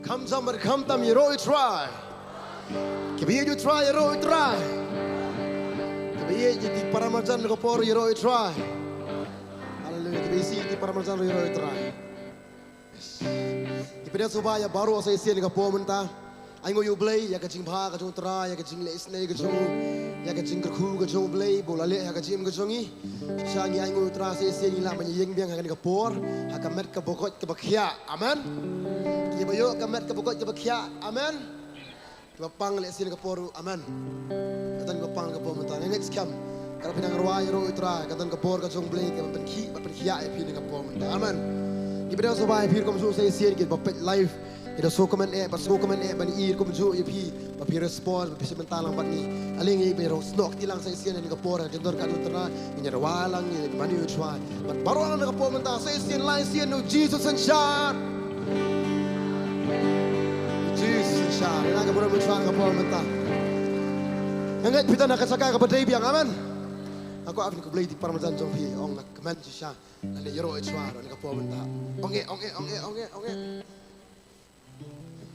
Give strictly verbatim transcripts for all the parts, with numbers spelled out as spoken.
Kham jam bad kham tam, ïaroh ïa u Trai. Kiba ïeit ïa u Trai, ïaroh ïa u Trai. Kiba ïeit ïa ki paramarjan ka por, ïaroh ïa u Trai. Haleluia. Kiba isih ïa ki paramarjan, ïaroh ïa u Trai. Ngi pdiang sngewbha ïa baroh sa shisien ha ka por mynta. Ainguh ïa U Blei ïa ka jingbha ka jong U Trai, ïa ka jingleh isynei ka jong u, ïa ka jingkyrkhu ka jong U Blei ba u la leh ha ka jingim ka jong ngi. Shisha ngi ainguh ïa U Trai sa shisien, ngi lah ban ïeng biang ha kane ka por ha ka met kaba koit kaba khiah. Amen. Kiba ïoh ka met kaba koit kaba khiah. Amen. Kiba pang leh shisien ka por ruh. Amen. Ka don kiba pang ka por mynta. Nga ngeit skhem, ka la pynrwai ïaroh ïa U Trai, ka don ka bor ka jong U Blei kaba pynkhih, ba pynkhiah ïa phi ha ka por mynta. Amen. Ngi pdiang sngewbha ïa phi ruh kumjuh sa shisien, kiba peit live, kiba sngewkmen eh, ba sngewkmen eh ban ïohi kumjuh ïa phi, ba phi respond, ba phi shim bynta lang bad ngi. Ale ngi ba ïaroh snoh kti lang sa shisien ha ka por ka jingdon ka jong U Trai. Ngin ïa rwai lang, ngin ïa mane ïa U Trai. Bad baroh lang ha ka por mynta sa shisien, lai shisien, U Jisu synshar. U Jisu synshar. Ïa ka burom U Trai ha ka por mynta. Nga ngeit phi don ha ka jaka kaba dei biang, amen. Nga kwah phin khublei ïa ki paramarjan jong phi, ong nga kmen shisha. Lane ïaroh ïa U Trai ha ka por mynta. Ong eh, ong eh, ong eh, ong eh, ong eh.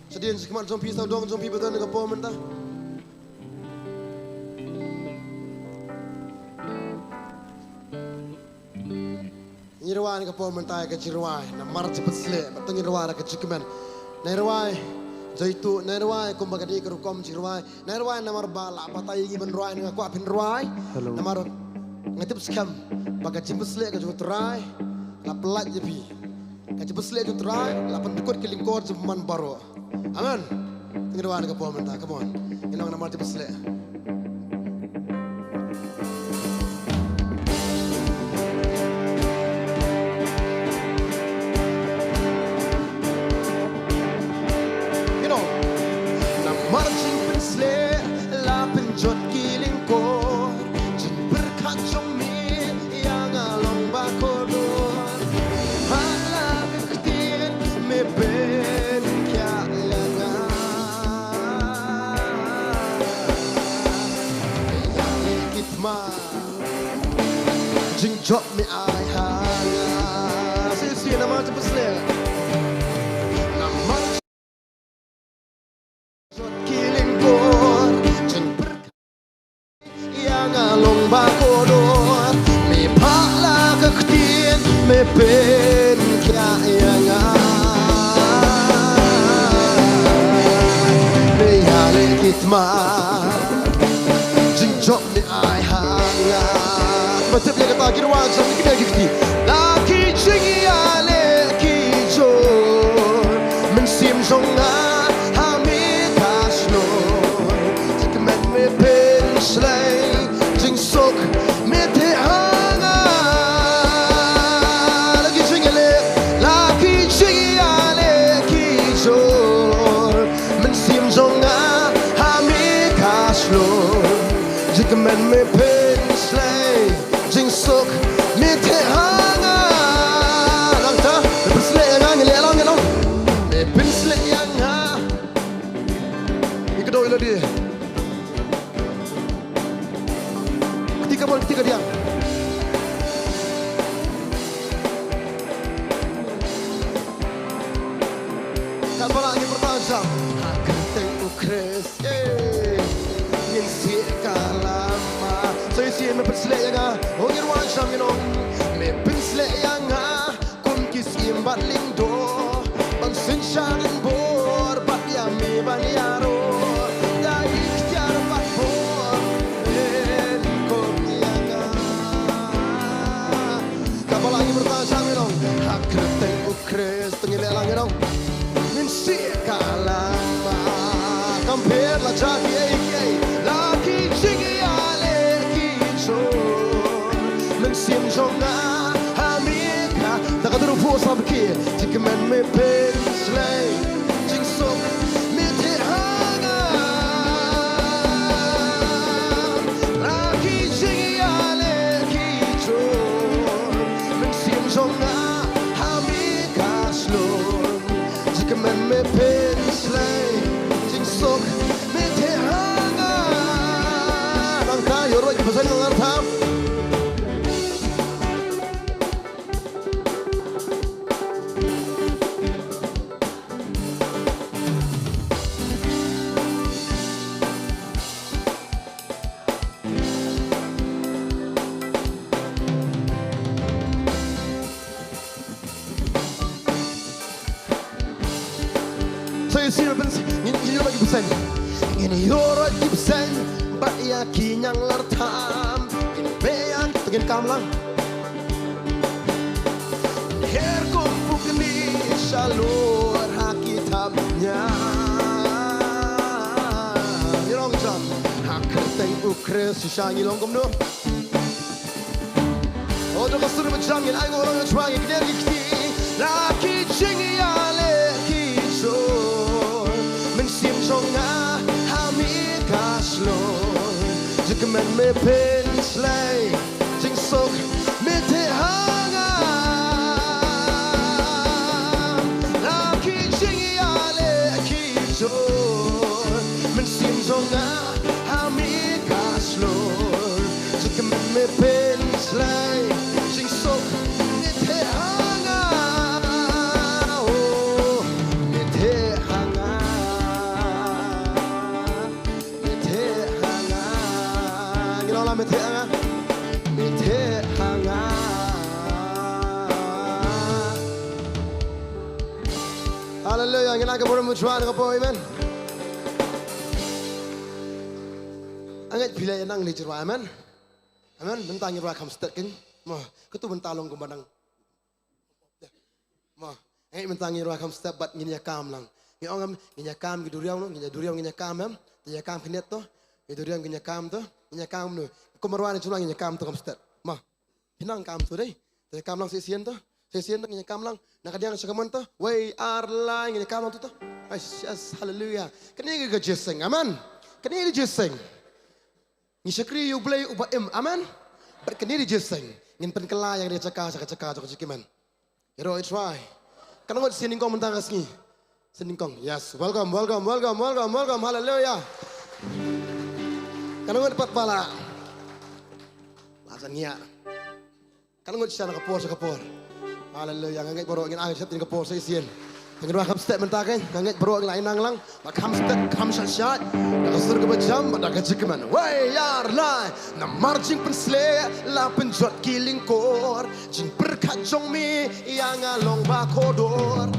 Shadien shakhmat jong phi, sawdong jong phi ba don ha ka por mynta. Ngin rwai ha ka por mynta ïa ka jingrwai, Namar Jingpynsleh, bad to ngin rwai da ka jingkmen. Nai rwai, jaitu, nai rwai kumba ka dei ka rukom jingrwai. Nai rwai namar ba la batai ïa ngi ban rwai, nga kwah phin rwai. Hello. Namar nga tip skhem ba ka jingpynsleh ka jong U Trai la pyllait ïa phi. Ka jingpynsleh jong U Trai la pyndkut ki lyngkor jong phi man baroh. Amen. Ngin rwai ha ka por mynta, come on. Ngin ong Namar Jingpynsleh. Ngin ong, Namar jingpynsleh la pynjot ki lyngkor, jingpyrkhat jong me ïa nga long ba kordor. Ha la ka ktien me pynkhiah ïa nga. Ïa ngi ki thma. Jingjop me ai ha nga. Shisien Namar Jingpynsleh. Namar jot ki lyngkor, jingpyrkhat ïa nga long ba kordor. Me phah la ka ktien, me pynkhiah ïa nga. Me ïaleh ki thma. Jingjop me ai ha nga. Ba tip ïa kata ki rwai jong ki kti. La ki jingïaleh ki jur. Mynsiem jong nga ha me ka shlur. Jingkmen me pynshlei. Jingsuk me theh ha nga. La ki jingïaleh, la ki jingïaleh ki jur. Mynsiem jong nga ha me ka shlur. Jingkmen me pynshlei. Jingsuk me theh ha nga. Nangta me pynshlei ïa nga, ngi leh lang, ngi leh lang. Me pynshlei ïa nga. Ngi kdew ïa lade. Kti kamon, kti kadiang. Katba lah ngin pyrta jam ha kyrteng U Khrist, eh, ngin sih ka lama. Sa shisien me pynshlei ïa nga, oh, ngin rwai jam, ngin ong, me pynshlei ïa nga kum ki syiem bad lyngdoh, ban synshar bor bad ïa me ban ïaroh. Da iktiar bad bor men kum ïa nga. Katba lah ngin pyrta jam, ngin ong, ha kyrteng U Khrist, to ngin leh lang, ngin ong. Ngin sih ka lama. Kam pher la jia kiei kiei, la ki jingïaleh ki jur. Mynsiem jong nga ha me ka. Da ka duru phu sab ki. Jingkmen me pynshlei. Jingsuk me theh ha nga. La ki jingïaleh ki jur. Mynsiem jong nga ha me ka shlur. Jingkmen me pynshlei. Jingsuk me theh ha nga. Nangta ïaroh ki bhajan ngan artat. Te sir ben ngin ïoh ki bseiñ. Ngin ïoh ki bseiñ bad ïa ki ñianglar tam. Ngin beh ïa ki, ngin kam lang. Her kum pukni shalor ha ki tam ñiang. Ngi long jam ha kyrteng U Khrist shisha ngi long kumno. O, to ka sur ba jam ngin ai nguh ïa U Trai, ngin kner ki kti. La ki jingïaleh ki jong mynsiem jong nga ha me ka shlur. Jingkmen me pynslei, jingsuk me theh ha nga. La ki jingïaleh ki jong mynsiem jong nga ha me ka shlur. Jingkmen me pynslei, jingsuk me theh ha nga. Oh, me theh ha nga. Me theh ha nga. Ngi long la me theh ha nga. Me theh ha nga. Haleluya, ngin ai ka burom U Trai ka por, amen. Nga ngeit phi la ïa nang leit rwai, amen. Amen. Mynta ngin rwai kham stet kin. Mo, katu mynta long kumba nang. Mo, nga ngeit mynta ngin rwai kham stet bad ngin ïa kam lang. Ngi ong em, ngin ïa kam, ngi duriaw no, ngin ïa duriaw, ngin ïa kam em. Ngin ïa kam khyndiat to. Ngin duriaw, ngin ïa kam to. Ngin ïa kam no. Kumba rwai ni jula ngin ïa kam to kham stet. Mo. Phi nang kam to dei. Te kam lang shisien to. Shisien to ngin kam lang. Na ka diang sha ka mon to. Wei ar lai ngin kam lang to to. Yes, yes, haleluya. Kane ka jingïaseng. Amen. Kane ka jingïaseng. Ngi shakri ïa U Blei uba im. Amen. Bad kane ka jingïaseng. Ngin pynkylla ïa ka jaka sha ka jaka jong ka jingkmen. Ïaroh ïa U Trai. Kan ngut sien nyngkong mynta ka sngi. Sien nyngkong. Yes. Welcome, welcome, welcome, welcome, welcome. Haleluya. Kan ngut pat ba la. La jan ngiah. Kan ngut sha na ka por sha ka por. Haleluya. Nga ngeit baroh ngin ai shet ïa ka por shisien. Ngin rwai kham stet mynta ka. Nga ngeit baroh ngin ai nang lang. Ba kham stet kham shat shat. Da ka sur kaba jam bad da ka jingkmen. Wei ar lai. Namar jingpynsleh la pynjot ki lyngkor. Jingpyrkhat jong me ïa nga long ba kordor.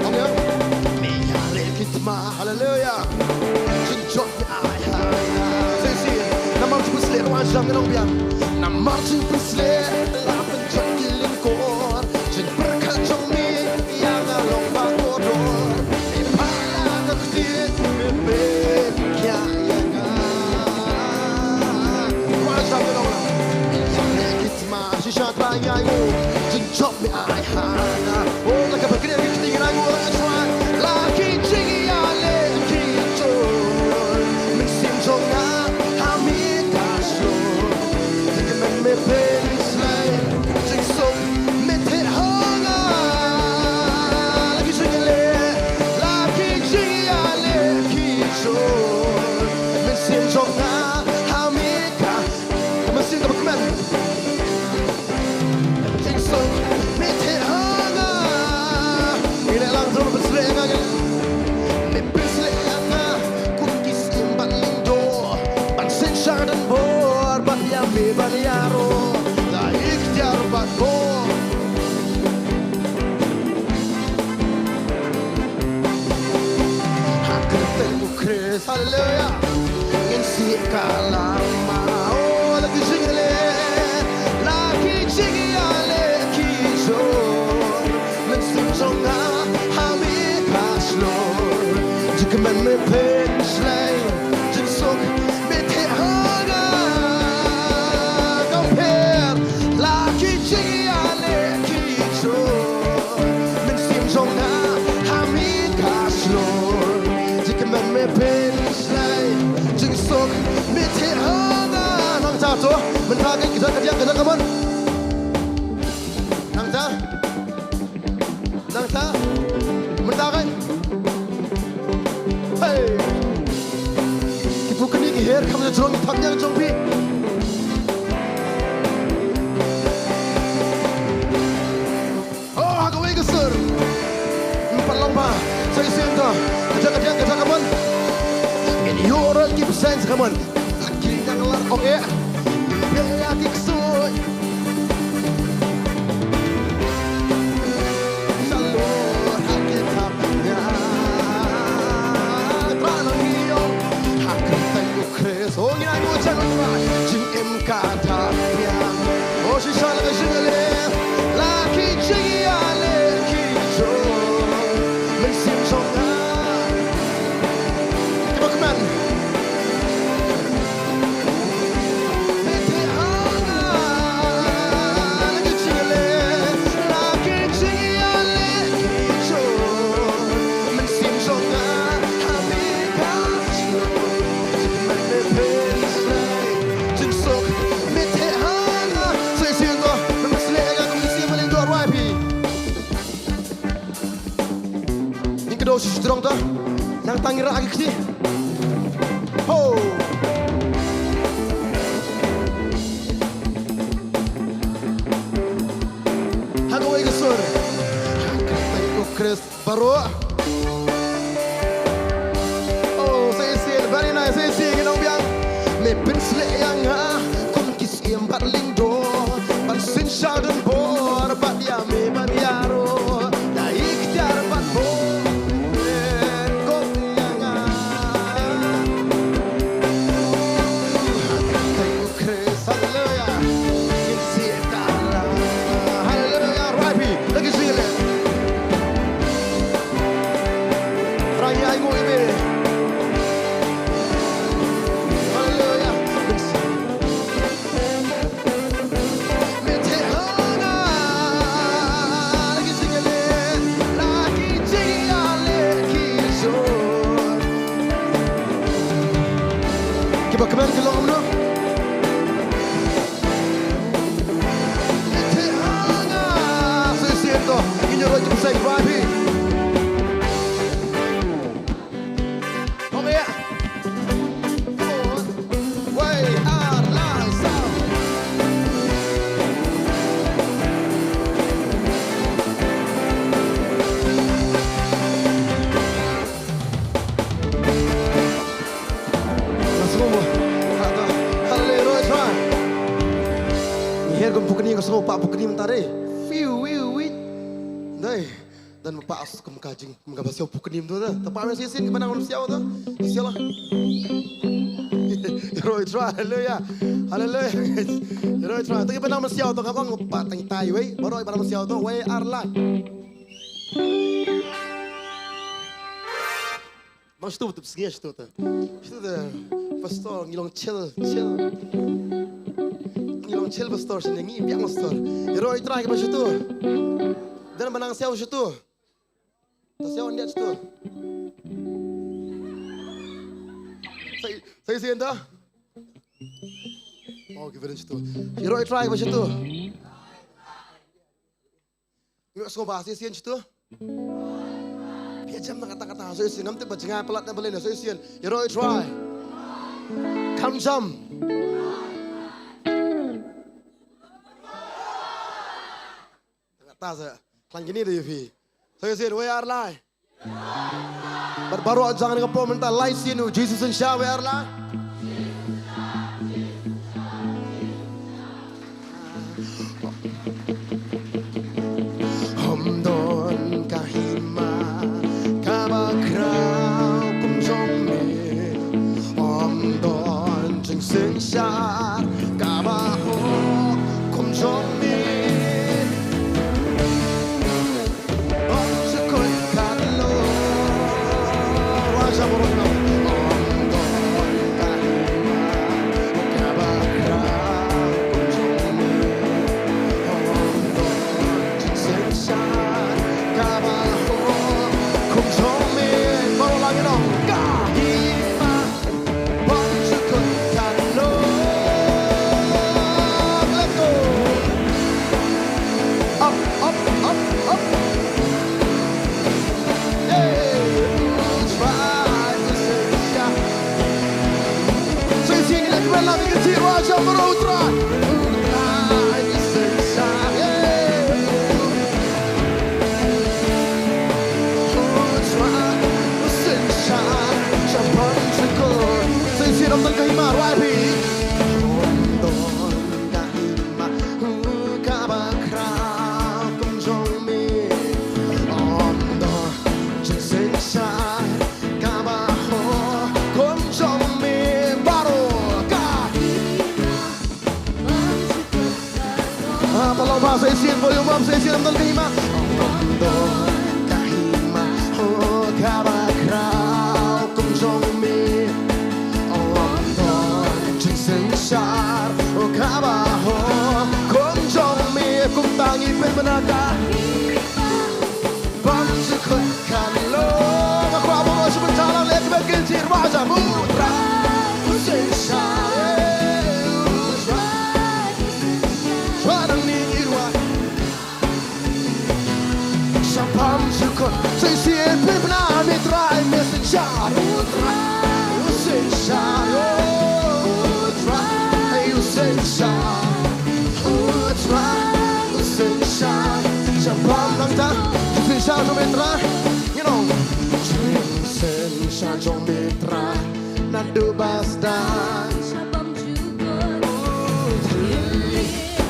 Ong ïa. Me ïaleh ki thma, haleluya. Jingjot me ai ha nga. Shisien, namar jingpynsleh, rwai jam ngi long biang. Namar jingpynsleh la pynjot ki lyngkor. Jingpyrkhat jong me ïa nga long ba kordor. Me pala ka kti me pynkhia ïa nga. Rwai jam ngi long. Me ïaleh ki thma shisha trai ïa ngu. Jingjop me ai ha nga. Oh, la ka ba kren ki kti ngi la ngu la ka shwa. La ki jingïaleh ki jong mynsiem jong nga ha me ka shlur. Jingkmen me pynsleh, jingsuk me theh ha nga. La ki jingïaleh, la ki jingïaleh ki jong mynsiem jong nga ha me ka. Ka mynsiem kaba kmen. Jingsuk me theh ha nga. Ngi leh lang jong me pynsleh ïa nga. Me pynsleh ïa nga kum ki syiem bad lyngdoh ban synshar donbor bad ïa me ban ïaroh da iktiar bad bor. Ha kyrteng U Khrist, haleluya. Ngin sih ka lama, oh, la ki jingïaleh, la ki jingïaleh ki jong mynsiem jong nga ha me ka shlur. Jingkmen me pynsleh, jingsuk me theh ha nga. Kong pher, la ki jingïaleh ki jong mynsiem jong nga ha me ka shlur. Jingkmen me pynsleh, jingsuk me theh ha nga. Nangta to, mynta ka, ka, ka diang ka diang ka mon. Nangta. Nangta. Mynta ka. Hey. Ki pukni ki her kham jrong ki thap ñiang jong phi. Oh, ha kawei ka sur. Ym pat long ba. Sa shisien to. Ka jaka diang, ka jaka mon. Ngin ïoh ruh ki bseiñ sa ka mon. Ki ñianglar ong eh. Peit ïa ki ksuid. Shu strong ta. Nang tang ira agi kti. Ho. Hago igi sur. Hakai ko Chris baroh. Oh, sa shisien, very nice, sa shisien, ngi nang biang. Me pynsleh ïa nga, kum ki siem bad lyngdoh. Ban synshar don bor, bad ïa me ban ïaroh. Da iktiar bad bor. Hallelujah. Hallelujah. Raipi. Lagi sini. Raya ibu ibu. Hallelujah. Kiba kmen ki long kumno? Sa shisien to, ngin ïaroh jingpynseng raipi. Ong ïa. Wei ar lai saw. Nga sngew mo. Hallelujah, Lord, try. Ngi her kum pukni, nga sngew pa pukni mynta re. Fiu, wiu, wi. Dai. Dan ma pa as kum ka jing, kum ka ba siaw pukni mynta da. Ta pa me shisien kiba nang siaw ta. Siaw la. Lord, try. Hallelujah. Hallelujah. Lord, try. Ta kiba nang siaw ta ka bang pa tang tai wei. Baroh kiba nang siaw ta wei ar lai. Bang shuh tu, tu sngi shuh tu. Shuh tu, pastor, ngi long chill, chill. Ngi long chill, pastor, sini ngi biang, pastor. Ïaroh i trai kiba shuh tu. Dan ba nang siaw shuh tu. Ta siaw ndia shuh tu. Sa, sa shisien ta. Oh, ki veteran shuh tu. Ïaroh i trai kiba shuh tu. Ngi sngew ba sa shisien shuh tu. Phi jem na kata kata sa shisien, ngam tip ba jngai palat na balei na sa shisien. Ïaroh i trai. Kham jam. Kata sa khlaiñ kine da ïa phi. Sa shisien wei ar lai. Bad baroh jong ngi ka por mynta lai sien u Jisu synshar wei ar lai. Ym don ka hima kaba khraw kum jong me. Ym don jingsynshar kaba hok kum jong me. Up, up, up, up. Hey, who's right to say, yeah. So you sing it like you love it, you see, Raja Mara Utra. Who's right to say, yeah. Who's right to say, yeah. Champagne to go. So you see it on the game, right, please. Ah, palong ba sa shisien, volume up sa shisien, ym don ka hima. Ym don ka hima, oh, kaba khraw kum jong me. Ym don jingsynshar, oh, kaba hok kum jong me. Kumta ngi pynbna ka. Ban shu khot kan long. Nga kwah ba mo shu pynchalang leh kiba kin chir wa jam u Trai. U synshar, eh, u Trai. Shwa nang ni i rwa. Shaphang shu khot. Shisien pynbna Sa, jingïaseng sha jong me Trai, you know. Jingïaseng sha jong me Trai, naduh ba sdang.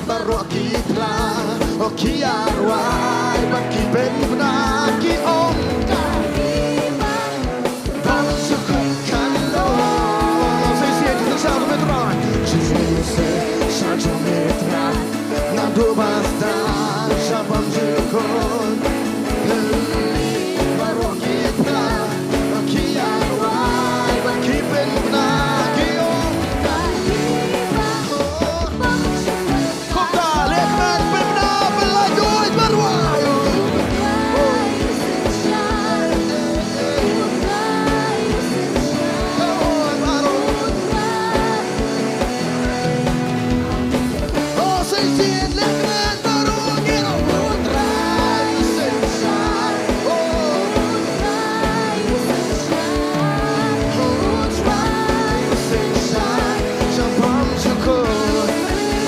Baroh ki phla, oh ki arwai, bad ki pynbna ki ong. Bam jukut kan long. Sa ïaseng, jingïaseng sha jong me Trai. Jingïaseng sha jong me Trai. Naduh ba sdang sha bam jukut. Baroh ki phla, ki arwai, bad ki pynbna ki ong. Kumta, leh kmen pynbna pynlait ïa u Trai.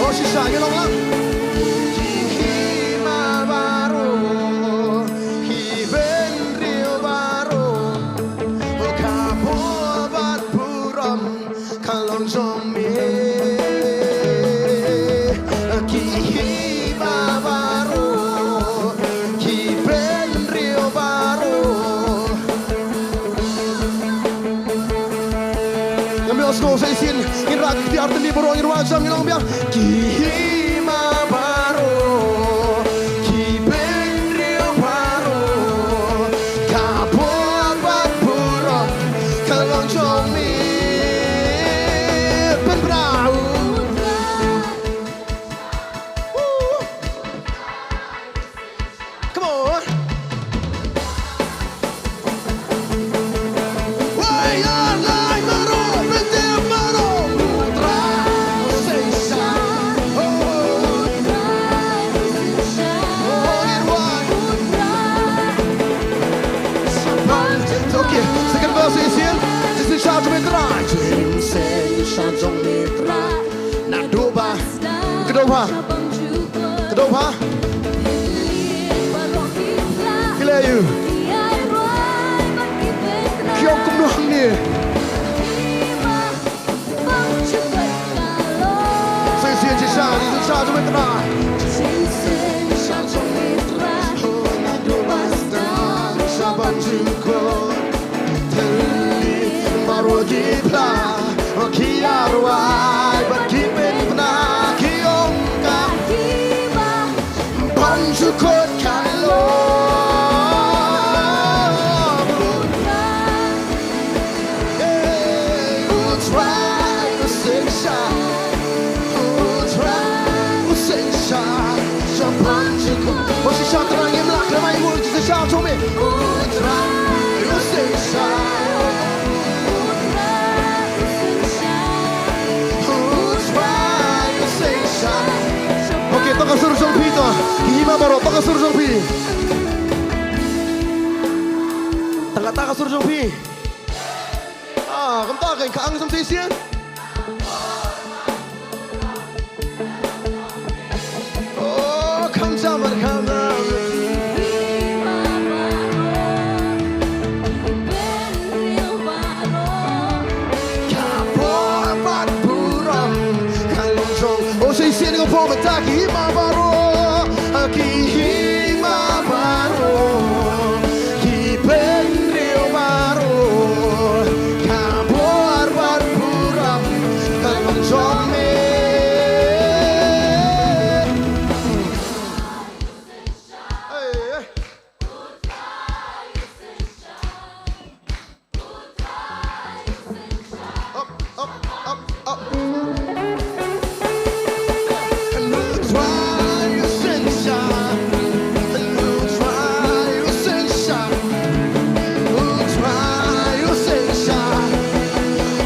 Oh, shisha, ngi long lang. Ki hima baroh, ki bynriew baroh, oh, ka bor bad burom ka long jong me. Ki hima baroh, ki bynriew baroh. Ngam ïohsngew sa shisien, ngin rah ki artylli baroh, ngin rwai jam, ngin ong biang. Ki hima baroh, ki bynriew baroh, ka bor bad burom ka long jong me. Pynbna. Woo! Come on. Wei, ar, lai, baroh, pynthep baroh. U Trai u seng sha. Oh. Oh, ngin rwai. Okay, second verse ïaseng. Jingïaseng sha jong me Trai. Jingïaseng sha jong me Trai. Naduh ba. Kdew bha. Kdew bha. Ki leh aïu? Ki ong kumno hangne? Sa shisien, jingïaseng sha jong me Trai. Jingïaseng sha jong me Trai. Naduh ba sdang sha ban jukut. Thylliej baroh ki phla, ki arwai bad ki pynbna ki ong ka hima bymjukut kan long. Hey, u Trai u seng sha. U Trai u seng sha, sha ban jukut. Oh shisha Trai ngim lah khlem ai wei jingïaseng sha jong me. U Trai u seng sha. U Trai u seng sha. Okay, to ka sur jong phi to. Ki hima baroh, to ka sur jong phi. Tang kata ka sur jong phi. Ah, kumta kein ka ang sam shisien. Oh, kham shamar kham. Ka bor bad burom ka long jong. Oh, shisien ka bor bad ki hima baroh. Ki hima baroh. Ki bynriew baroh, ka bor bad burom ka long jong me. Hey, hey. Up, up, up, up. U Trai u seng sha. U Trai u seng sha. U Trai u seng sha.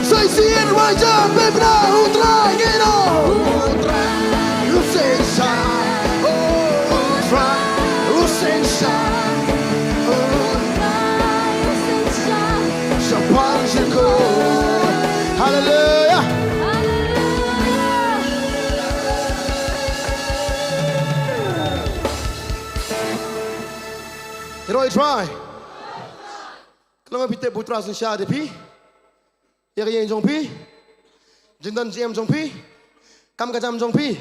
Sa shisien rwai jam pynbna U Trai, ngin ong. U Trai u seng sha. Oh, U Trai u seng sha. U Trai u seng sha. Sha ban jukut. Haleluya. Haleluya. Heroi Trai. Ka long ba phi tip ba U Trai synshar ïa phi, ïa ka ïing jong phi, jingdon jingem jong phi, kam ka jam jong phi,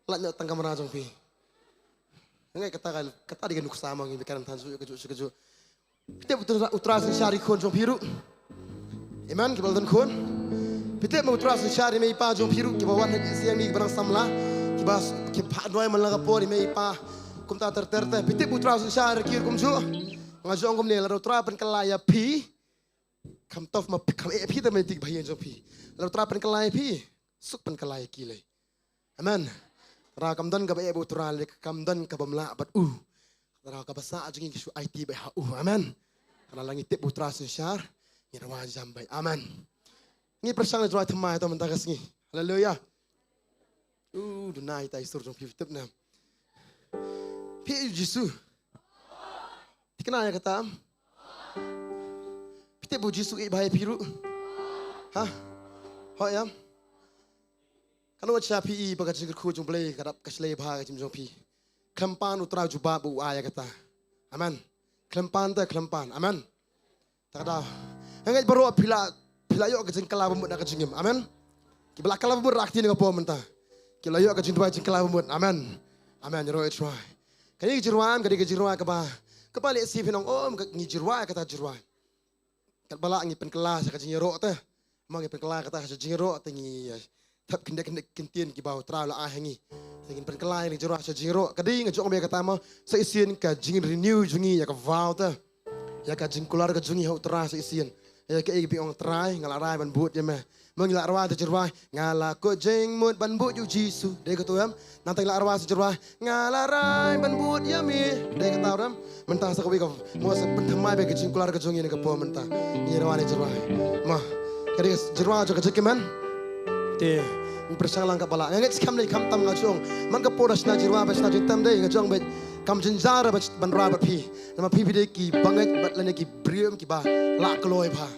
lait noh tang ka kamra jong phi. Nga ngeit kata ka, kata dei ka nuksa ma ngi ba kren than shuh kajuh shuh kajuh. Phi tip ba U Trai, U Trai synshar ïa ki khun jong phi ruh. Amen, kiba la don khun. Phi tip ba U Trai synshar ïa i mei i pa jong phi ruh, kiba wan ha ka ïing jong ngi, kiba dang samla, kiba, kiba phah duwai man la ka por ïa i mei i pa. Kumta ter ter te, phi tip ba U Trai synshar ïa ki ruh kumjuh. Nga ju ong kumne, lada U Trai pynkylla ïa phi, kam tough ma phi, kam eh phi te ma ïa ki ba ïing jong phi. Lada U Trai pynkylla ïa phi, suk pynkylla ïa ki lei. Amen. Trai kam don kaba eh bad U Trai lei, kam don kaba ym lah bad u. Trai kaba sah jong ngi ki shu aiti beit ha u. Amen. Trai la ngi tip ba U Trai synshar, ngi rwai jam beit. Amen. Ngi pyrshang leit rwai thymmai to mynta ka sngi. Haleluya. U duna ita i sur jong phi, phi tip ne em? Phi ïeit ïa u Jisu. Thikna ïa kata em? Phi tip ba u Jisu u ïeit bha ïa phi ruh? Ha? Hooid em? Kan wat sha phi i ba ka jingkyrkhu jong U Blei ka dap ka shlei bha ha ka jingim jong phi. Khlem pan U Trai jubab u ai ïa kata. Amen. Khlem pan te khlem pan. Amen. Ta ka daw. Nga ngeit baroh phi la, phi la ïoh ka jingkylla bamut na ka jingim. Amen. Kiba la kylla bamut rah ktien ka por mynta. Ki la ïoh ka jingduwai jingkylla bamut. Amen. Amen. Heroi Trai. Kane ka jingrwai, kane ka jingrwai kaba, kaba lehse phin ong, oh, ka ngi jingrwai kata jingrwai. Katba lah ngi pynkylla sha ka jingïaroh te. Ma ngi pynkylla kata sha jingïaroh te ngi, eh, thep khyndiat khyndiat ki ktien kiba U Trai u la ai ha ngi. Te ngin pynkylla ïa ka jingrwai sha jingïaroh. Ka dei nga ju ong beit kata mo, sa shisien ka jingrenew jong ngi ïa ka vow te, ïa ka jingkular ka jong ngi ha U Trai sa shisien. Ïa kaei ba ngi ong Trai, nga la rai ban bud ïa me. Ma ngi la rwai te jingrwai, nga la kut jingmut ban bud ïa u Jisu. Dei kato em? Nangta ngi la rwai te jingrwai, nga la rai ban bud ïa me. Dei kata em? Mynta sa kawei ka, mo sa pynthymmai beit ka jingkular ka jong ngi na ka por mynta. Ngi rwai ne jingrwai. Mo. Ka dei jingrwai jong ka jingkmen. Te ngi pyrshang lang katba lah. Nga ngeit skhem lei khamtam nga ju ong. Man ka por da shna jingrwai bad shna jingtem dei nga ju ong beit kam jynjar ban, ban rwai bad phi. Namar phi phi dei kiba ngeit bad lane ki briew kiba lah kloi bha.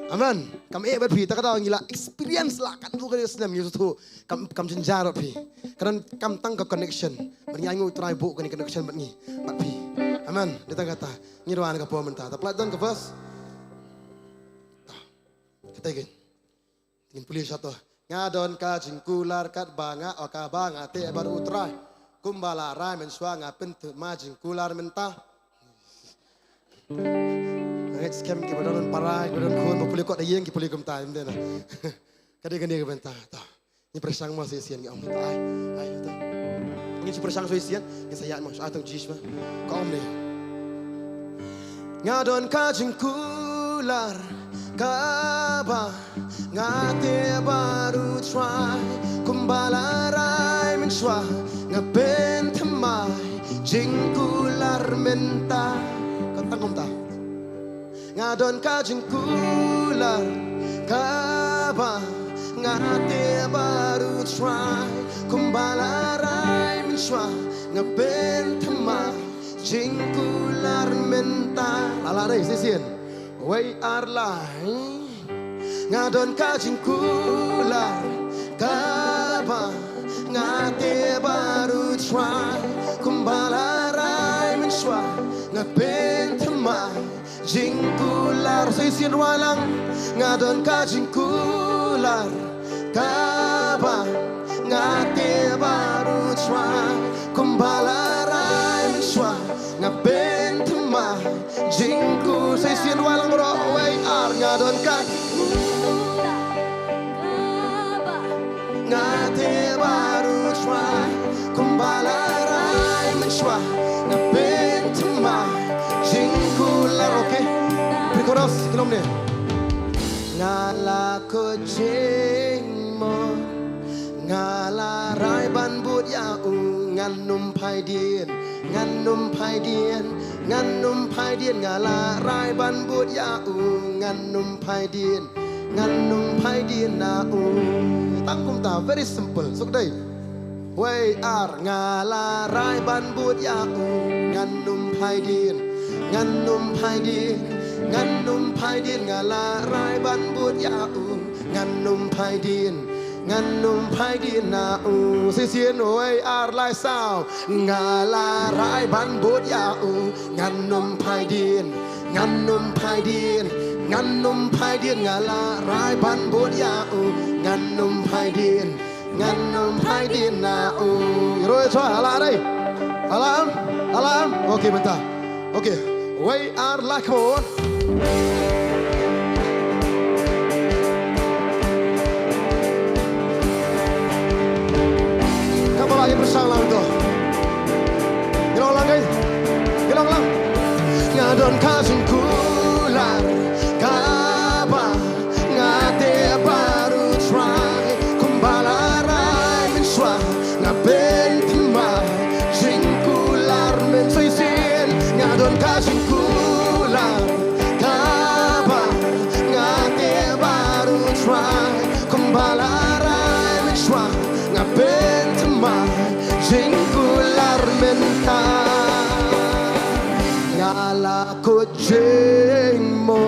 Amen. Kam eh bad phi, ta ka daw ngi la experience la katto katne snem ngi sngewthuh. Kam, kam jynjar bad phi. Ka don kam tang ka connection. Bad ngi ainguh Trai buh kane connection bad ngi, bad phi. Amen. Dei tang kata. Ngi rwai na ka por mynta. Ta pynlait don ka verse. Kata kein. Ngin pule shata. Nga don ka jingkular katba nga, oh, kaba nga teh bad U Trai. Kumba la rai mynshuwa nga pynthymmai jingkular mynta. Nga ngeit skhem kiba don para, kiba don khun ba pule kot ha ïing ki pule kumta, ym dei na. Ka dei kane ka bynta. Ta. Ngi pyrshang mo sa shisien ngi ong ta ai. Ai ta. Ngi pyrshang sa shisien, ngi sa ïaid mo, ai tang jisma. Ka ong ne. Nga don ka jingkular kaba nga teh bad U Trai, kumba la rai mynshuwa nga pynthymmai jingkular mynta. Kan tang kumta. Nga don ka jingkular kaba nga teh bad U Trai, kumba la rai mynshuwa nga pynthymmai jingkular mynta. La la dei shisien. Wei ar lai. Nga don ka jingkular kaba nga teh bad U Trai, kumba la rai mynshuwa nga pynthymmai jingkular. Sa shisien rwai lang. Nga don ka jingkular kaba nga teh bad U Trai, kumba la rai mynshuwa nga pynthymmai jingkular. Sa shisien rwai lang baroh. Wei ar. Nga don ka, nga teh bad U Trai, kumba la rai mynshuwa nga pynthymmai jingkular. Okay. Pre-chorus, ki long ne. Nga la kut jingmut, nga la rai ban bud ïa u, ngan ym phai dien, ngan ym phai dien, ngan ym phai dien, nga la rai ban bud ïa u, ngan ym phai dien, ngan ym phai dien na u. Tang kumta, very simple. Suk dei. Wei ar. Nga la rai ban bud ïa u, ngan ym phai dien, ngan ym phai dien, ngan ym phai dien, nga la rai ban bud ïa u, ngan ym phai dien, Ngan ym phai dien na u. Shisien, wei, ar, lai, saw. Nga la rai ban bud ïa u. Ngan ym phai dien. Ngan ym phai dien. Ngan ym phai dien. Nga la rai ban bud ïa u. Ngan ym phai dien. Ngan ym phai dien na u. Roi chwa, hala dei. Hala em? Hala em? Okay, mynta. Okay. Wei, ar, lai, come on. Kaba la ïa pyrshang lang to. Ngi long lang, eh. Ngi long lang. Nga don ka jingkular kaba nga te baru try. Kumba la rai mynshuwa nga pynthymmai jingkular mynshisien. Nga don ka jingkular kaba nga te baru try. Kumba la rai mynshuwa nga pynthymmai jingkular mynta. Nga la kut jingmut.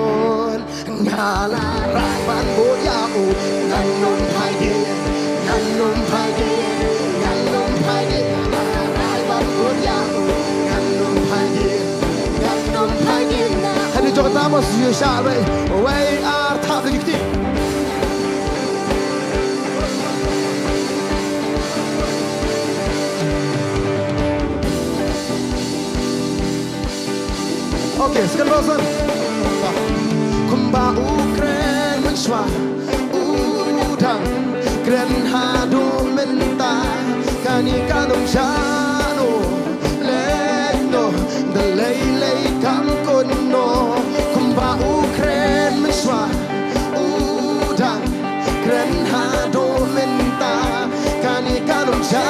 Nga la rai ban bud ïa u. Ngan ym phai dien. Ngan ym phai dien. Ngan ym phai dien. Nga la rai ban bud ïa u. Ngan ym phai dien. Ngan ym phai dien. Hadi jong ta mas yu sha wei. Wei, ar, thap lagi kti. Okay, second verse. Kumba u kren mynshuwa, u dang kren haduh mynta. Kane kan ym jia noh, leh noh, da lei lei kam kut noh. Kumba u kren mynshuwa, u dang kren haduh mynta. Kane kan ym jia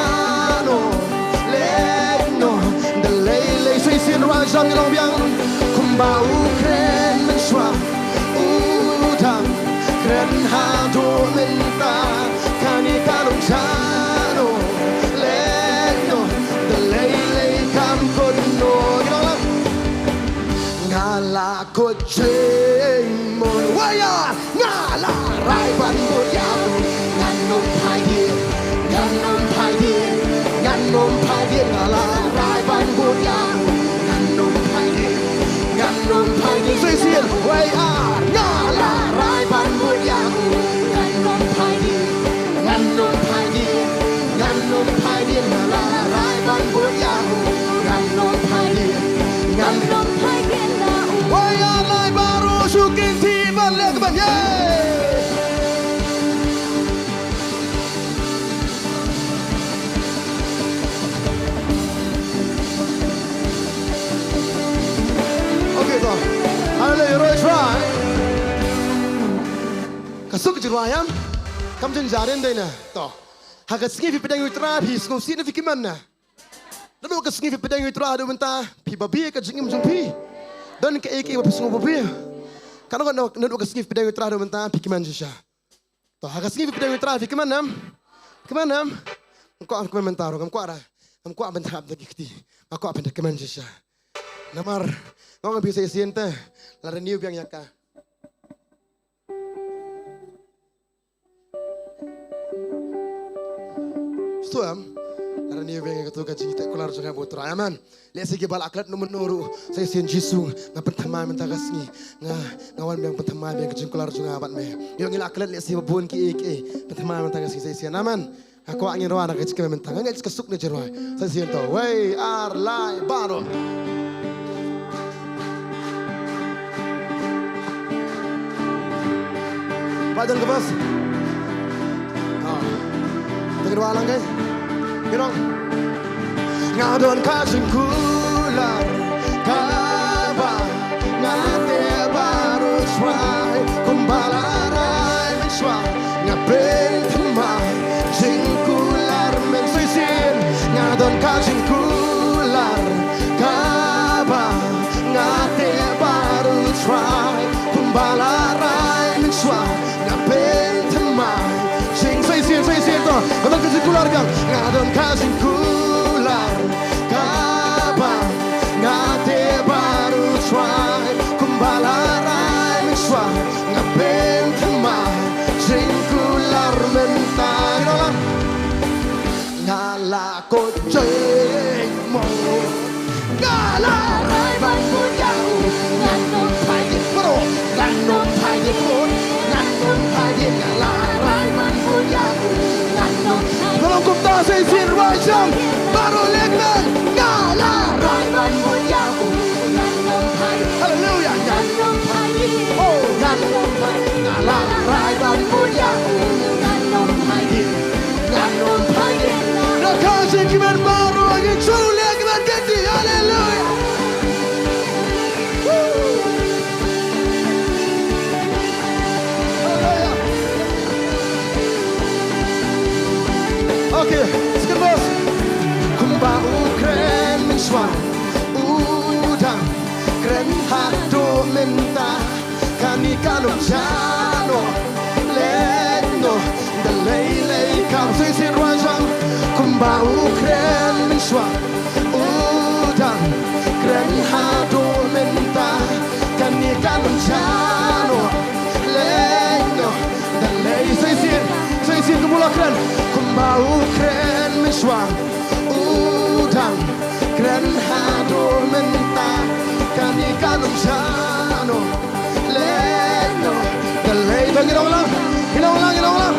noh, leh noh, da lei lei. Shisien ruh jong ngi long biang. Kumba u kren mynshuwa, u dang kren haduh mynta. Kane kan ym jia noh, leh noh, da lei lei kam kut noh. Ngi long lang. Nga la kut jingmut. Wei, ar, nga la rai ban bud ïa u. Ngan ym phai dien. Ngan ym phai dien. Ngan ym phai dien. Nga la rai ban bud ïa u. Ngan ym phai dien. Ngan ym phai dien. Shisien, wei, ar, nga la rai ban bud ïa u. Ngan ym phai dien. Ngan ym phai dien. Ngan ym phai dien. Nga la rai ban bud ïa u. Ngan ym phai dien. Ngan ym phai dien na u. Wei, ar, lai, baroh shu kynti ban leh kmen, yay. Okay, to. Hallelujah, roi try. Ka suk ka jingrwai, em? Kam jynjar dei na. To. Ha ka sngi phi pdiang ïa u Trai, phi sngewsih ne phi kmen na? Naduh ka sngi phi pdiang ïa u Trai haduh mynta, phi babe ka jingim jong phi. Don kaei kaei ba phi sngew babe. Ka naduh, naduh ka sngi phi pdiang ïa u Trai haduh mynta, phi kmen shisha. To, ha ka sngi phi pdiang ïa u Trai, phi kmen em? Kmen em? Ngam kwah kmen mynta ruh, ngam kwah ra. Ngam kwah ban thap da ki kti. Nga kwah ban da kmen shisha. Namar nga ong ïa phi sa shisien te, la renew biang ïa ka. Sngewthuh em? La renew biang ïa katu ka jingïateh kular jong nga bad u Trai. Amen. Lehse kiba la klet mynno mynno ruh, sa shisien Jisu, nga pynthymmai mynta ka sngi. Nga, nga wan biang pynthymmai biang ka jingkular jong nga bad me. Ïoh ngi la klet lehse ba bun kiei kiei, pynthymmai mynta ka sngi sa shisien. Amen. Nga kwah ngin rwai na ka jingkmen mynta. Nga ngeit ka suk ne jingrwai. Sa shisien to. Wei, ar, lai, baroh. Ba don ka bas. Ah. Te ka dua lang kai. Ki dong. Nga don ka jingkular kaba nga te baru try. Kumba la rai mynshuwa nga pynthymmai jingkular mynshisien. Nga don ka jingkular kaba nga te baru try. Kumba la rai mynshuwa nga pynthymmai jing, sa shisien, sa shisien to. Nga don ka jingkular kaba, nga don ka jingkular kaba nga te baru try. Kumba la rai mynshuwa nga pynthymmai jingkular mynta. Ngan ym phai dien, nga la rai ban bud ïa u. Ngan ym phai dien. Tolong kumta sa shisien, rwai jam. Baroh leh kmen. Nga la rai ban bud ïa u. Ngan ym phai dien. Haleluya. Ngan ym phai dien. Oh, ngan ym phai dien. Nga la rai ban bud ïa u. Ngan ym phai dien. Ngan ym phai dien. Ngan ym phai dien. Ngan ym phai dien. Haleluya. Woo. Okay, second verse. Kumba u kren mynshuwa, u dang kren haduh mynta. Kane kan ym jia noh, leh noh da lei lei kam. Sa shisien rwai jam. Kumba u kren mynshuwa, u dang kren haduh mynta. Kane kan ym jia noh, leh noh da lei. Sa shisien, sa shisien kumba u la kren. Kumba u kren mynshuwa, u dang kren haduh mynta. Kane kan ym jia noh, leh noh da lei. To ngin ong lang, ngin ong lang, ngin ong lang.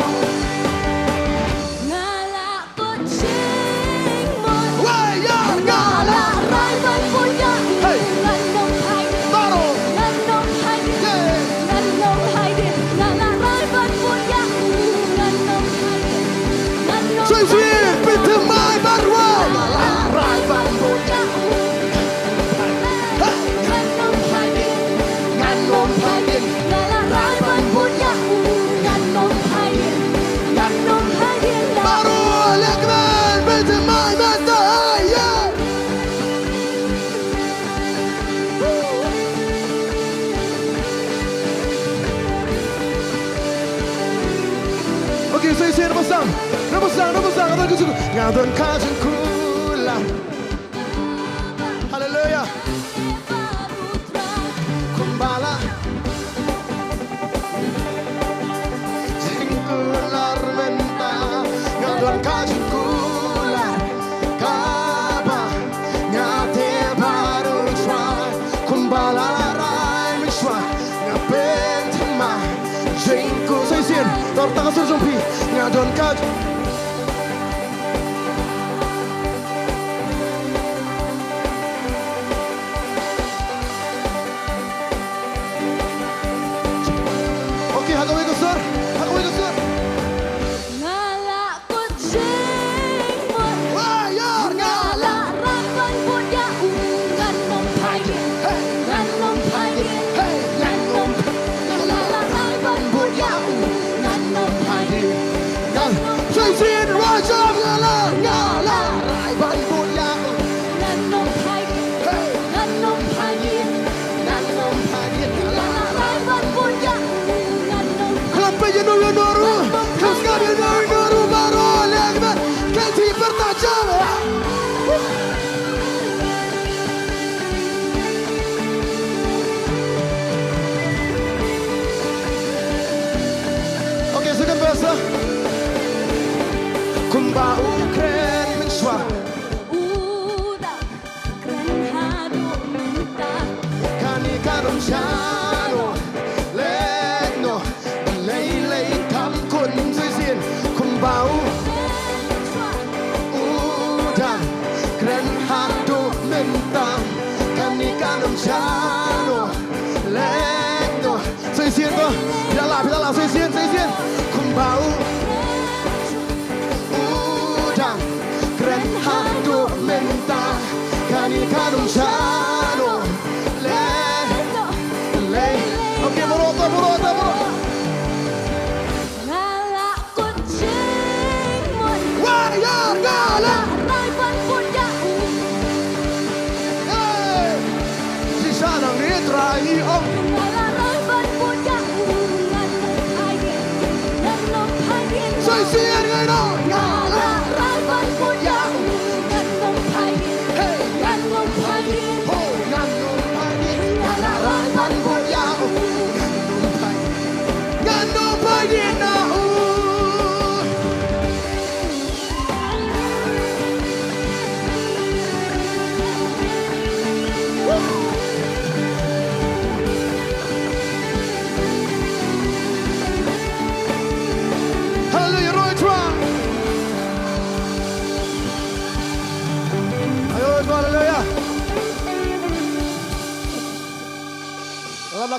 Nga la kut jingmut. Wai, ïa, nga la rai ban bud ïa u. Hey. Ngan ym phai dien. Baroh. Ngan ym phai dien. Yeah. Ngan ym phai dien. Nga la rai ban bud ïa u. Ngan ym phai dien. Ngan ym phai dien. Sa shisien, pynthame baroh. Nga la rai ban bud ïa u. Hey. Ngan ym phai dien. Ngan ym phai dien. Nga la rai ban bud ïa u. Ngan ym phai dien. Ngan ym phai dien. Baroh leh kmen, pynthame mynta, yeah. Okay, sa shisien, naba sdang, naba sdang, naba sdang. Nga don ka jingkular, nga don ka jingkular. Haleluya. Kumba la jingkular mynta, nga don ka jingkular kaba nga tip baroh shuwa. Kumba la rai mynshuwa, nga pynthame jingkular. Sa shisien, to rta ka sur jong phi. Nga don ka Okay, ha kawei ka sur, ha kawei ka sur. Nga la kut jingmut. Wai, ïa, nga la rai ban bud ïa u. Ngan ym phai dien. Hey. Ngan ym phai dien. Hey. Ngan ym phai dien. Nga la rai ban bud ïa u. Ngan ym phai dien. Ngan ym phai dien. Sa shisien, rwai jam, nga la, nga la rai ban bud ïa u. Ngan ym phai dien. Hey. Ngan ym phai dien. Ngan ym phai dien. Nga la rai ban bud ïa u. Ngan ym phai dien. Khlem peit ïano ïano ruh. Khlem sngap ïano ïano ruh baroh leh kmen. Kynti pyrta jam. Okay, second verse, ah. Kumba u kren mynshuwa. U dang kren haduh mynta. Kane kan ym jia noh, leh noh da lei lei kam. Khun, sa shisien, kumba u, u dang kren haduh mynta. Kane kan ym jia noh, leh noh. Sa shisien to. Phi la lah, phi la lah, sa shisien, sa shisien. Kumba u, u dang kren haduh mynta. Kane kan ym jia noh, leh, leh. Okay, baroh to, baroh to, baroh. Nga la kut jingmut. Wai, ïa, nga la rai ban bud ïa u. Hey! Shisha nangne Trai ngi ong. Nga la rai ban bud ïa u. Ngan ym phai dien. Ngan ym phai dien. Sa shisien ngai noh. Nga la rai ban bud ïa u. Ngan ym phai dien. Hey! Ngan ym phai dien. Ho, ngan ym phai dien. Nga la rai ban bud ïa u. Ngan ym phai dien. Ngan ym phai dien na u.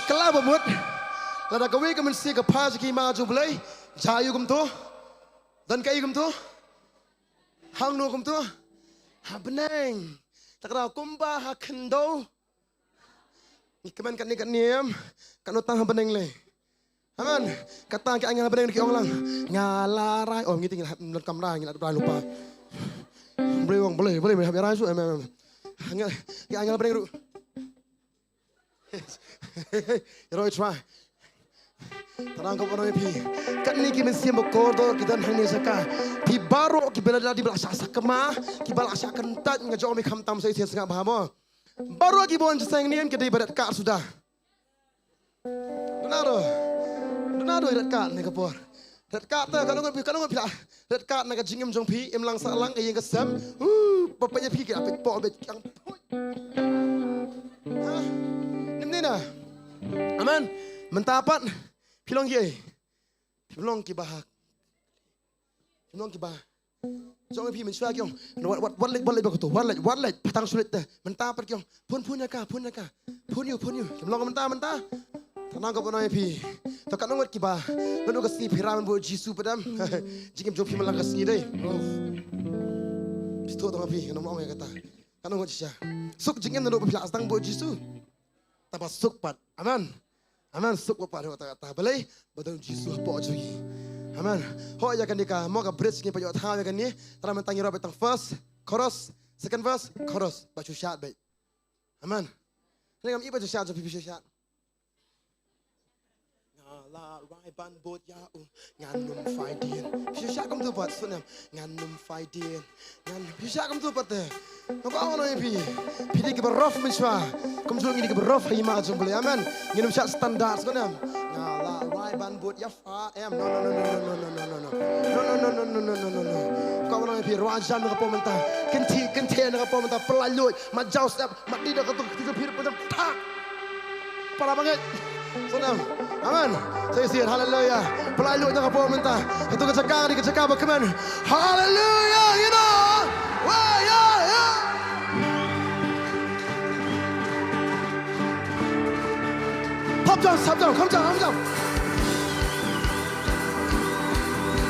Kylla ba mut. Lada kawei ka mynsiem ka phai sha ka hima jong U Blei, jia aïu kumto? Don kaei kumto? Hangno kumto? Ha bneng. Te ka daw kumba ha khyndew. Ngi kmen katne katne em, katno tang ha bneng lei. Amen. Kata ki angel ha bneng ki ong lang, nga la rai. Oh, ngi te ngi la hap don kamra, ngi la rai lypa. Blei ong, Blei, Blei, Blei hap rai shuh, em, em, em. Angel, ki angel ha bneng ruh. Ïaroh i trai. Tang kumno ïa phi. Katne ki mynsiem ba kordor ki don hangne jaka. Phi baroh kiba la dei ba la shah sakma, kiba la shah kyntait, nga jong mi khamtam sa shisien sngap bha mo. Baroh kiba wan jingïaseng ne em ki dei ba red card suda. Duna do. Duna do red card ne ka por. Red card te ka nongot phi, ka nongot phi la. Red card na ka jingim jong phi, im lang sah lang ka ïing ka sem. Uh, ba pynïap phi ki la pynpoh bad kiang. Ha? Nim ni na. Amen. Mynta pat. Phi long ki ei. Phi long kiba hak. Phi long kiba. Jong phi mynshuwa ki ong. Wat, wat, wat leit, wat leit ba kutu. Wat leit, wat leit. Patang shu leit te. Mynta pat ki ong. Phone, phone ïa ka, phone ïa ka. Phone ïa u, phone ïa u. Kim long ka mynta, mynta. Tang kumno ïa phi. To katno ngut kiba. Nanu ka sngi phi rai ban buh Jisu pat em. Jingim jong phi man la ka sngi dei. Phi to tang phi. Nanu ong ïa kata. Katno ngut shisha. Suk jingim nanu ba phi la sdang buh Jisu. Taba suk pat. Amen. Amen. Suk pat, ta, ta, balei, ba don Jisu hapoh jong ngi. Amen. Ho ïa kane ka, mo ka bridge ngi pat ïoh thaw ïa kane, tang mynta ngi ïaroh beit tang first, chorus, second verse, chorus, ba shu shad beit. Amen. Hynrei ngam i ba shu shad, shu phi shu shad. Nga la rai ban bud ïa u, ngan ym phai dien. Phi shu shad kumtu pat, sngewthuh. Ngan ym phai dien. Ngan, phi shu shad kumtu pat te. Nga kwah ban ong ïa phi. Phi dei kiba rough mynshuwa. Kumjuh ngi dei kiba rough ha hima jong U Blei. Amen. Ngin ym shad standard sngewthuh. Nga la rai ban bud ïa pha em. No, no, no, no. No, no, no, no, no, no. Kwah ban ong ïa phi, rwai jam na ka por mynta. Kynthih, kynthih na ka por mynta. Pynlait luid, mat jaw step, mat dih da katu, katu phi pynjam thak. Para bangeit. Sngewthuh. Amen. Sa shisien, haleluya. Pynlait luid na ka por mynta. Katu ka jaka, dei ka jaka ba kmen. Haleluya, you know. Wa, ya, ya. Hop down, hop down, come down, come down.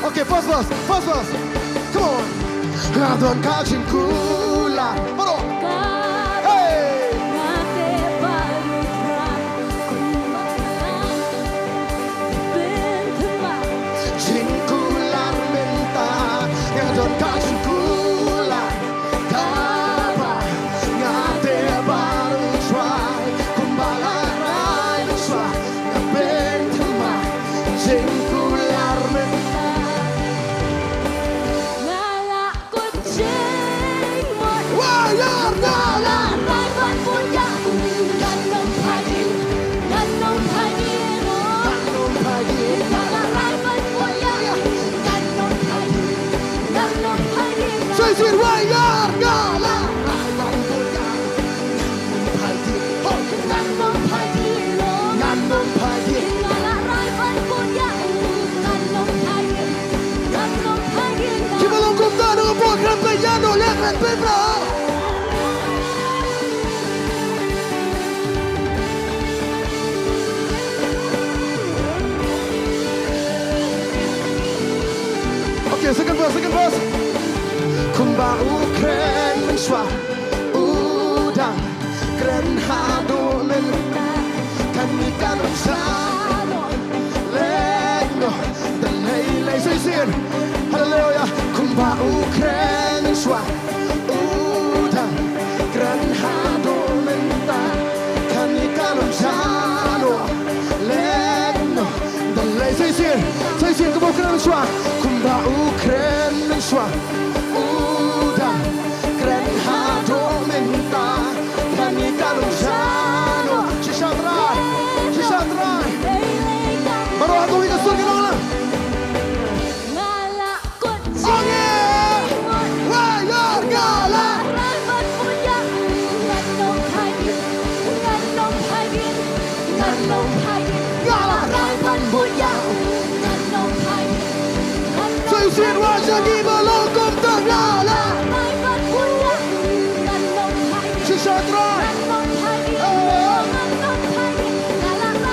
Okay, first verse, first verse. Come on. Nga don ka jingkular. Baroh. Hey. Jingkular mynta. Nga don ka jingkular. Kaba nga dei ban try, kumba la rai mynshuwa, nga pynthame, jingkular mynta. Nga la kut jingmut. Wa, ya, nga la rai ban bud ïa u, ngan ym phai dien, ngan ym phai dien, oh. Ngan ym phai dien. Nga la rai ban bud ïa u, ngan ym phai dien. Sa shisien, wa, ya, nga la. Kiba long kumta na ka por kren beit ïa no leh kren beit bro. Okay, second verse, second verse. Kumba u kren mynshuwa, u dang kren haduh mynta. Kane kan ym shah noh, leh noh, da lei lei. Sa shisien. Haleluya. Kumba u kren mynshuwa. U dang kren haduh mynta, kane kan ym shah noh, leh noh. Da lei sa shisien, sa shisien kumba u kren mynshuwa. Kumba u kren mynshuwa. U dang kren haduh mynta, kane kan ym shah noh. Shisha trai, shisha trai. Baroh hato ïa ka sur ki long lang. Nga la kut jingmut. Wa ïa nga la rai ban bud ïa u, ngan ym phai dien, ngan ym phai dien, ngan ym phai dien. Nga la rai ban bud ïa u, ngan ym phai dien, ngan ym phai dien. Sa shisien wa sha ki ba long kumta nga la rai ban bud ïa u, ngan ym phai dien. Shisha trai. Ngan ym phai dien, ngan ym phai dien. Nga la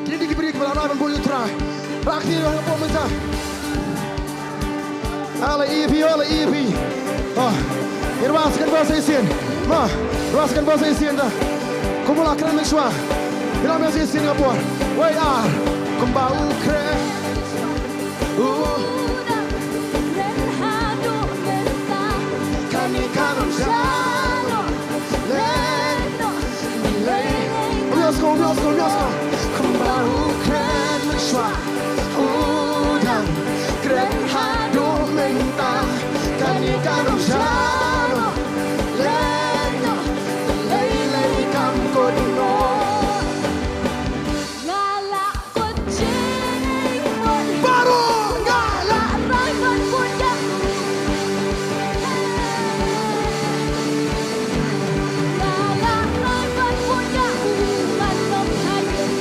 Kine dei ki briew kiba la rai ban buh ïa u Trai. Rah kti ïa u hapoh mynta. Hala ïa phi, hala ïa phi. Oh. Ngi rwai sa kynmaw sa shisien. Ma, rwai sa kynmaw sa shisien da. Kumba la kren mynshuwa. Ngi rwai sa shisien ka por. Wei ar. Kumba u kren. U dang kren haduh mynta. Kane kan ym shah noh. Leh noh. Leh. Ym ïohsngew, ym ïohsngew, ym ïohsngew. Kumba u kren mynshuwa. U dang kren haduh mynta. Kane kan ym shah noh. Leh noh. Leh leh kam kut noh. Nga la kut jingmut. Baroh nga la rai ban bud ïa u. Nga la rai ban bud ïa u. Ngan ym phai ïing,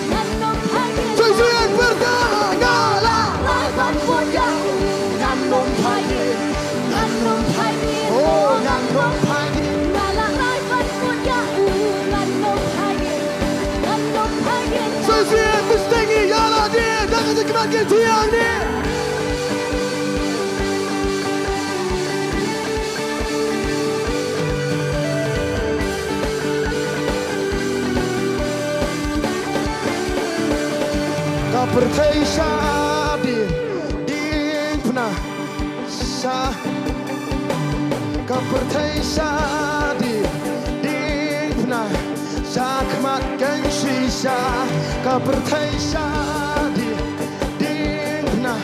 ngan ym phai ïing. Shisien pyrta nga la rai ban bud ïa u. Ngan ym phai ïing, ngan ym phai ïing. Oh, ngan ym phai ïing. Nga la rai ban bud ïa u. Ngan ym phai ïing. Shisien, pynshong ïa lade da ka jingkmen ki thiang ne. Ka pyrthei sha dieng, diengphna. Sha ka pyrthei sha dieng, diengphna. Sha khmat keiñ shisha ka pyrthei sha dieng, diengphna.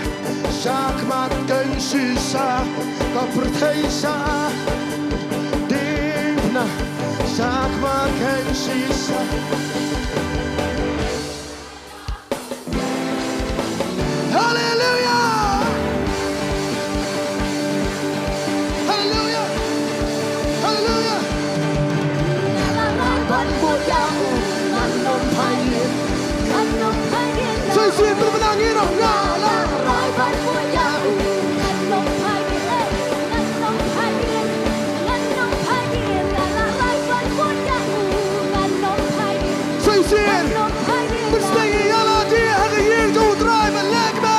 Sha khmat keiñ shisha ka pyrthei sha diengphna. Sha khmat keiñ shisha. Haleluya. Haleluya. Haleluya. Nga la rai ban bud ïa u, ngan ym phai ïing, ngan ym phai ïing. Shisien pynbna ngi noh, nga la rai ban bud ïa u, ngan ym phai ïing, eh, ngan ym phai ïing. Shisien pynshong ïa lade ha ka ïing jong u Trai ban leh kmen.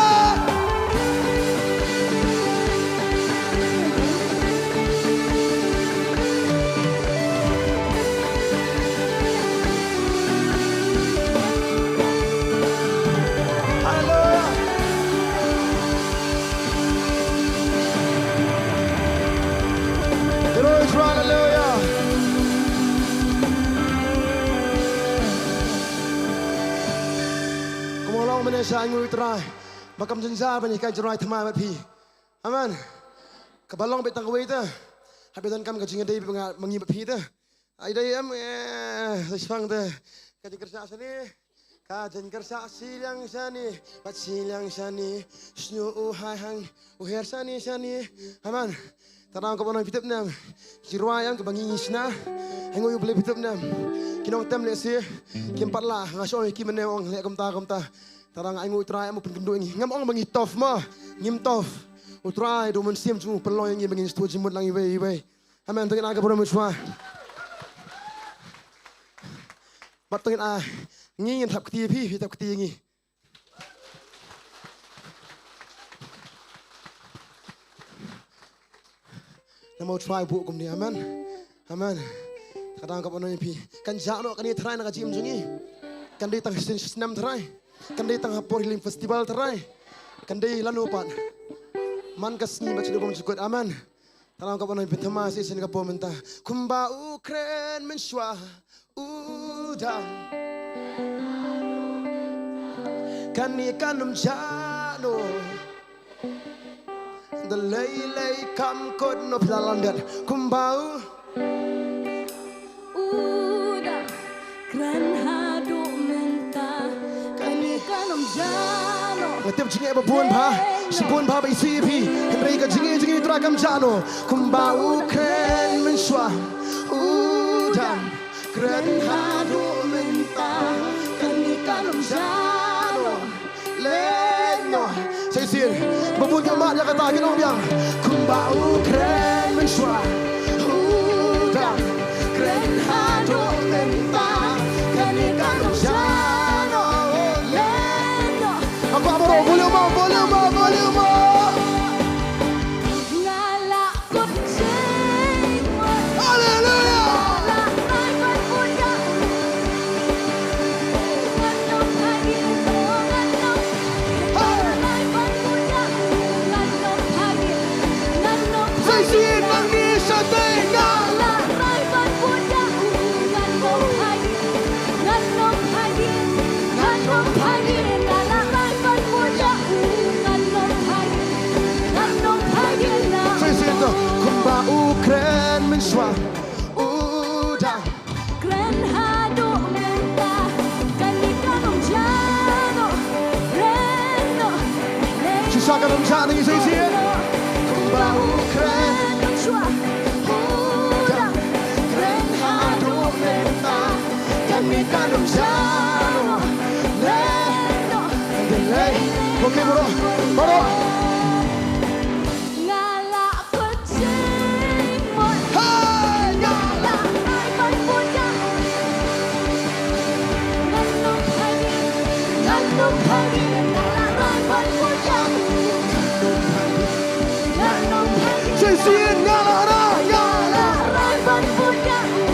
Haleluya. Glory to Hallelujah. Kumba long mynne sha, ai nguh ïa u Trai ba kam jynjar ban ïa ka jingrwai thymmai bad phi. Amen. Kaba long beit tang kawei te. Haba donkam ka jingïadei bad nga, ma ngi bad phi te. Ai dei em, eh, sa shipang te. Ka jingkyrshan shane. Ka jingkyrshan shiliang shane. Bad shiliang shane. Shñiuh u hai hang. U her shane shane. Amen. Tang dang kaba nang phi tip ne em. Ki rwai em kaba ngi ngi shna. Hynrei u Blei phi tip ne em. Ki nongtem lehse kim pat lah, nga shu ong ïa ki mynne ong leh kumta kumta. Tang dang ai nguh u Trai em u pynkynduh ïa ngi. Ngam ong ba ngi tough ma. Ngim tough. U Trai da u Mynsiem jong u pynlong ïa ngi ba ngin sngewthuh jingmut lang iwei iwei. Amen. To ngin ai ka burom mynshuwa. Bad to ngin ai, ngi ngin thap kti ïa phi, phi thap kti ïa ngi. Namar u Trai u buh kumne. Amen. Amen. Ka dang kaba nang ïa phi. Kan jah noh kane tharai na ka jingim jong ngi. Kan dei tang shisien snem tharai. Kan dei tang ha por Healing Festival tharai. Kan dei lano pat. Man ka sngi ba shu dei bym jukut. Amen. Tang dang kaba nang ïa phi thymmai shisien ka por mynta. Kumba u kren mynshuwa u dang. Kane kan ym jah noh. Da lei lei kam kut noh phi la lyndet kumba u. U dang kren haduh mynta. Kane kan ym jah noh. Nga tip jingeh ba bun bha. Shibun bha ba isih ïa phi. Hynrei ka jingeh jong ngi u Trai kam jah noh. Kumba u kren mynshuwa u dang kren haduh mynta. Kane kan ym jah noh. Leh noh. Sa shisien. Ba bun ki mat ïa kata kin ong biang. Kumba u kren mynshuwa u dang kren haduh mynta. Kane kan ym jah noh. Volume up, volume up. Hallelujah. Hey. Sa shisien nangne shatei, nga la rai ban bud ïa u, ngan ym phai. Ngan ym phai, ngan ym phai, nga la rai ban bud ïa u, ngan ym phai. Ngan ym phai na. Sa shisien to, kumba u kren mynshuwa, u dang kren haduh mynta, kane kan ym jah noh, kren noh. Shisha kan ym jah nangne sa shisien. Kumba u kren mynshuwa, u dang kren haduh mynta, kane kan ym jah noh, kren noh. Okay, baroh, baroh. Nga la kut jingmut. Hey! Nga la rai ban bud ïa u. Ngan ym phai, ngan ym phai, nga la rai ban bud ïa u. Ngan ym phai. Shisien nga la rai, nga la rai ban bud ïa u.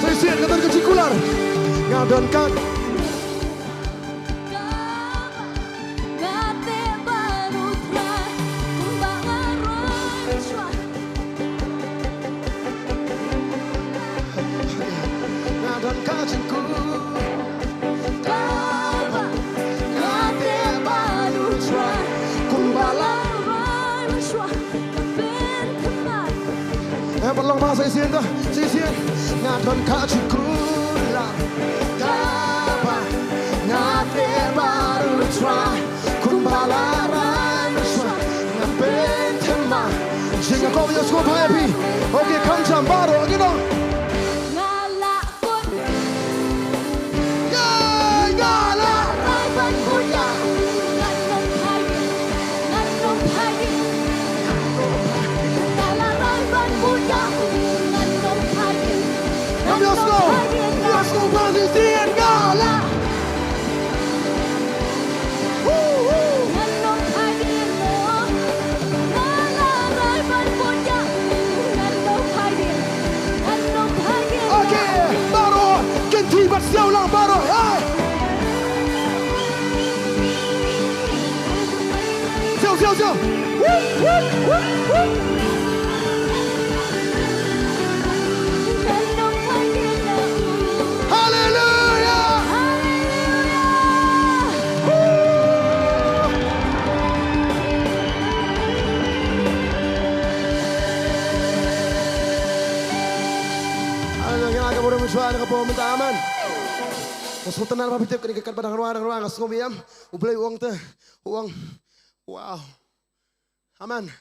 Sa shisien, ka don ka jingkular. Nga don ka Nga teh bad U Trai kumba nga roi mynshuwa. Nga don ka jingkyrkhu. Kaba nga teh bad U Trai kumba la roi mynshuwa. Ka pynthymmai. Eh, ba long ba sa shisien to, sa shisien. Nga don ka jingkular. Kaba nga teh bad U Trai kumba la roi mynshuwa. Nga pynthymmai. Jingïakob ïa u sngewbha ïa phi. Okay, kham jam baroh, okay, no. Nga la kut. Nga la rai ban bud ïa u, ngan ym phai. Ngan ym phai. Nga la rai ban bud ïa u, ngan ym phai. Ngan ym phai. Yes, go, yes, go, yes, go, yes, go. Nga la Okay, baroh, kynthei bad siaw lang baroh, hey. Siaw, siaw, siaw. Woo, woo, woo, woo. Haleluya. Haleluya. Haleluya. Ngi ai ka burom mynshuwa na ka por mynta, amen. Nga sngewtynnat ba phi tip kane ka kat ba dang rwai, dang rwai, nga sngew biang. U Blei u ong te, u ong. Wow. Amen.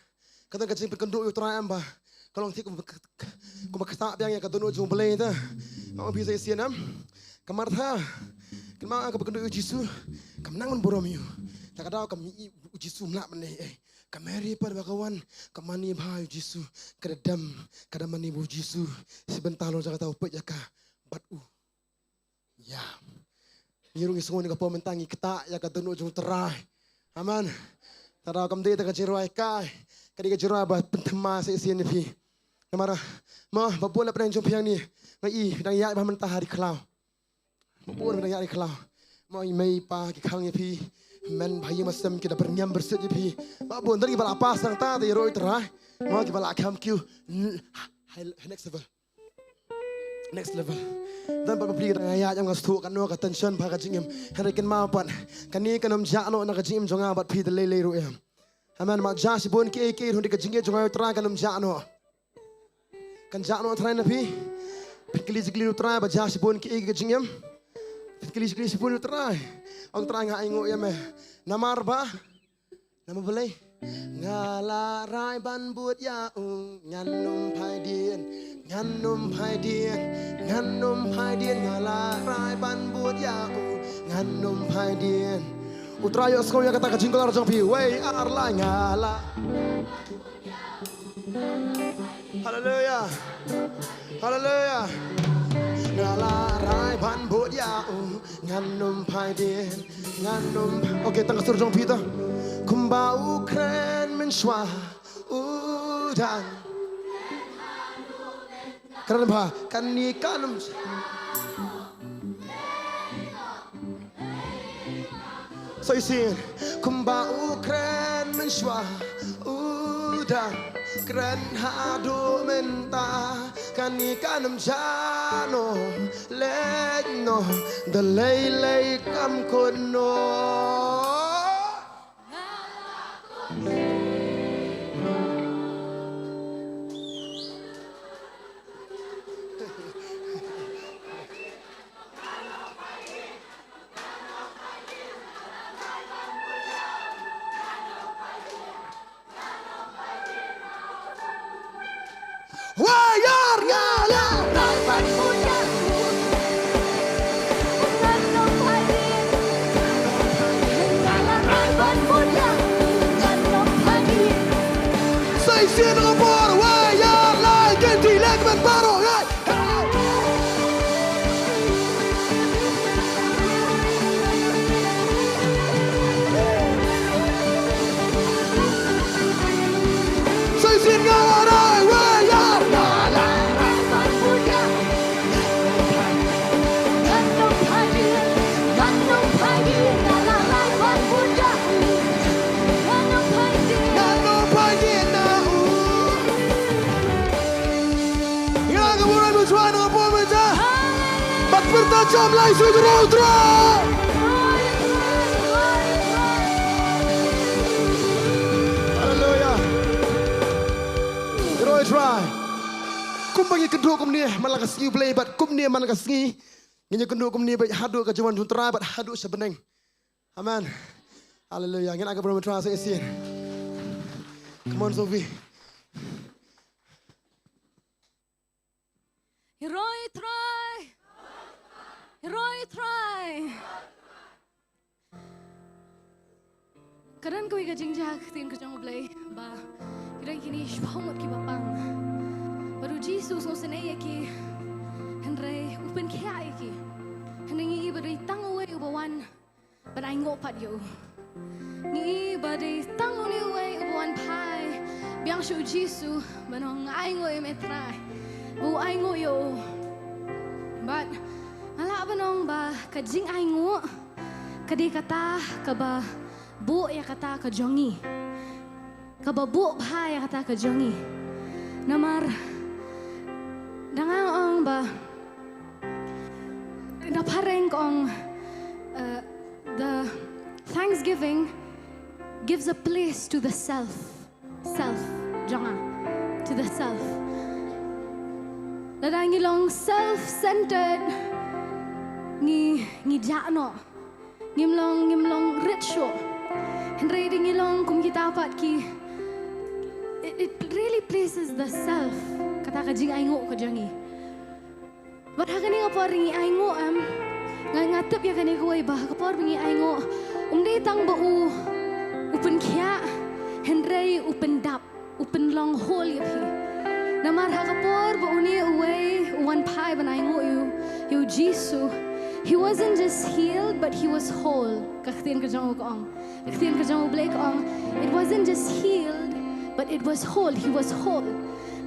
Ka don ka jingpynkynduh ïa U Trai em ba ka long thik kumba ka, kumba ka ktah biang ïa ka dohnud jong U Blei te. Nga ong phi sa shisien em. Ka Martha kynmaw ka pynkynduh ïa U Jisu, kam nang ban burom ïa u. Te ka daw ka mih ïa U Jisu, mlak ban leh ei. Ka Mary pat ba ka wan, ka mane bha ïa U Jisu, ka da dem, ka da mane bha ïa U Jisu. Shi bynta lor jong kata u peit ïa ka bad u. Ïa. Ngi ruh ngi sngew ha kane ka por mynta ngi ktah ïa ka dohnud jong U Trai. Amen. Te daw kam dei te ka jingrwai kai. Ka dei ka jingrwai ba pynthymmai sa shisien ïa phi. Namar, mo, ba bun na pdeng jong phi hangne, nga i dang ïaid bha mynta ha ri khlaw. Ba bun dang ïaid ha ri khlaw. Mo, i mei i pa ki khang ïa phi. Hynmen ba ïing ba sem ki da byrngem byrsit ïa phi. Ba bun dang, kiba la pass nangta da ïaroh ïa U Trai. Mo, kiba la kham kiew. High, next level. Next level. Don pat bapli ka dang ïaid, nga sngewthuh katno ka tension bad ka jingim. Hynrei kynmaw pat, kane kan ym jah noh na ka jingim jong nga bad phi da lei lei ruh em. Amen. Namar jah shibun kiei kiei ruh, hynrei ka jingïeit jong nga ïa U Trai kan ym jah noh. Kan jah noh trai na phi. Phin kylli jingkylli ïa U Trai ba jah shibun kiei kiei ka jingim. Phin kylli jingkylli shibun ïa U Trai. Ong Trai, nga ainguh ïa me. Namar ba Namar balei? Nga la rai ban bud ïa u, ngan ym phai dien, ngan ym phai dien, ngan ym phai dien, nga la rai ban bud ïa u, ngan ym phai dien. U Trai ïohsngew ïa kata ka jingkular jong phi, wei ar lai nga la. Haleluia. Haleluia. Nga la rai ban bud ïa u, ngan ym phai dien, ngan ym. Okay, tang ka sur jong phi to. Kumba u kren mynshuwa u dang. Kren bha, kane kan ym. Sa shisien, kumba u kren mynshuwa u dang kren haduh mynta, kane kan ym jia noh, leit noh, da lei lei kam kut noh. Wei ar nga la rai ban bud ïa u, ngan ym phai dien. Nga la rai ban bud ïa u, ngan ym phai dien. Sa shisien ka por, wei ar lai, kynti leh kmen baroh, hey. Sa shisien nga la rai, wei ar nga la rai ban bud ïa u. Ngan ym phai dien, ngan ym phai dien, nga la rai ban bud ïa u. Ngan ym phai dien, ngan ym phai dien na u. Ngi la ka burom mynshuwa na ka por mynta. Bad pyrta jam lai shuh ïa u Trai. Haleluia. Ïaroh ïa u Trai. Kumba ngi kynduh kumne man la ka sngi Blei bad kumne man la ka sngi. Ngin ïa kynduh kumne bad haduh ka jingwan jong u Trai bad haduh sha bneng. Amen. Haleluia. Ngin ai ka burom u Trai sa shisien. Come on, Sophie. Ïaroh ïa u Trai. Ïaroh ïa u Trai. Ka don kawei ka jingjia ha ka ktien ka jong U Blei ba ki don kine shiphew ngut kiba pang. Bad u Jisu u sngewsynei ïa ki. Hynrei u pynkhiah ïa ki. Hynrei ngi i ba dei tang uwei uba wan ban ainguh pat ïa u. Ngi i ba dei tang une uwei uba wan phai biang sha u Jisu ban ong, nga ainguh ïa me Trai. Ba u ainguh ïa u. Bad nga lah ban ong ba ka jingainguh ka dei kata kaba buh ïa kata ka jong ngi. Kaba buh bha ïa kata ka jong ngi. Namar da nga ong ba, da phareng ka ong, uh, the thanksgiving gives a place to the self. Self jong nga. To the self. Lada ngi long self-centered, ngi, ngi jah noh. Ngim long, ngim long rit shuh. Hynrei da ngi long kum kita pat ki, it, it really pleases the self. Kata ka jingainguh ka jong ngi. Bad ha kane ka por ngi ainguh, em. Nga, nga tip ïa kane kawei ba ha ka por ba ngi ainguh, um dei tang ba u, u pynkhiah, hynrei u pyndap. U pynlong hole ïa phi. Namar ha ka por ba une uwei u wan phai ban ainguh ïa u, ïa u Jisu, he wasn't just healed, but he was whole. Ka ktien ka jong u ka ong. Ka ktien ka jong U Blei ka ong, it wasn't just healed, but it was whole. He was whole.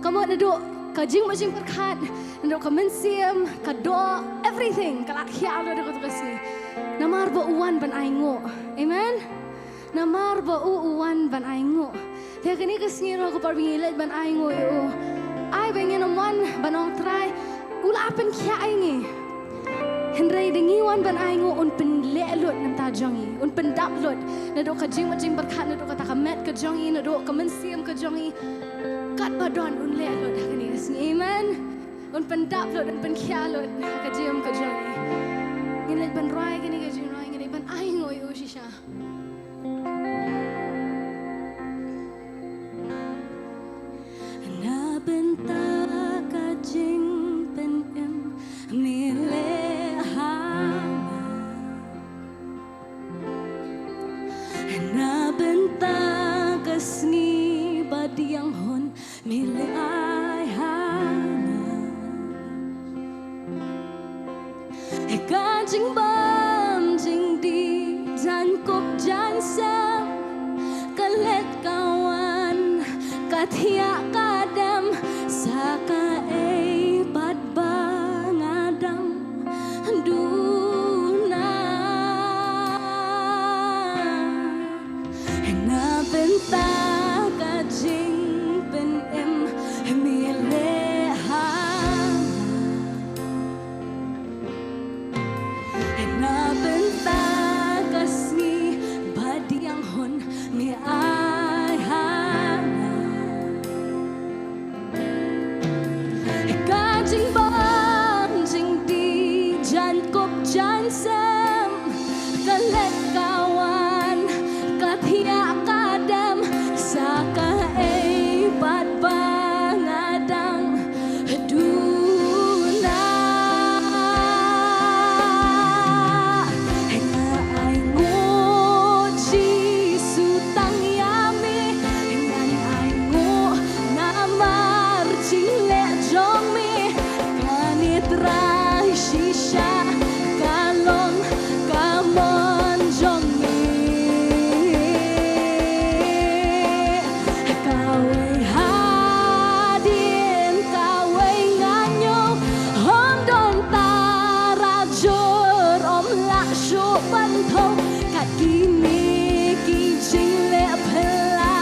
Ka mut naduh ka jingmut jingpyrkhat, naduh ka mynsiem, ka doh, everything ka la khiah lut da kata ka sngi. Namar ba u wan ban ainguh. Amen. Namar ba u, u wan ban ainguh. Te kane ka sngi ruh ka por ba ngi leit ban ainguh ïa u. Ai ba ngin ym wan ban ong Trai, u la pynkhiah ïa ngi. Hynrei da ngi wan ban ainguh un pynleh lut na ka bynta jong ngi. Un pyndap lut. Naduh ka jingmut jingpyrkhat, naduh kata ka met ka jong ngi, naduh ka mynsiem ka jong ngi. Katba don un leh lut ha kane ka sngi. Amen. Un pyndap lut, un pynkhiah lut ha ka jingim ka jong ngi. Ngin leit ban rwai kane ka jingrwai, ngin leit ban ainguh ïa u shisha. thiah ka dem, sa kaei pat ba nga dang duna. Na bynta ka jingpynim me leh ha nga, na bynta ka sngi ba dang hun me ai ha nga. Ka jingbam jingdih, jaiñ kup jaiñ sem, ka leit ka wan, ka thiah ka dem, sa kaei pat ba nga dang duna. Nga ainguh Jisu tang ïa me, ngan ainguh namar jingleh jong me. Kane Trai shisha ka long ka mon jong me. Kawei hadien kawei nga ñiew, ym don tarajur, ym lah shuh ban thew kat kine ki jingleh phylla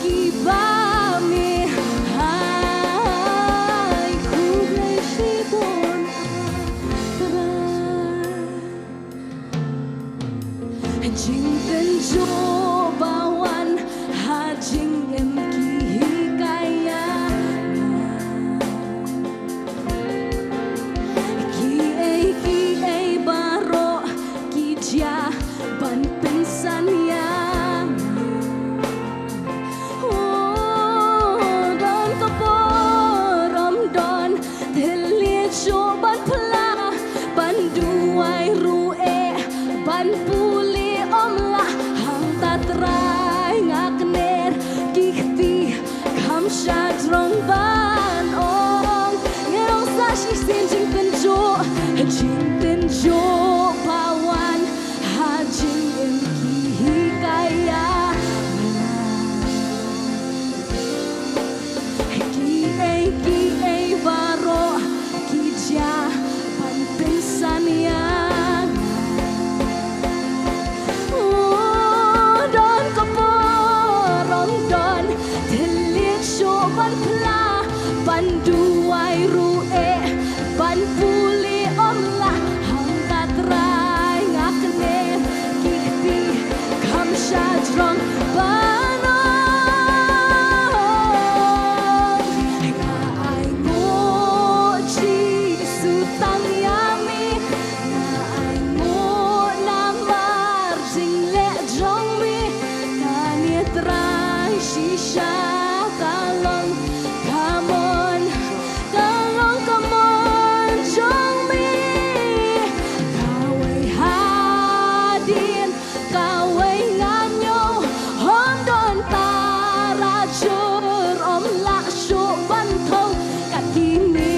kiba me ai. Khublei shibun Trai. Jingtynjuh ba wan ha jingim ki hikai ïa nga. Kiei kiei baroh ki jia ban pynsan ïa nga. Oh, don ka por ym don thylliej shuh ban phla, ban duwai ruh eh ban pule, ym lah hangta Trai nga kner ki kti, kham shajrong ban ong. Ngi ong sa shisien jingtynjuh, jingtynjuh ba wan ha jingim ki hikai ïa nga. Kiei kiei baroh ki jia ban pynsan ïa nga. Oh, don ka por ym don thylliej shuh ban phla, ban duwai ruh eh ban pule, ym lah hangta Trai nga kner ki kti, kham shajrong ban ong. Nga ainguh Jisu tang ïa me, nga ainguh namar jingleh jong me. Kane Trai shisha ka long ka mon, ka long ka mon jong me. Kawei hadien kawei nga ñiew, ym don tarajur, ym lah shuh ban thew kat kine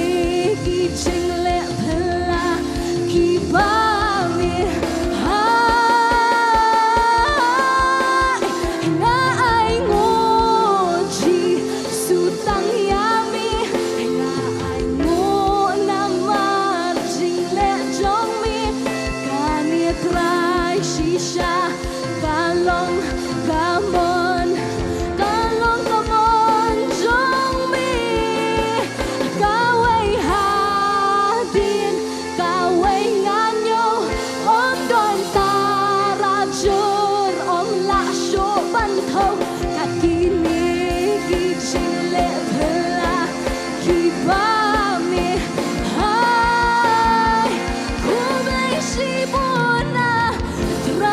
ki jingleh phylla kiba me ai. Nga ainguh Jisu tang ïa me, nga ainguh namar jingleh jong me. Kane Trai shisha ka long ka mon, ka long ka mon jong me. Kawei hadien kawei nga ñiew, ym don tarajur, ym lah shuh ban thew kat kine ki jingleh phylla kiba me ai. Khublei shibun ah Trai.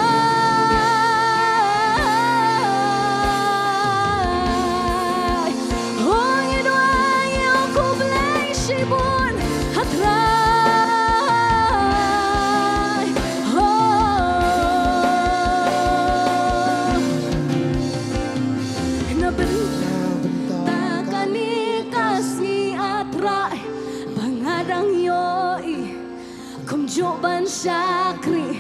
Oh, ngi duwai, ngi ong khublei shibun ha Trai. Oh, na bynta kane ka sngi ah Trai, ba nga dang ïohi kumjuh ban shakri,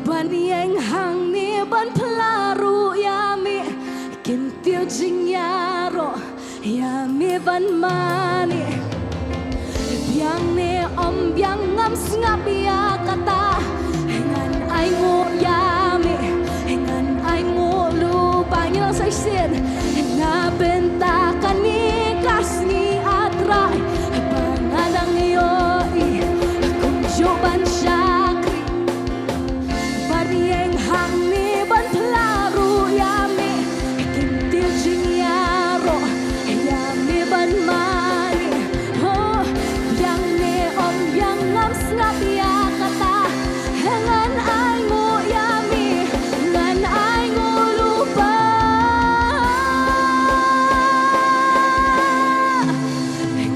ban ïeng hangne ban phla ruh ïa me. Kin Tiw jingïaroh ïa me ban mane. Biang ne ym biang ngam sngap ïa kata. Ngan ainguh ïa me, ngan ainguh lypa. Ngi long sa shisien. Na bynta kane ka sngi, A Trai, ba nga dang ïohi kumjuh ban shakri. Ban ïeng hangne ban phla ruh ïa me, kin tiw jingïaroh ïa me ban mane. Oh, biang ne ym biang ngam sngap ïa kata. Ngan ainguh ïa me, ngan ainguh lypa.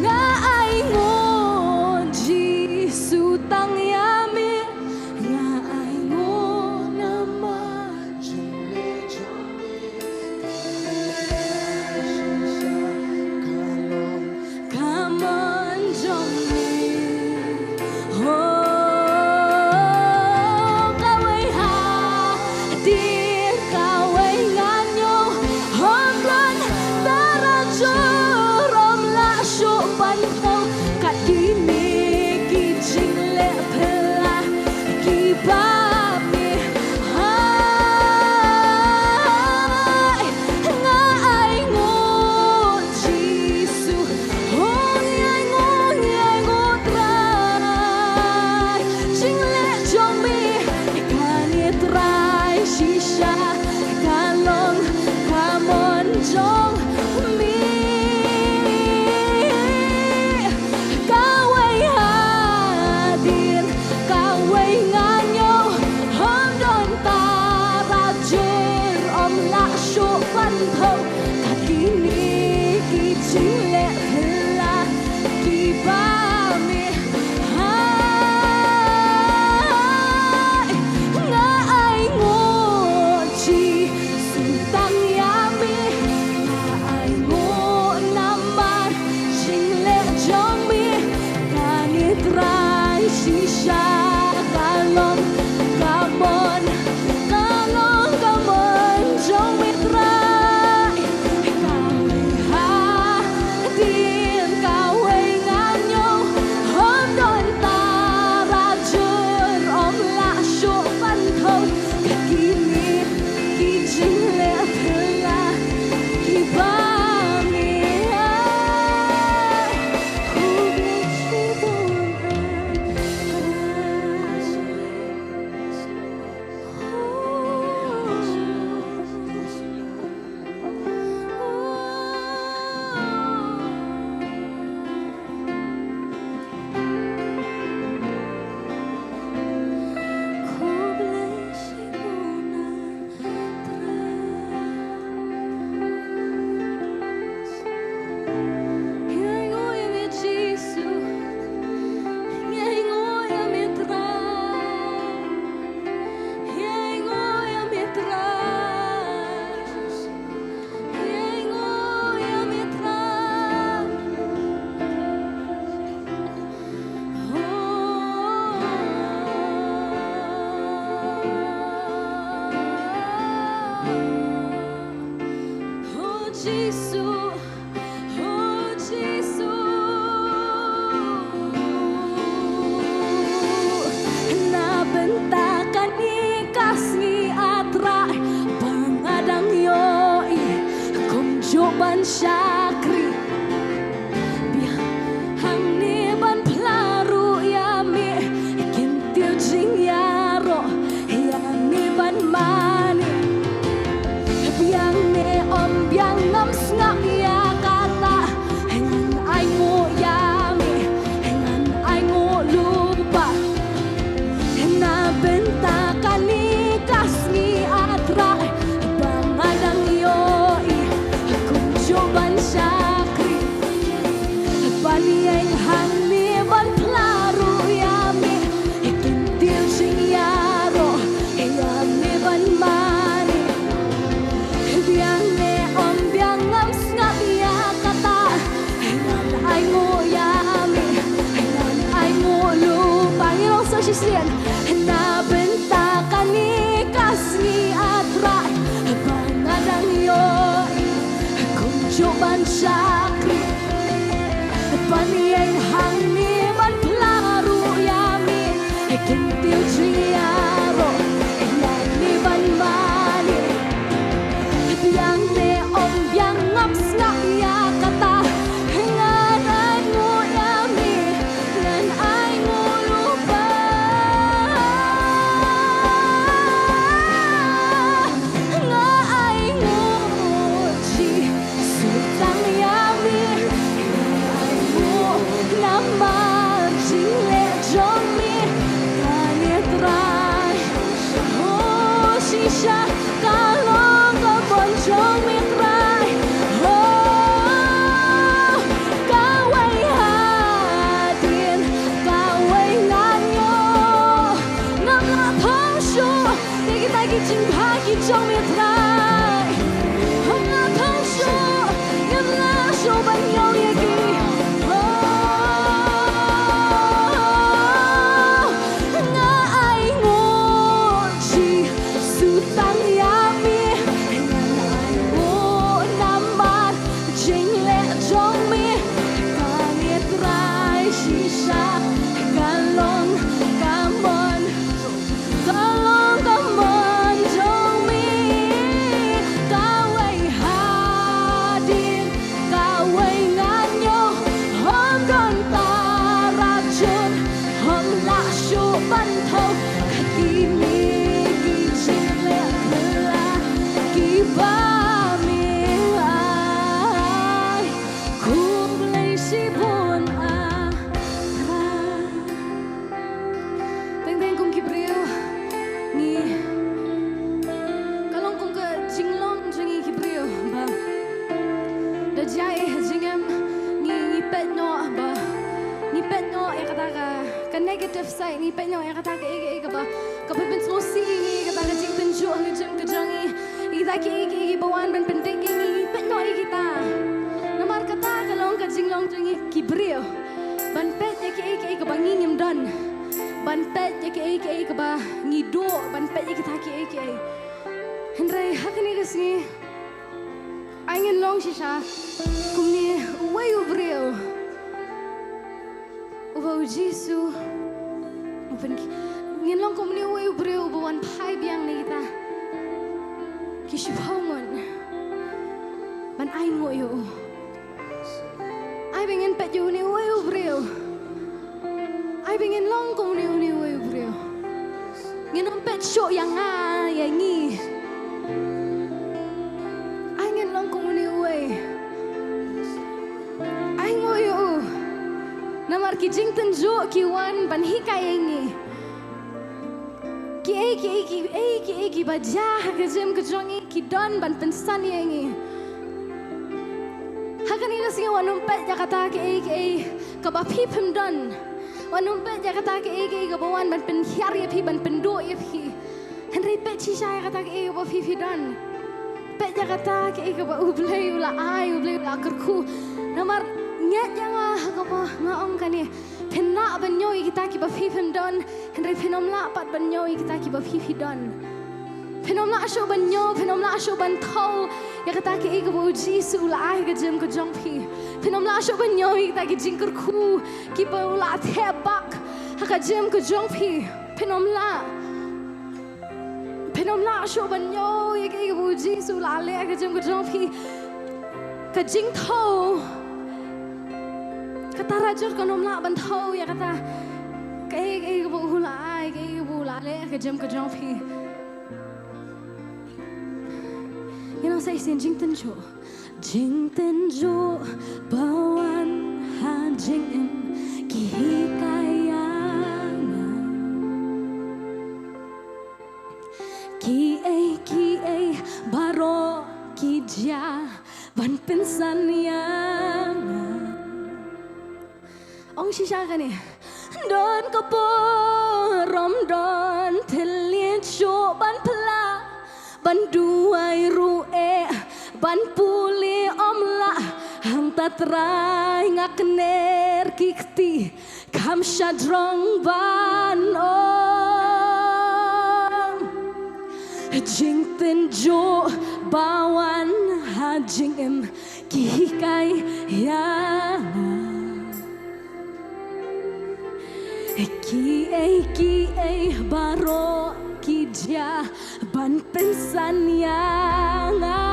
Nga ainguh Jisu tang ïa me. Nga ainguh namar ka mon jong me. Oh, kawei hadien kawei ngan ïoh, ym don tarajur, ym lah shuh ban thew. Kat kine ki jingleh phylla kiba me ai. Nga ainguh Jisu, oh, ngi ainguh, ngi ainguh Trai. Jingleh jong me, kane Trai shisha ka long ka mon jong me. Kawei hadien kawei ngan ïoh, ym don tarajur, ym lah shuh ban thew. Kat kine ki jingleh phylla kiba me ai. Nga ainguh Jisu tang ïa me. Nga ainguh namar jingleh jong me. Kane Trai shisha ka long ka mon, ka long ka mon jong me Trai. Kawei hadien kawei ngan ïoh, ym don tarajur, ym lah shuh ban thew. Kat kine ki jingleh phylla kiba me ai. Khublei shibun. Oh, Jisu, oh, Jisu. Na bynta kane ka sngi, A Trai, ba nga dang ïohi kumjuh ban shakri. Biang hangne ban phla ruh ïa me, kin tiw jingïaroh ïa me ban mane. Biang ne ym biang ngam sngap ïa kata. Ngan ainguh ïa me, ngan ainguh lypa. Na bynta kane ka sngi, A Trai, ba nga dang ïohi kumjuh ban shakri. Ban ïeng hangne ban phla ruh ïa me, kin tiw jingïaroh ïa me ban mane. Biang ne ym biang ngam sngap ïa kata. Ngan ainguh ïa me, ngan ainguh lypa. Ngi long sa shisien. Na bynta kane ka sngi, A Trai, ba nga dang ïohi Shakri. Ban ïeng hangne ban phla ruh ïa me. Kyntiew jingïaroh ïa me ban mane. Biang ne ym biang ngam sngap ïa kata. Ngan ainguh ïa me. Ngan ainguh lypa. Nga ainguh Jisu tang ïa me. Nga ainguh namar jingleh jong me. Kane Trai. Oh, shisha ka long ka mon jong me Trai. Oh, kawei hadien, kawei ngan ïoh. Ngam lah thong shuh ïa kita ki jingbha ki jong me Trai. Ngam lah thong shuh, ngam lah shuh ban ïoh ïa ki. Oh, nga ainguh Jisu tang ïa me. Nga ainguh namar jingleh jong me. Kane Trai shisha ka long ka mon. Ka long ka mon jong me. Kawei hadien, kawei ngan ïoh. Ym don para jur, ym lah shuh ban thew. Ka kine ki jingleh phylla kiba me ai. Khublei shibun ah Trai. Teng teng kum ki briew ngi, ka long kum ka jinglong jong ngi ki briew ba da jia i ha jingim ngi, ngi peit noh ba, ngi peit noh ïa kata ka, ka negative side, ngi peit noh ïa kata kaei kaei kaba, kaba pynsngewsih ïa ngi, kata ka jingtynjuh ha ka jingim ka jong ngi. Ïa kita kiei kiei kiba wan ban pyndik ïa ngi, ngi peit noh ïa kita. Namar kata ka long ka jinglong jong ngi ki briew ban peit ïa kiei kiei kaba ngi ngim don, ban peit ïa kiei kiei kaba ngi duh, ban peit ïa kita kiei kiei. Hynrei ha kane ka sngi ai ngin long shisha kumne uwei u briew uba u Jisu u pyn-, ngin long kumne uwei u briew uba wan phai biang na kita ki shiphew ngut ban ainguh ïa u. Ai ba ngin peit ïa une uwei u briew. Ai ba ngin long kum une, une uwei u briew. Ngin ym peit shuh ïa nga ïa ngi. Ai ngin long kum une uwei. Ainguh ïa u. Namar ki jingtynjuh ki wan ban hikai ïa ngi. Kiei kiei kiei kiei kiba jia ha ka jingim ka jong ngi ki don ban pynsan ïa ngi. Ha kane ka sngi wat nym peit ïa kata kiei kiei kaba phi phim don. Wat nym peit ïa kata kiei kiei kaba wan ban pynhiar ïa phi, ban pynduh ïa phi. Hynrei peit shisha ïa kata kiei kaba phi phi don. Peit ïa kata kiei kaba U Blei u la ai, U Blei u la kyrkhu. Namar ngeit ïa nga ha kaba nga ong kane, phin lah ban ñiew ïa kita kiba phi phim don. Hynrei phin ym lah pat ban ñiew ïa kita kiba phi phi don. Phin ym lah shuh ban ñiew, phin ym lah shuh ban thew ïa kata kiei kaba U Jisu u la ai ha ka jingim ka jong phi. Phin ym lah shuh ban ñiew ïa kita ki jingkyrkhu kiba u la thep bak ha ka jingim ka jong phi. Phin ym lah. Phin ym lah shuh ban ñiew ïa kiei kaba U Jisu u la leh ha ka jingim ka jong phi. Ka jingthew, kata rajor kan ym lah ban thew ïa kata. Kaei kaei kaba u la ai, kaei kaba u la leh ha ka jingim ka jong phi. Ïa nang sa shisien jingtynjuh. Jingtynjuh ba wan ha jingim ki hikai ïa nga. Kiei kiei baroh ki jia ban pynsan ïa nga. Ong shisha kane. Don ka por ym don thylliej shuh ban phla, ban duwai ruh eh, ban pule ym lah. Hangta Trai nga kner ki kti, kham shajrong ban ong. Jingtynjuh ba wan ha jingim Ki hikai ïa nga kiei kiei baroh ki jia ban pynsan ïa nga.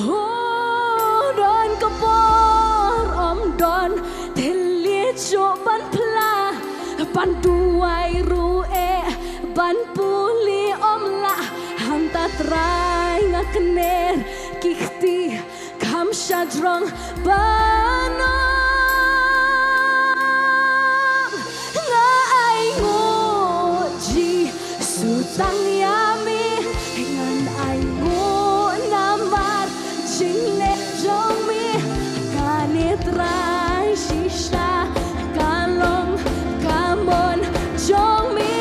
Ho, don ka por ym don thylliej shuh ban phla, ban duwai ruh eh ban pule ym lah. Hangta Trai nga kner ki kti kham shajrong ban ong, nga ainguh Jisu tang ïa me, ngan ainguh namar jingleh jong me. Kane Trai shisha ka long ka mon jong me.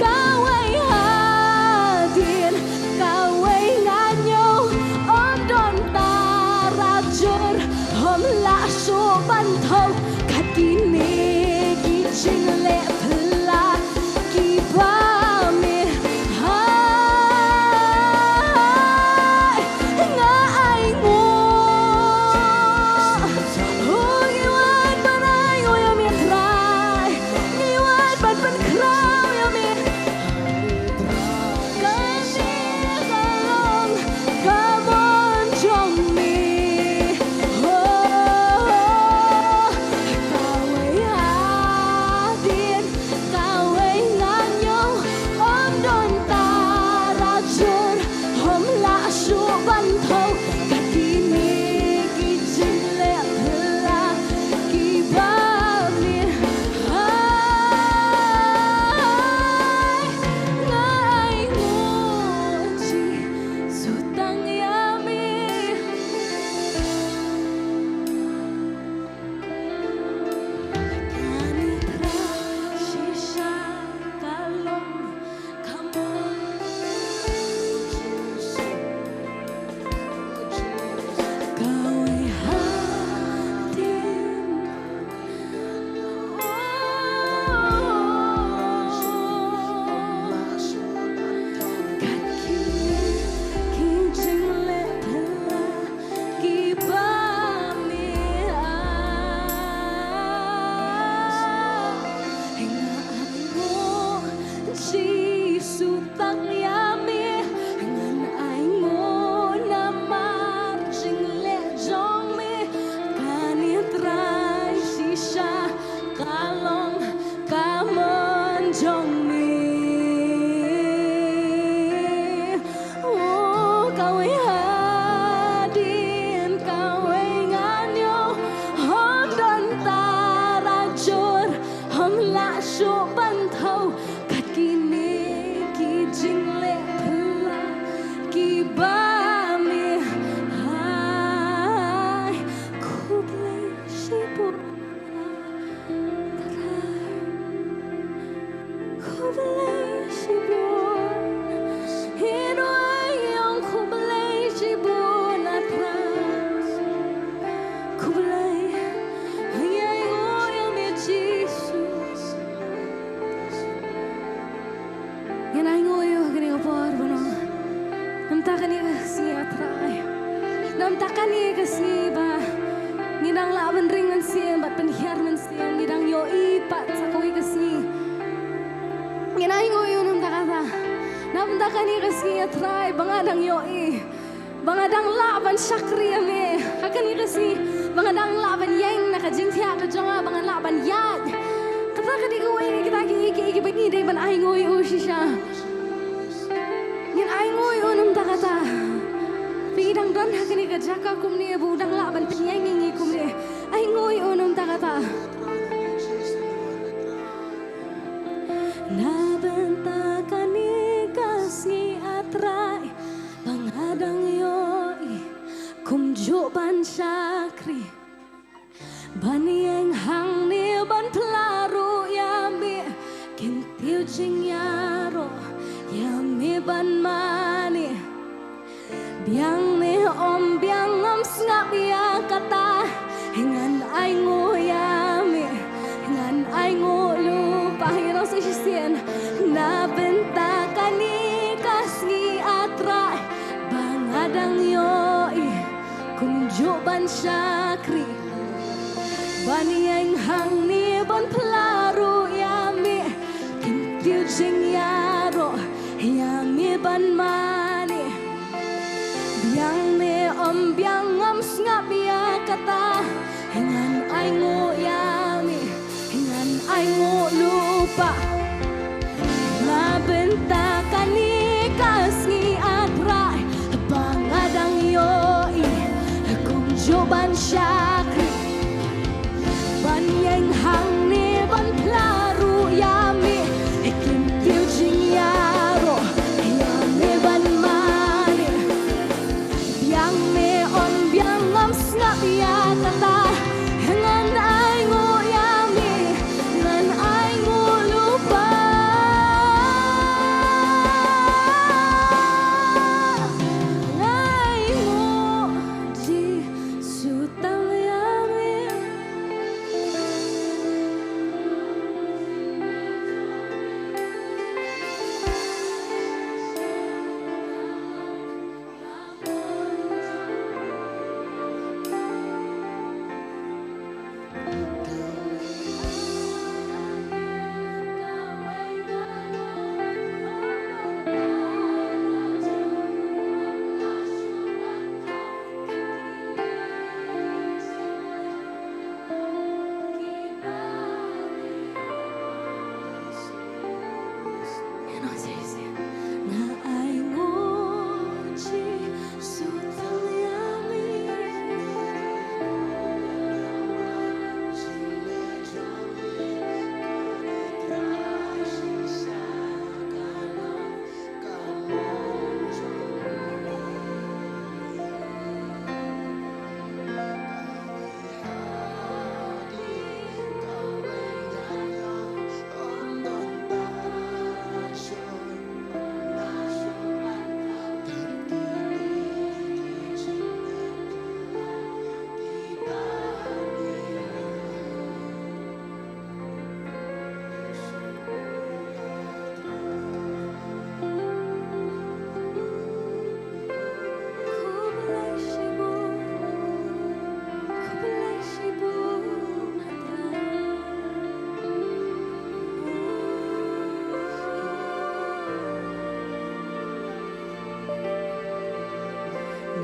Kawei hadien kawei nga ñiew, ym don tarajur, ym lah shuh ban thew kat kine ki jingleh phylla kiba me hai. Nga ainguh, oh, ngi wan ban ainguh ïa me Trai, ngi wan ban pynkhraw ïa me. Kane ka long ka mon jong me. Oh, kawei hadien kawei nga ñiew, ym don tarajur, ym lah shuh ban thew kat kine ki jingleh phylla kiba me hai. Nga ainguh Jisu tang ïa me. Kane Trai shisha ka long ka mon. Kawei hadien, oh, kat kine ki jingleh phylla kiba me ai. Nga ainguh Jisu tang ïa me, ngan ainguh namar jingleh jong me. Kane Trai shisha ka long ka mon jong me. Oh, kawei hadien kawei nga ñiew, ym don tarajur, ym lah shuh ban thew kat kine ki jingleh phylla kiba me hai. Khublei shibun Trai. Khublei shibun. Hin ong khublei shibun a Trai. Khublei. Ngi ainguh ïa me Jisu. Ngin ainguh ïa u ha kane ka por ban ong, namar kane ka sngi a Trai, namar kane ka sngi ba ngi dang lah ban ring mynsiem bad pynhiar mynsiem, ngi dang ïohi pat sa kawei ka sngi. Ngin ainguh ïa u namar kata, namar kane ka sngi a Trai ba nga dang ïohi ba nga dang lah ban shakri ïa me ha kane ka sngi, ba nga dang lah ban ïeng na ka jingthiah ka jong nga, ba nga lah ban ïaid. Kata ka dei kawei na kita ki, ki, kiba ngi dei ban ainguh ïa u shisha. Ngin ainguh ïa u namar kata ba ngi dang don ha kane ka jaka kumne, ba u dang lah ban pynïeng ïa ngi kumne. Ainguh ïa u namar kata. Na bynta kane ka sngi a Trai, ba nga dang ïohi kumjuh ban shakri, ban ïeng hangne ban phla ruh ïa me, kyntiew jingïaroh ïa me ban mane. Biang ne ym biang ngam sngap ïa kata, ngan ainguh ïa me, ngan ainguh lypa ïa u sa shisien. Na bynta kane ka sngi shakri. Ban ïeng hangne ban phla ruh ïa me, kyntiew jingïaroh ïa me ban mane. Biang me ym biang ngam sngap ïa kata, ngan ainguh ïa me, ngan ainguh lypa. Na bynta kane ka sngi, A Trai, ba nga dang ïohi kumjuh ban shakri. Ban ïeng hangne ban phla ruh ïa me, kyntiew jingïaroh ïa me ban mane. Biang me ym biang ngam sngap ïa kata, ngan ainguh ïa me, ngan ainguh lypa. Ainguh Jisu tang ïa me.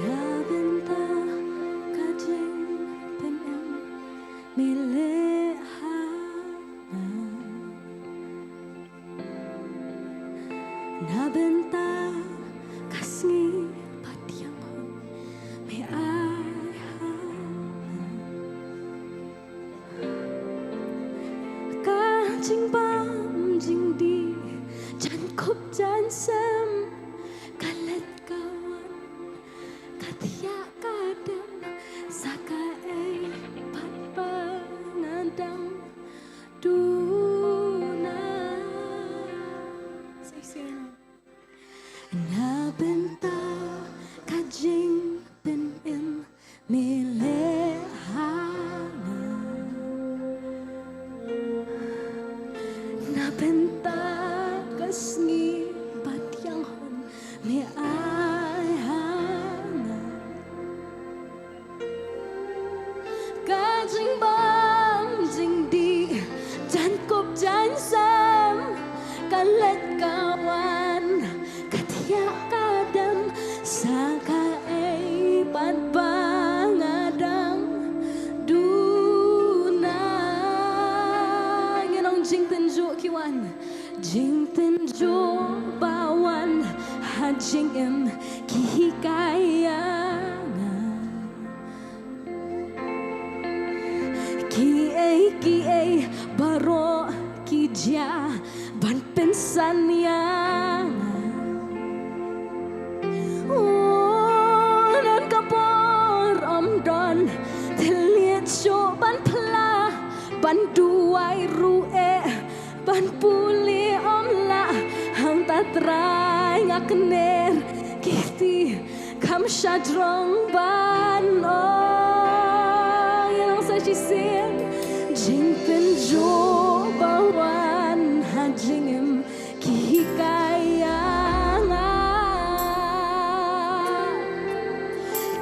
Na bynta ka jingpynim me leh ha nga. Na bynta ka sngi bad ïanghun me ai ha nga. Ka jingbam jingdih, jaiñkup jaiñsem, ka leit ka wan, ka thiah ka dem, sa kaei pat ba nga dang duna. Na bynta ka jingpynim me leh ha nga. Na bynta ka sngi bad ïanghun me ai ha nga. Ka jingbam jingdih, jaiñkup jaiñsem, ka leit ka wan, ka thiah ka dem, sa kaei pat ba nga dang duna. Ngin ong jingtynjuh ki wan. Jingtynjuh ba wan ha jingim ki hikai ïa nga. Kiei kiei baroh ki jia ban pynsan ïa nga. Oh, don ka por ym don thylliej shuh ban phla, ban duwai ruh eh, ban pule ym lah, hangta Trai nga kner, ki kti kam shah jrong ban ong. Ïa long sa shisien, jingtynjuh ba wan ha jingim ki hikai ïa nga.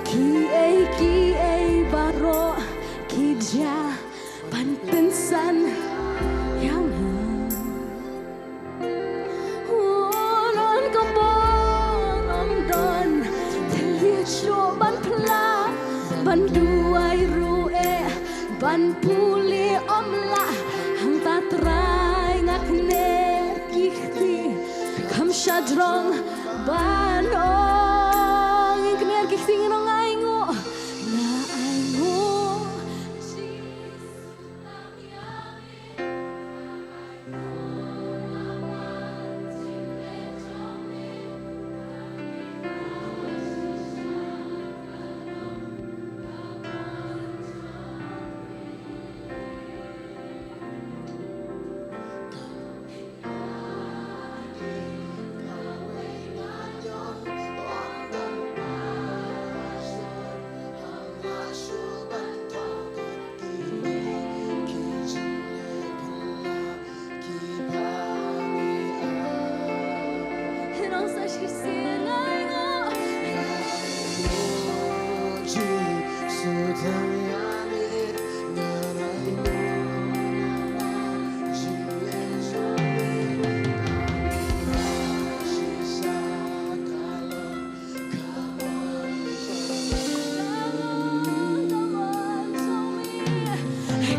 Kiei kiei Jia ban pynsan ïa nga. Don ka bor ym don, te leit shuh ban phla, ban duwai ruh eh, ban pule ym lah. Hangta Trai nga kner ki kti, kham shajrong ban ong. Ngin kner ki kti, ngin ong nga ainguh, nga ainguh.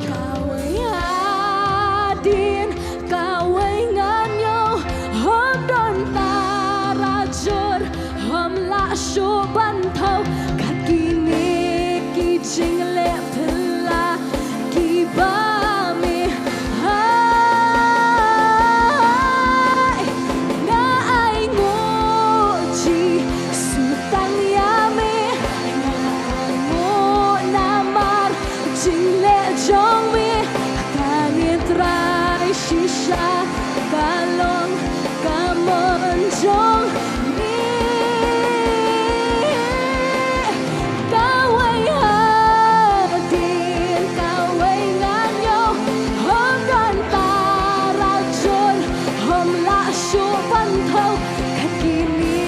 Kawei hadien kawei ngan ïoh, ym don tarajur, ym lah shuh ban thew kat kine ki jingleh phylla kiba me ai. Nga ainguh Jisu tang ïa me, nga ainguh namar jingleh jong me. Kane Trai shisha ka long ka mon jong me. Kawei hadien kawei ngan ïoh, ym don tarajur, ym lah shuh ban thew kat kine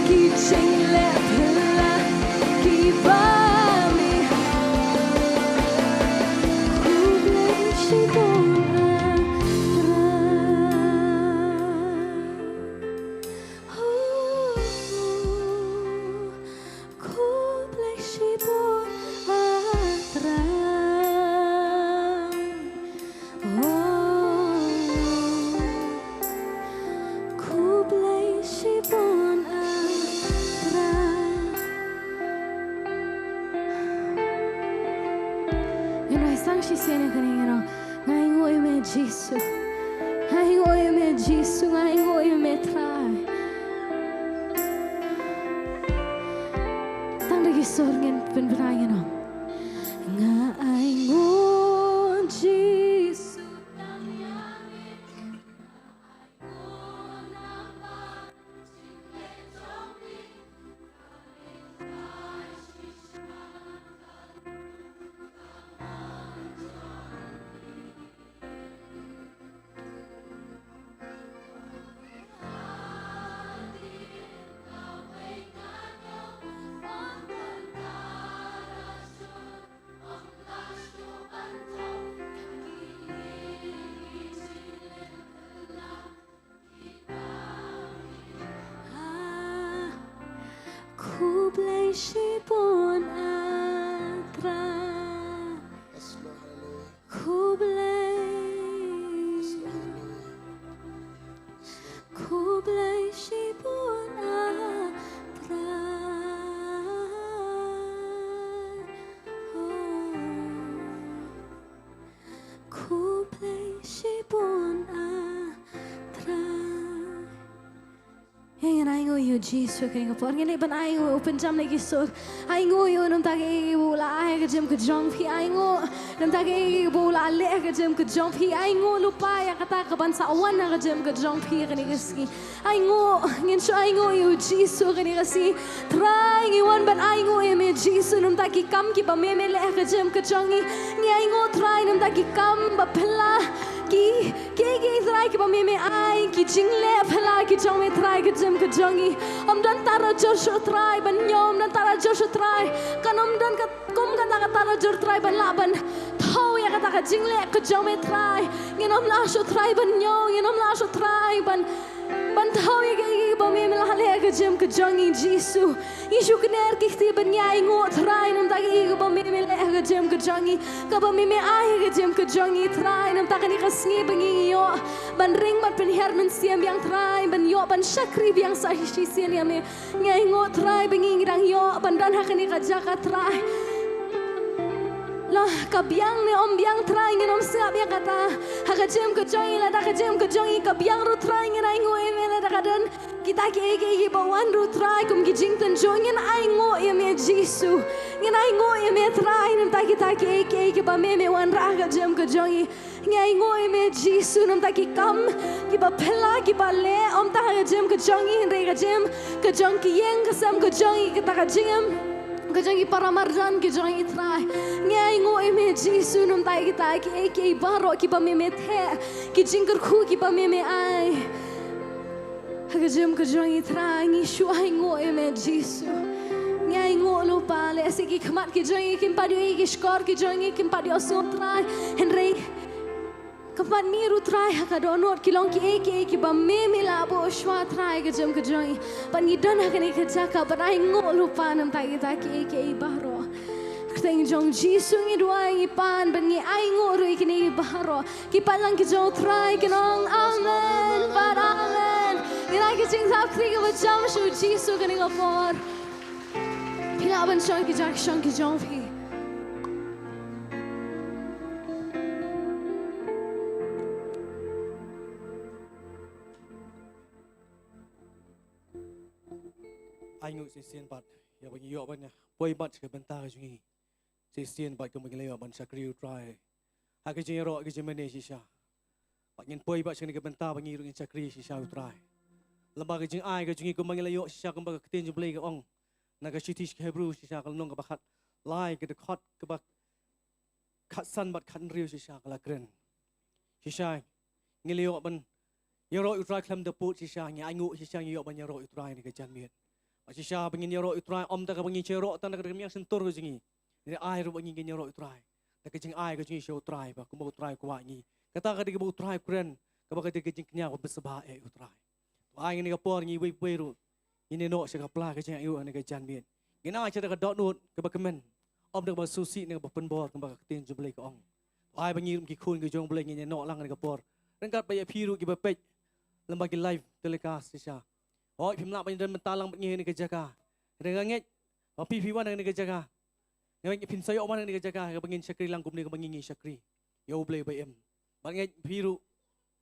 ki jingleh phylla kiba me. Khublei shibun ah Trai. Khublei shibun ah Trai. Oh, khublei shibun ah Trai. Ngin rai shisien ïa kane, ngin ong, nga ainguh ïa me Jisu. Nga ainguh ïa me Jisu, nga ainguh ïa me Trai. Tang da ki sur ngin pynbna, ngin ong, nga ainguh Jisu. Ah, khublei shibun ah Trai. Yes, Lord. Hallelujah. Khublei. Yes, Lord. Hallelujah. Yes, Lord. Khublei shibun ah Trai. Oh. Khublei shibun ah Trai. Ngin ainguh ïa u Jisu ha kane ka por. Ngin leit ban ainguh, u pynjam leit ki sur. Ainguh ïa u namar kata kaba u la ai ha ka jingim ka jong phi. Ainguh namar kata kaba u la leh ha ka jingim ka jong phi. Ainguh lypa ïa kata kaban sa wan ha ka jingim ka jong phi ha kane ka sngi. Ainguh, ngin shu ainguh ïa u Jisu ha kane ka sngi. Trai, ngi wan ban ainguh ïa me Jisu namar ki kam kiba me me leh ha ka jingim ka jong ngi. Ngi ainguh Trai namar ki kam ba phylla Ki, ki, ki Trai kiba me me ai, ki jingleh phylla ki jong me Trai ka jingim ka jong ngi. Ym don tara jur shuh Trai ban ñiew, ym don tara jur shuh Trai. Kan ym don ka, kum kata ka tara jur Trai ban lah ban thaw ïa kata ka jingleh ka jong me Trai. Ngin ym lah shuh Trai ban ñiew, ngin ym lah shuh Trai ban, ban thaw ïa ki, kiba me me la leh ka jingim ka jong ngi Jisu. Ngi shu kner ki kti ban ngi ainguh Trai namar ta ki, kiba me me leh ha ka jingim ka jong ngi, kaba me me ai ha ka jingim ka jong ngi Trai namar ta kane ka sngi ba ngi ïoh ban ring bad pynhiar mynsiem biang Trai, ban ïoh ban shakri biang sa shisien ïa me. Ngi ainguh Trai ba ngi ngi dang ïoh ban don ha kane ka jaka Trai. La ka biang ne ym biang Trai ngin ym sngap ïa kata. Ha ka jingim ka jong ngi, lada ka jingim ka jong ngi ka biang ruh Trai ngin ainguh ïa me, lada ka don kita kiei kiei kiba wan ruh Trai kum ki jingtynjuh, ngin ainguh ïa me Jisu. Ngin ainguh ïa me Trai namar ta kita kiei kiei kiba me me wanrah ha ka jingim ka jong ngi. Ngi ainguh ïa me Jisu namar ta ki kam kiba phylla kiba leh, ym tang ha ka jingim ka jong ngi hynrei ka jingim ka jong ki ïing ka sem ka jong ngi, kata ka jingim ka jong ki para marjan ki jong ngi Trai. Ngi ainguh ïa me Jisu namar ta kita kiei kiei baroh kiba me me theh, ki jingkyrkhu kiba me me ai. Ha ka jingim ka jong ngi Trai ngi shu ainguh ïa me Jisu. Ngi ainguh lypa, lehse ki khmat ki jong ngi kim pat ïohi, ki shkor ki jong ngi kim pat ïohsngew Trai, hynrei ka khmat ngi ruh Trai ha ka dohnud ki long kiei kiei kiba me me la buh shuwa Trai ha ka jingim ka jong ngi. Bad ngi don ha kane ka jaka bad ainguh lypa namar ta kita kiei kiei baroh. Kyrteng jong Jisu ngi duwai, ngi pan bad ngi ainguh ruh ïa kine baroh. Ki paidlang ki jong u Trai kin ong amen bad amen. Ngi la ki jingthap kti kaba jam sha u Jisu kane ka por. Phi lah ban shong ki jaka shong ki jong phi. Ainguh shisien pat ïa ba ngi ïoh ban ïa poi pat sha ka bynta ka jong ngi. Shisien pat ka ba ngi la ïoh ban shakri u Trai ha ka jingïaroh ka jingmane shisha. Bad ngin poi pat sha kane ka bynta ba ngi ruh ngin shakri shisha u Trai. Lem bad ka jingai ka jong ngi kumba ngi la ïoh shisha kumba ka ktien jong u Blei ka ong na ka shithi sha ki Hebru shisha ka lynnong kaba khatlai ka dkhot kaba khatsan bad khathynriew shisha ka la kren. Shisha ngi la ïoh ban ïaroh ïa u Trai khlem da pud shisha, ngi ainguh shisha ngi ïoh ban ïaroh ïa u Trai na ka janmiet. Bad shisha ba ngin ïaroh ïa u Trai ym da kaba ngin ïaroh tang da ka miang shyntur ka jong ngi. Ngi ai ruh ba ngin ïaroh ïa u Trai da ka jingai ka jong ngi sha u Trai ba kumba u Trai u kwah ngi. Kata ka dei kaba u Trai u kren, kaba ka dei ka jingkñia ba pynsngewbha ïa u Trai. Ai ngi kane ka por ngi iwei pa iwei ruh ngin ïa noh sha ka pla ka jingaiu ha kane ka janmiet. Ngin ai sha ka dohnud kaba kmen, ym da kaba sngewsih ne kaba pynbor, kumba ka ktien jong u Blei ka ong. Ai ba ngi ruh ki khun ki jong u Blei ngin ïa noh lang ha kane ka por. Ryngkat bad ïa phi ruh kiba peit lem bad ki live telecast shisha. Hooid phim lah ban ïadon bynta lang bad ngi ha kane ka jaka. Hynrei nga ngeit ba phi phi wan ha kane ka jaka. Nga ngeit phin sa ïoh wan ha kane ka jaka kaba ngin shakri lang kumne kaba ngi ngi shakri ïa u Blei ba im. Bad nga ngeit phi ruh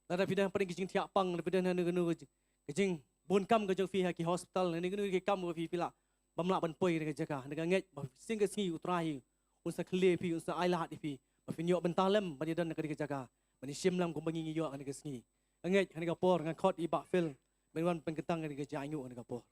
lada phi don ha pdeng ka jingthiah pang, lada phi don ha kano kano ka jing, ka jingbun kam ka jong phi ha ki hospital, ha kano kano ki kam ka phi phi lah bym lah ban poi ha kane ka jaka. Nga ngeit ba shisien ka sngi u Trai un sa khleh ïa phi, un sa ailad ïa phi ba phin ïoh bynta lem ban ïadon ha kane ka jaka, ban ïashim lang kumba ngi ngi ïoh ha kane ka sngi. Nga ngeit ha kane ka por nga khot ïa i Bah Phil ban wan pynkyntang ha kane ka jingainguh ha kane ka por.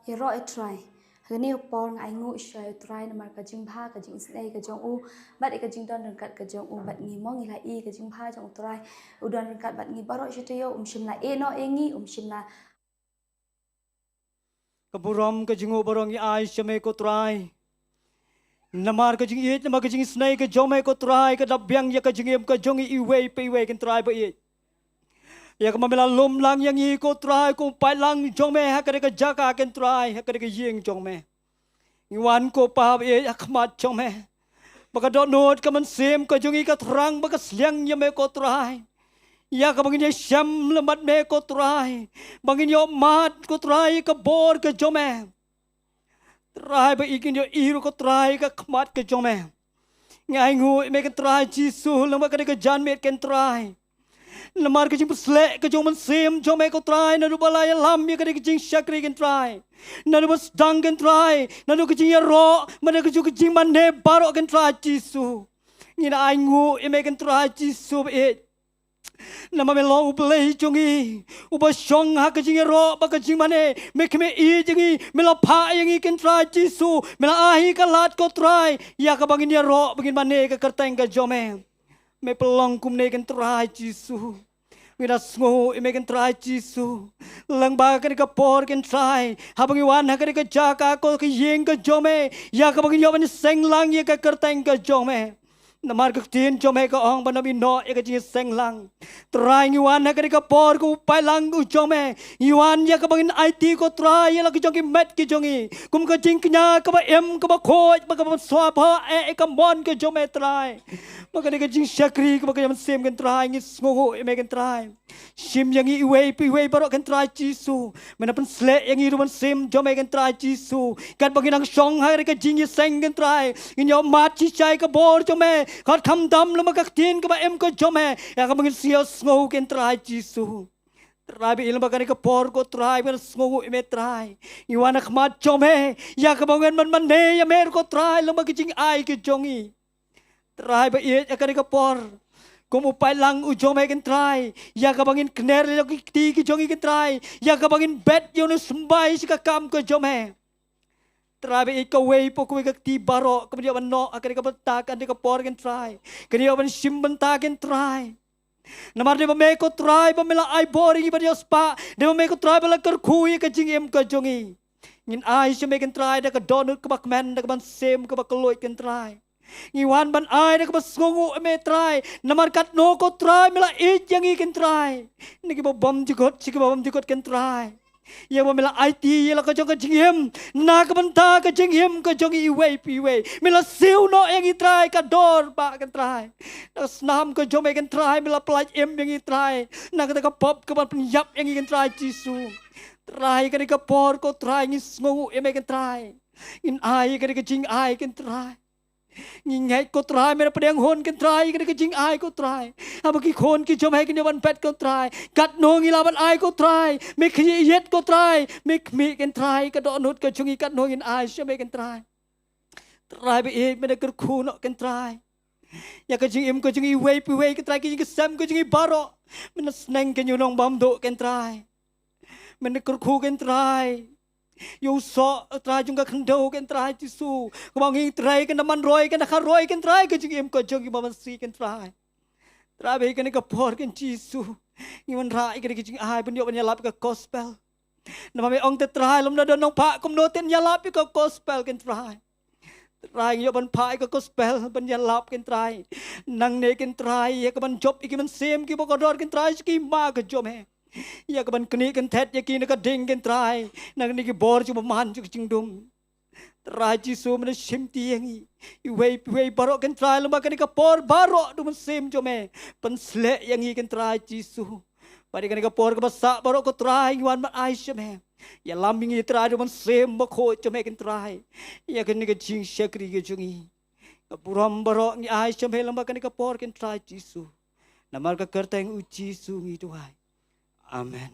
Ïaroh ïa u Trai. Ha kane ka por nga ainguh shuwa ïa u Trai namar ka jingbha ka jingisynei ka jong u bad ïa ka jingdon ryngkat ka jong u bad ngi, mo ngi la i ka jingbha jong u Trai u don ryngkat bad ngi baroh shi taïew, um shym la ïeh noh ïa ngi, um shym la. Ka burom ka jingnguh baroh ngi ai sha me ko Trai. Namar ka jingïeit, namar ka jingisynei ka jong me ko Trai, ka da biang ïa ka jingim ka jong ngi iwei pa iwei ken Trai ba ïeit. Ïa kaba me la lum lang ïa ngi ko Trai, kum u paidlang jong me ha kane ka jaka ken Trai, ha kane ka ïing jong me. Ngi wan ko Pa ba ïeit ha khmat jong me. Ba ka dohnud ka mynsiem ka jong ngi ka thrang ba ka sliang ïa me ko Trai. Ïa kaba ngin ïashem lem bad me ko Trai. Ba ngin ïoh mad ko Trai ka bor ka jong me. Trai ba ïeit ngin ïohi ruh ko Trai ka khmat ka jong me. Ngi ainguh ïa me ken Trai Jisu lem bad kane ka janmiet ken Trai. Namar ka jingpynshlur ka jong u Mynsiem jong me ko Trai, naduh ba la ïalam ïa kane ka jingshakri ken Trai. Naduh ba sdang ken Trai, naduh ka jingïaroh, naduh ka jing, ka jingmane baroh ken Trai Jisu. Ngin ainguh ïa me ken Trai Jisu ba ïeit. Namar me long U Blei jong ngi, uba shong ha ka jingïaroh bad ka jingmane. Me khmih ïa ngi, me la phah ïa ngi, ko Trai Jisu, me la ai ka lad, ko Trai, ïa kaba ngin ïaroh, ba ngin mane ka kyrteng ka jong me. Me pynlong kumne, ko Trai Jisu. Ngi da sngew ïa me, ko Trai Jisu. Lyngba kane ka por, ko Trai, haba ngi wan ha kane ka jaka, ko ka ïing ka jong me, ïa kaba ngin ïoh ban seng lang ïa ka kyrteng ka jong me. Namar ka ktien jong me ka ong ba ym ïehnoh ïa ka jingseng lang. Trai, ngi wan ha kane ka por kum u paidlang u jong me. Ngi wan ïa kaba ngin aiti, ko Trai, ïa la ki jong ki met ki jong ngi. Kum ka jingkñia kaba im, kaba khuid, bad kaba sngewbha ïa ka mon ka jong me, Trai. Bad kane ka jingshakri kaba ka mynsiem, ko Trai, ngi sngewnguh ïa me, ko Trai. Shim ïa ngi iwei pa iwei baroh, ko Trai Jisu. Me da pynsleh ïa ngi da u Mynsiem jong me, ko Trai Jisu. Katba ngi nang shong ha ka jingïaseng, ko Trai, ngin ïohmad shisha ïa ka bor jong me. Kat kham tam lem ka ktien kaba im ka jong me, ïa kaba ngin sngew, ko Trai Jisu. Trai, ba ïa lem kane ka por, ko Trai, ba ngin sngew ïa me, Trai. Ngi wan ha khmat jong me, ïa kaba ngin mane ïa me, ko Trai, lem ka jingai ka jong ngi. Trai, ba ïa kane ka por, kum u paidlang u jong me, ko Trai, ïa kaba ngin kner ïa ki kti ki jong ngi, ko Trai, ïa kaba ngin bet ïa u nongshymbai sha ka kam ka jong me. Trai, ba ïa kawei pa kawei ka kti baroh kaba ïoh ban noh ha kane ka bynta, kane ka por, ko Trai, ka ïoh ban shim bynta, ko Trai. Namar dei ba me, ko Trai, ba me la ai bor ïa ngi ban ïoh spah, dei ba me, ko Trai, ba la kyrkhu ïa ka jingim ka jong ngi. Ngin ai sha me, ko Trai, da ka dohnud kaba kmen, da ka mynsiem kaba kylluid, ko Trai. Ngi wan ban ai da kaba sngewnguh ïa me, Trai. Namar katno, ko Trai, me la ïeit ïa ngi, ko Trai, na kiba bymjukut sha kiba bymjukut, ko Trai. Ïa ba me la aiti ïa la ka jong ka jingim, na ka bynta ka jingim ka jong ngi iwei pa iwei. Me la siew noh ïa ngi, Trai, ka dor ba, ko Trai. Na ka snam ka jong me, ko Trai, me la pyllait im ïa ngi, Trai. Na kata ka pop kaba pynïap ïa ngi, ko Trai Jisu. Trai, kane ka por, ko Trai, ngi sngewnguh ïa me, ko Trai. Ngin ai kane ka jingai, ko Trai. Ngi ngeit, ko Trai, me da pdiang hun, ko Trai, kane ka jingai, ko Trai. Haba ki khun ki jong me kin ïoh ban bet, ko Trai, katno ngi lah ban ai, ko Trai. Me khmih ïit, ko Trai, me khmih, ko Trai, ka dohnud ka jong ngi, katno ngin ai sha me, ko Trai. Trai, ba ïeit, me da kyrkhu noh, ko Trai, ïa ka jingim ka jong ngi iwei pa iwei, ko Trai, ka jingïaseng ka jong ngi baroh. Me da sneng ïa une u nongbamduk, ko Trai. Me da kyrkhu, ko Trai, ïa u soh, Trai, jong ka khyndew, ko Trai Jisu. Kaba ngi trei kan da man roi, kan da kha roi, ko Trai, ka jingim ka jong ngi ba mynsiem, ko Trai. Trai, ba ïa kane ka por, ko Jisu, ngi wanrah ïa kane ka jingai ban ïoh ban ïalap ïa ka gospel. Namar me ong te, Trai, lymda don nongphah kumno te yn ïalap ïa ka gospel, ko Trai. Trai, ngi ïoh ban phah ïa ka gospel, ban ïalap, ko Trai. Nangne, ko Trai, ïa ka ban jop ïa ki mynsiem kiba kordor, ko Trai, sha ki hima ka jong me. Ïa ka ban knieh kynthet ïa ki na ka ding, ko Trai, na kine ki bor jong u bymman jong ka jingdum. Trai Jisu, me da shimti ïa ngi iwei pa iwei baroh, ko Trai, lem kane ka por baroh da u Mynsiem jong me. Pynsleh ïa ngi, ko Trai Jisu. Bad ïa kane ka por kaba sah baroh, ko Trai, ngi wan ban ai sha me. Ïalam ïa ngi, Trai, da u Mynsiem Bakhuid jong me, ko Trai, ïa kane ka jingshakri ka jong ngi. Ka burom baroh ngi ai sha me lyngba kane ka por, ko Trai Jisu. Namar ka kyrteng u Jisu ngi duwai. Amen.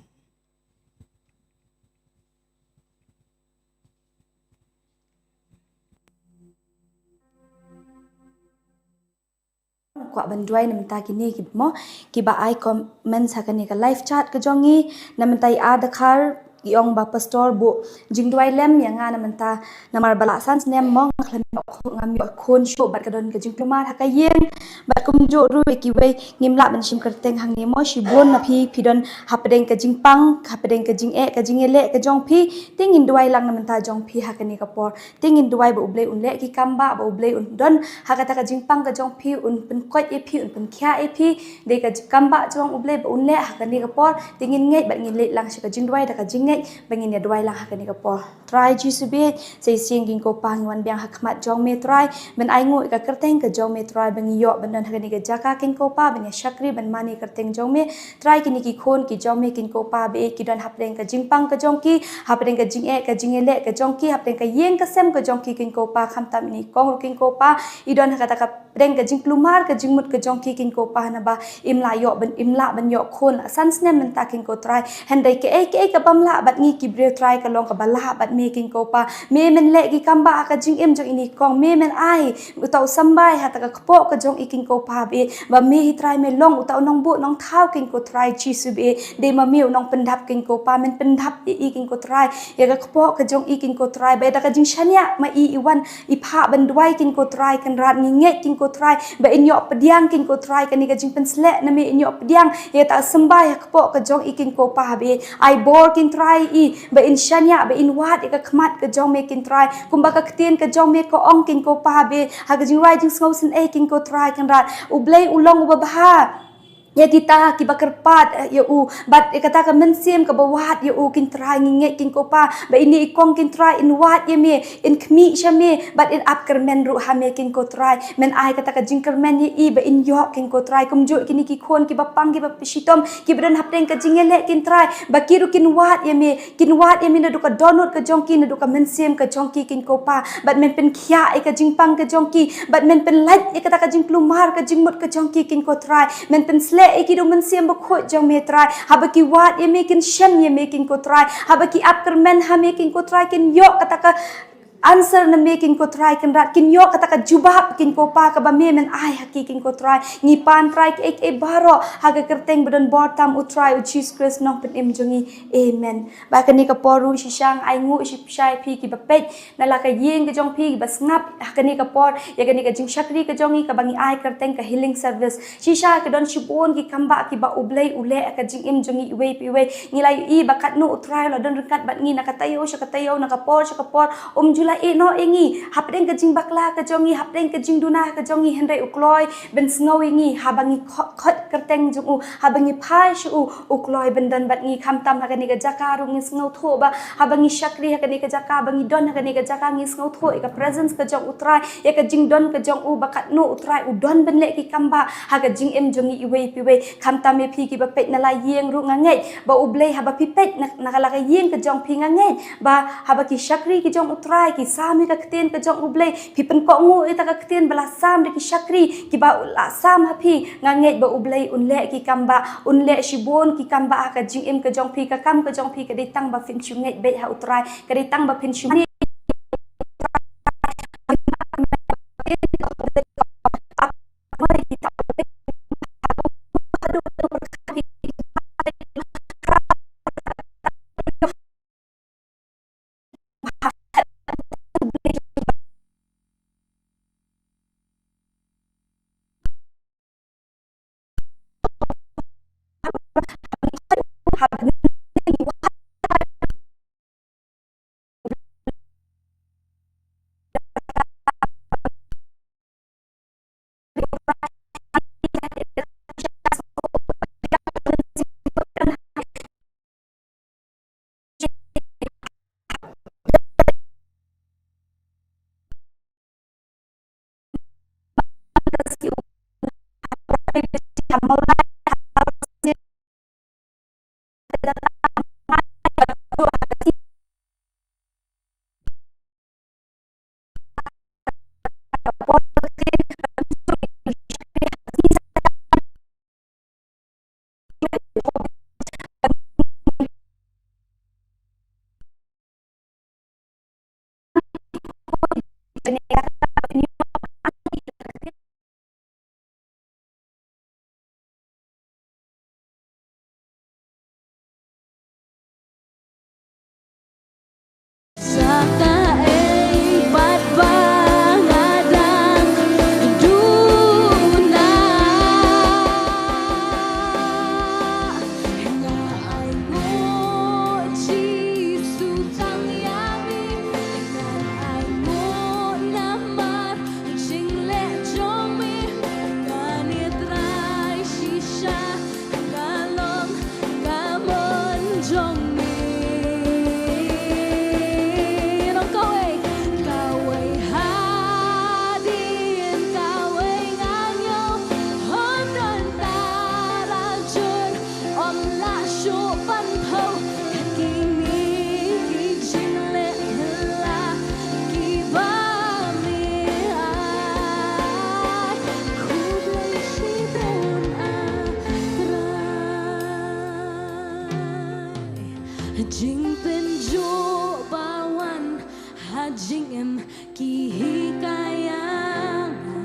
Kwah ban duwai na mynta kine ki mo, kiba ai comments ha kane ka live chat ka jong ngi. Na mynta i Adakar, i ong ba pastor buh jingduwai lem ïa nga na mynta, namar ba la san snem mo nga khlem ïoh khu-, ngam ïoh khun shuh bad ka don ka jingkulmar ha ka ïing. Bad kumjuh ruh ïa kiwei, ngim lah ban shim kyrteng hangne mo, shibun na phi, phi don hapdeng ka jingpang, hapdeng ka jingeh, ka jingïaleh ka jong phi. Te ngin duwai lang na mynta jong phi ha kane ka por. Te ngin duwai ba U Blei un leh ki kam ba, ba U Blei un don ha kata ka jingpang ka jong phi, un pynkoit ïa phi, un pynkhiah ïa phi. Dei ka kam ba jong U Blei ba un leh ha kane ka por. Te ngin ngeit bad ngin leit lang sha ka jingduwai da ka jingngeit, ba ngin ïa duwai lang ha kane ka por. Trai Jisu bieit, sa shisien ko Pa, ngi wan biang ha khmat jong me, Trai, ban ainguh ïa ka kyrteng ka jong me, Trai, ba ngi ïoh ban don ha kane ka jaka, ko Pa, ban ïa shakri, ban mane kyrteng jong me. Trai, kine ki khun ki jong me, ko Pa, ba ki don hapdeng ka jingpang ka jong ki, hapdeng ka jingeh ka jingïaleh ka jong ki, hapdeng ka ïing ka sem ka jong ki, ko Pa, khamtam ine i kong ruh, ko Pa, i don ha kata ka pdeng ka jingkulmar ka jingmut ka jong ki, King Kopa, naba im lah ïoh ban, im lah ban ïoh khun la san snem mynta, King Ko Trai. Hynrei kaei kaei kabym lah bad ngi ki briew Trai ka long kaba lah bad me, King Kopa. Me men leh ki kam ba ha ka jingim jong ine i kong, me men ai uta u symbai ha ta ka kpoh ka jong i, King Kopa, ba, ba me hi Trai me long uta u nongbuh nongthaw, King Ko Trai Jisu, ba dei ma me u nongpyndap, King Kopa. Men pyndap ïa i, King Ko Trai, ïa ka kpoh ka jong i, King Ko Trai, ba da ka jingshaniah ma i, i wan i phah ban duwai, King Ko Trai Kynrad. Ngi ngeit, King Ko Trai, ba in ïoh pdiang, King Ko Trai, kane ka jingpynsleh na me, in ïoh pdiang ïa ta symbai ha kpoh ka jong i, King Kopa, ba ai bor, King Trai, i ba in shaniah, ba in wad ïa ka khmat ka jong me, King Trai, kumba ka ktien ka jong me ka ong, King Kopa, ba ha ka jingrwai jingsngew sngewsih, King Ko Trai Kynrad, U Blei u long uba bha ïa kita kiba kyrpad ïa u, bad ïa kata ka mynsiem kaba wad ïa u, King Trai. Ngi ngeit, King Kopa, ba ine i kong, King Trai, in wad ïa me, in khmih sha me, bad in ap kyrmen ruh ha me, King Ko Trai. Men ai kata ka jingkyrmen ïa i ba in ïoh, King Ko Trai, kumjuh kine ki khun kiba pang, kiba shitom, kiba don hapdeng ka jingïaleh, King Trai, ba ki ruh kin wad ïa me, kin wad ïa me naduh ka dohnud ka jong ki, naduh ka mynsiem ka jong ki, King Kopa, bad men pynkhiah ïa ka jingpang ka jong ki, bad men pynlait ïa kata ka jingkulmar ka jingmut ka jong ki, King Ko Trai. Men pynsleh ïa ki da u Mynsiem Bakhuid jong me, Trai. Haba ki wad ïa me, kin shem ïa me, King Ko Trai. Haba ki ap kyrmen ha me, King Ko Trai, kin ïoh kata ka answer na me, King Ko Trai Kynrad, kin ïoh kata ka jubab, King Kopa, kaba me men ai ha ki, King Ko Trai. Ngi pan, Trai, kiei kiei baroh ha ka kyrteng ba don bor tam, U Trai, U Jisu Khrist, Nongpynim jong ngi. Amen. Ba kane ka por ruh shisha nga ai nguh shisha ïa phi kiba peit na la ka ïing ka jong phi, kiba sngap ha kane ka por ïa kane ka jingshakri ka jong ngi kaba ngi ai kyrteng ka healing service. Shisha ki don shibun ki kam ba kiba U Blei u leh ha ka jingim jong ngi iwei pa iwei. Ngi la ïohi ba katno U Trai u la don ryngkat bad ngi na ka taïew sha ka taïew, na ka por sha ka por. Um ju la ïehnoh ïa ngi hapdeng ka jingbakla ka jong ngi, hapdeng ka jingduna ka jong ngi, hynrei u kloi ban sngew ïa ngi haba ngi kho-, khot kyrteng jong u, haba ngi phai sha u, u kloi ban don bad ngi. Khamtam ha kane ka jaka ruh ngi sngewthuh ba haba ngi shakri ha kane ka jaka, ba ngi don ha kane ka jaka, ngi sngewthuh ïa ka presence ka jong U Trai, ïa ka jingdon ka jong u, ba katno U Trai u don ban leh ki kam ba ha ka jingim jong ngi iwei pa iwei. Khamtam ïa phi kiba peit na la ïing ruh, nga ngeit ba U Blei, haba phi peit na, na ka la ka ïing ka jong phi, nga ngeit ba haba ki shakri ki jong U Trai ki sam ïa ka ktien ka jong U Blei, phi pynkohnguh ïa ta ka ktien ba la sam da ki shakri kiba la sam ha phi, nga ngeit ba U Blei un leh ki kam ba, un leh shibun ki kam ba ha ka jingim ka jong phi. Ka kam ka jong phi ka dei tang ba phin shu ngeit beit ha U Trai, ka dei tang ba phin shu Jingpynjot ba wan ha jingim ki hikai ïa nga.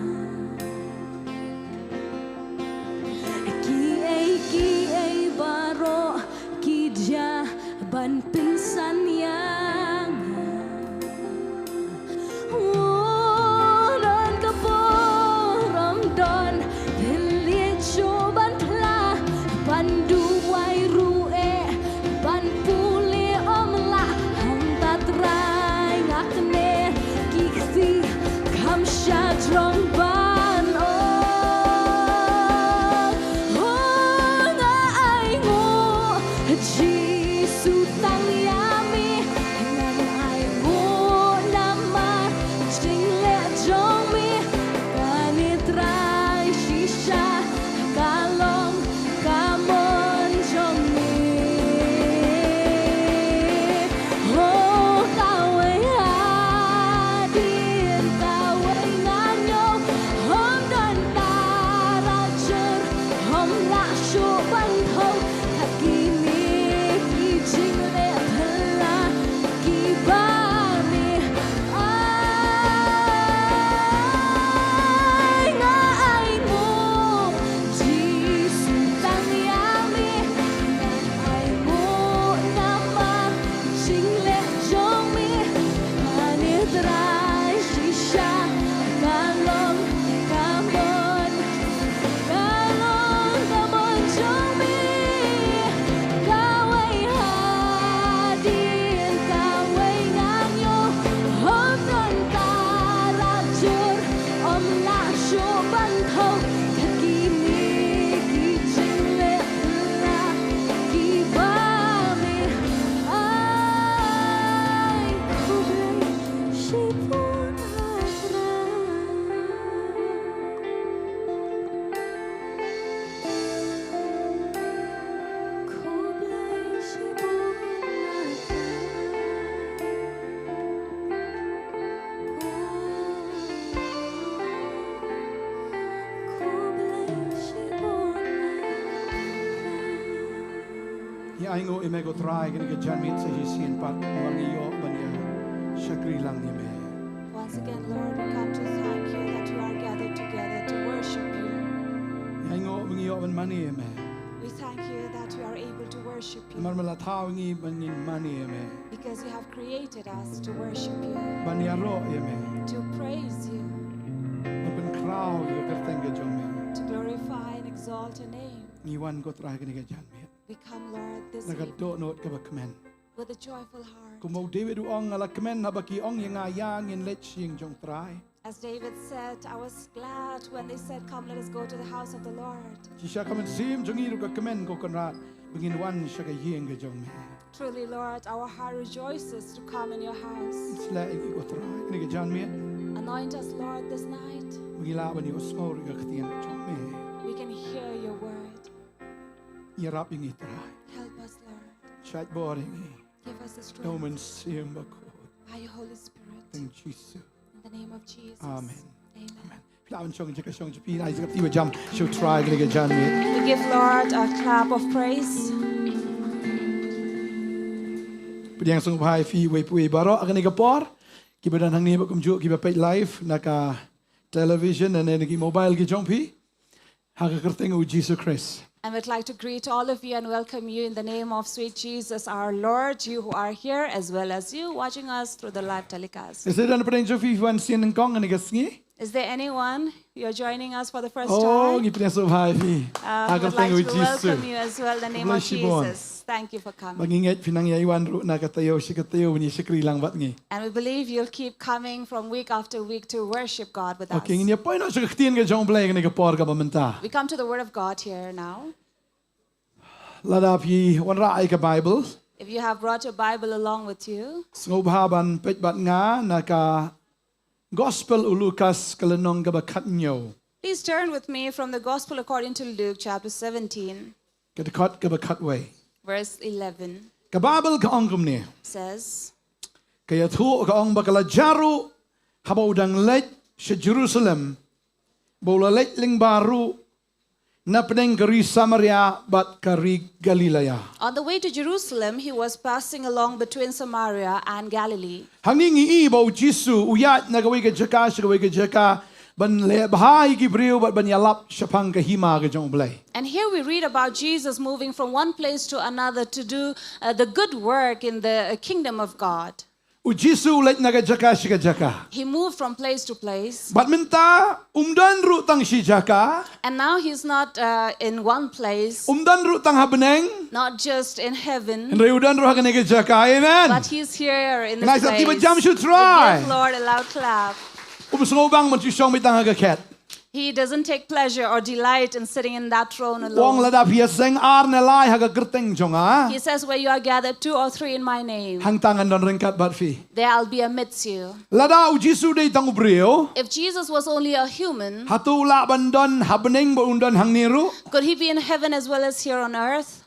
Kiei kiei baroh ki jia ban pynsan ïa nga. Oh, don ka burom, don thylliej shuh ban phla, ban duwai ruh eh, ban pule ym lah, hangta Trai nga kne ki kti, kam shah jrong ban ong. Oh, nga ainguh Jisu tang ïa me, ngan ainguh namar jingleh jong me. Kane Trai shisha ka long ka mon jong me. Oh, kawei hadien kawei ngan ïoh, ym don tarajur, ym lah shuh ban thew, kat kine ki jingleh phylla kiba me ai. Nga ainguh Jisu tang ïa me, nga ainguh namar jingleh jong me. Kane Trai shisha ka long ka mon, ka long ka mon jong me. Kawei hadien kawei ngan ïoh, ym don tarajur, ym lah shuh ban thew, kat kine ki jingleh phylla kiba me ai. Khublei shibun ah Trai. Khublei shibun ah Trai. Khublei shibun ah Trai. Ngi ainguh ïa me ko Trai, kane ka janmiet sa shisien pat ba ngi ïoh ban ïa shakri lang ïa me. Once again, Lord, we come to thank you that we are gathered together to worship you. Ngi ainguh ba ngi ïoh ban mane ïa me. We thank you that we are able to worship you. Namar me la thaw ngi ba ngin mane ïa me. Because you have created us to worship you. Ban ïaroh ïa me. To praise you. Ban pynkhraw ïa ka kyrteng ka jong me. To glorify and exalt your name. Ngi wan ko Trai kane ka janmiet. We come, Lord, this evening. Na ka dohnud kaba kmen. With a joyful heart. Kumba u David u ong, nga la kmen haba ki ong ïa nga, ïa ngin leit sha ïing jong Trai. As David said, "I was glad when they said, 'Come, let us go to the house of the Lord.'" Shisha ka mynsiem jong ngi ruh ka kmen ko Kynrad ba ngin wan sha ka ïing ka jong me. Truly, Lord, our heart rejoices to come in your house. Sleh ïa ngi ko Trai kane ka janmiet. Anoint us, Lord, this night. Ba ngi lah ban ïohsngew ruh ïa ka ktien ka jong me. We can hear your word. Ïarap ïa ngi Trai. Help us, Lord. Shait bor ïa ngi. Give us the strength. Da u Mynsiem Bakhuid. By your Holy Spirit. Tang Jisu. In the name of Jesus. Amen. Amen. Amen. Phi lah ban shong jaka shong jong phi, ai sa ka kti ba jam sha u Trai kane ka janmiet. We give Lord a clap of praise. Pdiang sngewbha ïa phi uwei pa uwei baroh ha kane ka por. Kiba don hangne bad kumjuh kiba peit live na ka television ne na ki mobile ki jong phi. Ha ka kyrteng u Jisu Khrist. And we'd like to greet all of you and welcome you in the name of sweet Jesus, our Lord, you who are here, as well as you watching us through the live telecast. Is there anyone pdeng jong phi wan sien nyngkong kane ka sngi? Is there anyone you're joining us for the first time? Oh, ngi pdiang sngewbha ïa phi. Uh, ha ka kyrteng u Jisu. We'd like to welcome you as well in the name of Jesus. Thank you for coming. Ba ngi ngeit phin nang ïai wan ruh na ka taïew sha ka taïew ban ïa shakri lang bad ngi. And we believe you'll keep coming from week after week to worship God with us. Okay, ngin ïa poi noh sha ka ktien ka jong U Blei kane ka por kaba mynta. We come to the word of God here now. Lada phi wanrah ïa ka Bible. If you have brought your Bible along with you. Sngewbha ban peit bad nga na ka Gospel u Lukas ka lynnong kaba khathynñiew. Please turn with me from the Gospel according to Luke chapter seventeen. Ka dkhot kaba khatwei. Verse eleven. Ka Bible ka ong kumne. Says. Ka ïathuh ka ong ba ka la jia ruh haba u dang leit sha Jerusalem, ba u la leit lyngba ruh Na pdeng ka ri Samaria bad ka ri Galilea. On the way to Jerusalem, he was passing along between Samaria and Galilee. Hangne ngi i ba u Jisu u ïaid na kawei ka jaka sha kawei ka jaka ban leh bha ïa ki briew bad ban ïalap shaphang ka hima ka jong U Blei. And here we read about Jesus moving from one place to another to do uh, the good work in the uh, kingdom of God. U Jisu u leit na ka jaka sha ka jaka. He moved from place to place. Bad mynta um don ruh tang shi jaka. And now he's not uh, in one place, Um don ruh tang ha bneng. Not just in heaven, Hynrei u don ruh ha kane ka jaka. Amen. But he's here in this Nice, place. Give a jump, should try. Give Lord a loud clap. Um sngew bang ban shu shong beit tang ha ka khet. He doesn't take pleasure or delight in sitting in that throne alone. U ong lada phi ïaseng ar ne lai ha ka kyrteng jong nga. He says, where you are gathered two or three in my name, Hangta ngan don ryngkat bad phi. There I'll be amidst you. Lada u Jisu dei tang u briew. If Jesus was only a human, Hato u lah ban don ha bneng bad un don hangne ruh? Could he be in heaven as well as here on earth?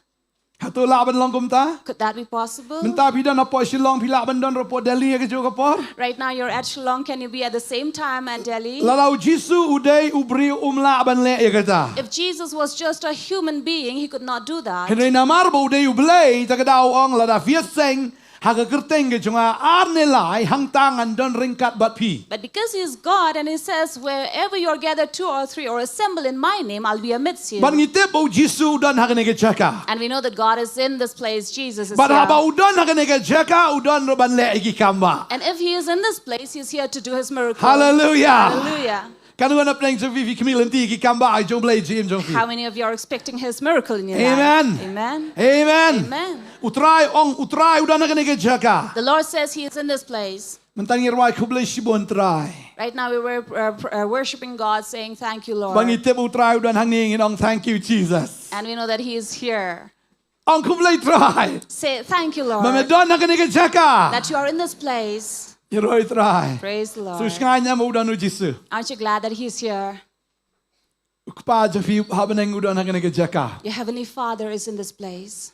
Hato lah ban long kumta? Could that be possible? Mynta phi don hapoh Shillong, phi lah ban don ruh hapoh Delhi ha kajuh ka por? Right now you're at Shillong, can you be at the same time at Delhi? Lada u Jisu u dei u briew um lah ban leh ïa kata. If Jesus was just a human being, he could not do that. Hynrei namar ba u dei U Blei, ta ka daw u ong lada phi ïaseng ha ka kyrteng ka jong nga ar ne lai, hangta ngan don ryngkat bad phi. But because he is God and he says, wherever you are gathered two or three or assemble in my name, I'll be amidst you. Bad ngi tip ba u Jisu u don ha kane ka jaka. And we know that God is in this place, Jesus is Bad here. Haba u don ha kane ka jaka, u don ruh ban leh ïa ki kam bah. And if he is in this place, he's here to do his miracle. Hallelujah. Hallelujah. Katno na pdeng jong phi phi khmih lynti ki kam bah jong U Blei ha ka jingim jong phi? How many of you are expecting his miracle in your Amen. Life? Amen. Amen. Amen. U Trai u ong, u Trai u don ha kane ka jaka. The Lord says he is in this place. Mynta ngi rwai khublei shibun Trai. Right now we were uh, pr- uh, worshiping God, saying, thank you, Lord. Ba ngi tip u Trai u don hangne ngin ong thank you Jesus. And we know that he is here. Ong khublei Trai. Say, thank you, Lord. Ba me don ha kane ka jaka. That you are in this place. Ngi rwai Trai. Praise the Lord. Sngewsih ne em u don u Jisu. Aren't you glad that he's here? U Kpa jong phi ha bneng u don ha kane ka jaka. Your heavenly Father is in this place.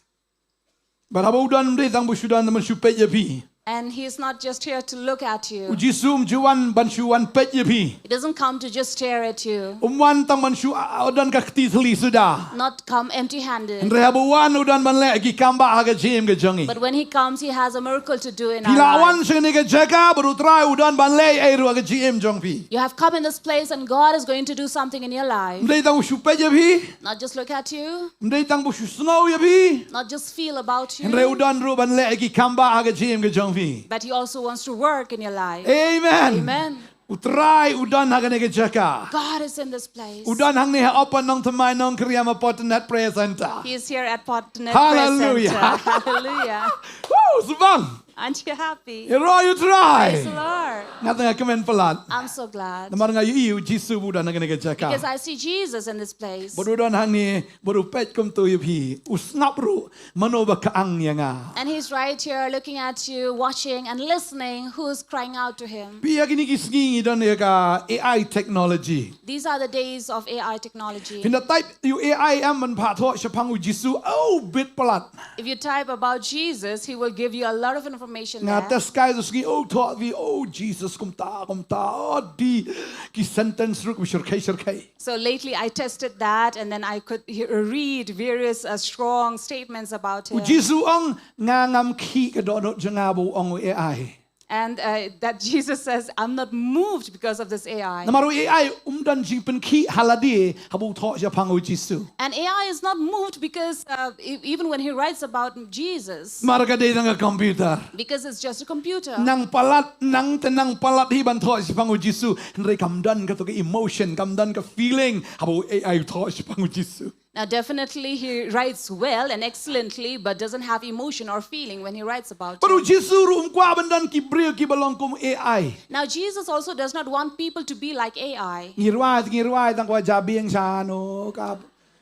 Bad haba u don um dei tang ba u shu don ban shu peit ïa phi. And he is not just here to look at you. U Jisu um ju wan ban shu wan peit ïa phi. He doesn't come to just stare at you. Um wan tang ban shu a- a- don ka kti thli suda. Not come empty handed. Hynrei haba u wan u don ban leh ki kam bah ha ka jingim ka jong ngi. But when he comes, he has a miracle to do in Phi our lah wan life. Sha kane ka jaka bad u Trai u don ban leh ei ruh ha ka jingim jong phi. You have come in this place and God is going to do something in your life. Um dei tang u shu peit ïa phi. Not just look at you. Um dei tang ba u shu sngew ïa phi. Not just feel about you. Hynrei u don ruh ban leh ki kam bah ha ka jingim ka jong phi. But he also wants to work in your life. Amen. Amen. U Trai u don ha kane ka jaka. God is in this place. U don hangne ha Open Nongthymmai Nongkyrïam ha Potternet Prayer Center. He is here at Potternet Prayer Center. Hallelujah. Hallelujah. Woo, sbang. Aren't you happy? Ïaroh ïa u Trai. Praise the Lord. Nga tang nga kmen palat. I'm so glad. Namar nga ïohi u Jisu u don ha kane ka jaka. Because I see Jesus in this place. Bad u don hangne, bad u peit kumto ïa phi. U sngap ruh mano ba ka ang ïa nga. And he's right here looking at you, watching and listening who's crying out to him. Phi ïa kine ki sngi ngi don ïa ka A I technology. These are the days of A I technology. Phin da type ïa u A I em ban phah thoh shaphang u Jisu, oh, bit palat. If you type about Jesus, he will give you a lot of information Nga there. Test kai tu sngi, oh, thoh vi, oh, Jesus, kumta, kumta, oh, di, ki sentence ruh, shirkhei, shirkhei. So lately I tested that and then I could he- read various uh, strong statements about U him. Jisu ong, nga ngam khih ka dohnud jong nga ba u ong u A I. And uh, that Jesus says, I'm not moved because of this A I. Namar u A I um don jingpynkhih ha lade haba u thoh shaphang u Jisu. And A I is not moved because uh, e- even when he writes about Jesus, Namar ka dei tang ka computer. Because it's just a computer. Nang palat, nang te nang palat hi ban thoh shaphang u Jisu. Hynrei kam don kato ka emotion, kam don ka feeling haba u A I u thoh shaphang u Jisu. Now, definitely, he writes well and excellently, but doesn't have emotion or feeling when he writes about Bad u it. Jisu ruh um kwah ban don ki briew kiba long kum A I. Now, Jesus also does not want people to be like A I. Ngi rwai, ngi rwai tang kwah jabieng shano, ka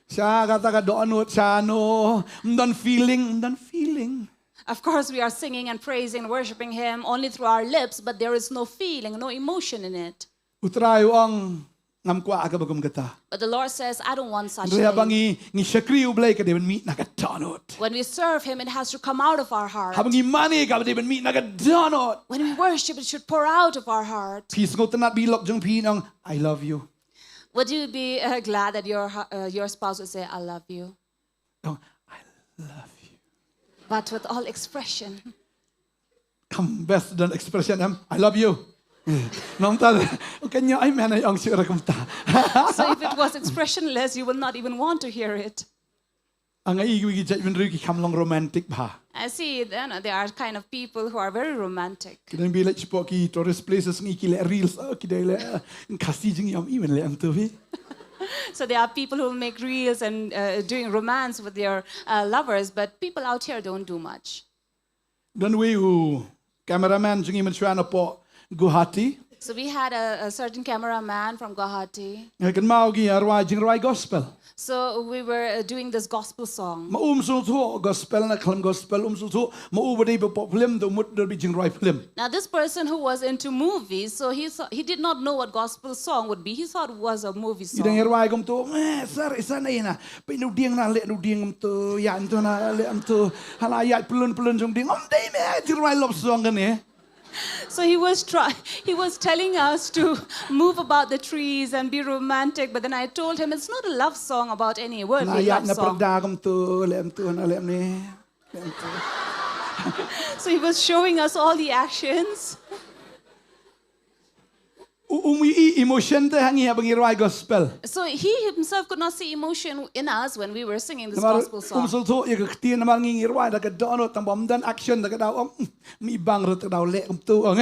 sha kata ka dohnud shano, um don feeling, um don feeling. Of course, we are singing and praising and worshiping him only through our lips, but there is no feeling, no emotion in it. U Trai u ong, ngam kwah kaba kum kata. But the Lord says, I don't want such Hynrei haba thing. Ngi, ngi shakri u Blei ka dei ban mih na ka dohnud. When we serve him, it has to come out of our heart. Haba ngi mane ka dei ban mih na ka dohnud. When we worship, it should pour out of our heart. Phi sngewtynnat ba i lok jong phi in ong, I love you. Would you be uh, glad that your hu- uh, your spouse would say, "I love you"? Ong, "I love you." But with all expression. Kam best don expression em, "I love you." Nang ta, kan ïa ai men ai ong shuh ra kumta. So if it was expressionless, you will not even want to hear it. Ang ai wi ki jait bynriew ki kham long romantic bha. I see, you know, there are kind of people who are very romantic. Ki dang bi leh shapoh ki tourist places ngi ki leh reels, oh, ki dei leh, uh, Khasi jingïam i wen leh em tu hi. So there are people who make reels and uh, doing romance with their uh, lovers, but people out here don't do much. Don wei u cameraman jong ngi mynshwa napoh Guwahati. So we had a, a certain cameraman from Guwahati. Nga kynmaw ngi ïa rwai jingrwai gospel. So we were uh, doing this gospel song. Ma um sngewthuh gospel na khlem gospel um sngewthuh, ma u ba dei ba pop film da mut da bi jingrwai film. Now, this person who was into movies, so he saw, he did not know what gospel song would be. He thought it was a movie I dang song. rwai kumtu, eh, sir, isa na ina. Pe nu dieng na leh nu dieng kumtu, ïa kumtu na leh kumtu. Hala ïa pelun pelun jong dieng. Om dei me jingrwai love song kan eh. So he was try, he was telling us to move about the trees and be romantic. But then I told him it's not a love song about any Na worldly ïa love na song. Perda kumtu, leh kumtu na leh ni. Leh kumtu. So he was showing us all the actions. U um i emotion te ha ngi ha ba ngi rwai gospel. So he himself could not see emotion in us when we were singing this Namar gospel um song. sngewthuh ïa ka ktien namar ngi ngi rwai da ka dohnud tang ba ym don action da ka daw om. Mi bang rut ka daw leh kumtu ong.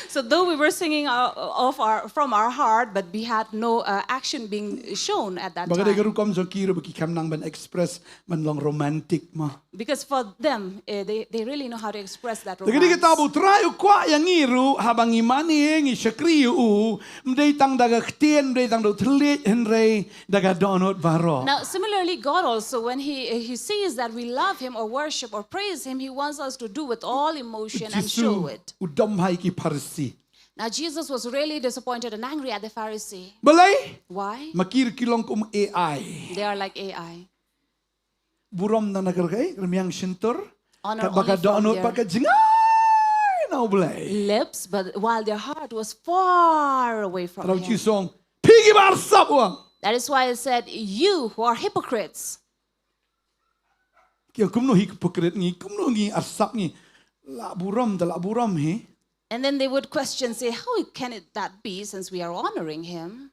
So though we were singing uh, of our from our heart, but we had no uh, action being shown at that Ba ka dei ka time. rukom jong ki ruh ba ki kham nang ban express ban long romantic ma. Because for them, uh, they, they really know how to express that Da ka dei kata ba romance. U Trai u kwah ïa ngi ruh ha ba ngi mane ngi shakri ïa u, ym dei tang da ka ktien, ym dei tang da u thylliej, hynrei da ka dohnud baroh. Now, similarly, God also, when he, he sees that we love him or worship or praise him, he wants us to do with all emotion and show Jisu it. u dom ha ïa ki Pharisi. Now, Jesus was really disappointed and angry at the Pharisee. Balei? Why? Ma ki ruh ki long kum A I. They are like A I. Burom na na ka rkai, rmiang shyntur. Honor Katba ka only from dohnud their pat ka jngai na U Blei. Lips, but while their heart was far away from Tang him. Jisu ong, phi ki ba arsap, u ong. That is why I said, "You who are hypocrites." Ki ong kumno hi hypocrite ngi, kumno ngi arsap ngi. La burom da la burom hi. And then they would question, say, "How can it that be, since we are honoring him?"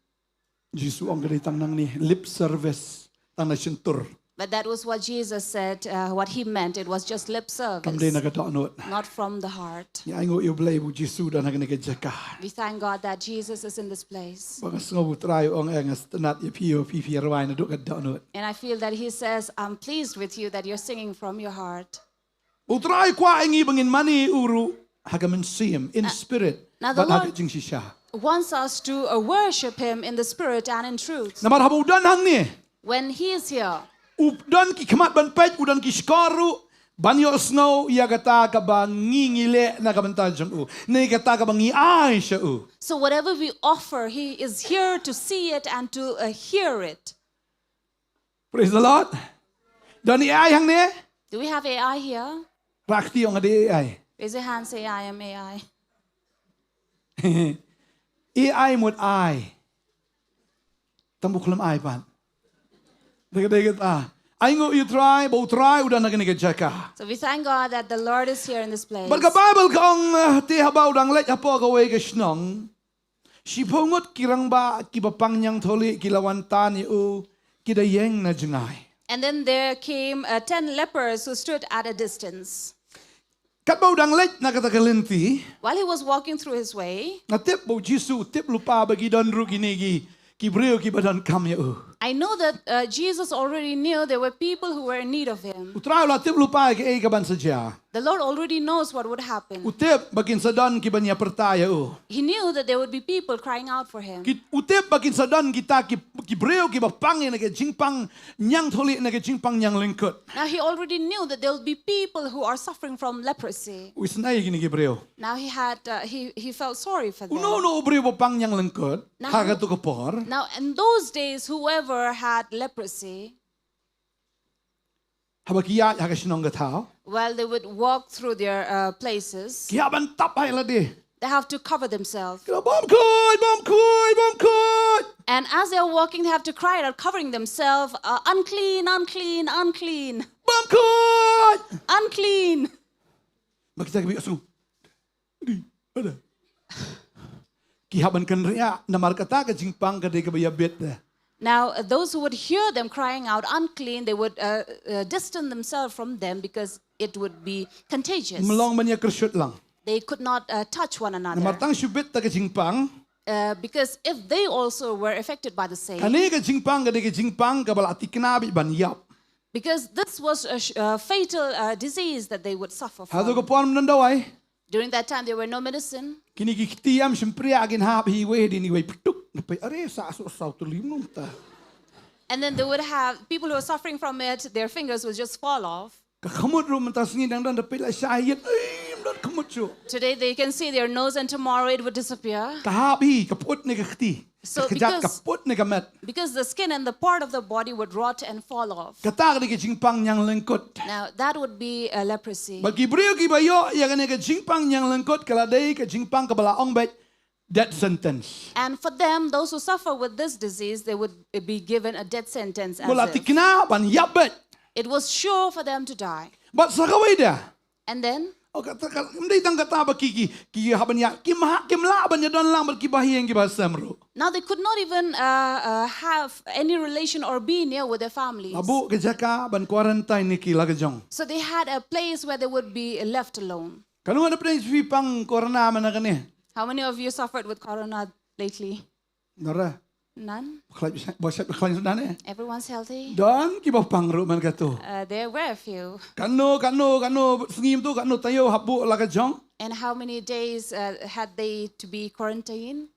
Jisu ong ka dei tang nangne, lip service, tang na shyntur. But that was what Jesus said, uh, what he meant. It was just lip service, Kam dei na ka dohnud. Not from the heart. Ngi ainguh ïa U Blei ba u Jisu u don ha kane ka jaka. We thank God that Jesus is in this place. Ba nga sngew ba U Trai u ong, eh, nga sngewtynnat ïa phi, ïa phi, phi rwai naduh ka dohnud. And I feel that he says, "I'm pleased with you that you're singing from your heart." Ba U Trai u kwah ïa ngi ba ngin mane ïa u ruh ha ka mynsiem, in spirit, Now the bad ha ka Lord jingshisha. Wants us to uh, worship him in the spirit and in truth. Namar haba u don hangne, When he is here, u don ki khmat ban peit, u don ki shkor ruh ban ïohsngew ïa kata kaba ngi ngi leh na ka bynta jong u, ne kata kaba ngi ai sha u. So whatever we offer, he is here to see it and to uh, hear it. Praise the Lord. Don A I hangne? Do we have A I here? Rah kti ong nga dei A I. Raise your hand, say, "I am A I." A I mut ai. Tang ba khlem ai pat. Dei dei kata. Ainguh ïa U Trai, ba U Trai u don ha kane ka jaka. So we thank God that the Lord is here in this place. Bad ka Baibl ka ong, eh, te haba u dang leit hapoh kawei ka shnong, shiphew ngut ki rangbah kiba pang ñiangthohlieh ki la wan tan ïa u, ki da ïeng na jngai. And then there came uh, ten lepers who stood at a distance. Katba u dang leit na kata ka lynti, While he was walking through his way, nga tip ba u Jisu u tip lypa ba ki don ruh kine ki, ki briew kiba donkam ïa u. I know that uh, Jesus already knew there were people who were in need of him. U Trai u la tip lypa ïa kaei kaban sa jia. The Lord already knows what would happen. U tip ba kin sa don kiban ïa pyrta ïa u. He knew that there would be people crying out for him. Ki, u tip ba kin sa don kita ki, ki briew kiba pang ïa na ka jingpang ñiangthohlieh, na ka jingpang ñianglyngkut. Now he already knew that there will be people who are suffering from leprosy. U isynei ïa kine ki briew. Now he had uh, he he felt sorry for them. Uno uno u briew ba pang ñianglyngkut, Now ha who- katu ka por, Now in those days, whoever had leprosy, haba ki ïaid ha ka shnong ka thaw, well, they would walk through their uh, places. ki hap ban tap ha ïa lade. They have to cover themselves. Ki la, "Bym khuid, bym khuid, bym khuid, And as they're walking, they have to cry out, covering themselves, uh, "Unclean, unclean, unclean, bym khuid." Unclean." Ba kita ki ba ïohsngew, di, ada, ki hap ban kynriah namar kata ka jingpang ka dei kaba ïabit de. Now, uh, those who would hear them crying out, "Unclean," they would uh, uh, distance themselves from them because it would be contagious. Ym long ban ïa kyrshoh lang. They could not uh, touch one another. Namar tang shu bit ta ka jingpang, Uh, because if they also were affected by the same, kane ka jingpang ka dei ka jingpang kaba la thikna beit ban ïap. Because this was a, sh- a fatal uh, disease that they would suffer Hato ka from. por ym don dawai. During that time, there were no medicine. Kine ki kti ym shym priah, kin hap hi wei hadien wei, ptuk. Napei, are, sa so saw tu lim num ta. And then they would have people who are suffering from it, their fingers would just fall off. Ka khmut ruh mynta sngi dang don, da peit la shah ïit, ei, ym don khmut shuh. Today, they can see their nose, and tomorrow it would disappear. Ka hap hi, ka put ne ka kti. So Ka kjat, ka because- put ne ka met. Because the skin and the part of the body would rot and fall off. Kata ka dei ka jingpang ñianglyngkut. Now, that would be a leprosy. Bad ki briew kiba ïoh ïa kane ka jingpang ñianglyngkut, ka la dei ka jingpang kaba la ong beit death sentence. And for them, those who suffer with this disease, they would be given a death sentence. As Mula if. Thikna ban ïap beit. It was sure for them to die. Bad sa kawei de. And then, Oh, kata ka, ym dei tang kata ba ki, ki, ki hap ban ïa, kim ha, kim lah ban ïadon lang bad ki bahaïing ki bahasem ruh. Now they could not even uh, uh, have any relation or be near with their families. La buh ka jaka ban quarantine ïa ki la ka jong. So they had a place where they would be left alone. Katno nga da pdeng phi pang corona mynta kane? How many of you suffered with corona lately? Nora. None? Khlaiñ, ba shet khlaiñ suda ne. Everyone's healthy? Don kiba pang ruh man kato. Uh, there were a few. Katno, katno, katno sngi mynta, katno taïew hap buh la ka jong? And how many days uh, had they to be quarantined?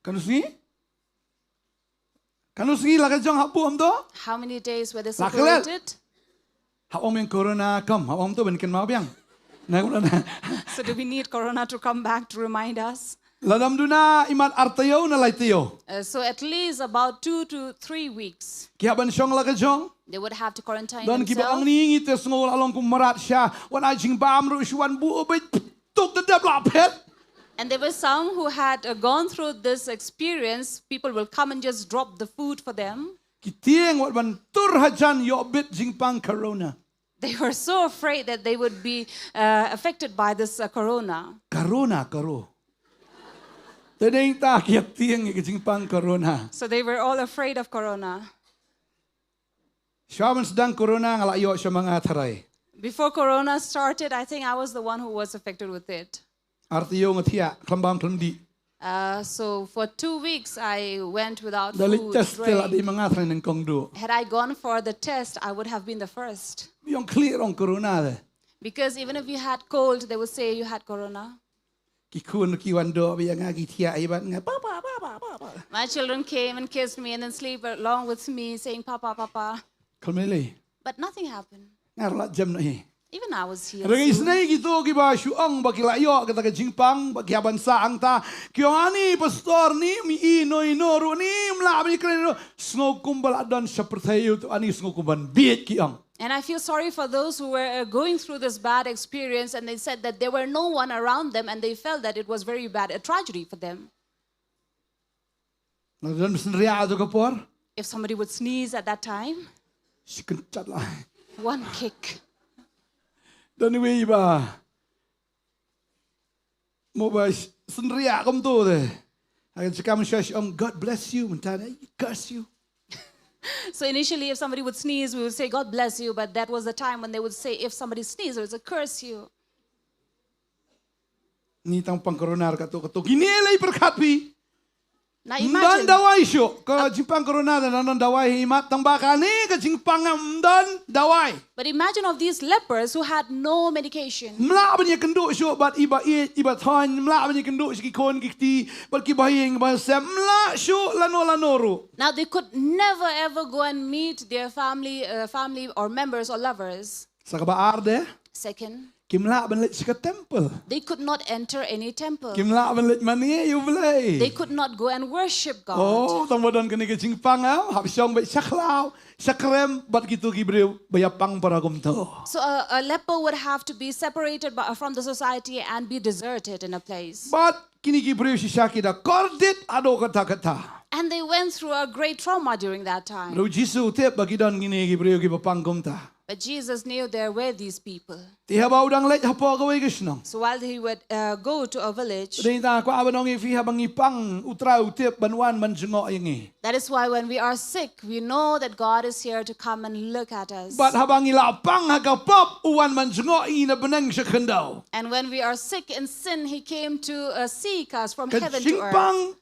Katno sngi? Katno sngi la ka jong hap buh mynta? How many days were they La klet. Separated? Hap ong biang corona kam, hap ong mynta ban kynmaw biang. Na, na, na. So do we need corona to come back to remind us? Lada ym duna imat ar taïew na lai taïew. Uh, so at least about two to three weeks, Ki hap ban shong la ka jong. They would have to quarantine Don kiba ong themselves. Ni, ngi te sngew la long kum mrad sha. Wan ai jingbam ruh shu wan buh beit. Tuk da dep la phet. And there were some who had uh, gone through this experience. People will come and just drop the food for them. Ki tieng wat ban tur hajan ïoh bit jingpang corona. They were so afraid that they would be uh, affected by this uh, corona. Corona, karo. Te dei ta ki tieng ki jingpang corona. So they were all afraid of corona. Shuwa ban sdang corona nga la ïoh sha ma nga tharai. Before corona started, I think I was the one who was affected with it. Ar taïew nga thiah khlem bam khlem dih. Uh, so for two weeks, I went without Da leit food, test te la dei drink. Ma nga tharai nyngkong duh. Had I gone for the test, I would have been the first. Biang khlieh rong corona de. Because even if you had cold, they would say you had corona. Ki khun ki wan duh biang nga, ki thiah ïa bad nga, "Papa, papa, papa." My children came and kissed me and then sleep along with me, saying, "Papa, Papa." Khlem lei. But nothing happened. Nga la jem noh hi. Even I was healed. Rang soon. isnei kito kiba shu ong ba ki la ïoh kata ka jingpang, ba ki hap ban sah hangta. Ki ong, "Ani pastor, ni ym i noh i noh ruh, ni ym lah ban ïakren ruh." Sngew kumba la don sha pyrthei ïa uto, ani sngew kumban bieit, ki ong. And I feel sorry for those who were uh, going through this bad experience and they said that there were no one around them and they felt that it was very bad, a tragedy for them. Nga don synriah tu ka por. If somebody would sneeze at that time, Shi kynchat la. One kick. Don iwei ba. Mo ba sh-, synriah kumto de. Haka jaka mynshwa shi ong, "God bless you," mynta ne, "Curse you." So initially, if somebody would sneeze, we would say, "God bless you," but that was the time when they would say, if somebody sneezed, it was a, "Curse you." Ni tang pang corona kato kato. Kine lei pyrkhat phi. Now Ym don imagine, dawai shuh. Ka jingpang corona da ym don dawai hi mat, tang ba kane ka jingpang ym don dawai. But imagine of these lepers who had no medication. Ym lah ban ïakynduh shuh bad iba ïeit, iba thoiñ, ym lah ban ïakynduh sha ki khun ki kti, bad ki bahaïing bahasem, ym lah shuh lano lano ruh. Now they could never ever go and meet their family, uh, family or members or lovers. Sa kaba ar de, Second, Kim lah ban leit sha ka temple. They could not enter any temple. Kim lah ban leit mane ïa U Blei. They could not go and worship God. Oh, tang ba don kane ka jingpang, ah, hap shong beit sha khlaw, sha krem, bad kito ki briew ba ïa pang para kumto. So a, a leper would have to be separated by, from the society and be deserted in a place. Bad kine ki briew shisha ki da kordit haduh katta katta. And they went through a great trauma during that time. Bad u Jisu u tip ba ki don kine ki briew kiba pang kumta. But Jesus knew there were these people. Te haba u dang leit hapoh kawei ka shnong. So while he would uh, go to a village, dei ta kwah ban ong ïa phi, haba ngi pang, U Trai u tip ban wan ban jngoh ïa ngi. That is why when we are sick, we know that God is here to come and look at us. Bad haba ngi la pang ha ka pop, u wan ban jngoh ïa ngi na bneng sha khyndew. And when we are sick in sin, he came to uh, seek us from heaven to earth. Ka jingpang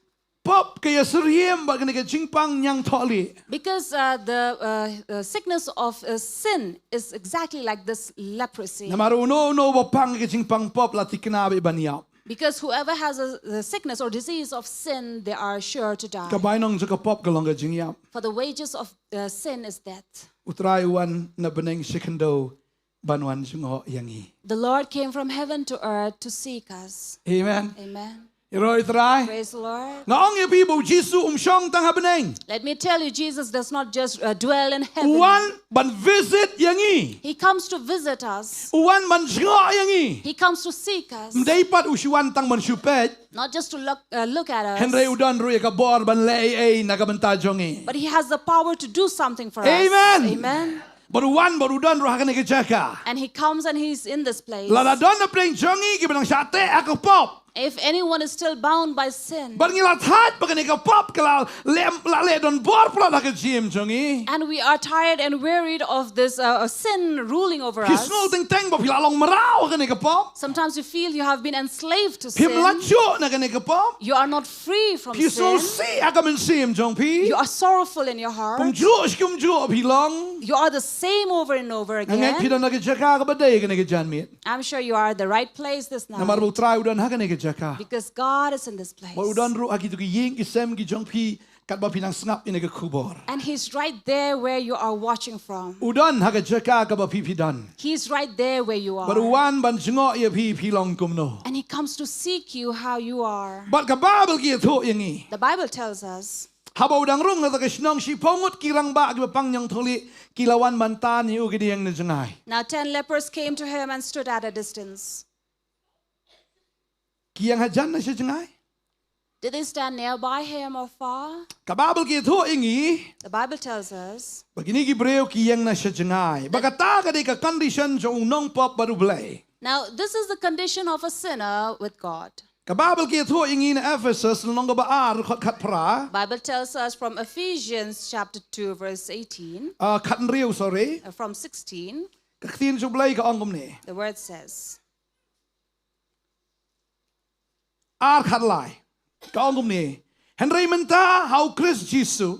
pop ka ïasyriem bad kane ka jingpang ñiangthohlieh. Because uh, the uh, uh, sickness of uh, sin is exactly like this leprosy. Namar uno uno uba pang ka jingpang pop la thikna beit ban ïap. Because whoever has a, a sickness or disease of sin, they are sure to die. Ka bainong jong ka pop ka long ka jingïap. For the wages of uh, sin is death. U Trai u wan na bneng sha khyndew ban wan jngoh ïa ngi. The Lord came from heaven to earth to seek us. Amen. Amen. Ïaroh ïa U Trai. Praise the Lord. Nga ong ïa phi ba u Jisu um shong tang ha bneng. Let me tell you, Jesus does not just uh, dwell in heaven. U wan ban visit ïa ngi. He comes to visit us. U wan ban jngoh ïa ngi. He comes to seek us. Ym dei pat u shu wan tang ban shu peit. Not just to look, uh, look at us. Hynrei u don ruh ïa ka bor ban leh ei ei na ka bynta jong ngi. But he has the power to do something for us. Amen. Amen. Bad u wan bad u don ruh ha kane ka jaka. And he comes and he's in this place. Lada don na pdeng jong ngi kiba nang shah teh ha ka pop. If anyone is still bound by sin, bad ngi la thait ba kane ka pop ka la leh, la leh donbor palat ha ka jingim jong ngi. And we are tired and wearied of this uh, uh, sin ruling over us. Phi sngew teng teng ba phi la long mraw ha kane ka pop. Sometimes you feel you have been enslaved to sin. Phim lait shuh na kane ka pop. You are not free from sin. Phi sngew sih ha ka mynsiem jong phi. You are sorrowful in your heart. Kumjuh shi kumjuh phi long. You are the same over and over again. Nga ngeit phi don ha ka jaka kaba dei kane ka janmiet. I'm sure you are at the right place this night. Namar ba U Trai u don ha kane ka jaka. Because God is in this place. Bad u don ruh ha kito ki ïing ki sem ki jong phi katba phi nang sngap ïa kane ka khubor. And He's right there where you are watching from. U don ha ka jaka kaba phi phi don. He's right there where you are. Bad u wan ban jngoh ïa phi phi long kumno. And He comes to seek you how you are. Bad ka Baibl ka ïathuh ïa ngi. The Bible tells us. Haba u dang rung na kata ka shnong, shiphew ngut ki rangbah kiba pang ñiangthohlieh ki la wan ban tan ïa u, ki da ïeng na jngai. Now ten lepers came to him and stood at a distance. Ki ïeng hajan ne sha jngai? Did they stand nearby him or far? Ka Baibl ka ïathuh ïa ngi. The Bible tells us. Ba kine ki briew ki ïeng na sha jngai. Ba kata ka dei ka condition jong u nongpop bad U Blei. Now, this is the condition of a sinner with God. Ka Baibl ka ïathuh ïa ngi na Ephesus lynnong kaba ar, dkhot khatphra. Bible tells us from Ephesians chapter two verse eighteen. Ah, khathynriew, sorry. Uh, from sixteen. Ka ktien jong U Blei ka ong kumne. The word says. Ar khatlai. Ka ong kumne. Hynrei mynta ha U Khrist Jisu,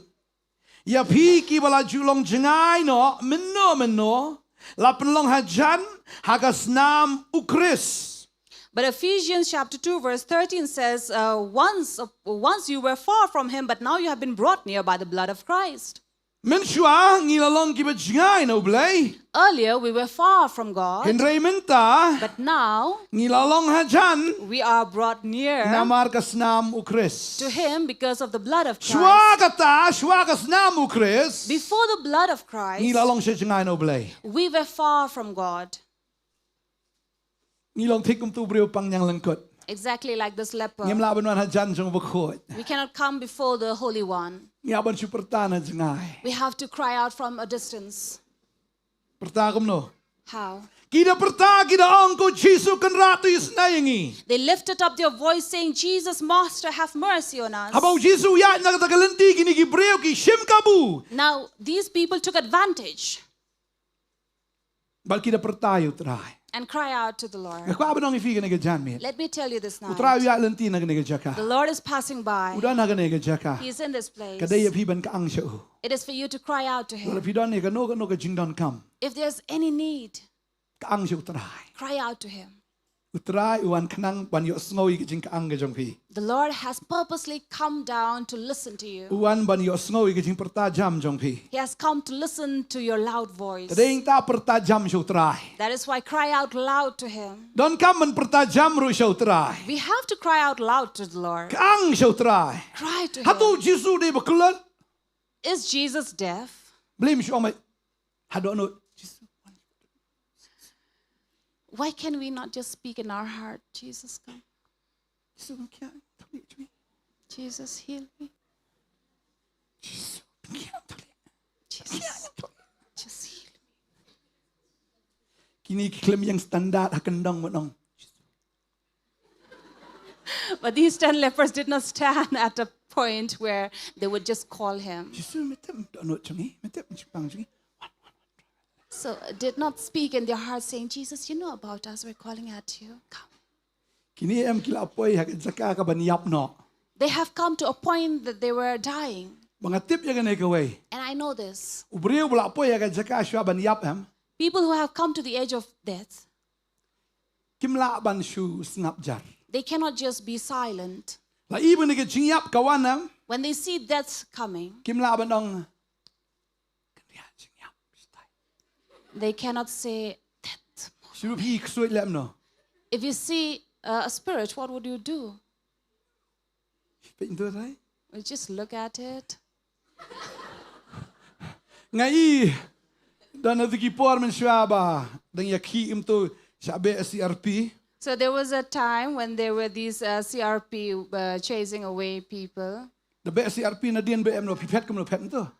ïa phi kiba la ju long jngai noh mynno mynno, la pynlong hajan ha ka snam U Khrist. But Ephesians chapter two verse thirteen says, uh, once, uh, once you were far from him, but now you have been brought near by the blood of Christ. Mynshuwa ngi la long kiba jngai na U Blei. Earlier we were far from God. Hynrei mynta, but now, ngi la long hajan. We are brought near. Namar ka snam U Khrist. To him because of the blood of Christ. Shuwa kata, shuwa ka snam U Khrist. Before the blood of Christ. Ngi la long sha jngai na U Blei. We were far from God. Ngi long thik kumtu briew pang ñiang lyngkut. Exactly like this leper. Ngim lah ban wan hajan jong u bakhuid. We cannot come before the Holy One. Ngi hap ban shu pyrta na jngai. We have to cry out from a distance. Pyrta kumno? How? Ki da pyrta, ki da ong, ko Jisu, Kynrad, to isynei ïa ngi. They lifted up their voice saying, Jesus, Master, have mercy on us. Haba u Jisu u ïaid na kata ka lynti, kine ki briew ki shim kabu. Now these people took advantage. Bad ki da pyrta ïa u Trai. And cry out to the Lord. Nga kwah ban ong ïa phi kane ka janmiet. Let me tell you this night. U Trai u ïaid lynti na kane ka jaka. The Lord is passing by. U don ha kane ka jaka. He is in this place. Ka dei ïa phi ban kyang sha u. It is for you to cry out to him. Lada phi don ïa kano kano ka jingdonkam. If there's any need, kyang sha u Trai. Cry out to him. U Trai u wan khnang ban ïohsngew ïa ka jingkang ka jong phi. The Lord has purposely come down to listen to you. U wan ban ïohsngew ïa ka jingpyrta jam jong phi. He has come to listen to your loud voice. Te dei ïa kata pyrta jam sha U Trai. That is why cry out loud to Him. Donkam ban pyrta jam ruh sha U Trai. We have to cry out loud to the Lord. Kang sha U Trai. Cry to Hato Him. Jisu dei ba khlem. Is Jesus deaf? Blame shu ong mai. Haduh no Jisu. Why can we not just speak in our heart, Jesus, come? Jisu, kiang tuli jui. Jesus, heal me. Jisu, kiang tuli. Jesus, just heal me. Kine ki khlem ïeng standard ha kyndong mynno. But these ten lepers did not stand at a point where they would just call Him. Jisu, me tip haduh no jong ngi, me tip jingpang jong ngi. So did not speak in their heart saying, Jesus, you know about us, we're calling out to you. Come. Kine em ki la poi ha ka jaka ka ban ïap noh. They have come to a point that they were dying. Ba nga tip ïa kane kawei. And I know this. U briew ba la poi ha ka jaka shuwa ban ïap em. People who have come to the edge of death, Kim lah ban shu sngap jar. They cannot just be silent. La i ba kane ka jingïap ka wan em. When they see death coming, Kim lah ban ong. Kan ïa jingïap. They cannot say that. Shu phi ksuid lem no. If you see uh, a spirit, what would you do? Peit ntu rai. Well, just look at it. Nga i. Don na tu ki por mynshuwa ba dang ïa ki im tu sha beh C R P. So there was a time when there were these uh, C R P uh, chasing away people. Da beh C R P nadien beh em no phi phet kum no phet ntu.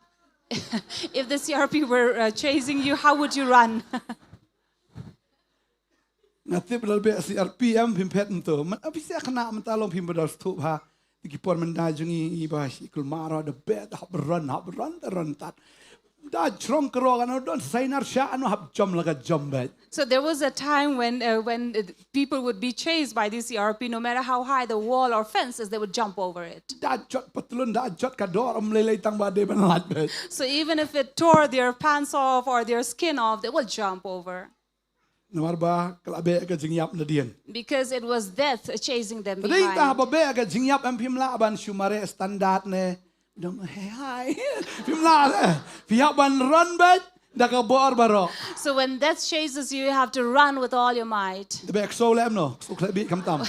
If the C R P were uh, chasing you, how would you run? Nga tip lal beh C R P em phim phet ntu. Man abi se khana mynta long phim badal stup ha. Ki por mynta jong i ba shi kul mara da beh hap run hap run da run tat. Da jrong kro kan don sainar sha anu hap jom la ka jom beh. So there was a time when uh, when uh, people would be chased by the C R P, no matter how high the wall or fence is, they would jump over it. Da jot patlun da jot ka dor am lei lei tang ba de ban lat beh. So even if it tore their pants off or their skin off, they will jump over. Namar ba ka la beh ka jingïap nadien. Because it was death chasing them Tadi ta behind. Ba beh ka jingïap em phim lah ban shu mare standard ne. Dong he hai. Phim lah le. Phi hap ban run beh da ka bor baroh. So when death chases you, you have to run with all your might. Da beh kso lem no. Kso khleh bih kam tam.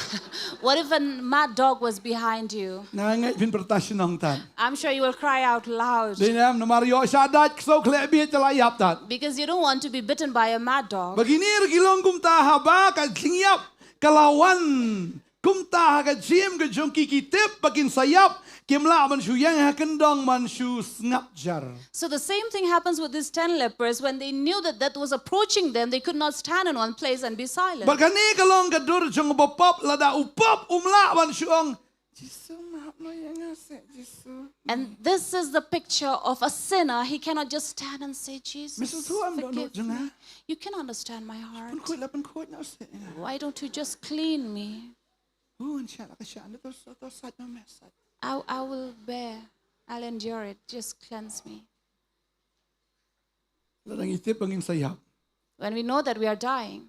What if a mad dog was behind you? Nga ngai phin pyrta shnong tan. I'm sure you will cry out loud. Dei nem namar ïoh sha dait kso khleh bih te la ïap tat. Because you don't want to be bitten by a mad dog. Ba kine ruh ki long kumta haba ka jingïap ka la wan. Kumta ha ka jingim ka jong ki ki tip ba kin sa ïap kim lah ban shu ïeng ha kyndong ban shu sngap jar. So the same thing happens with these ten lepers. When they knew that death was approaching them, they could not stand in one place and be silent. Bad kane ka long ka dur jong u bapop lada u pop um lah ban shu ong. Jisu map noh ïa nga seh Jisu. And this is the picture of a sinner. He cannot just stand and say, Jesus, Missus Huam, don't know forgive me. Jana. You can understand my heart. Pynkhuid la pynkhuid noh seh. Why don't you just clean me? Hu an sha la ka sha na to to sat noh me sat. I, I will bear. I'll endure it. Just cleanse me. Lada ngi tip ba ngin sa ïap. When we know that we are dying,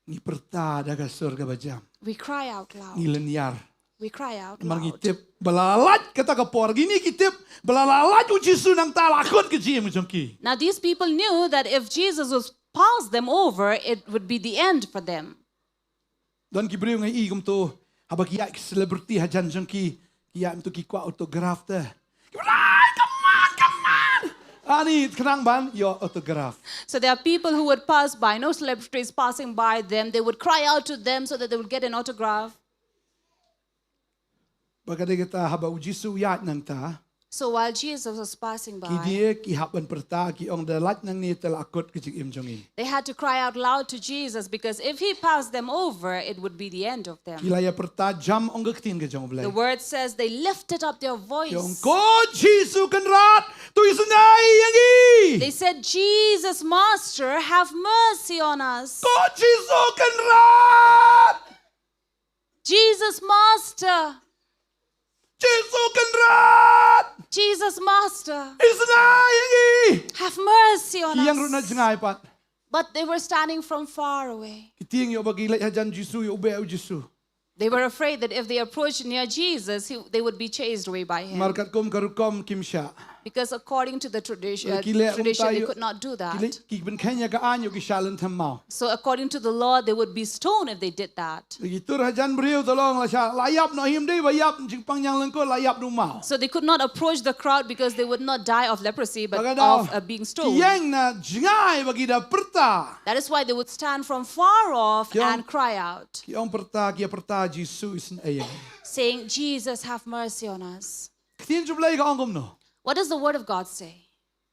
Ngi pyrta da ka sur ka bajam. We cry out loud. Ngi lyniar. We cry out Mar ngi loud. Tip ba la lait kata ka por. Kine ki tip ba la lait u Jisu nangta la kut ka jingim jong ki. Now, these people knew that if Jesus was passed them over, it would be the end for them. Don ki briew nga i kumto haba ki ïa ki celebrity hajan jong ki ki ïa kumto ki kwah autograph te. Ki ba, "Ai, come on, come on." Ani khnang ban ïoh autograph. So there are people who would pass by, no celebrities passing by them. They would cry out to them so that they would get an autograph. Ba ka dei kata haba u Jisu u ïaid nangta. So while Jesus was passing Ki by, die ki hap ban pyrta ki ong da lait nangne te la kut ka jingim jong ngi. They had to cry out loud to Jesus, because if he passed them over, it would be the end of them. Ki la ïa pyrta jam ong ka ktien ka jong u Blei. The word says they lifted up their Ki ong voice. ko Jisu Kynrad tu isynei ïa ngi. They said, Jesus, Master, have mercy on us. Ko Jisu Kynrad. Jesus, Master. Jisu Kynrad. Jesus, Master, Isynei ïa ngi. Have mercy on Ki ïeng ruh na us. Jngai pat. But they were standing from far away. Ki tieng ïoh ba ki leit hajan Jisu, ïoh u beh u Jisu. They were afraid that if they approached near Jesus, he, they would be chased away by him. Namar katkum ka rukom kim shah. Because according to the tradition, uh, ki leh tradition, kumta they ïoh, could not do that. Ki leh, ki pynkheiñ ïa ka aiñ ïoh ki shah lynthem maw. So according to the law, they would be stoned if they did that. Ki tur hajan briew, to long la shah, la ïap noh, him dei ba ïap jingpang ñianglyngkot, la ïap noh maw. So they could not approach the crowd because they would not die of leprosy, but of, uh, being stoned. Ki ïeng na jngai ba ki da pyrta. That is why they would stand from far off and cry out. Ki ong pyrta, ki ïa pyrta, Jisu, isynei ïa ngi. Saying, "Jesus, have mercy on us." Ka ktien jong U Blei ka ong kumno? What does the word of God say?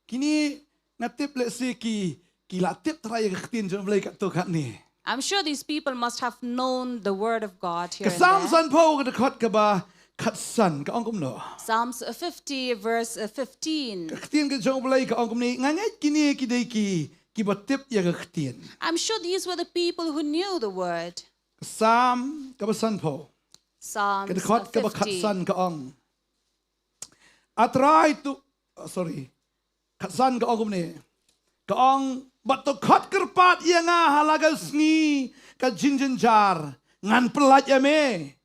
Kine nga tip lehse ki, ki la tip trai ïa ka ktien jong U Blei katto katne. I'm sure these people must have known the word of God here and there. Ka Salm sanphew ka dkhot kaba khatsan ka ong kumno? Psalms, uh, fifty, verse, uh, fifteen. Ka ktien ka jong U Blei ka ong kumne, nga ngeit kine ki dei ki, kiba tip ïa ka ktien. I'm sure these were the people who knew the word. Ka Salm kaba sanphew. Psalms, uh, fifty. Ka dkhot kaba khatsan ka ong. A Trai to, oh, sorry. Khatsan ka ong kumne. Ka ong, bad to khot kyrpad ïa nga ha la ka sngi ka jingjynjar, ngan pyllait ïa me.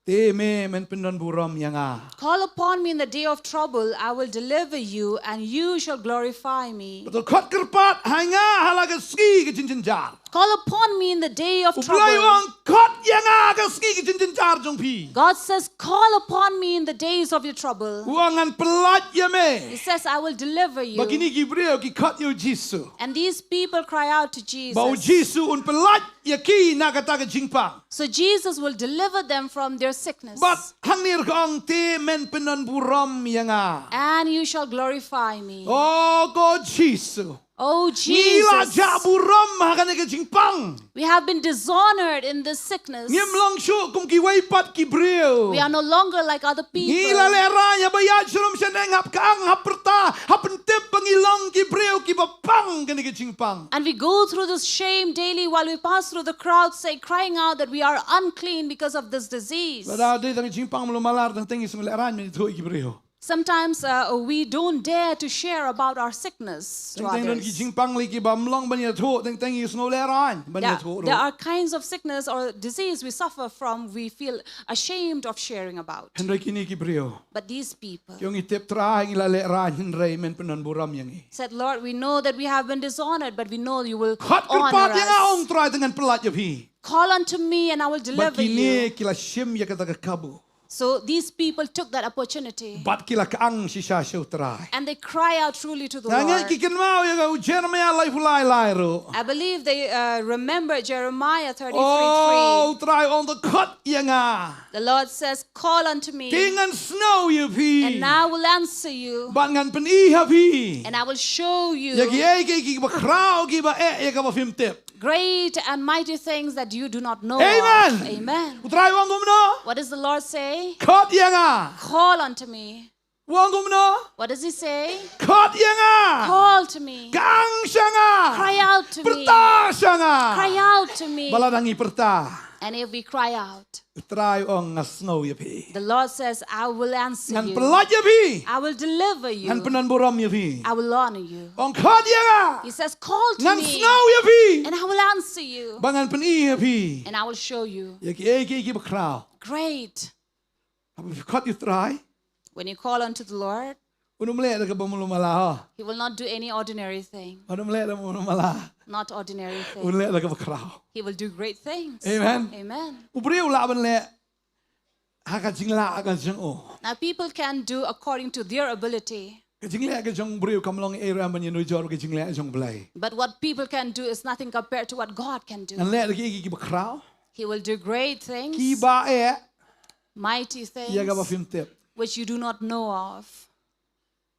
Te me men pyndonburom ïa nga. Call upon me in the day of trouble, I will deliver you, and you shall glorify me. Bad to khot kyrpad ha nga ha la ka sngi ka jingjynjar. Call upon me in the day of trouble. U Blei u ong khot ïa nga ha ka sngi ka jingjynjar jong phi. God says, "Call upon me in the days of your trouble." U ong ngan pyllait ïa me. He says, "I will deliver you." Ba kine ki briew ki khot ïa u Jisu. And these people cry out to Jesus. Ba u Jisu un pyllait ïa ki na kata ka jingpang. So Jesus will deliver them from their sickness. Bad hangne ruh ka ong te men pyndonburom ïa nga. And you shall glorify me. Oh, ko Jisu. Oh, Jesus. Ngi la jah burom ha kane ka jingpang. We have been dishonored in this sickness. Ngim long shuh kum kiwei pat ki briew. We are no longer like other people. Ngi la lehraiñ haba ïaid sharum shaneng, hap kang, hap pyrta, hap pyntip ba ngi long ki briew kiba pang kane ka jingpang. And we go through this shame daily while we pass through the crowd, say, crying out that we are unclean because of this disease. Lada dei tang ka jingpang malu mala, teng teng ngi sngew lehraiñ ban ïathuh ïa ki briew. Sometimes, uh, we don't dare to share about our sickness to others. Teng teng don ki jingpang lei kiba ym long ban ïathuh, teng teng ngi sngew lehraiñ ban ïathuh ruh. There, there are kinds of sickness or disease we suffer from, we feel ashamed of sharing about. Hynrei kine ki briew. But these people. Ki ong ngi tip Trai ngi la lehraiñ hynrei men pyndonburom ïa ngi. Said, "Lord, we know that we have been dishonored, but we know you will honor us." Khot kyrpad ïa nga, ong Trai, te ngan pyllait ïa phi. "Call unto me and I will deliver you." Bad kine ki la shim ïa kata ka kabu. So these people took that opportunity. Bad ki la kang shisha sha u Trai. And they cry out truly to the Lord. Nga ngeit ki kynmaw ïa ka u Jeremiah laiphew lai lai ruh. I believe they, uh, remember Jeremiah thirty-three three. Oh, u Trai u ong to khot ïa nga. The Lord says, "Call unto me." Te ngan sngew ïa phi. And I will answer you. Bad ngan pyni ha phi. And I will show you. Ïa kiei kiei kiba khraw kiba eh ïa kaba phim tip. Great and mighty things that you do not know of. Amen. Amen. U Trai u ong kumno? What does the Lord say? Khot ïa nga. Call unto me. U ong kumno? What does he say? Khot ïa nga. Call to me. Kang sha nga. Cry out to me. Pyrta sha nga. Cry out to me. Ba lada ngi pyrta. And if we cry out, u Trai u ong ngan sngew ïa phi. The Lord says, "I will answer you." Ngan pyllait ïa phi. I will deliver you. Ngan pyndonburom ïa phi. I will honor you. Ong khot ïa nga. He says, "Call to me." Ngan sngew ïa phi. And I will answer you. Ba ngan pyni ïa phi. And I will show you. Ïa kiei kiei kiba khraw. Great. Haba phi khot ïa u Trai. When you call unto the Lord, un ym leh da kaba malu mala, ha. He will not do any ordinary thing. Un ym leh da kaba malu mala. Not ordinary thing. Un leh da kaba khraw. He will do great things. Amen. Amen. U briew u lah ban leh ha ka jinglah ka jong u. Now people can do according to their ability. Ka jingleh ka jong u briew kam long ei ruh em ban ïanujor ka jingleh jong u Blei. But what people can do is nothing compared to what God can do. Ngan leh da kiei kiei kiba khraw. He will do great things. Kiba eh. Mighty things. Ïa kaba phim tip. Which you do not know of.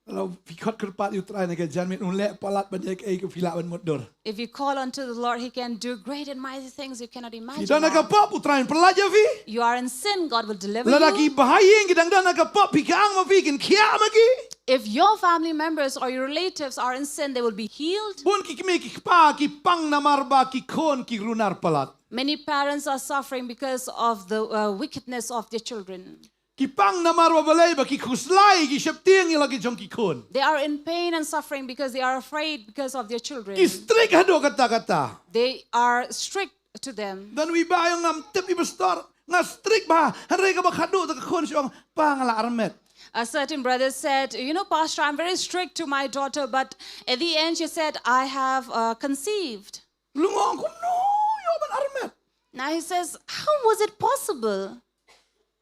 Lada phi khot kyrpad ïa u Trai na ka janmiet, un leh palat ban ïa kaei ka phi lah ban mutdur. If you call unto the Lord, he can do great and mighty things you cannot imagine of. Phi don ha ka pop, u Trai un pyllait ïa phi. You are in sin, God will deliver you. Lada ki bahaïing ki dang don ha ka pop, phi kang ma phi kin khiah ma ki. If your family members or your relatives are in sin, they will be healed. Bun ki kmie ki kpa ki pang namar ba ki khun ki runar palat. Many parents are suffering because of the, uh, wickedness of their children. Ki pang namar ba balei ba ki khuslai, ki sheptieng ïa la ki jong ki khun. They are in pain and suffering because they are afraid because of their children. Ki strict haduh katta katta. They are strict to them. Don uwei ba ong, ngam tip i pastor, nga strict bha, hynrei kaba khadduh te ka khun shu ong, pa, nga la armet. A certain brother said, "You know, Pastor, I'm very strict to my daughter, but at the end she said, I have uh, conceived." Long kumno ïoh ban armet? Now he says, "How was it possible?"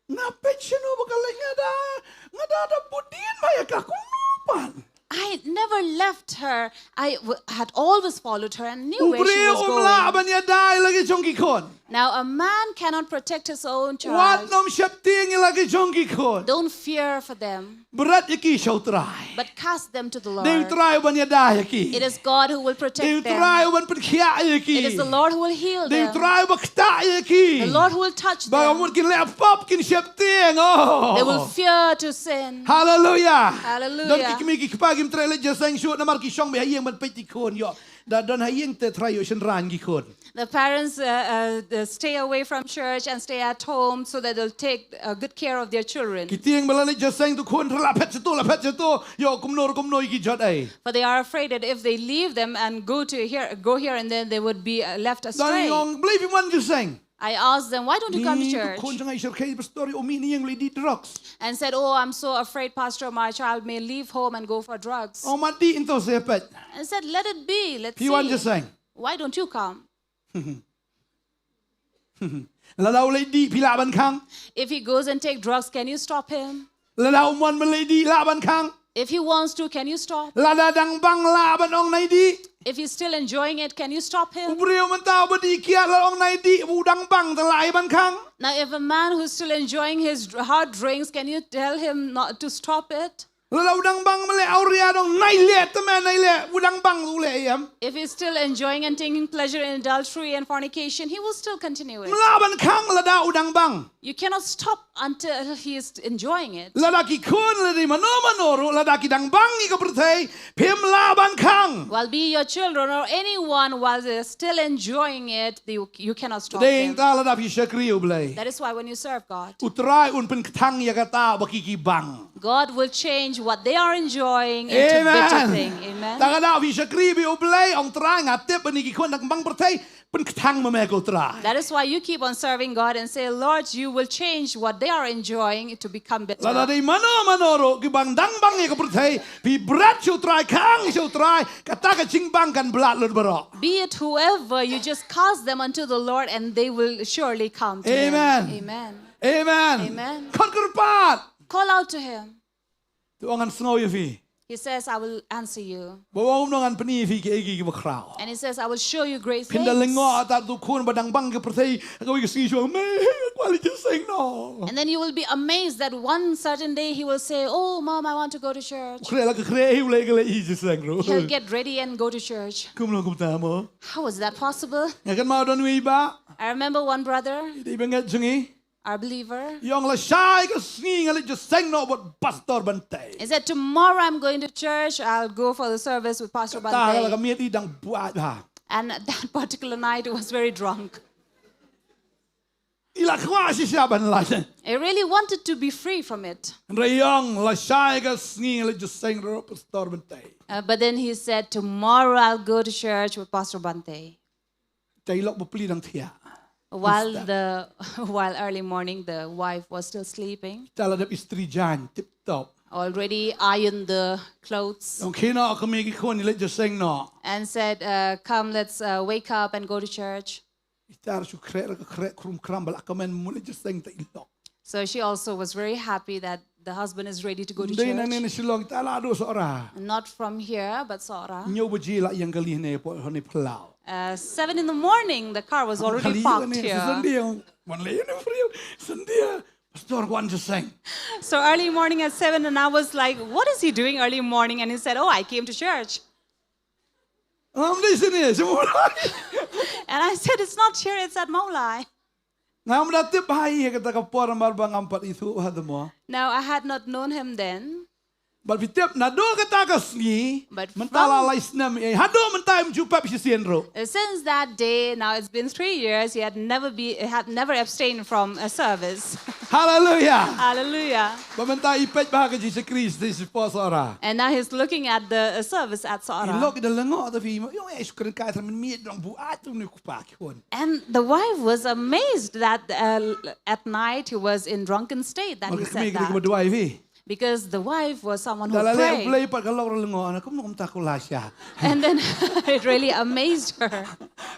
Nga peit shano ba ka leit, nga da, nga da, da bud dien bha ïa ka, kumno pat. I never left her. I w- had always followed her and knew where she was going. U briew um lah ban ïada ïa la ki jong ki khun. Now a man cannot protect his own child. Wat nym sheptieng ïa la ki jong ki khun. Don't fear for them. Bret ïa ki sha U Trai. But cast them to the Lord. Dei U Trai uban ïada ïa ki. It is God who will protect them. Dei U Trai uban pynkhiah ïa ki. It is the Lord who will heal them. Dei U Trai uba ktah ïa ki. The Lord who will touch them. Ba mut kin leh pop, kin sheptieng, oh. They will fear to sin. Hallelujah. Hallelujah. Don ki kmie ki kpa kim treh leit jingïaseng shuh namar ki shong beit ha ïing ban peit ki khun, ïoh. Da don ha ïing te trai ïoh shynrang ki khun. The parents uh, uh, uh, stay away from church and stay at home so that they'll take uh, good care of their children. Ki tieng ba la leit jingïaseng, tu khun la phet shato, la phet shato, ïoh kumno kumno ïa ki jot ei. For they are afraid that if they leave them and go to here, go here and then they would be uh, left astray. Don ong, balei phim wan jingïaseng? I asked them, "Why don't you come to church?" Khun jong nga i shyrkhei pastor, ïoh mih na ïing leit dih drugs. And said, "Oh, I'm so afraid, Pastor, my child may leave home and go for drugs." Oh, mat dih, ynto se peit. And said, "Let it be. Let's see. Phi wan jingïaseng? Why don't you come?" Lada u leit dih, phi lah ban khang? If he goes and take drugs, can you stop him? Lada um wan ban leit dih, lah ban khang? If he wants to, can you stop? Lada dang bang, lah ban ong nai dih? If he's still enjoying it, can you stop him? U briew mynta uba dih kiad, la ong nai dih, u dang bang, te lah ban khang? Now, if a man who's still enjoying his dr- hard drinks, can you tell him not to stop it? Lada u dang bang, mele awria dong, nai leh, te me nai leh, u dang bang, u leh ïam. If he's still enjoying and taking pleasure in adultery and fornication, he will still continue it. Lah ban khang lada u dang bang. You cannot stop until he is enjoying it. Lada ki khun, lada mano mano ruh, lada ki dang bang ïa ka pyrthei, phim lah ban khang. While be your children or anyone while they're still enjoying it, you, you cannot stop them. Dei ta lada phi shakri U Blei. That is why when you serve God, U Trai un pynkthang ïa kata ba ki ki bang. God will change what they are enjoying into better thing. Amen. Amen. Ta ka daw phi shakri bad U Blei, ong Trai, nga tip ba kine ki khun dang bang pyrthei, pynkthang ma me ko Trai. That is why you keep on serving God and say, "Lord, you will change what they are enjoying to become better." Lada dei mano mano ruh, ki bang dang bang ïa ka pyrthei, phi bret sha U Trai, khang sha U Trai, kata ka jingbang kan blad lut baroh. Be it whoever, you just cast them unto the Lord and they will surely come to him. Amen. Amen. Amen. Amen. Khot kyrpad. Call out to him. To ong ngan sngew ïa phi. He says, "I will answer you." Ba ong ngan pyni ïa phi kiei kiei kiba khraw. And he says, "I will show you great things." Phin da lyngngoh, ata tu khun ba dang bang ka pyrthei, ha kawei ka sngi shu ong, "Me, kwah leit jingïaseng noh." And then you will be amazed that one certain day he will say, "Oh, Mom, I want to go to church." Khreh la ka khreh, hi u leh ka leh hi jingïaseng ruh. He'll get ready and go to church. Kumno kumta mo? How was that possible? Nga kynmaw don uwei bah. I remember one brother. Dei ba ngat jong ngi. Our believer. Ïa ong lashai ka sngi nga leit jingïaseng noh bad Pastor Bantei. He said, "Tomorrow I'm going to church. I'll go for the service with Pastor Bantei." Kata ka la ka miet i dang buaid bha. And that particular night he was very drunk. I la kwah shisha ban lait. He really wanted to be free from it. Hynrei ïa ong lashai ka sngi nga leit jingïaseng noh Pastor Bantei. Uh, but then he said, "Tomorrow I'll go to church with Pastor Bantei." Te i lok bapli dang thiah. While the while early morning the wife was still sleeping. Te la dep istri jaiñ tip top. Already ironed the clothes. Ong khie noh, kmie ki khun, leit jingïaseng noh. And said, uh, "Come, let's uh, wake up and go to church." Ita ruh shu khreh, ka khreh khrum khram, ba la kmen mut leit jingïaseng, te i lok. So she also was very happy that the husband is ready to go to church. Dei nangne na Shillong, ita la duh Sohra. Not from here, but Sohra. Hynñiew baje la ïeng kali hangne, hangne phyllaw. Uh, seven in the morning, the car was already parked here. Sunday, wan leh ïa u briew, Sunday, Pastor wan jingïaseng. So early morning at seven, and I was like, "What is he doing early morning?" And he said, "Oh, I came to church." Ngam dei shane, sha Mawlai. And I said, "It's not here, it's at Mawlai." Ngam da tip bha ïa kata ka por namar ba ngam pat ithuh bha te mo. Now, I had not known him then. Bad phi tip naduh kata ka sngi, But mynta la from- lai snem ïa, haduh mynta ym ju pep shisien ruh. Uh, since that day, now it's been three years, he had never be, had never abstained from a service. Haleluia. Hallelujah. Bad mynta i peit bha ka Jisu Khrist da shapoh Sohra. And now he's looking at the uh, service at I Sohra. lok i da lyngngoh da phi, ïoh, eh, shu kren kai tang mynmiet dang buaid tu ni u kpa ki khun. And the wife was amazed that uh, at night he was in drunken state that he Mar ka said kmie ka dei kaba that. duwai phi. Because the wife was someone who Da la leh U prayed. Blei pat ka lok ra lyngngoh, na kumno kumta ko la sha. And then it really amazed her.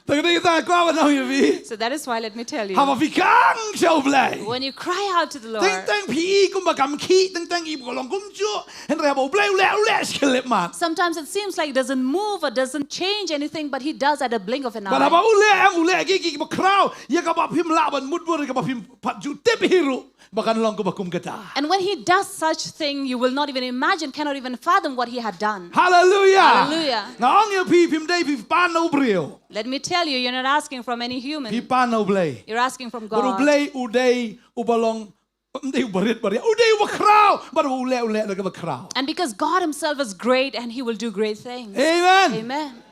Tang dei ta kwah ban ong ïa phi. So that is why let me tell you. Haba phi khang sha U Blei. When you cry out to the Teng Lord, teng phi i kumba kam khih, teng teng i ba ka long kumjuh. Hynrei haba U Blei u leh, u leh shi khyllipmat. sometimes it seems like it doesn't move or doesn't change anything, but he does at a blink of an Bad haba eye. u leh, em u leh ki ki ba khraw, ïa kaba phim lah ban mutdur, ïa kaba phim pat ju tip hi ruh ba kan long kaba kum kata. And when he does such thing, you will not even imagine, cannot even fathom what he had done. Haleluia. Haleluia. Nga ong ïa phi, phim dei phi pan na u briew. Let me tell you, you're not asking from any Phi human. Pan na U Blei. You're asking from Bad U God. Blei u dei uba long, um dei uba rit bad ïa, u dei uba khraw. Bad u leh, u leh da kaba khraw. And because God himself is great and he will do great things. Amen. Amen.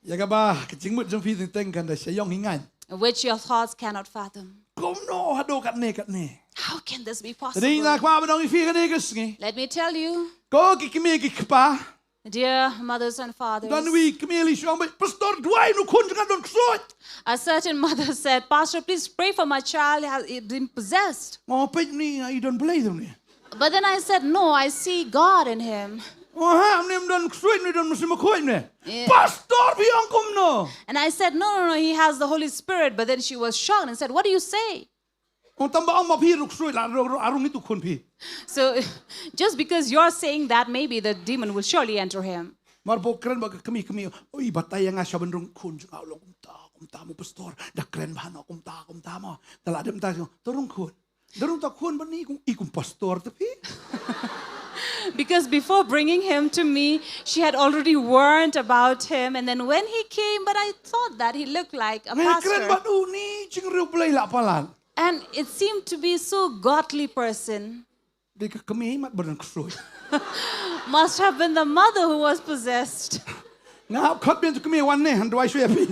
Ïa kaba ka jingmut jong phi teng teng kan da sha ïong hi ngan. Which your thoughts cannot fathom. Kumno haduh katne katne. How can this be Te dei na possible? kwah ban ong ïa phi kane ka sngi. Let me tell you, Ko ki kmie ki kpa. Dear mothers and fathers, Don wi kmie li shong ba, Pastor, duwai na u khun jong nga don ksuid. A certain mother said, "Pastor, please pray for my child. He has he's been possessed." Ngo peit ni, i don Blei tu ni. But then I said, "No, I see God in him." Oh ha, ni don ksuid, ni don musim khuid ni. Eh. Pastor, phi ong kumno. And I said, "No, no, no, he has the Holy Spirit." But then she was shocked and said, "What do you say?" Ong tang ba ong ma phi ruh ksuid la ruh, ruh, arung itu khun phi. So just because you're saying that, maybe the demon will surely enter him. Mar ba u kren bad ka kmie, kmie. Oi, batai ïa nga sha ban rung khun jong nga u long kumta, kumta mo Pastor. Da kren bha noh kumta, kumta mo. Te la dep mynta to rung khun. Da rung to khun bad ni kum, i kum Pastor te phi. Because before bringing him to me, she had already warned about him. And then when he came, but I thought that he looked like a Ngi kren pastor. Bad u ni jingriew Blei la palat. And it seemed to be so godly person. Dei ka kmie mat ba don ksuid. Must have been the mother who was possessed. Nga hap khot biang tu kmie wan ne, han duwai shuwa ïa phi.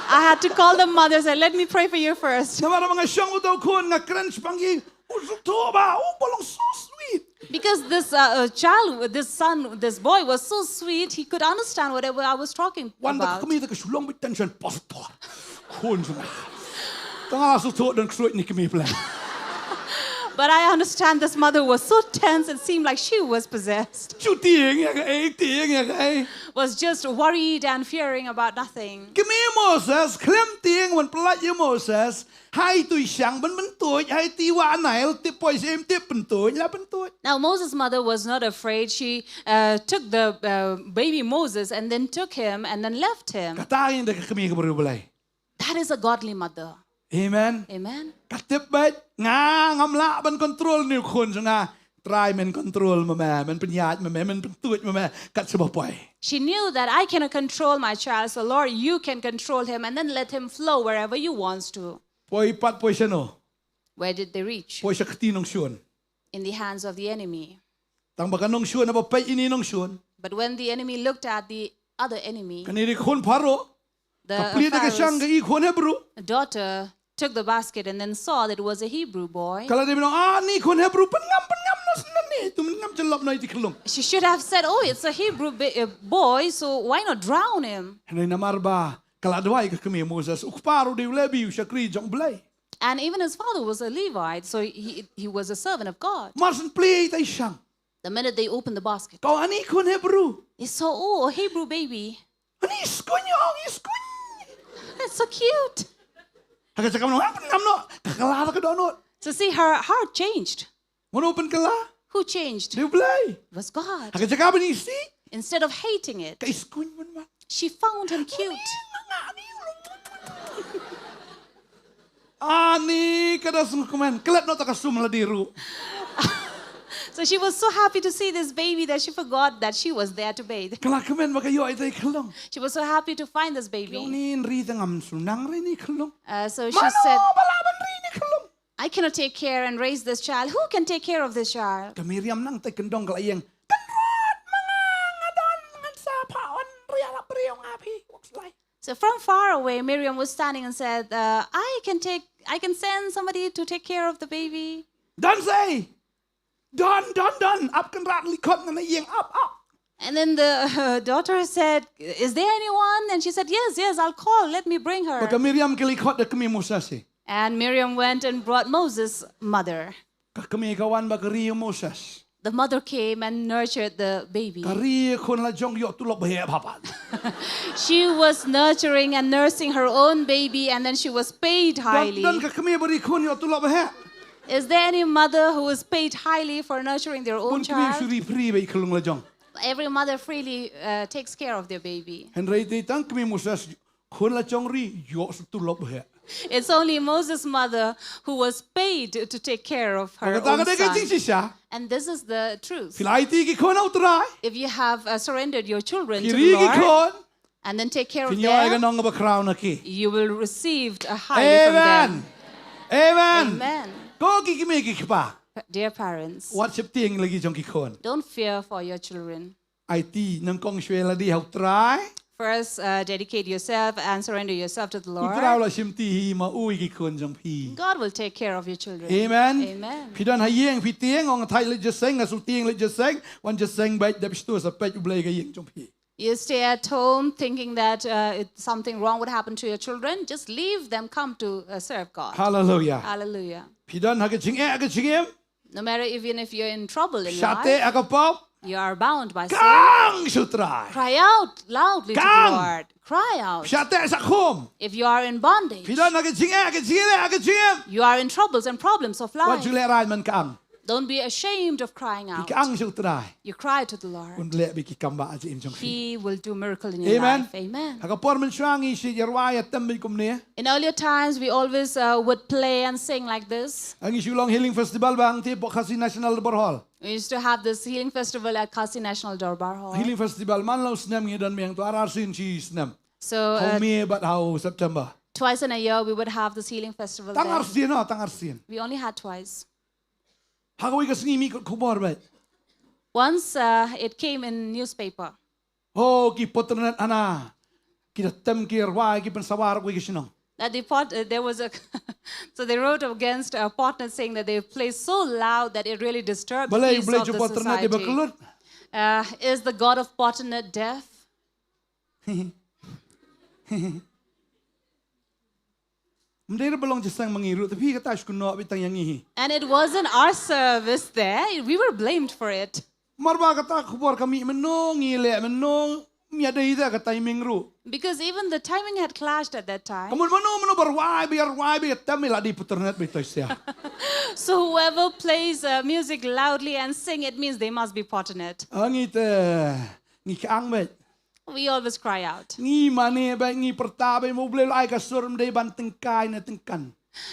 I had to call the mother and say, "Let me pray for you first." Namar ba nga shong uto u khun, nga kren shaphang i, u sngewthuh ba, u ba long so sweet. Because this uh, uh, child, this son, this boy was so sweet, he could understand whatever I was talking Wan da ka about. kmie da ka shu long bit tension, Pastor. Khun jong nga. Tang la sngewthuh don ksuid ni kmie pla. But I understand this mother was so tense, it seemed like she was possessed. Shu tieng ïa kaei, tieng ïa kaei. Was just worried and fearing about nothing. Kmie Moses, khlem tieng ban pyllait ïa Moses, ha itu i shang ban pyntuid, ha itu i wah Nail, tip poi sha im tip pyntuid, la pyntuid. Now, Moses' mother was not afraid. She uh, took the uh, baby Moses and then took him and then left him. Kata ngi da ka kmie ka briew Blei. That is a godly mother. Amen. Amen. Ka tip beit, nga ngam lah ban control ni u khun jong nga. Trai men control ma me, men pynïaid ma me, men pyntuid ma me, kat shaba poi. She knew that I cannot control my child, so Lord, you can control him and then let him flow wherever you wants to. Poi pat poi shano. Where did they reach? Poi sha kti nongshun. In the hands of the enemy. Tang ba ka nongshun, haba peit ïa ini nongshun. But when the enemy looked at the other enemy, Kane dei khun Pharaoh. the Ka plied da ka shang ka Pharaoh's i khun Hebrew. daughter took the basket and then saw that it was a Hebrew boy. Ka la dei ban ong, ah, ni khun Hebrew, pynngam, pynngam noh shen ne, tu pynngam jyllop noh ïa i khyllung. She should have said, "Oh, it's a Hebrew ba- uh, boy, so why not drown him?" Hynrei namar ba ka la duwai ka kmie Moses, u kpa ruh dei u Lebi, u shakri jong Blei. And even his father was a Levite, so he, he was a servant of God. Mar shen plie ïa i shang. The minute they opened the basket, Ka ong, ani khun Hebrew. He saw, "Oh, a Hebrew baby." Ani skuin, ong, i skuin. That's so cute. Ha ka jaka ban ong, ah, pynngam noh, ka kylla ka dohnud. So see, her heart changed. Mano pynkylla? Who changed? Dei u Blei. It was God. Ha ka jaka ban isih, Instead of hating it, ka iskuin mynmat. she found him cute. Ani ka da sngewkmen, klet noh ta ka sum la dei ruh. So she was so happy to see this baby that she forgot that she was there to bathe. Ka la kmen ba ka ïoh ïa i khyllung. She was so happy to find this baby. Ïoh ni, ri ta ngam shu nang ri ni khyllung. Uh, so she Mano said, ba lah ban ri ni khyllung. "I cannot take care and raise this child. Who can take care of this child?" Ka Miriam nang te kyndong ka la ïeng. So from far away, Miriam was standing and said, uh, "I can take, I can send somebody to take care of the baby." Don sei. Don, don, don. Ap Kynrad lyngkot na ïing, ap, ap. And then the uh, daughter said, "Is there anyone?" And she said, "Yes, yes, I'll call. Let me bring her." Bad ka Miriam ka lyngkot da kmie Moses hi. And Miriam went and brought Moses' mother. Ka kmie ka wan bad ka ri ïa u Moses. The mother came and nurtured the baby. Ka ri ïa khun la jong ïoh tulop bha heh bha pat. She was nurturing and nursing her own baby, and then she was paid highly. Don, don ka kmie ba ri khun ïoh tulop bha heh. Is there any mother who is paid highly for nurturing their own child? Bun kmie shu ri free bad i khlung la jong. Every mother freely uh, takes care of their baby. Hynrei dei tang kmie Moses khun la jong ri ïoh sa tulop bha heh. It's only Moses' mother who was paid to take care of her own son. Kata ka dei ka jingshisha. And this is the truth. Phi la aiti ki khun ha u Trai. If you have uh, surrendered your children to the Lord, phi ri ki khun, and then take care of them, phin ïoh ïa ka nong kaba khraw na ki. You will receive a highly from them. Amen. Amen. Amen. Ko ki kmie ki kpa. Dear parents, wat sheptieng la ki jong ki khun. Don't fear for your children. Aiti nyngkong shuwa lade ha u Trai. First, uh, dedicate yourself and surrender yourself to the Lord. U Trai u la shimti hi ma u ïa ki khun jong phi. God will take care of your children. Amen. Amen. Phi don ha ïing phi tieng, ong thait leit jingïaseng, nga shu tieng leit jingïaseng, wan jingïaseng bad dep shu sa peit U Blei ka ïing jong phi. You stay at home thinking that uh, it, something wrong would happen to your children. Just leave them, come to uh, serve God. Hallelujah. Hallelujah. Phi don ha ka jingeh ha ka jingim. No matter even if you're in trouble in life, shah teh ha ka pop, you are bound by sin. Kang sha u Trai. Cry out loudly to the Lord. Kang. Cry out. Shah teh shah khum. If you are in bondage, phi don ha ka jingeh ha ka jingim, ha ka jingim, you are in troubles and problems of life. Wat ju lehraiñ ban kang. Don't be ashamed of crying out. Phi kang sha u Trai. You cry to the Lord. Un leh beit ki kam ba ha jingim jong phi. He will do miracle in your life. Amen. Amen. Ha ka por mynshuwa ngi shu ïa rwai ïa tem beit kumne. In earlier times, we always uh, would play and sing like this. Ngi shu long Healing Festival ba hangtei hapoh Khasi National Dorbar Hall. We used to have this healing festival at Khasi National Dorbar Hall. Healing Festival man la u snem ngi don biang, to ar ar sien shi snem. So, ha u uh, May bad ha u September. Twice in a year we would have this healing festival there. Tang ar sien, no, tang ar sien. We only had twice. Ha kawei ka sngi mih ka khubor beit. Once uh, it came in newspaper. Oh, ki Patnaik hana ki da tem ki rwai ki pynsawar kawei ka shnong. That the pot, uh, there was a so they wrote against a Patnaik saying that they play so loud that it really disturbed the peace of the society. Balei u Blei jong u Patnaik dei ba kyllut? Uh, is the God of Patnaik deaf? Ym dei ruh ba long jingïaseng ma ngi ruh, te phi kata shu kynnoh beit tang ïa ngi hi. And it wasn't our service there. We were blamed for it. Namar ba kata ka khubor ka mih mynno, ngi leh mynno, ym ïadei da ka timing ruh. Because even the timing had clashed at that time. Ka mut mynno mynno ba rwai, ba ïa rwai, ba ïa tem, ïa la dei Patnaik beit, to shisha. So whoever plays uh, music loudly and sing, it means they must be Patnaik. Ah, ngi te, ngi kang beit. We always cry out. Ngi mane beit, ngi pyrta beit, ma u Blei u la ai ka sur, ym dei ban tyngkai ne tyngkan.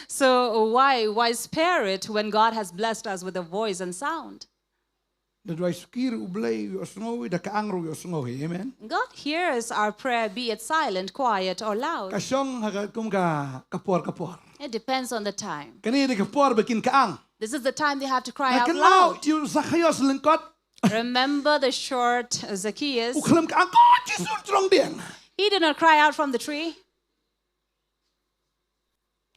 So why, why spare it when God has blessed us with a voice and sound? Da duwai suki ruh u Blei u ïohsngew, da kang ruh u ïohsngew. Amen. God hears our prayer, be it silent, quiet, or loud. Ka shong ha ka kum ka, ka por ka por. It depends on the time. Kane dei ka por ba kin kang. This is the time they have to cry out loud. Nga kynmaw ïa u Zakhaios lyngkot. Remember the short uh, Zacchaeus? U khlem kang, "Ko Jisu, shnong dieng." He did not cry out from the tree.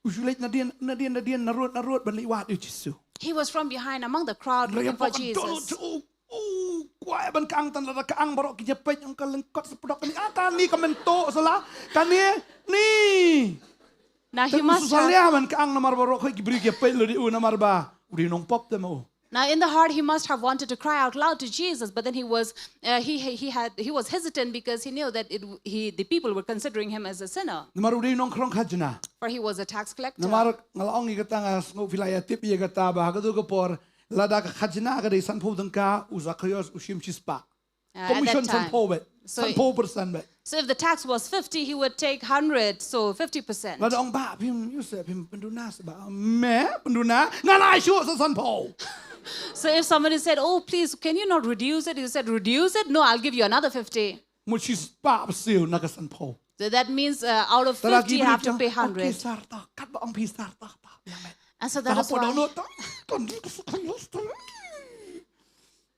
U shu leit nadien, nadien, nadien, narud, narud ban leit wad ïa u Jisu. He was from behind among the crowd looking for Jesus. U, u kwah ban kang, tang lada kang baroh ki ïa peit, ong ka lyngkot sa pdok kane, ah, kane ka mynta sa la, kane, ni. Now he must have, te u shu salia ban kang namar baroh ki briew ki ïa peit lade u namar ba u dei u nongpop te ma u. Now, in the heart, he must have wanted to cry out loud to Jesus, but then he was, uh, he, he, he had, he was hesitant because he knew that it, he, the people were considering him as a sinner. Namar u dei u nongkhrong khajna. For he was a tax collector. Namar nga la ong ïa kata, nga sngew phi la ïa tip ïa kata ba ha katu ka por lada ka khajna ka dei sanphew tyngka, u Zakhaios u shim shispah. Uh, at that time. Commission sanphew beit. So, sanphew percent beit. So if the tax was fifty, he would take hundred, so fifty percent. Lada ong, "Bah, phim, ïoh seh, phim pynduna seh, bah." "Me pynduna? Ngan ai shuh sa sanphew." So if somebody said, "Oh, please, can you not reduce it?" He said, "Reduce it? No, I'll give you another fifty." Mut shispah bsiew na ka sanphew. So that means, uh, out of fifty, you have to pay hundred. Te la ki briew ki ong, "Okay, sir, to, katba ong phi, sir, to, to, biang beit." And so that is why. Ka hap download to.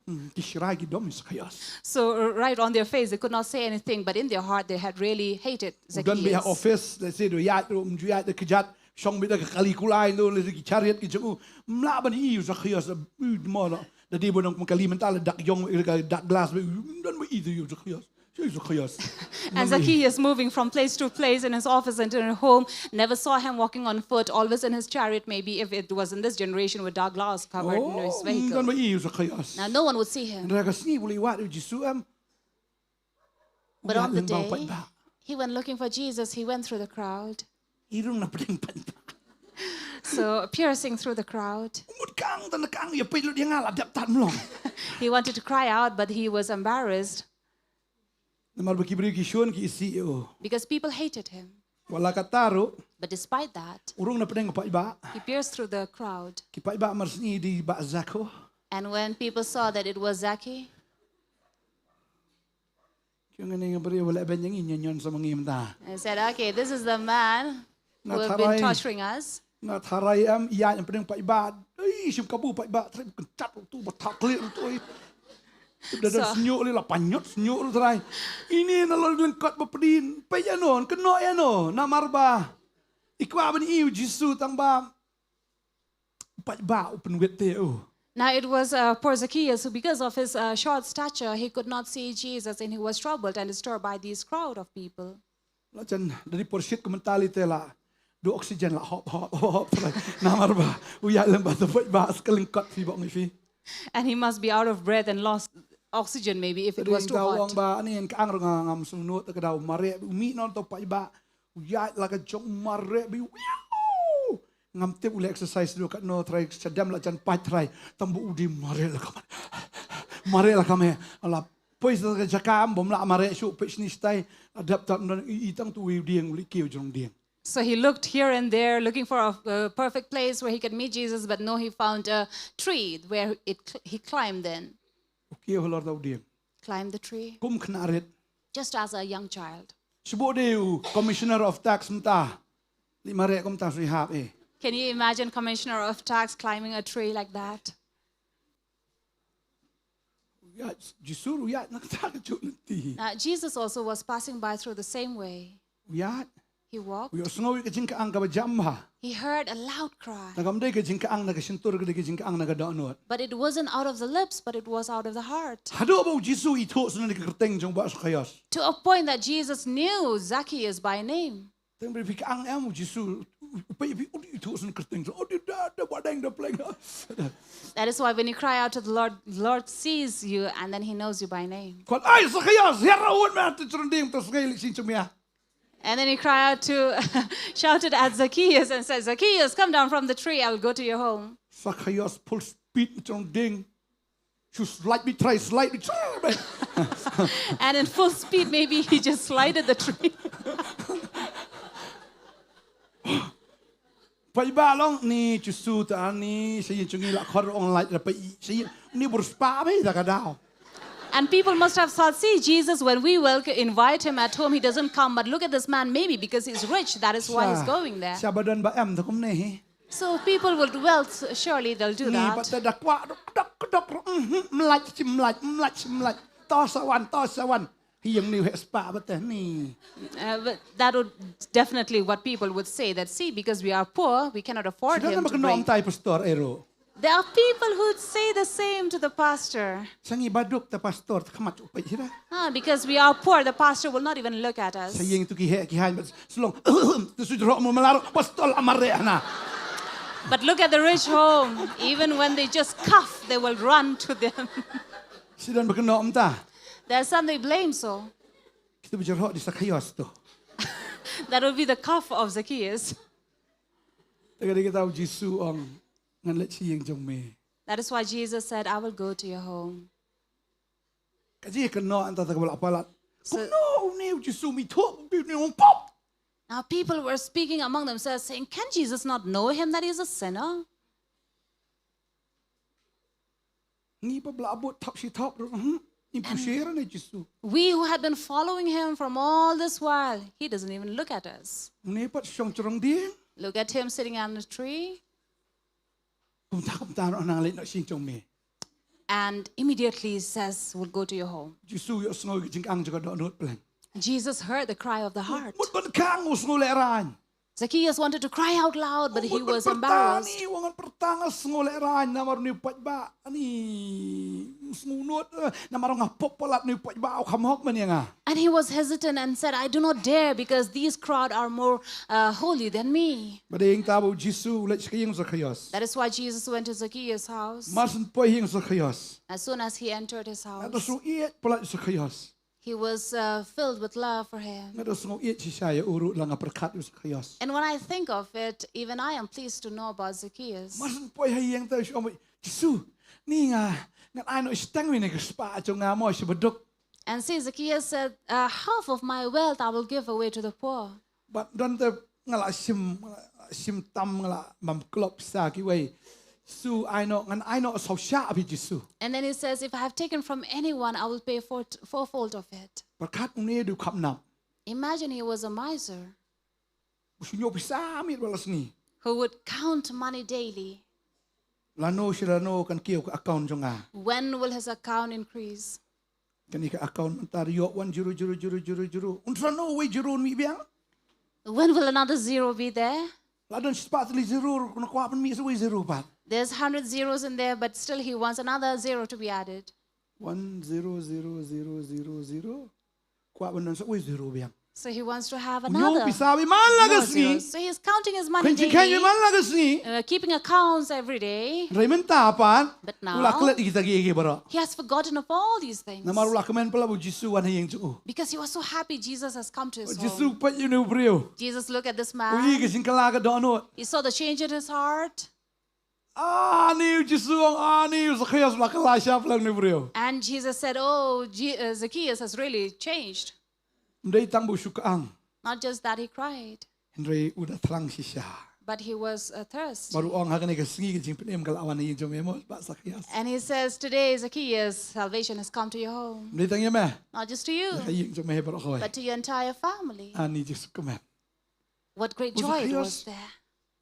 Hmm, ki shrai ki dom ïa Zacchaeus. So, uh, right on their face, they could not say anything, but in their heart, they had really hated Zacchaeus. U don beit ha office, let's say, da ïaid ruh, ym ju ïaid da kjat, shong beit da ka kali kulai, no, let's say, ki chariot ki jong u. Ym lah ban ïohi ïa u Zacchaeus, u dei mo, no. Da dei ba u nongkali mynta la dak ïong, ka dak glass, ym don ba ïohi ïa u Zacchaeus. Ïohi ïa u Zacchaeus. And Zacchaeus, moving from place to place in his office and in his home, never saw him walking on foot, always in his chariot, maybe if it was in this generation with dark glass covered in his vehicle. Ym don ba ïohi ïa u Zacchaeus. Now, no one would see him. Hynrei ka sngi u la ïa wad ïa u Jisu em. But on the day he went looking for Jesus, he went through the crowd. I rung na pdeng paidbah. So, piercing through the crowd. U mut kang, tang kang ïa peit lut ïa nga la dep tad mlong. He wanted to cry out, but he was embarrassed. Namar ba ki briew ki shun ki isih ïa u. Because people hated him. Wat la katta ruh. But despite that, u rung na pdeng ka paidbah. He pierced through the crowd. Ki paidbah mar sngi i dei i bah Zacchaeus. And when people saw that it was Zacchaeus, Ki ong, kane nga briew ba leh beiñ ïa ngi, ñion ñion sa ma ngi mynta. I said, okay, this is the man who have been torturing us. Nga tharai em, ïa, ïa pdeng paidbah. Ei, shim kabu paidbah, trai kynjat ruh tu, ba thak klik ruh tu, ei. Da da sñiuh lei, la pynñiot sñiuh ruh trai. Ine na lor lyngkot ba pdin, peit ïano, kynnoh ïano, namar ba i kwah ban ïohi ïa u Jisu tang ba paidbah u pynwit te u. Now it was uh, poor Zacchaeus who, because of his uh, short stature, he could not see Jesus and he was troubled and disturbed by this crowd of people. La jan da dei por shit kumta lei te la du oxygen la hop hop hop hop. Namar ba u ïaid lem bad u paidbah, ka lyngkot phi bok ngi phi. And he must be out of breath and lost oxygen maybe if it was too hot. Ba ani ka ang nga ngam sngewthuh te ka daw mareh u mih noh to paidbah. U ïaid la ka jong mareh bha. Ngam tip u leh exercise ruh katno trai, sha dem la jan pait trai. Tang ba u dei mareh la ka mareh. Mareh la ka mareh. La poi sa ka jaka bym lah mareh shuh, peit shane shatai. La dep tang don i, i tang tu u dieng, u leh kiew jong dieng. So he looked here and there, looking for a uh, perfect place where he could meet Jesus, but no, he found a tree where it, he climbed in. U kiew halor da u dieng. Climbed the tree. Kum khynnah rit. Just as a young child. Shu bok de u Commissioner of Tax mynta. Leit mareh kumta shu hap eh. Can you imagine Commissioner of Tax climbing a tree like that? U ïaid, Jisu ruh u ïaid na kata ka juh lynti. Now, Jesus also was passing by through the same way. U ïaid. He walked. U ïohsngew ïa ka jingkyang kaba jam bha. He heard a loud cry. Tang kam dei ka jingkyang na ka shyntur, ka dei ka jingkyang na ka dohnud. But it wasn't out of the lips, but it was out of the heart. Haduh ba u Jisu u ithuh shuh na ka kyrteng jong u bah Zacchaeus. To a point that Jesus knew Zacchaeus by name. Tang ba phi kyang em, u Jisu u peit ïa phi, u ithuh shuh na ka kyrteng. U dei da, da ba dang da pleng. That is why when you cry out to the Lord, the Lord sees you and then he knows you by name. Kwah ai Zacchaeus, hiar ra un ma, to jrong dieng, to sngew ïa ka leh shijmiah. And then he cried out to, shouted at Zacchaeus and said, Zacchaeus, come down from the tree, I will go to your home. Zacchaeus full speed jrong dieng. Shu slide beit trai, slide beit trai. And in full speed, maybe he just slided the tree. Paidbah long ni, Jisu ta ni, sa ïing jong ngi la khor ong lait ra peit, sa ïing ni bor spah beit da ka daw. And people must have thought, see, Jesus, when we will invite him at home, he doesn't come. But look at this man, maybe because he's rich, that is why he's going there. Sha ba don ba em ta kumne hi. So people will, well, surely they'll do that. Ni ba ta da kwah dok dok dok, mhm, mlait shi mlait, mlait shi mlait. To sa wan, to sa wan. Hi ïing ni heh spah ba te ni. Uh, but that would definitely what people would say, that see, because we are poor, we cannot afford him to bring. Shu don ba ka nong tai pastor ero. There are people who'd say the same to the pastor. Sa ngi baduk ta pastor, ta khmat u peit hi da. Ah, because we are poor, the pastor will not even look at us. Sa ïing tu ki heh ki hain, but slong tu su jrok mo malaro pastor amare hana. But look at the rich home. Even when they just cough, they will run to them. Shu don ba ka nong ta. There's something blame so. Kita ba jrok di Zacchaeus tu. That will be the cough of Zacchaeus. Ta ka dei kata u Jisu ong. Ngan leit sha ïing jong me. That is why Jesus said, I will go to your home. Ka jingkynnoh hangta ta kaba la palat. Kumno une u Jisu, me ithuh une u pop. Now people were speaking among themselves, saying, can Jesus not know him that he is a sinner? Ngi ba la bud thok shi thok ruh, hmm? Ngi pyrshah ïa u Jisu. We who had been following him from all this while, he doesn't even look at us. Une pat shong jrong dieng. Look at him sitting on a tree. Kumta kumta noh, nang leit noh sha ïing jong me. and immediately says, "We'll go to your home." Jisu ïohsngew ïa ka jingkang jong ka dohnud pleng. Jesus heard the cry of the heart. Mut ban kang u sngew lehraiñ. Zacchaeus wanted to cry out loud, but he Mut ban was pyrta embarrassed. ni, u ong ngan pyrta nga sngew lehraiñ namar une u paidbah. Ani u sngew nud, eh, namar nga pop palat une u paidbah u kham hok man ïa nga. And he was hesitant and said, "I do not dare because these crowd are more uh, holy than me." Bad ïa kata ba u Jisu u leit sha ka ïing Zacchaeus. That is why Jesus went to Zacchaeus' house. Mar shu poi ha ïing Zacchaeus, As soon as he entered his nga da house, sngew ïeit palat ïa Zacchaeus. he was uh, filled with love for him. Nga da sngew ïeit shisha ïa u ruh la nga pyrkhat ïa u Zacchaeus. And when I think of it, even I am pleased to know about Zacchaeus. Mar shu poi ha ïing te u ong, Jisu, ni nga, ngan ai noh shiteng wei na ka spah jong nga mo sha baduk. And see, Zacchaeus said, uh, "Half of my wealth I will give away to the poor." Bad don te nga la shim, nga la shim tam, nga la bam klop sa kiwei. Jisu, ai noh, ngan ai noh saw shah bad Jisu. And then he says, "If I have taken from anyone, I will pay four, fourfold of it." Pyrkhat une u dei u khapnap. Imagine he was a miser U shu ñiew pisa miet bad la sngi. who would count money daily. Lano shi lano kan kiew ka account jong nga. When will his account increase? Kane ka account mynta ïoh one zero zero zero zero zero. Un sa no wei zero un mih biang. When will another zero be there? La don spah tylli zero, un kwah ban mih sa wei zero pat. There's hundred zeros in there, but still he wants another zero to be added. One zero zero zero zero zero. Kwah ban don sa wei zero biang. So he wants to have Ñiew another. pisa wei man la ka More sngi. zeros. So he's counting his money Khwai jingkhwai wei daily, man la ka sngi. uh, keeping accounts every day. Hynrei mynta pat. But U la now, klet ïa kita kiei kiei baroh. He has forgotten of all these things. Namar u la kmen palat ba u Jisu u wan ha ïing jong u. Because he was so happy Jesus has come to his Jisu u home. peit ïa une u briew. Jesus looked at this U ïohi ka man. jingkylla ka dohnud. He saw the change in his heart. Ani u Jisu u ong, ani u Zacchaeus u la kylla shaphrang une u briew. And Jesus said, "Oh, Je- uh, Zacchaeus has really changed." Ym dei tang ba u shu kang. Not just that he cried, Hynrei u da thlang shisha. but he was athirst. Bad u ong, ha kane ka sngi ka jingpynim ka la wan ha ïing jong me mo, Bah Zacchaeus. And he says, "Today, Zacchaeus, salvation has come to your home." Ym dei tang ïa me. Not just to you, Ha ïing jong me baroh kawei. but to your entire family. Ani Jisu kmen. What great U joy it Zacchaeus. was there.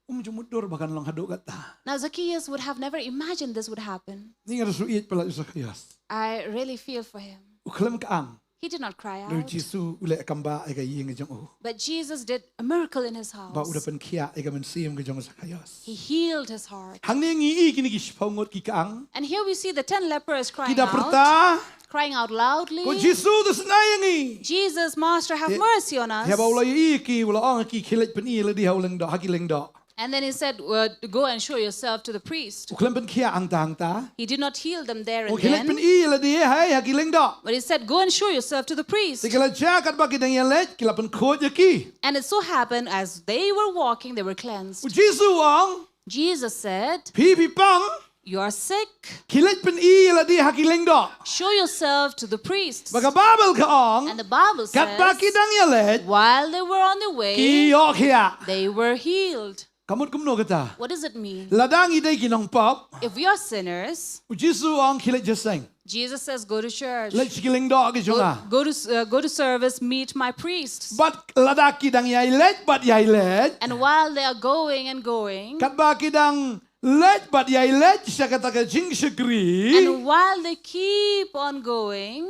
Um ju mutdur ba kan long haduh katta. Now, Zacchaeus would have never imagined this would happen. Ni nga da sngew ïeit palat ïa u Zacchaeus. I really feel for him. U khlem kang. He did not cry Hynrei u out. Jisu u leh kam ba ïa ka ïing jong u. But Jesus did a miracle in his Ba u da house. pynkhiah ïa ka mynsiem ka jong u Zacchaeus. He healed his heart. Hangne ngi ïohi kine ki shiphew ngut ki kang. And here we see the ten lepers Ki crying da out, pyrta. Crying out loudly. Ko Jisu, to sngew ïa ngi. "Jesus, Master, have Te- mercy on us." Haba u la ïohi ki, u la ong ki, khie leit pyni ïa lade ha u lyngdoh, ha ki lyngdoh. And then he said, "Uh, go and show yourself to the priest." U khlem pynkhiah hangta hangta. He did not heal them there and U khie leit then. pyni ïa lade ha, ha ki lyngdoh. But he said, "Go and show yourself to the priest." Te ki la jia katba ki dang ïaleit, ki la pynkhuid ïa ki. And it so happened, as they were walking, they were cleansed. U Jisu u ong. Jesus said, "Phi phi pang. You are sick. Khie leit pyni ïa lade ha ki lyngdoh." Show yourself to the priests. Bad ka Baibl ka ong. And the Bible says, katba ki dang ïaleit, while they were on the way, ki ïohkhiah. They were healed. Ka mut kumno kata? What does it mean? Lada ngi dei ki nongpop. If we are sinners, U Jisu u ong, khie leit jingïaseng. Jesus says, "Go to church. Leit sha ki lyngdoh ki jong nga. Go, go to, uh, go to service, meet my priests." Bad lada ki dang ïai leit bad ïai leit. And while they are going and going, katba ki dang leit bad ïai leit sha kata ka jingshakri. And while they keep on going,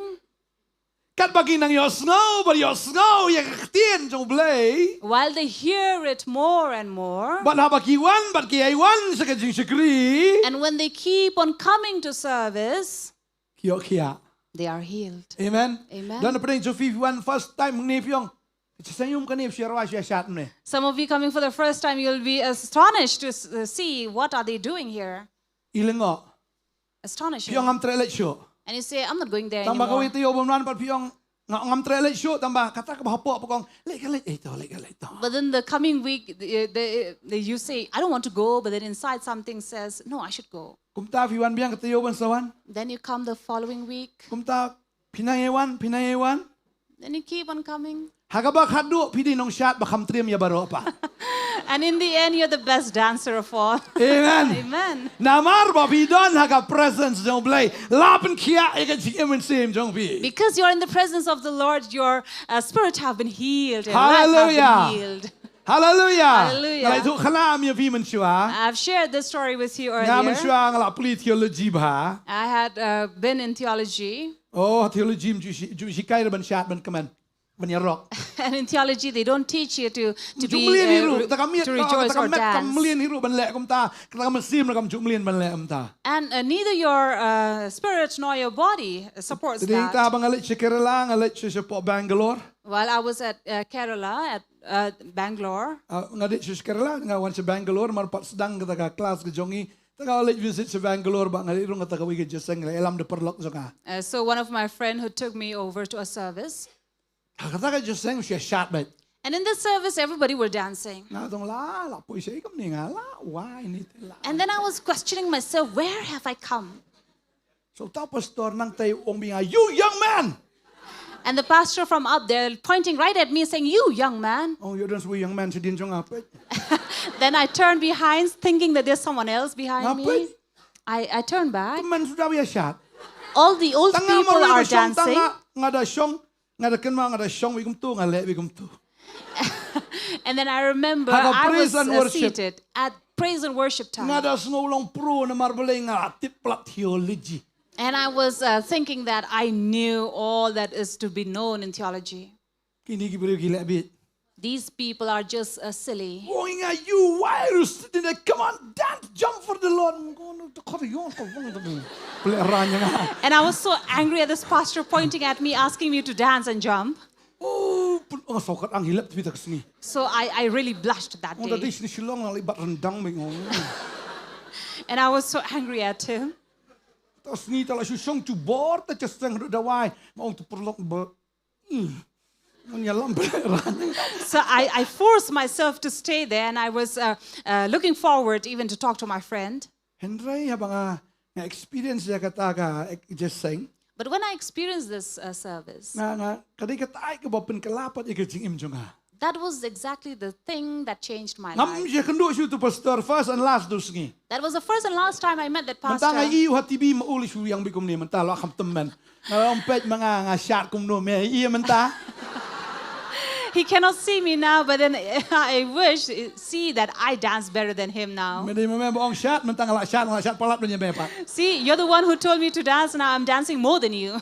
katba ki nang ïohsngew bad ïohsngew ïa ka ktien jong U Blei. While they hear it more and more, Bad haba ki wan bad ki ïai wan sha ka jingshakri. And when they keep on coming to service, Ki ïohkhiah. They are healed. Amen. Amen. Don pdeng jong phi, phi wan first time hangne phi ong, "Shisha um kane, shisha rwai shisha shat ne." Some of you coming for the first time, you'll be astonished to s- uh, see what are they doing here. I lyngngoh. Astonishing. Phi ong ngam treh leit shuh. And you say, "I'm not going there Tang ba kawei anymore." taïew ban wan pat phi ong, "Nga ngam treh leit shuh," tang ba kata kaba hapoh pat ka ong, "Leit ka leit, eh to, leit ka leit to." But then the coming week, the, the, the, you say, "I don't want to go," but then inside something says, "No, I should go." Kumta phi wan biang ka taïew ban sa wan. Then you come the following week. Kumta phi nang ïai wan, phi nang ïai wan. Then you keep on coming. Ha kaba khatduh phi dei nongshad ba kham triem ïa baroh pat. And in the end, you're the best dancer of all. Amen. Amen. Namar ba phi don ha ka presence jong U Blei, la pynkhiah ïa ka jingim mynsiem jong phi. Because you're in the presence of the Lord, your uh, spirit have been healed, your life have Hallelujah. Been healed. Hallelujah. Hallelujah. Nga la ïathuh khana ïa phi mynshuwa. I've shared this story with you earlier. Nga mynshuwa nga la pule theology bha. I had uh, been in theology. Oh, theology ym ju shi- ju shikai ban shad ban kmen. Ban ïarok. And in theology, they don't teach you to, to Ju be mlien hi ruh, uh, ta ka miet to ka rejoice ta ka or met kam dance. Mlien hi ruh ban leh kumta. Kata ka mynsiem ruh kam ju mlien ban leh kumta. And uh, neither your uh, spirit nor your body supports Te dei ta that. Ba nga leit sha Kerala, nga leit sha shapoh Bangalore. While I was at uh, Kerala, at uh, Bangalore, Ah, nga dei sha Kerala, nga wan sha Bangalore, mar pat sdang kata ka class ka jong ngi. Ta ka leit visit sha Bangalore, ba nga dei rung kata ka wei ka jeseng, la ïalam da paralok jong nga. Uh, so one of my friend who took me over to a service. Ha kata ka jeseng sha shat bad. And in this service, everybody were dancing. Nga tong la, la poi sha ikum ni nga la, why ni te la. And then I was questioning myself, where have I come? So ta pastor nang tai ong bi nga, "You young man." And the pastor from up there pointing right at me saying, "You young man." Oh, you don't see young man sha din jong nga peit. Then I turned behind thinking that there's someone else behind Nga me. Peit. I, I turned back. Teman sudah biasa. All the old Tanga people marwei are ka shong dancing. Tanga nga da shong, nga da kynmaw nga da shong wi kumtu, nga leh wi kumtu. And then I remember Ha ka I praise was and uh, worship. Seated at praise and worship time. Nga da sngew long pro na mar balei nga tip plat theology. And I was uh, thinking that I knew all that is to be known in theology. Kini ki briew ki leh bit. These people are just uh, silly. Oi nga, you, why are you sitting there? Come on, dance, jump for the Lord. Ngo no to khot yon ko wang to. Pele ranya nga. And I was so angry at this pastor pointing at me, asking me to dance and jump. Oh, pun nga sokat ang hilap tu tak sini. So I, I really blushed that Ngo da day. Di sini Shillong lang libat rendang meng. And I was so angry at him. Ta sini ta la shu shong tu bor ta chesteng dawai. Ngong tu perlok ba. Hmm. Ngun ya lam pele ranya. So I, I forced myself to stay there and I was uh, uh, looking forward even to talk to my friend. Hynrei haba nga, nga experience ïa kata ka ek- jeseng. But when I experienced this uh, service, Nga, nga, ka dei kata ai kaba pynkylla pat ïa ka jingim jong nga. That was exactly the thing that changed my Ngam life. Ïakynduh shuh tu pastor first and last tu sngi. That was the first and last time I met that Mynta nga pastor. I u ha T V ma u li shu ïang bi kumne mynta la kham tymmen. Nga ong peit ma nga nga shat kumno me i mynta. He cannot see me now, but then I wish see that I dance better than him now. Me dei me me ba ong shat mynta nga la shat nga la shat palat ban ïa me pat. See, you're the one who told me to dance, now I'm dancing more than you.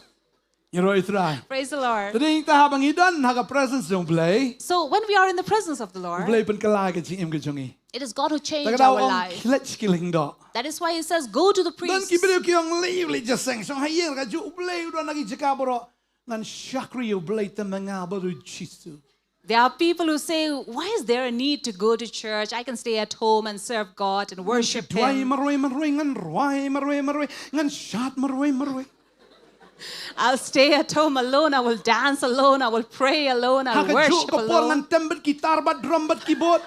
Ngi roi Trai. Praise the Lord. Te dei ta haba ngi don ha ka presence jong Blei. So when we are in the presence of the Lord, Blei pynkylla ka jingim ka jong ngi. It is God who changed our life. Ta ka daw ong khlet ki lyngdoh. That is why he says, go to the priest. Don ki briew ki ong lei lei jaseng shong ha ïing ka ju Blei u don ha ki jaka baroh. Ngan shakri ïa u Blei te ma nga bad u Jisu. There are people who say, why is there a need to go to church? I can stay at home and serve God and worship Him. Ngan duwai marwei marwei, ngan rwai marwei marwei, ngan shad marwei marwei. I'll stay at home alone. I will dance alone. I will pray alone. I'll worship alone. Ha ka juh ka por ngan tem bad guitar bad drum bad keyboard.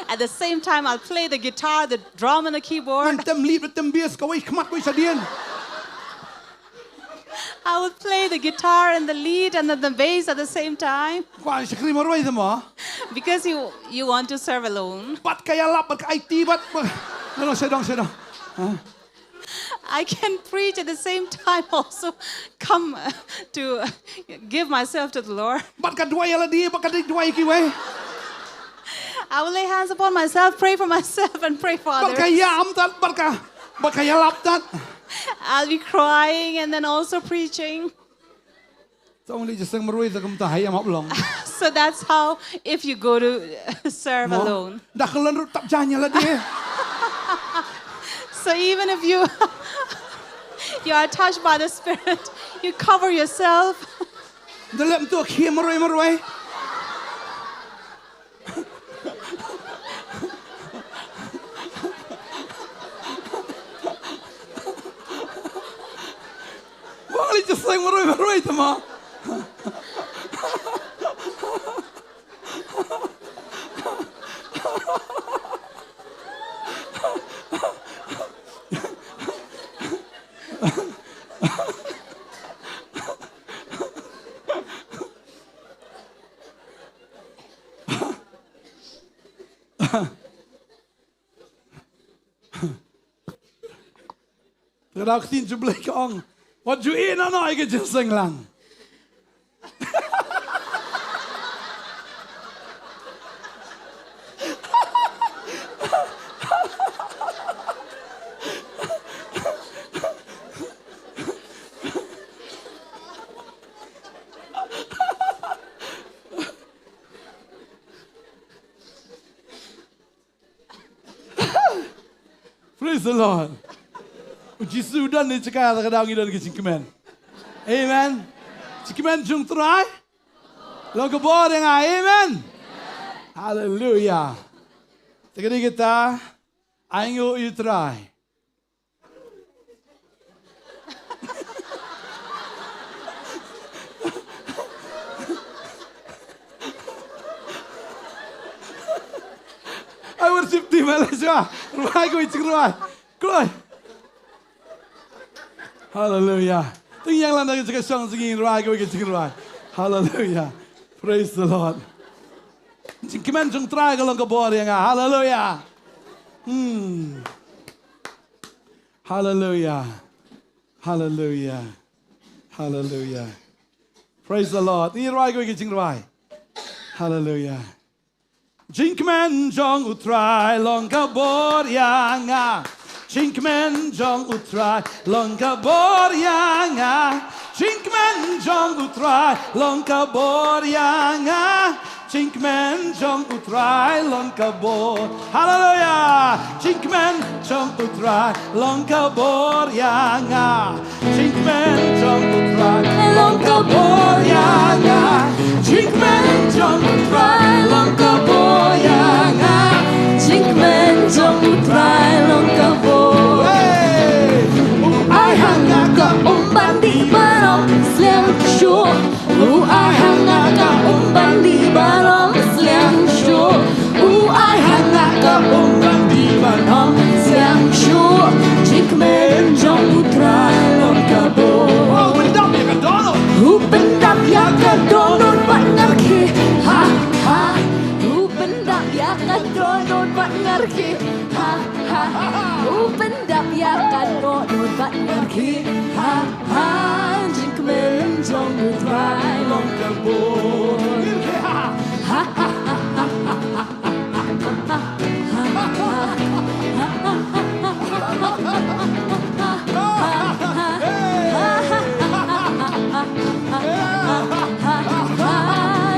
At the same time, I'll play the guitar, the drum, and the keyboard. Ngan tem lead bad tem bass kawei khmat kawei shadien. I will play the guitar and the lead and the, the bass at the same time. Kwah shakri marwei te mo. Because you you want to serve alone. Bad ka ïalap bad ka aiti bad. No, no, sit down, sit down. Huh? I can preach at the same time also come to give myself to the Lord. Bad ka duwai ïa lade bad ka dei duwai kiwei. I will lay hands upon myself, pray for myself, and pray for others. Bad ka ïam tat, bad ka, bad ka ïalap tat. I'll be crying and then also preaching. Tong li jaseng marwei ta kumta ha ïam hap long. So that's how if you go to serve alone. Da ka lon ruh tap jan ïa lade. So even if you you are touched by the Spirit, you cover yourself. Da lem tu khie marwei marwei. Wang li jaseng marwei marwei te mo. Te ka daw ktien jong U Blei ka ong, wat ju ïeh noh noh ïa ka jingseng lang. Praise the Lord. U Jisu u don ne jaka da ka daw ngi don ki jingkmen. Amen. Jingkmen jong u Trai long ka bor ïa nga. Amen. Hallelujah. Te ka dei kata, ai nguh ïa u Trai. Ai worship team, ai la shuwa. Rwai kawei jingrwai. Kloi. Hallelujah. Te ngi ïeng lang da ka jingshong jingim, rwai kawei ka jingrwai. Hallelujah. Praise the Lord. Jingkmen jong u Trai ka long ka bor ïa nga. Hallelujah. Hmm. Hallelujah. Hallelujah. Hallelujah. Praise the Lord. Ngi rwai kawei ka jingrwai. Hallelujah. Jingkmen jong u Trai long ka bor ïa nga. Jingkmen jong u Trai long ka bor ïa nga. Jingkmen jong u Trai long ka bor ïa nga. Jingkmen jong u Trai long ka bor. Hallelujah. Jingkmen jong u Trai long ka bor ïa nga. Jingkmen jong u Trai long ka bor ïa nga. Jingkmen jong u Trai long ka bor ïa nga. Jingkmen jong u Trai long ka bor. Hey! U ai ha nga ka um ban dih baroh sliang shuh. U ai ha nga ka um ban dih baroh sliang shuh. U ai ha nga ka um ban dih baroh sliang shuh. Jingkmen jong u Trai long ka bor. Oh, u pyndap ïa ka dohnud. U pyndap ïa ka dohnud bad nga rkhie. Ha, ha. U pyndap ïa ka dohnud bad nga rkhie. Ha, ha. U pyndap ïa ka dohnud bad nga rkhie. Ha, ha. Jingkmen jong u Trai long ka bor. Ha, ha.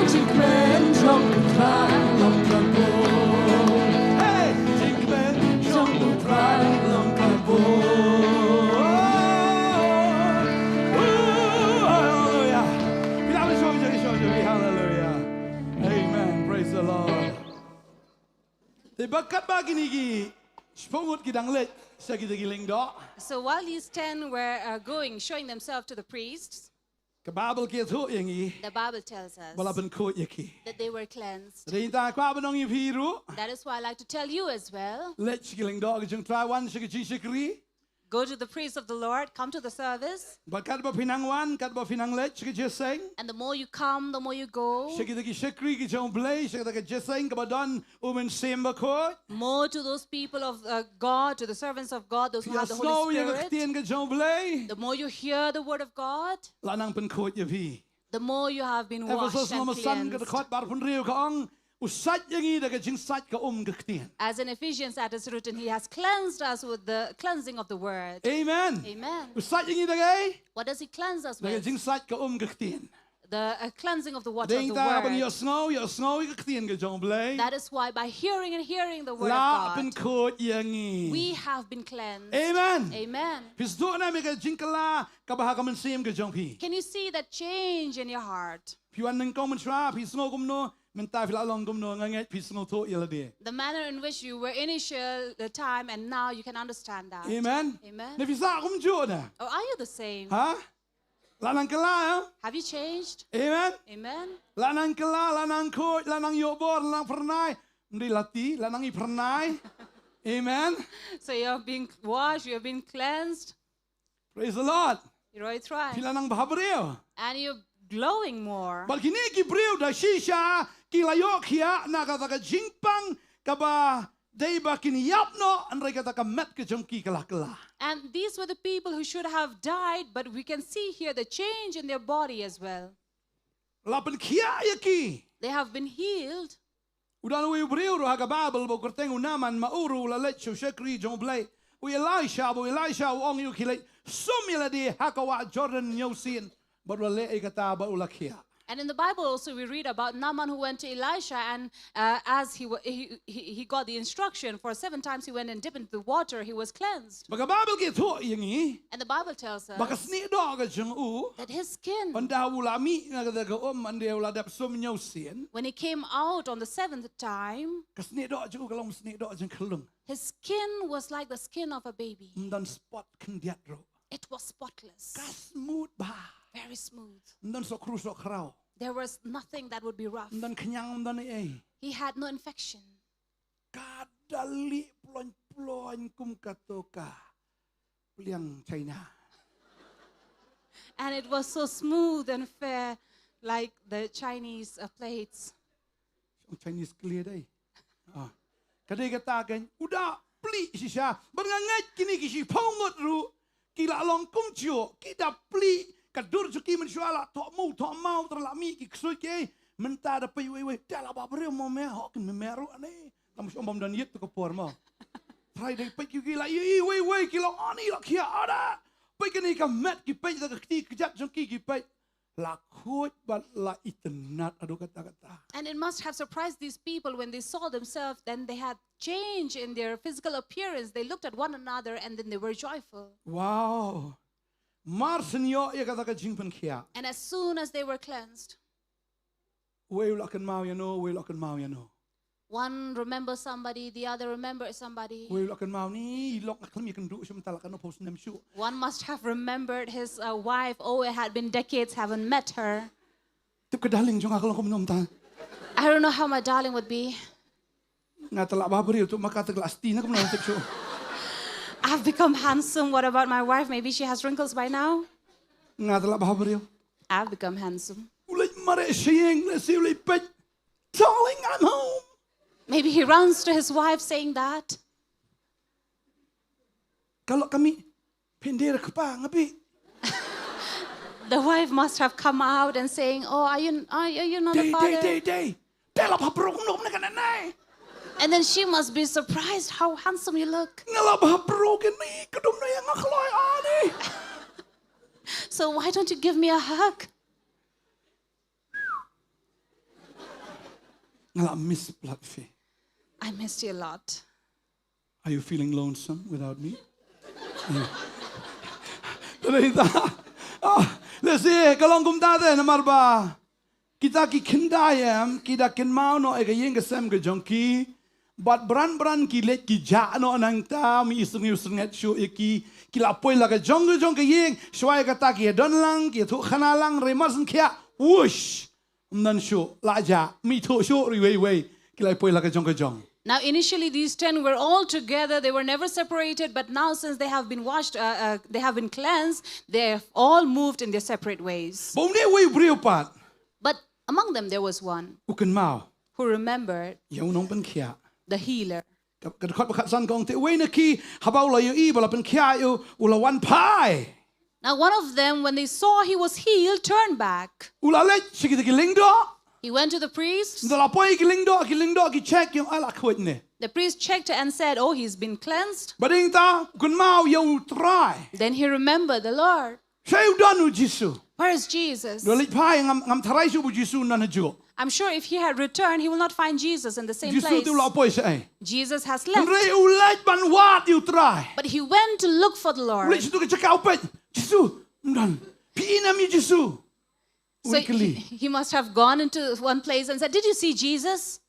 Jingkmen jong u Trai long ka bor. Hey, jingkmen jong u Trai long ka bor. Hallelujah. Phi dang shu ïa, shu ïa, shu ïa, hallelujah. Amen. Praise the Lord. Te bad katba kine ki shiphew ngut ki dang leit sha kita ki lyngdoh. So while these ten were, uh, going, showing themselves to the priests, ka Baibl ka ïathuh ïa ngi, the Bible tells us, ba la pynkhuid ïa ki, that they were cleansed. Te ïa kata nga kwah ban ong ïa phi ruh. That is why I like to tell you as well. Leit sha ki lyngdoh ki jong u Trai, wan sha ki jingshakri. Go to the priest of the Lord, come to the service. Bad katba phi nang wan, katba phi nang leit sha ki jingïaseng, and the more you come, the more you go, sha kita ki shakri ki jong u Blei, sha kita ki jingïaseng kaba don u Mynsiem Bakhuid, more to those people of, uh, God, to the servants of God, those who have the Holy Spirit, phi ïohsngew ïa ka ktien ka jong u Blei, the more you hear the word of God, la nang pynkhuid ïa phi. The more you have been washed and cleansed. Ephesos lyngkhot arphew hynriew ka ong, u sait ïa ngi da ka jingsait ka um ka ktien. As in Ephesians, it is written, He has cleansed us with the cleansing of the word. Amen. Amen. U sait ïa ngi da kaei? What does He cleanse us with? Da ka jingsait ka um ka ktien. The, uh, cleansing of the water of the word. Dei ban ïohsngew, ïohsngew ïa ka ktien ka jong u Blei. That is why by hearing and hearing the word of God, la pynkhuid ïa ngi, we have been cleansed. Amen. Amen. Phi sngewthuh ne em ïa ka jingkylla kaba ha ka mynsiem ka jong phi? Can you see that change in your heart? Phi wan nyngkong mynshuwa phi sngew kumno, mynta phi la long kumno, nga ngeit phi sngewthuh ïa lade. The manner in which you were initial the time and now you can understand that. Amen. Amen. Ne phi sah kumjuh ne? Or are you the same? Ha? La nang kylla, ha? Have you changed? Amen. Amen. La nang kylla, la nang khuid, la nang ïoh bor, la nang phyrnai. Ym dei lati, la nang i phyrnai. Amen. So you have been washed, you have been cleansed. Praise the Lord. You're right, right. Phi la nang bha briew. And you're glowing more. Bad kine ki briew da shisha ki la ïoh khiah na kata ka jingpang kaba dei ba kin ïap noh, hynrei kata ka met ka jong ki ka la kylla. And these were the people who should have died, but we can see here the change in their body as well. La pynkhiah ïa ki. They have been healed. U don uwei u briew ruh ha ka Baibl ba u kyrteng u Naaman, ma u ruh u la leit sha u shakri jong u Blei u Elisha, ba u Elisha u ong ïa u, khie leit sum ïa lade ha ka wah Jordan hynñiew sien, bad u la leh ïa kata bad u la khiah. And in the Bible also we read about Naaman who went to Elisha and uh, as he, wa- he, he he got the instruction for seven times he went and dipped into the water, he was cleansed. Ba ka Baibl ka ïathuh ïa ngi And the Bible tells ba ka us snieh doh ka jong u, that his skin, ynda u la mih na kata ka um, ynda u la dep sum hynñiew sien, when he came out on the seventh time, ka snieh doh jong u ka long snieh doh jingkhlung. his skin was like the skin of a baby. Ym don spot khyndiat ruh. It was spotless, Ka smooth bha. Very smooth. Ym don sohkhru sohkhraw. There was nothing that would be rough. Ym don khñiang, ym don ei. He had no infection. Ka da lieh ploiñ ploiñ kum kato ka pliang China. And it was so smooth and fair, like the Chinese uh, plates. Chinese clear dei. Ah. Ka dei kata kan u da plieh shisha. Ban nga ngeit kine ki shiphew ngut ruh ki la long kumjuh, ki da plieh. Ka dur jong ki mynshuwa la thoh maw thoh maw, tang la mih ki ksuid ki. Mynta da peit wei wei, da la ba briew mo me, ho kin me me ruh ane. Tam shom bam don yit tu ka por mo. Trai dei peit ki ki la i wei wei ki long ani la khia ada. Peit kane ka met ki peit da ka kti kjat jong ki ki peit. La khuid bad la itynnad haduh katta katta. And it must have surprised these people when they saw themselves, then they had change in their physical appearance. They looked at one another and then they were joyful. Wow. Mar shen ïoh ïa kata ka jingpynkhiah. And as soon as they were cleansed, Wei u la kynmaw ïa no, wei u la kynmaw ïa no. One remembers somebody, the other remembers somebody. Wei u la kynmaw ni, i lok nga khlem ïakynduh shuh mynta la katno phew snem shuh. One must have remembered his uh, wife. Oh, it had been decades haven't met her. Tip ka darling jong nga ka long kumno mynta. I don't know how my darling would be. Nga tla ba briew tu ma ka tla sti na kumno tip shuh. I've become handsome. What about my wife? Maybe she has wrinkles by now. Nga tla ba briew. I've become handsome. U leit mareh shyieng, leit siew leit peit. Darling, I'm home. Maybe he runs to his wife saying that. Ka lok ka mih, phin dei re kpa nga bih. The wife must have come out and saying, "Oh, are you are, are you not the Dei, dei, father?" Dei, dei. Dei la ba briew kumno kumne ka nai. And then she must be surprised how handsome you look. Nga la ba briew kane, ka dum na ïa nga khlaiñ ani. So why don't you give me a hug? Nga la miss palat phi. I missed you a lot. Are you feeling lonesome without me? Tadi ta. Ah, lehse ka long kumta te namar ba kita ki khyndai em, ki da kynmaw noh ïa ka ïing ka sem ka jong ki. Bad bran bran ki leit ki jah noh nangta, ym i sngewsynñiat shuh ïa ki. Ki la poi la ka jong ka jong ka ïing, shuwa ïa kata ki ïa don lang, ki ïathuh khana lang, hynrei mar shen khiah, wush. Ym don shuh, la jah, ym i thuh shuh ri wei wei, ki la poi la ka jong ka jong. Now, initially, these ten were all together. They were never separated. But now, since they have been washed, uh, uh, they have been cleansed, they have all moved in their separate ways. Ba une wei u briew pat. But among them, there was one U kynmaw. Who remembered Ïa u nongpynkhiah. The healer. Ka, ka dkhot ba khatsan ka ong te, uwei na ki, haba u la ïohi ba la pynkhiah ïa u, u la wan phai. Now, one of them, when they saw he was healed, turned back. U la leit sha kita ki lyngdoh. He went to the priest. Ynda la poi ki lyngdoh, ki lyngdoh ki check, ki ong, ai, la khuid ne. The priest checked and said, "Oh, he's been cleansed." Ba dei ta, u kynmaw ïa u Trai. Then he remembered the Lord. Shaei u don u Jisu? Where is Jesus? Ynda leit phai, ngam, ngam tharai shuh ba u Jisu un don hajuh. I'm sure if he had returned, he will not find Jesus in the same Jisu place. te u la poi shaei? Jesus has left. Hynrei u leit ban wad ïa u Trai. But he went to look for the U Lord. leit sha tu ka jaka u peit. Jisu, ym don. Phi im ïa u Jisu? U So leit kylli. He, he must have gone into one place and said, "Did you see Jesus?"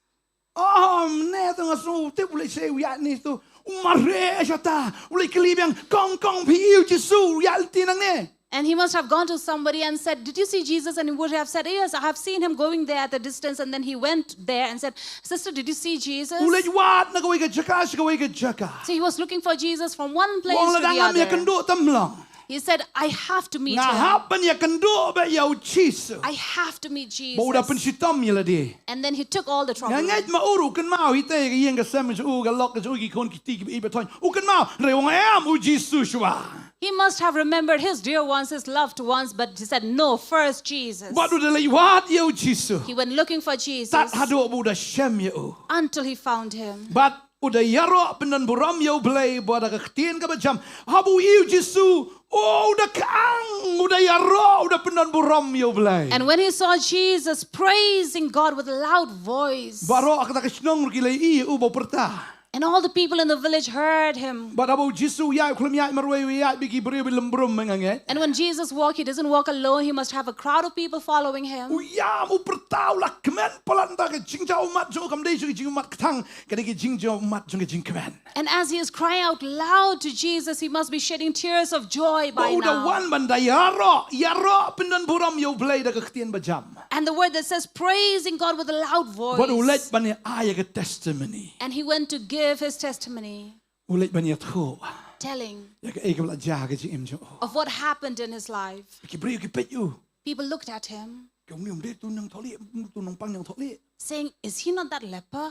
Oh, ne tu nga sngew tip u leit shaei, u ïaid ne tu. U mareh shata. U leit kylli biang, kong, kong, phi i u Jisu? U ïaid lynti nangne. And he must have gone to somebody and said, "Did you see Jesus?" And he would have said, "Yes, I have seen him going there at a distance." And then he went there and said, "Sister, did you see Jesus?" U leit wad na kawei ka jaka sha kawei ka jaka. So he was looking for Jesus from one U place ong, to lada the ngam other. ïakynduh tam long, He said, "I have to meet nga him. hap ban ïakynduh bad ïa u Jisu. I have to meet Ba u da Jesus." Pynshitom ïa lade. And then he took all the Nga trouble. ngeit ma u ruh u kynmaw, hi te ka ïing ka sem jong u, ka lok ka jong u, ki khun ki kti, ki ba ïeit ba thoiñ. U kynmaw, hynrei u ong em u Jisu shuwa. He must have remembered his dear ones, his loved ones, but he said, "No, first Jesus." Bad u da leit wad ïa u Jisu. He went looking for Jesus Tad haduh ba u da shem ïa u. Until he found him. Bad u da ïaroh pyndonburom ïa U Blei bad da ka ktien kaba jam. Haba u i u Jisu, Oh, u da kang, u da ïaroh, u da pyndonburom ïa U Blei. And when he saw Jesus praising God with a lout voice, baroh kata ka shnong ruh ki la ïohi ïa u ba u pyrta. And all the people in the village heard him. Bad haba u Jisu u ïaid, u khlem ïaid marwei, u ïaid bad ki briew ba lem briew mynngeit. And when Jesus walked, he doesn't walk alone. He must have a crowd of people following him. U ïam, u pyrta, u la kmen palat, nangta ka jingïam ummat jong u kam dei jong ka jingïam ummat kthang, ka dei ka jingïam ummat jong ka jingkmen. And as he is crying out loud to Jesus, he must be shedding tears of joy by now. Ba u da wan ban da ïaroh, ïaroh pyndonburom ïa U Blei da ka ktien bajam. And the word that says, praising God with a loud voice. Bad u leit ban ïa ai ïa ka testimony. And he went to give his testimony. U leit ban ïathuh, telling, ïa kaei kaba la jia ha ka jingim jong u. Of what happened in his life. Ki briew ki peit ïa u. People looked at him. Ki ong, ym dei tu nongthohlieh, tu nongpang nongthohlieh? Saying, is he not that leper?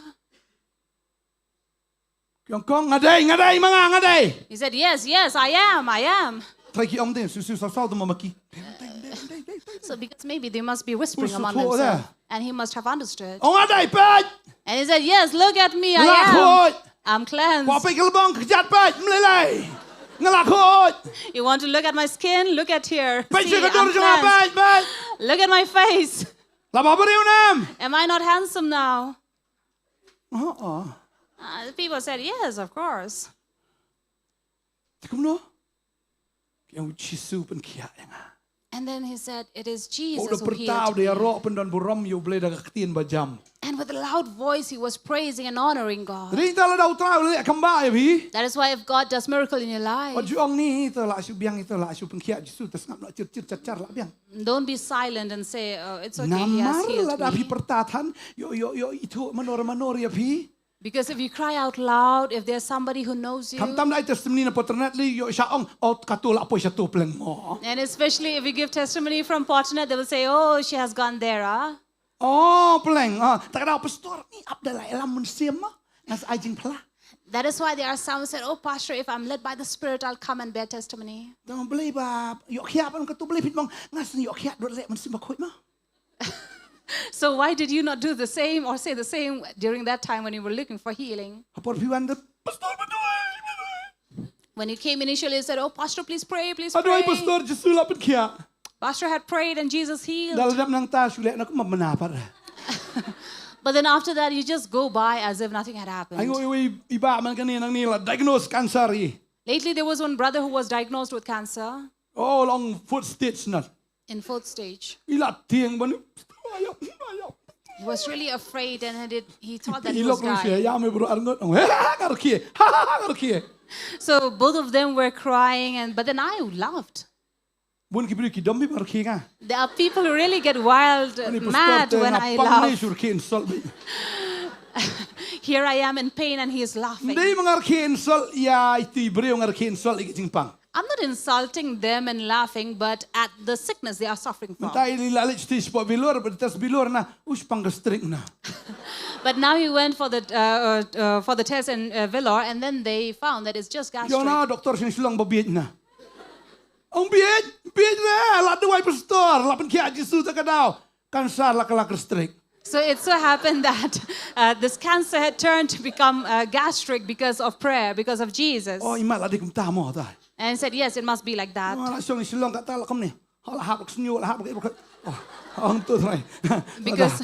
Ki ong, kong, nga dei, nga dei, ma nga, nga dei. He said, yes, yes, I am, I am. Trai ki ong te, siew siew saw saw te ma ma ki. Dei, dei, dei, dei, dei. So because maybe they must be whispering among themselves. Peit. And he must have understood. Ong, nga dei, peit. And he said, yes, look at me, I am. Nga la khuid. I'm cleansed. Peit ka lbong, kjat, peit, ym lei lei. Nga la khuid. You want to look at my skin? Look at here. Peit sha ka dur jong nga, peit, peit. Look at my face. La bhabriew ne em? Am I not handsome now? Uh-uh. Uh, the people said, yes, of course. Te kumno? Ki ong, u Jisu u pynkhiah ïa nga. And then he said, it is Jesus who healed me. Ba u da pyrta, u da ïaroh pyndonburom ïa U Blei da ka ktien bajam. And with a loud voice, he was praising and honoring God. Te dei ta lada U Trai u leh kam ba ïa phi. That is why if God does miracle in your life, wat ju ong ni, to lah shu biang, to lah shu pynkhiah Jisu, te sngap noh, chir chir char char lah biang. Don't be silent and say, oh, it's okay, he has healed me. Namar lada phi pyrta than, ïoh, ïoh, ïoh ithuh mano re mano re ïa phi. Because if you cry out loud, if there's somebody who knows you, khamtam da ai testimony na Fortnite lei, ïoh sha ong, oh, kato la poi sha to pleng mo. And especially if you give testimony from Fortnite, they will say, oh, she has gone there, ah. Oh, pleng, ah. Te ka daw pastor, ngi ap da la ïalam mynsiem mo. Nga sa ai jingphla. That is why there are some who said, oh, Pastor, if I'm led by the Spirit, I'll come and bear testimony. Te ong, balei ba ïoh khiah, ban kato balei phi ong, nga sngewkhia dot leh mynsiem bakhuid mo. So why did you not do the same or say the same during that time when you were looking for healing? Ha por phi wan te, pastor, ba dei, ba dei. When you came initially, you said, oh, Pastor, please pray, please pray. Ba dei, pastor, Jisu la pynkhiah. Pastor had prayed and Jesus healed. Ynda la dep nangta shu leh noh kumba mynta pat. But then after that, you just go by as if nothing had happened. Ai, nga ïohi i, i bah man kane nangne la diagnose cancer i. Lately, there was one brother who was diagnosed with cancer. Oh, long fourth stage na. In fourth stage. I la tieng ban, he was really afraid and he did, he thought that he was dying. I lok rong sha ïa me bro arngut. Nga rkhie. Nga rkhie. So both of them were crying, and, but then I laughed. Bun ki briew ki dom bha ba nga rkhie nga. There are people who really get wild, mad when I laugh. Ani pastor te nga pang ne shu rkhie insult bha. Here I am in pain and he is laughing. Ym dei ba nga rkhie insult ïa iti i briew, nga rkhie insult ïa ki jingpang. I'm not insulting them and laughing, but at the sickness they are suffering from. Mynta i la leit stage spot Vellore, ba test Vellore na, u pang gastric na. But now he went for the, uh, uh, uh, for the test in, uh, Vellore, and then they found that it's just gastric. Ïa na doctor sha Shillong ba bieit na. Ong bieit, bieit re, la duwai pastor, la pynkhiah Jisu te ka daw. Cancer la kylla gastric. So it so happened that, uh, this cancer had turned to become, uh, gastric because of prayer, because of Jesus. Oh, i mat la dei kumta mo ta. And he said, yes, it must be like that. Oh, la shong Shillong kata la kumne. Ha la hap ka sngi, la hap ka, oh, ong to Trai. Because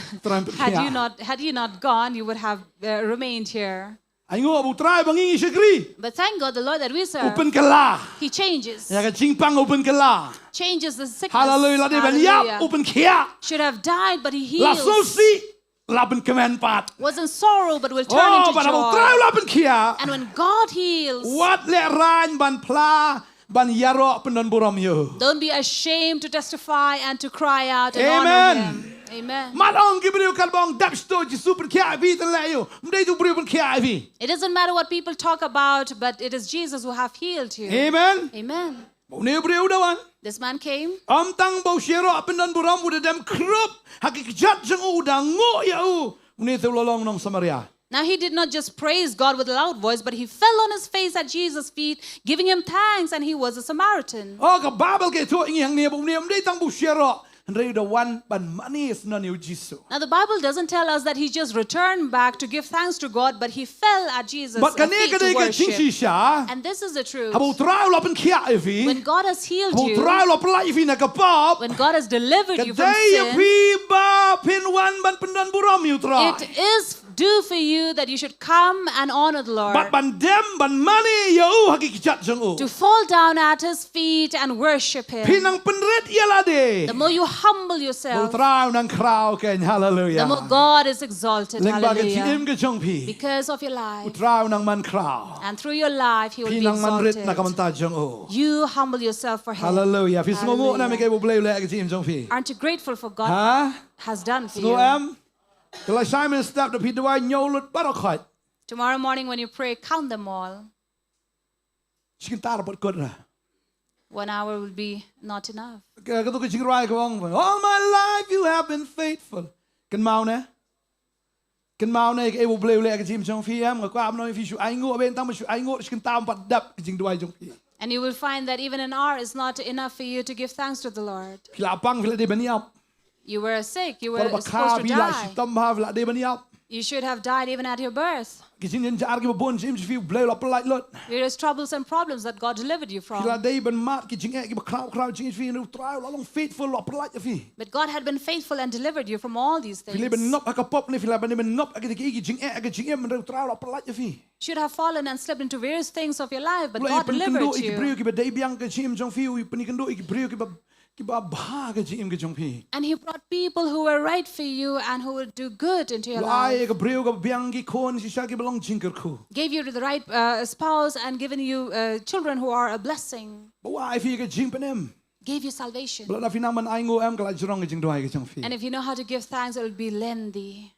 had you not, had you not gone, you would have, uh, remained here. Ai nguh ba U Trai ba ngi ngi shakri. But thank God the Lord that we serve. U pynkylla. He changes. Ïa ka jingpang u pynkylla. Changes the sickness. Hallelujah. La dei ban ïap, u pynkhiah. Should have died, but he heals. La sngewsih, la pynkmen pat. Was in sorrow, but will turn into joy. Oh, bad haba U Trai u la pynkhiah. And when God heals, wat lehraiñ ban phla, ban ïaroh pyndonburom ïa u. Don't be ashamed to testify and to cry out and honor him. Amen. Amen. Ym ong ki briew katba ong dep sha to, Jisu pynkhiah ïa phi te leh ïa u. Ym dei tu briew pynkhiah ïa phi. It doesn't matter what people talk about, but it is Jesus who have healed you. Amen. Amen. Ba une u briew u da wan. This man came. Ym tang ba u shu ïaroh pyndonburom, u da dem khrup ha ki kjat jong u, u da nguh ïa u. Une te u la long nong Samaria. Now he did not just praise God with a loud voice, but he fell on his face at Jesus' feet, giving him thanks, and he was a Samaritan. Oh, ka Baibl ka ïathuh ïa ngi hangne ba une ym dei tang ba u shu ïaroh Hynrei u da wan ban mane syndon ïa u Jisu. Now, the Bible doesn't tell us that he just returned back to give thanks to God, but he fell at Jesus' Bad kane feet ka dei to ka worship. Jingshisha. And this is the truth. Haba u Trai u la pynkhiah ïa phi. When God has healed Haba u Trai you, u la pyllait ïa phi na ka pop. When God has delivered Ka you from dei ïa sin, phi ba phin wan ban pyndonburom ïa u Trai. It is due for you that you should come and honor the Lord. Bad ban dem ban mane ïa u ha ki kjat jong u. To fall down at his feet and worship him. Phi nang pynrit ïa lade. The more you humble Mo yourself, Trai u nang khraw kein. Hallelujah. The more God is exalted. Lyngba ka Hallelujah. Jingim ka jong phi. Because of your U life. Trai u nang man khraw. And through your life, he will Phi be nang man rit exalted. Na ka bynta jong u. You humble yourself for him. Hallelujah. Phi sngew nguh nam ïa Hallelujah. kaei ba u Blei u leh ha ka jingim jong phi. Aren't you grateful for God Ha? Has done for Sngew you? Em? Ka la shai mynstep da phi duwai ñiew lut baroh khoit. Tomorrow morning when you pray, count them all. Shi kynta ruh bad kut ruh. One hour will be not enough. Ka, kato ka jingrwai ka ong, "All my life you have been faithful." Kynmaw ne? Kynmaw ne kaei ba u Blei u leh ha ka jingim jong phi em? Nga kwah ban ong ïa phi shu ainguh, bad tang ba shu ainguh, shi kynta ym pat dep ka jingduwai jong phi. And you will find that even an hour is not enough for you to give thanks to the Lord. Phi la pang, phi la dei ban ïap. You were sick. You Por were ba kha supposed to phi la die. shitom bha, phi la dei ban ïap. You should have died even at your birth. Ki jingjynjar kiba bun jong phi, u Blei u la pyllait lut. Various troubles and problems that God delivered you from. Phi la dei ban mad ki jingeh kiba khraw khraw jong phi, hynrei u Trai u la long faithful, u la pyllait ïa phi. But God had been faithful and delivered you from all these things. Phi la ban ngop ha ka pop ne, phi la ban ngop ha ki, ki jingeh ha ka jingim, hynrei u Trai u la pyllait ïa phi. Should have fallen and slipped into various things of your life, but God delivered you. U la pynkynduh ïa ki briew kiba dei biang ha ka jingim jong phi, u pynkynduh ïa ki briew kiba, kiba bha ha ka jingim ka jong phi. And he brought people who were right for you and who would do good into your life. U la ai ïa ki briew kiba biang, ki khun shisha kiba long jingkyrkhu. Gave you the right, uh, spouse and given you, uh, children who are a blessing. Ba wai ïa phi ka jingpynim. Gave you salvation. Ba lada phi nang ban ainguh em, ka la jrong ka jingduwai ka jong phi. And if you know how to give thanks, it will be lengthy.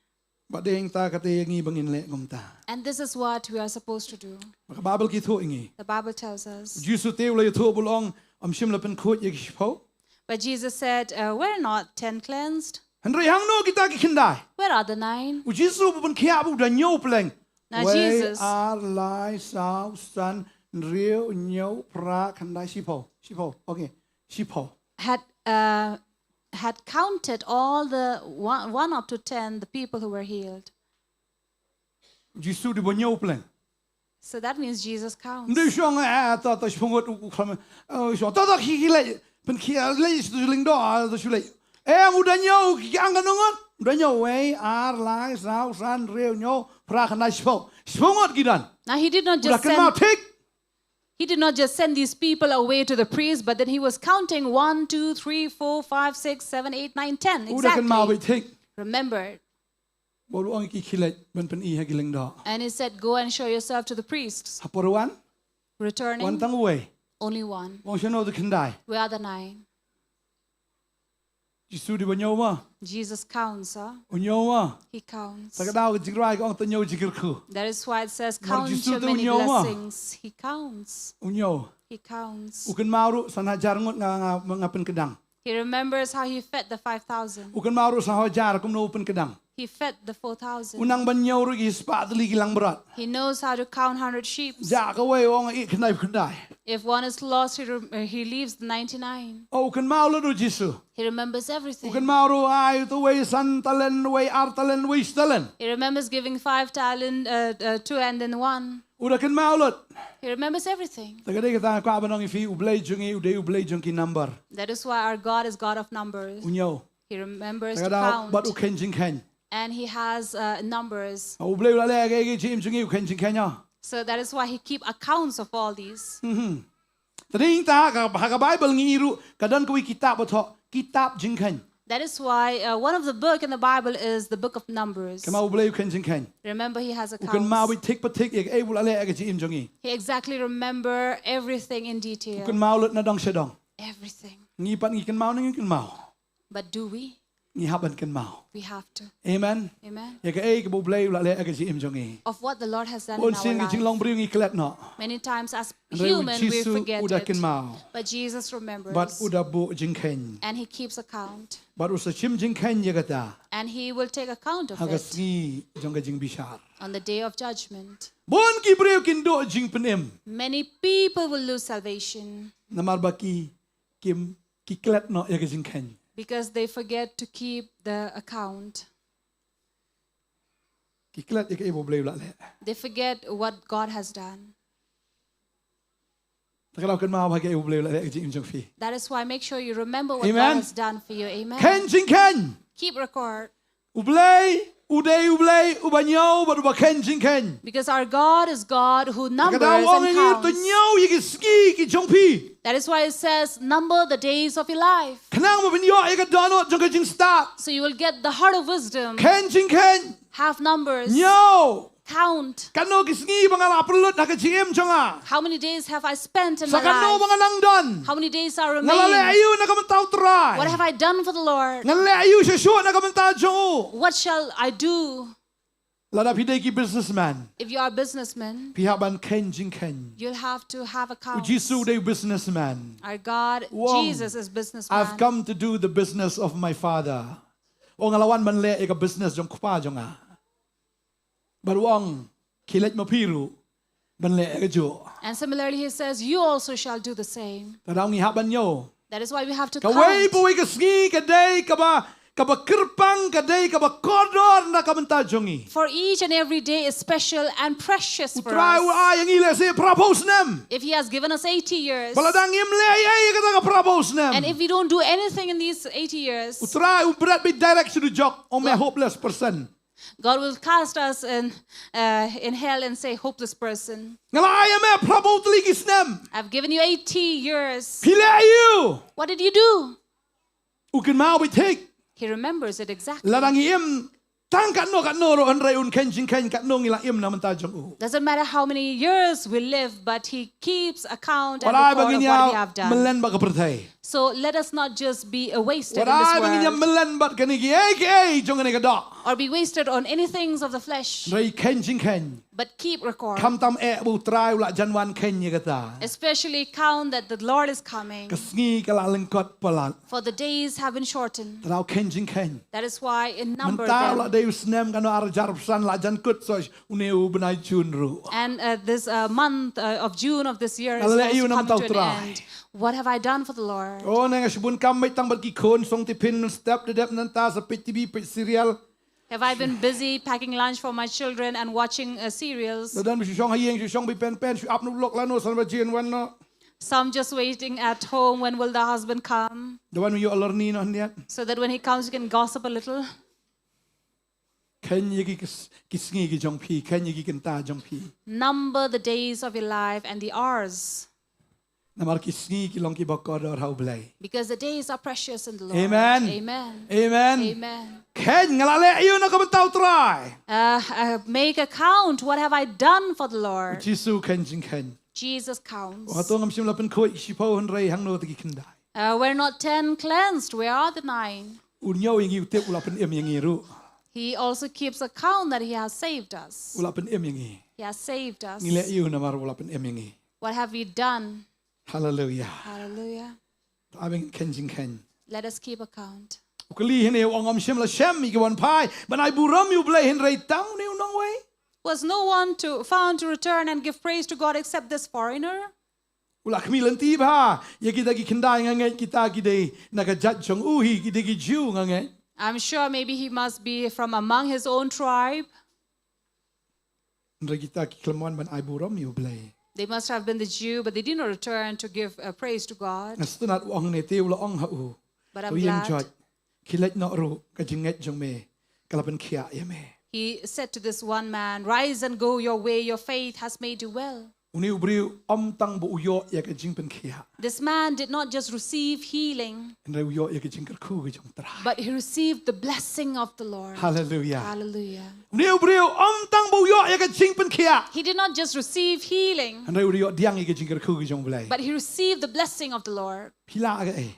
Bad dei hangta, kata ïa ngi ba ngin leh kumta. And this is what we are supposed to do. Bad ka Baibl ka ïathuh ïa ngi. The Bible tells us. U Jisu te u la ïathuh bad u ong, ym shym la pynkhuid ïa ki shiphew. But Jesus said, uh, "Were not ten cleansed?" Hynrei hangno kita ki khyndai? Where are the nine? U Jisu u pynkhiah bad u da ñiew pleng. Now wei, Jesus ar, lai, saw, san, hynriew, hynñiew, phra, khyndai, shiphew. Shiphew. Okay. Shiphew. Had, uh, had counted all the one, one up to ten, the people who were healed. U Jisu u dei ba ñiew pleng. So that means Jesus counts. Ym dei u shong, eh, to, to, shiphew ngut u, u kham, eh, u shong. To, to, khie, khie leit. Pynkhie, leit sha uto u lyngdoh, ah, to shu leit. Eh, u da ñiew, ki ang kano ngut? U da ñiew, wei, ar, lai, saw, san, hynriew, hynñiew, phra, khyndai, shiphew. Shiphew ngut ki don. Now he did not just send, u da kynmaw thik. He did not just send these people away to the priest, but then he was counting one, two, three, four, five, six, seven, eight, nine, ten. U da kynmaw beit thik. Exactly. Remembered. Bad u ong ïa ki, khie leit ban pyni ha ki lyngdoh. And he said, "Go and show yourself to the priests." Ha por u wan? Returning. Wan tang uwei. Only one. U ong shano ki khyndai? Where are the nine? Jisu u dei ba ñiew mo. Jesus counts, huh? U ñiew mo. He counts. Te ka daw ka jingrwai ka ong to ñiew jingkyrkhu. That is why it says, "Count your many blessings." Namar Jisu te u ñiew mo. He counts. U ñiew. He counts. U kynmaw ruh san hajar ngut nga, nga, nga pynkdang. He remembers how he fed the five thousand. U kynmaw ruh san hajar kumno u pynkdang. He fed the four thousand. U nang ban ñiew ruh ki spah tylli ki langbrot. He knows how to count hundred sheep. Jah kawei, u ong ïa khyndai khyndai. If one is lost, he, rem- uh, he leaves the ninety-nine. Oh, u kynmaw lut u Jisu. He remembers everything. U kynmaw ruh ai uto uwei san talent, uwei ar talent, uwei shi talent. He remembers giving five talent, uh, uh, two and then one. U da kynmaw lut. He remembers everything. Te ka dei kata nga kwah ban ong ïa phi, u Blei jong ngi u dei u Blei jong ki number. That is why our God is God of numbers. U ñiew. He remembers to count. Te ka daw bad u kheiñ jingkheiñ. And he has, uh, numbers. U Blei u la leh kaei ha ka jingim jong ngi, u kheiñ jingkheiñ, ah. So that is why he keep accounts of all these. Mhm. Te dei hangta ha ka, ha ka Baibl ngi ïohi ruh ka don kawei kitab ba thoh, kitab jingkheiñ. That is why, uh, one of the book in the Bible is the book of Numbers. Kynmaw u Blei u kheiñ jingkheiñ. Remember, he has accounts. U kynmaw beit thik pa thik ïa kaei ba u la leh ha ka jingim jong ngi. He exactly remember everything in detail. U kynmaw lut na dong sha dong. Everything. Ngi pat ngi kynmaw ne ngim kynmaw. But do we? Ngi hap ban kynmaw. We have to. Amen. Amen. Ïa kaei kaba u Blei u la leh ha ka jingim jong ngi. Of what the Lord has done in our life. Bun sien ka jinglong briew ngi klet noh. Many times as human we forget it. Hynrei u Jisu u da kynmaw. But Jesus remembers. Bad u da buh jingkheiñ. And he keeps account. Bad u sa shim jingkheiñ ïa kata. And he will take account of it. Ha ka sngi jong ka jingbishar. On the day of judgment. Bun ki briew kin duh jingpynim. Many people will lose salvation. Namar ba ki kim, ki klet noh ïa ka jingkheiñ. Because they forget to keep the account. Ki klet ïa kaei ba U Blei u la leh. They forget what God has done. Te kynmaw bha kaei ba U Blei u la leh ha ka jingim jong phi. That is why make sure you remember what Amen. God has done for you. Amen. Khein jingkhein. Keep record. U Blei u dei U Blei uba ñiew bad uba khein jingkhein. Because our God is God who Ka numbers daw ong and ïa ngi to counts. ñiew ïa ki sngi ki jong phi. That is why it saKhnang ba phin ïoh ïa ka dohnud jong ka jingstad. So you will get the heart of wisdom. Khein jingkhein. Have numbers. Ñiew. Count. Katno ki sngi ba nga la pynlut ha ka jingim jong nga. How many days have I spent in Sa my katno ba life? nga nang don. How many days are Nga la leh remaining? Aïu na ka bynta U Trai. What have I done for the Lord? Nga leh Aïu shuh shuh na ka bynta jong U. What shall I do? Lada phi dei ki businessman. If you are a businessman, Phi hap ban khein jingkhein. You'll have to have U accounts. Jisu u dei businessman. Our God, Wong. Jesus is businessman. I've come to do the business of my Father. U ong nga la wan ban leh ïa ka business jong Kpa jong nga. Bad u ong khie leit ma phi ruh ban leh ïa kajuh. And similarly, he says, "You also shall do the same." Te da ngi hap ban ñiew. That is why we have to Kawei count. pa kawei ka sngi ka dei kaba, kaba kyrpang, ka dei kaba kordor na ka bynta jong ngi. For each and every day is special and precious U for Trai u us. ai ïa ngi lehse phra phew snem. If he has given us eighty years, Bad lada ngim leh ei ei ïa kata ka phra phew snem. And if we don't do anything in these eighty years, U Trai u bret beit direct sha u jok, ong me hopeless person. God will cast us in, uh, in hell and say, "Hopeless person." Nga la ai ïa me phra phew tylli ki snem. I've given you eighty years. Phi leh aïu? What did you do? U kynmaw beit thik. He remembers it exactly. Lada ngi im tang katno katno ruh hynrei un khein jingkhein katno ngi la im na ka bynta jong u. Doesn't matter how many years we live, but he keeps account and Wat ai ba record ngin of what we ïa have done. mlien bad ka pyrthei. So let us not just be uh, wasted Wat in ai ba ngin ïa this world, mlien bad kane kiei kiei jong kane ka doh. or be wasted on any things of the flesh, Hynrei khein jingkhein. But keep record. Kham tam eh ba U Trai u la jan wan khein ïa kata. Especially count that the Lord is coming. Ka sngi ka la lyngkot palat. For the days have been shortened. Te da u khein jingkhein. That is why in number Mynta u la them. dei u snem kano ar hajar arphew san la jan kut, so une u bnai Jun ruh. And uh, this uh, month uh, of June of this year is Nga la leh also aïu na ka coming bynta to U an Trai. End. What have I done for the Lord? Oh, ne nga shibun kam beit tang bad ki khun, song tiffin mynstep, da dep nangta sa peit T V, peit serial. Have I been busy packing lunch for my children and watching uh, serials? Da don ba shu shong ha ïing, shu shong beit pen pen, shu ap noh u lok lano, san baje yn wan noh. Some just waiting at home, when will the husband come? Da wan ïoh lorni noh hynrei. So that when he comes, you can gossip a little. Khein ïa ki s-, ki sngi ki jong phi, khein ïa ki kynta jong phi. Number the days of your life and the hours. Namar ki sngi ki long kiba kordor ha U Blei. Because the days are precious in the Lord. Amen. Amen. Amen. Amen. Khein, nga la leh aïu na ka bynta U Trai. Uh, uh, make a count. What have I done for the Lord? Jisu khein jingkhein. Jesus counts. Wat ngam shym la pynkhuid shiphew hynrei hangno te ki khyndai. Uh, were not ten cleansed? Where are the nine? U ñiew ïa ngi, u tip u la pynim ïa ngi ruh. He also keeps account that he has saved us. U la pynim ïa ngi. He has saved us. Ngi leh aïu namar u la pynim ïa ngi. What have we done? Hallelujah. Hallelujah. Te ai ba ngin khein jingkhein. Let us keep account. U kali hynne u ong, ngam shym la shem ïa ki wan phai ban ai burom ïa U Blei hynrei tang une u nongwei. Was no one to found to return and give praise to God except this foreigner? U la khmih lynti bha ïa kita ki khyndai, nga ngeit kita ki dei na ka jait jong u hi, ki dei ki Jiw, nga ngeit. I'm sure maybe he must be from among his own tribe. Hynrei kita ki khlem wan ban ai burom ïa U Blei. They must have been the Jew, but they did not return to give uh, praise to God. Nga sngewtynnat u ong ne te u la ong ha u. But To I'm ïeng glad. jot, khie leit noh ruh, ka jingngeit jong me ka la pynkhiah ïa me. He said to this one man, "Rise and go your way, your faith has made you well." Une u briew ym tang ba u ïoh ïa ka jingpynkhiah. This man did not just receive healing, Hynrei u ïoh ïa ka jingkyrkhu ka jong U Trai. but he received the blessing of the Lord. Hallelujah. Hallelujah. Une u briew ym tang ba u ïoh ïa ka jingpynkhiah. He did not just receive healing, Hynrei u ïoh pdiang ïa ka jingkyrkhu ka jong U Blei. but he received the blessing of the Lord. Phi lah kaei?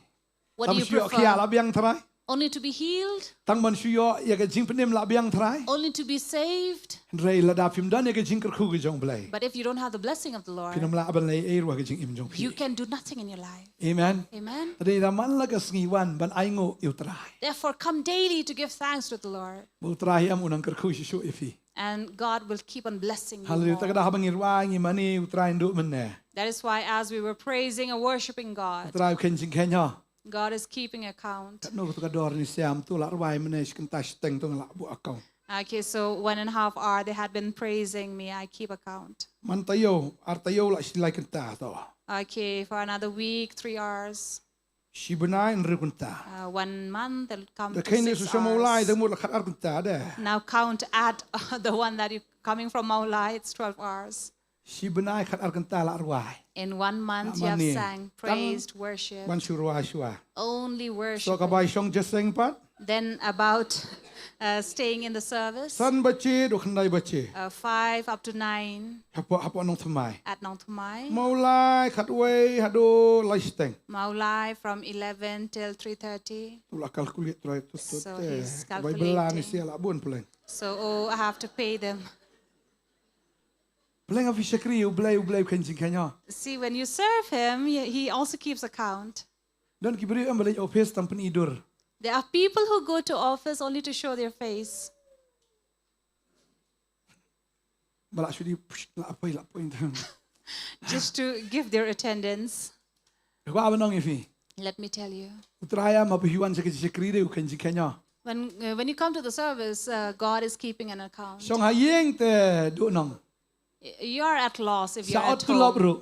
What do Tang you shu ïoh khiah prefer? lah biang trai. Only to be healed? Tang ban shu ïoh ïa ka jingpynim lah biang trai. Only to be saved? Hynrei lada phim don ïa ka jingkyrkhu ka jong U Blei, But if you don't have the blessing of the Lord, phin ym lah ban leh ei ruh ha ka jingim jong phi. You can do nothing in your life. Amen. Amen. Te dei da man la ka sngi wan ban ainguh ïa U Trai. Therefore, come daily to give thanks to the Lord. Ba U Trai hi em u nang kyrkhu shisha ïa phi. And God will keep on blessing you. Hallelujah. More. Te ka da haba ngi rwai ngi mane, U Trai un duh mynne. That is why, as we were praising and worshiping God, U Trai u khein jingkhein ha. God is keeping account. Katno ka tu ka dor ni siam tu la rwai mynne shi kynta shiteng tu nga la buh account. Okay, so one and a half hour they had been praising me. I keep account. Man taïew, ar taïew la shi lai kynta to. Okay, for another week, three hours. Shi bnai hynriew kynta. Uh, one month, they'll come Da to kheiñ ne six su sha Mawlai hours. Da mut la khat ar kynta de. Now count, add the one that you coming from Mawlai, it's twelve hours. Shi bnai khat ar kynta la rwai. In one month, you have sang, praised, worship. Ban shu rwai shuwa. Only worship. So ka bai shong jingïaseng pat. Then about uh, staying in the service. San baje haduh khyndai baje. Uh, five up to nine. Hapoh hapoh Nongthymmai. At Nongthymmai. Mawlai khatwei haduh lai shiteng. Mawlai from eleven till three thirty. Tu la calculate trai tu tu. So he's calculating. Bai bela ni sia la bun pleng. So oh, I have to pay them. Pleng a phi shakri u Blei u Blei khen jingkhen. See, when you serve him, he, he also keeps account. Don ki briew em ba leit office tam pyni dur. There are people who go to office only to show their face. Ba la shu di la poi la poi. Just to give their attendance. Ba ba nong ifi. Let me tell you. U Trai ma ba hi wan shakri shakri de u khen jingkhen. When, uh, when you come to the service, uh, God is keeping an account. Shong ha ïing te duh nong. You are at loss if you're at home. Sa ot tu lop ruh.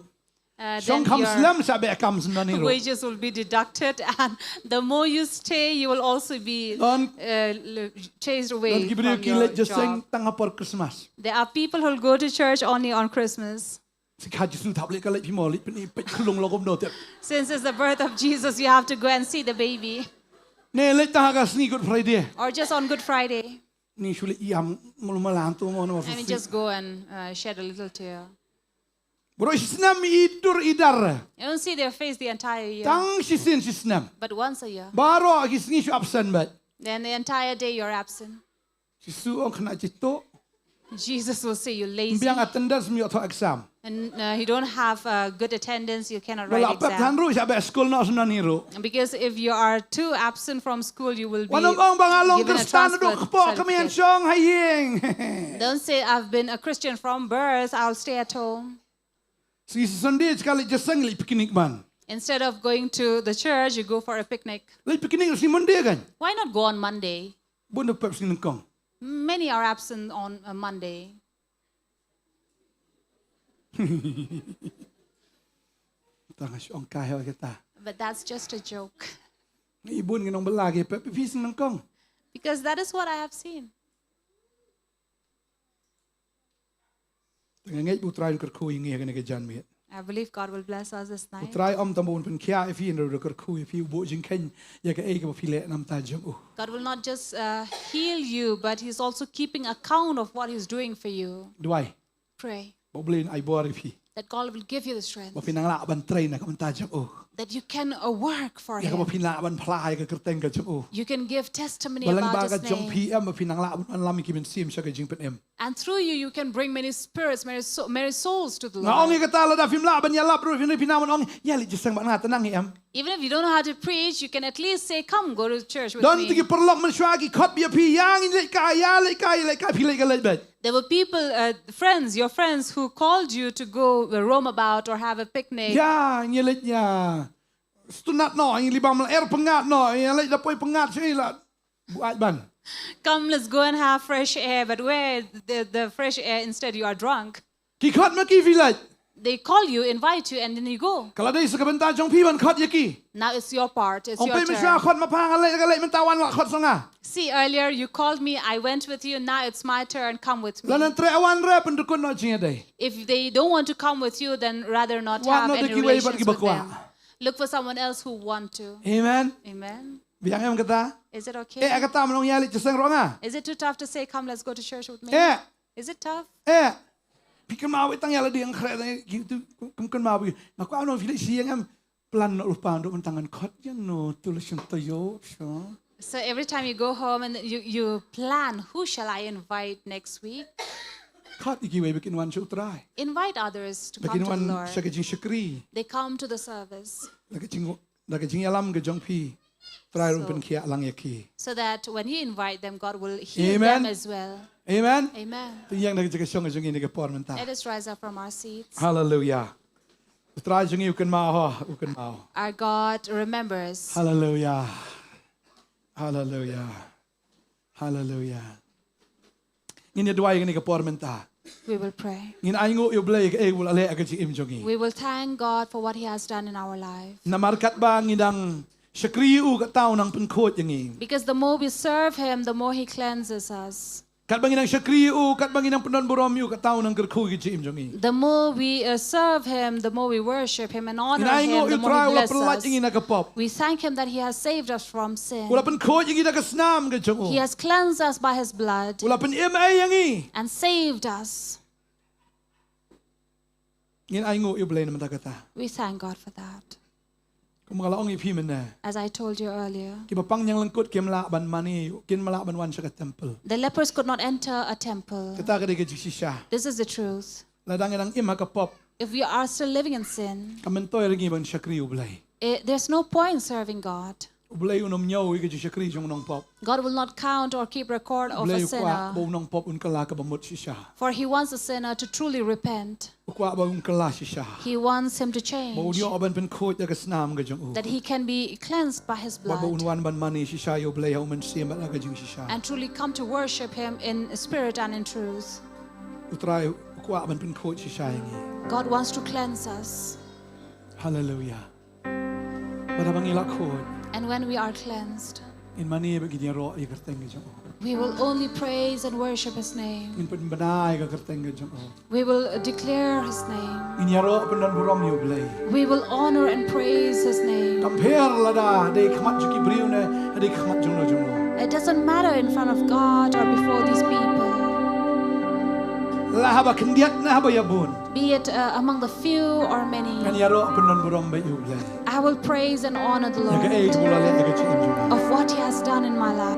Shong kham slem sa beh kam snon hi ruh. Wages will be deducted, and the more you stay, you will also be uh, chased away from your job. Don ki briew ki leit jingïaseng tang ha por Christmas. There are people who will go to church only on Christmas. Shi ka Jisu thap leit ka leit phi mo leit pyni peit khunlung lo kumno te. Since it's the birth of Jesus, you have to go and see the baby. Ne leit tang ha ka sngi Good Friday. Or just on Good Friday. Ni shu leit ïam mul malan tu mo no. I mean, just go and uh, shed a little tear. Baroh shi snem i dur i dar. You don't see their face the entire year. Tang shisien shi snem. But once a year. Baroh ki sngi shu absent bad. Then the entire day you're absent. Jisu ong khynnah jituh. Jesus will say you're lazy. Biang attendance mi ïoh thoh exam. And uh, you don't have uh, good attendance, you cannot write exam. Ba la pep than ruh sha beh school noh snon hi ruh. Because if you are too absent from school, you will be Wan ong ong ba nga long given a Khristan transfer duk kpoh ka mih certificate. Shong ha ïing. Don't say, "I've been a Christian from birth, I'll stay at home." Sngi Sunday ka leit jingïaseng leit picnic ban. Instead of going to the church, you go for a picnic. Leit picnic sngi Monday kan. Why not go on Monday? Bun da pep sngi nyngkong. Many are absent on a Monday. Tang shong kai ho kita. But that's just a joke. Ngi bun ngi nong bela ki pep phi sngi nyngkong. Because that is what I have seen. Te nga ngeit ba U Trai un kyrkhu ïa ngi ha kane ka janmiet. I believe God will bless us this night. U Trai um tang ba un pynkhiah ïa phi, hynrei u da kyrkhu ïa phi, u buh jingkheiñ ïa kaei kaba phi leh na bynta jong u. God will not just uh, heal you, but He's also keeping account of what He's doing for you. Duwai. Pray. Ba U Blei un ai bor ïa phi. That God will give you the strength. Ba phin nang lah ban trei na ka bynta jong u. That you can uh, work for Him. Ïa kaba phin lah ban phla ïa ka kyrteng ka jong u. You can give testimony about His name. Balang ba ka jong phi em ba phin nang lah ban wan lam ïa ki mynsiem sha ka jingpynim. And through you, you can bring many spirits, many, so, many souls to the Lord. Nga ong ïa kata lada phim lah ban ïalap ruh phin ïa phi nang ban ong ïa leit jingïaseng bad nga te nang hi em. Even if you don't know how to preach, you can at least say, "Come, go to church with me." Don te ki paralok mynshuwa ki khot ïa phi, ïa ngin leit kai, ïa leit kai, leit kai, phi leit kai leit beit. There were people, uh, friends, your friends who called you to go uh, roam about or have a picnic. Ïa, ngin leit ïa. Stunat noh, ngin leit bam la er pyngngad noh, ïa leit da poi pyngngad shuh la. Buaid ban. Come, let's go and have fresh air. But where the, the fresh air, instead you are drunk. Ki khot ma ki phi leit. They call you, invite you, and then you go. Ka la dei sa ka bynta jong phi ban khot ïa ki. Now it's your part, it's your turn. Ong phi mynshuwa khot ma pha nga leit, nga leit, mynta wan la khot sa nga. See, earlier you called me, I went with you, now it's my turn, come with me. Lada yn treh wan re, pyndukun noh jingïadei. If they don't want to come with you, then rather not have any relations with them. Wan noh da kiwei bad kiba kwah. Look for someone else who want to. Amen. Amen. Biang em kata? Is it okay? Eh, kata mynno ïa leit jingïaseng ruh nga. Is it too tough to say, "Come, let's go to church with me"? Eh. Is it tough? Eh. Phi kynmaw ïa tang ïa lade ïa nga khreh tang ïa ki tu, kynmaw ïa nga kwah noh phi leit sha ïing em. Plan noh lypa, dei ban tang ngan khot ïa no tu la shen to ïoh sha. So every time you go home and you, you plan, "Who shall I invite next week?" Khot ïa kiwei ba kin wan sha U Trai. Invite others to come to the Lord. Ba kin wan sha ka jingshakri. They come to the service. Da ka jing Da ka jingïalam ka jong phi, Trai ruh un pynkhiah lang ïa ki. So that when you invite them, God will heal them as well. Amen. Amen. To ïeng da ka jaka shong ka jong ngi ha kane ka por mynta. Let us rise up from our seats. Hallelujah. U Trai jong ngi u kynmaw, u kynmaw. Our God remembers. Hallelujah. Hallelujah. Hallelujah. Ngin ïa duwai kane ka por mynta. We will pray. Ngin ainguh ïa u Blei kaei ba u la leh ha ka jingim jong ngi. We will thank God for what He has done in our life. Namar katba ngi dang shakri ïa u, kata u nang pynkhuid ïa ngi. Because the more we serve Him, the more He cleanses us. Katba ngi dang shakri ïa u, katba ngi dang pyndonburom ïa u, kata u nang kyrkhu ïa ka jingim jong ngi. The more we uh, serve Him, the more we worship Him and honor Him, the more He blesses us. Ngin ainguh ïa u Trai u la pynlait ïa ngi na ka pop. We thank Him that He has saved us from sin. U la pynkhuid ïa ngi da ka snam ka jong u. He has cleansed us by His blood. U la pynim ei ïa ngi. And saved us. Ngin ainguh ïa u Blei namar kata. We thank God for that. Kumba nga la ong ïa phi mynne. As I told you earlier, kiba pang ñianglyngkut kim lah ban mane, kim lah ban wan sha ka temple. The lepers could not enter a temple. Kata ka dei ka jingshisha. This is the truth. Lada ngi dang im ha ka pop, if we are still living in sin, kam myntoi ruh ïa ngi ban shakri ïa u Blei. Eh, there's no point serving God. U Blei un ym ñiew ïa ka jingshakri jong u nongpop. God will not count or keep record of a sinner. U Blei u kwah ba u nongpop un kylla kaba mut shisha. For He wants a sinner to truly repent. U kwah ba un kylla shisha. He wants him to change. Ba un ïoh ban pynkhuid da ka snam ka jong u. That he can be cleansed by His blood. Ba un wan ban mane shisha ïa u Blei ha u mynsiem bad ha ka jingshisha. And truly come to worship Him in spirit and in truth. U Trai u kwah ban pynkhuid shisha ïa ngi. God wants to cleanse us. Hallelujah. Bad haba ngi la khuid, and when we are cleansed, ngin mane bad ngin ïaroh ïa ka kyrteng ka jong u. We will only praise and worship His name. Ngin pynbna ïa ka kyrteng ka jong u. We will declare His name. Ngin ïaroh pyndonburom ïa u Blei. We will honor and praise His name. Kam pher lada dei khmat jong ki briew ne dei khmat jong no jong no. It doesn't matter in front of God or before these people. La haba khyndiat ne haba ïabun. Be it uh, among the few or many. Ngan ïaroh pyndonburom bad ïa u Blei. I will praise and honor the Lord. Ïa kaei kaba u la leh ha ka jingim jong nga. Of what He has done in my life.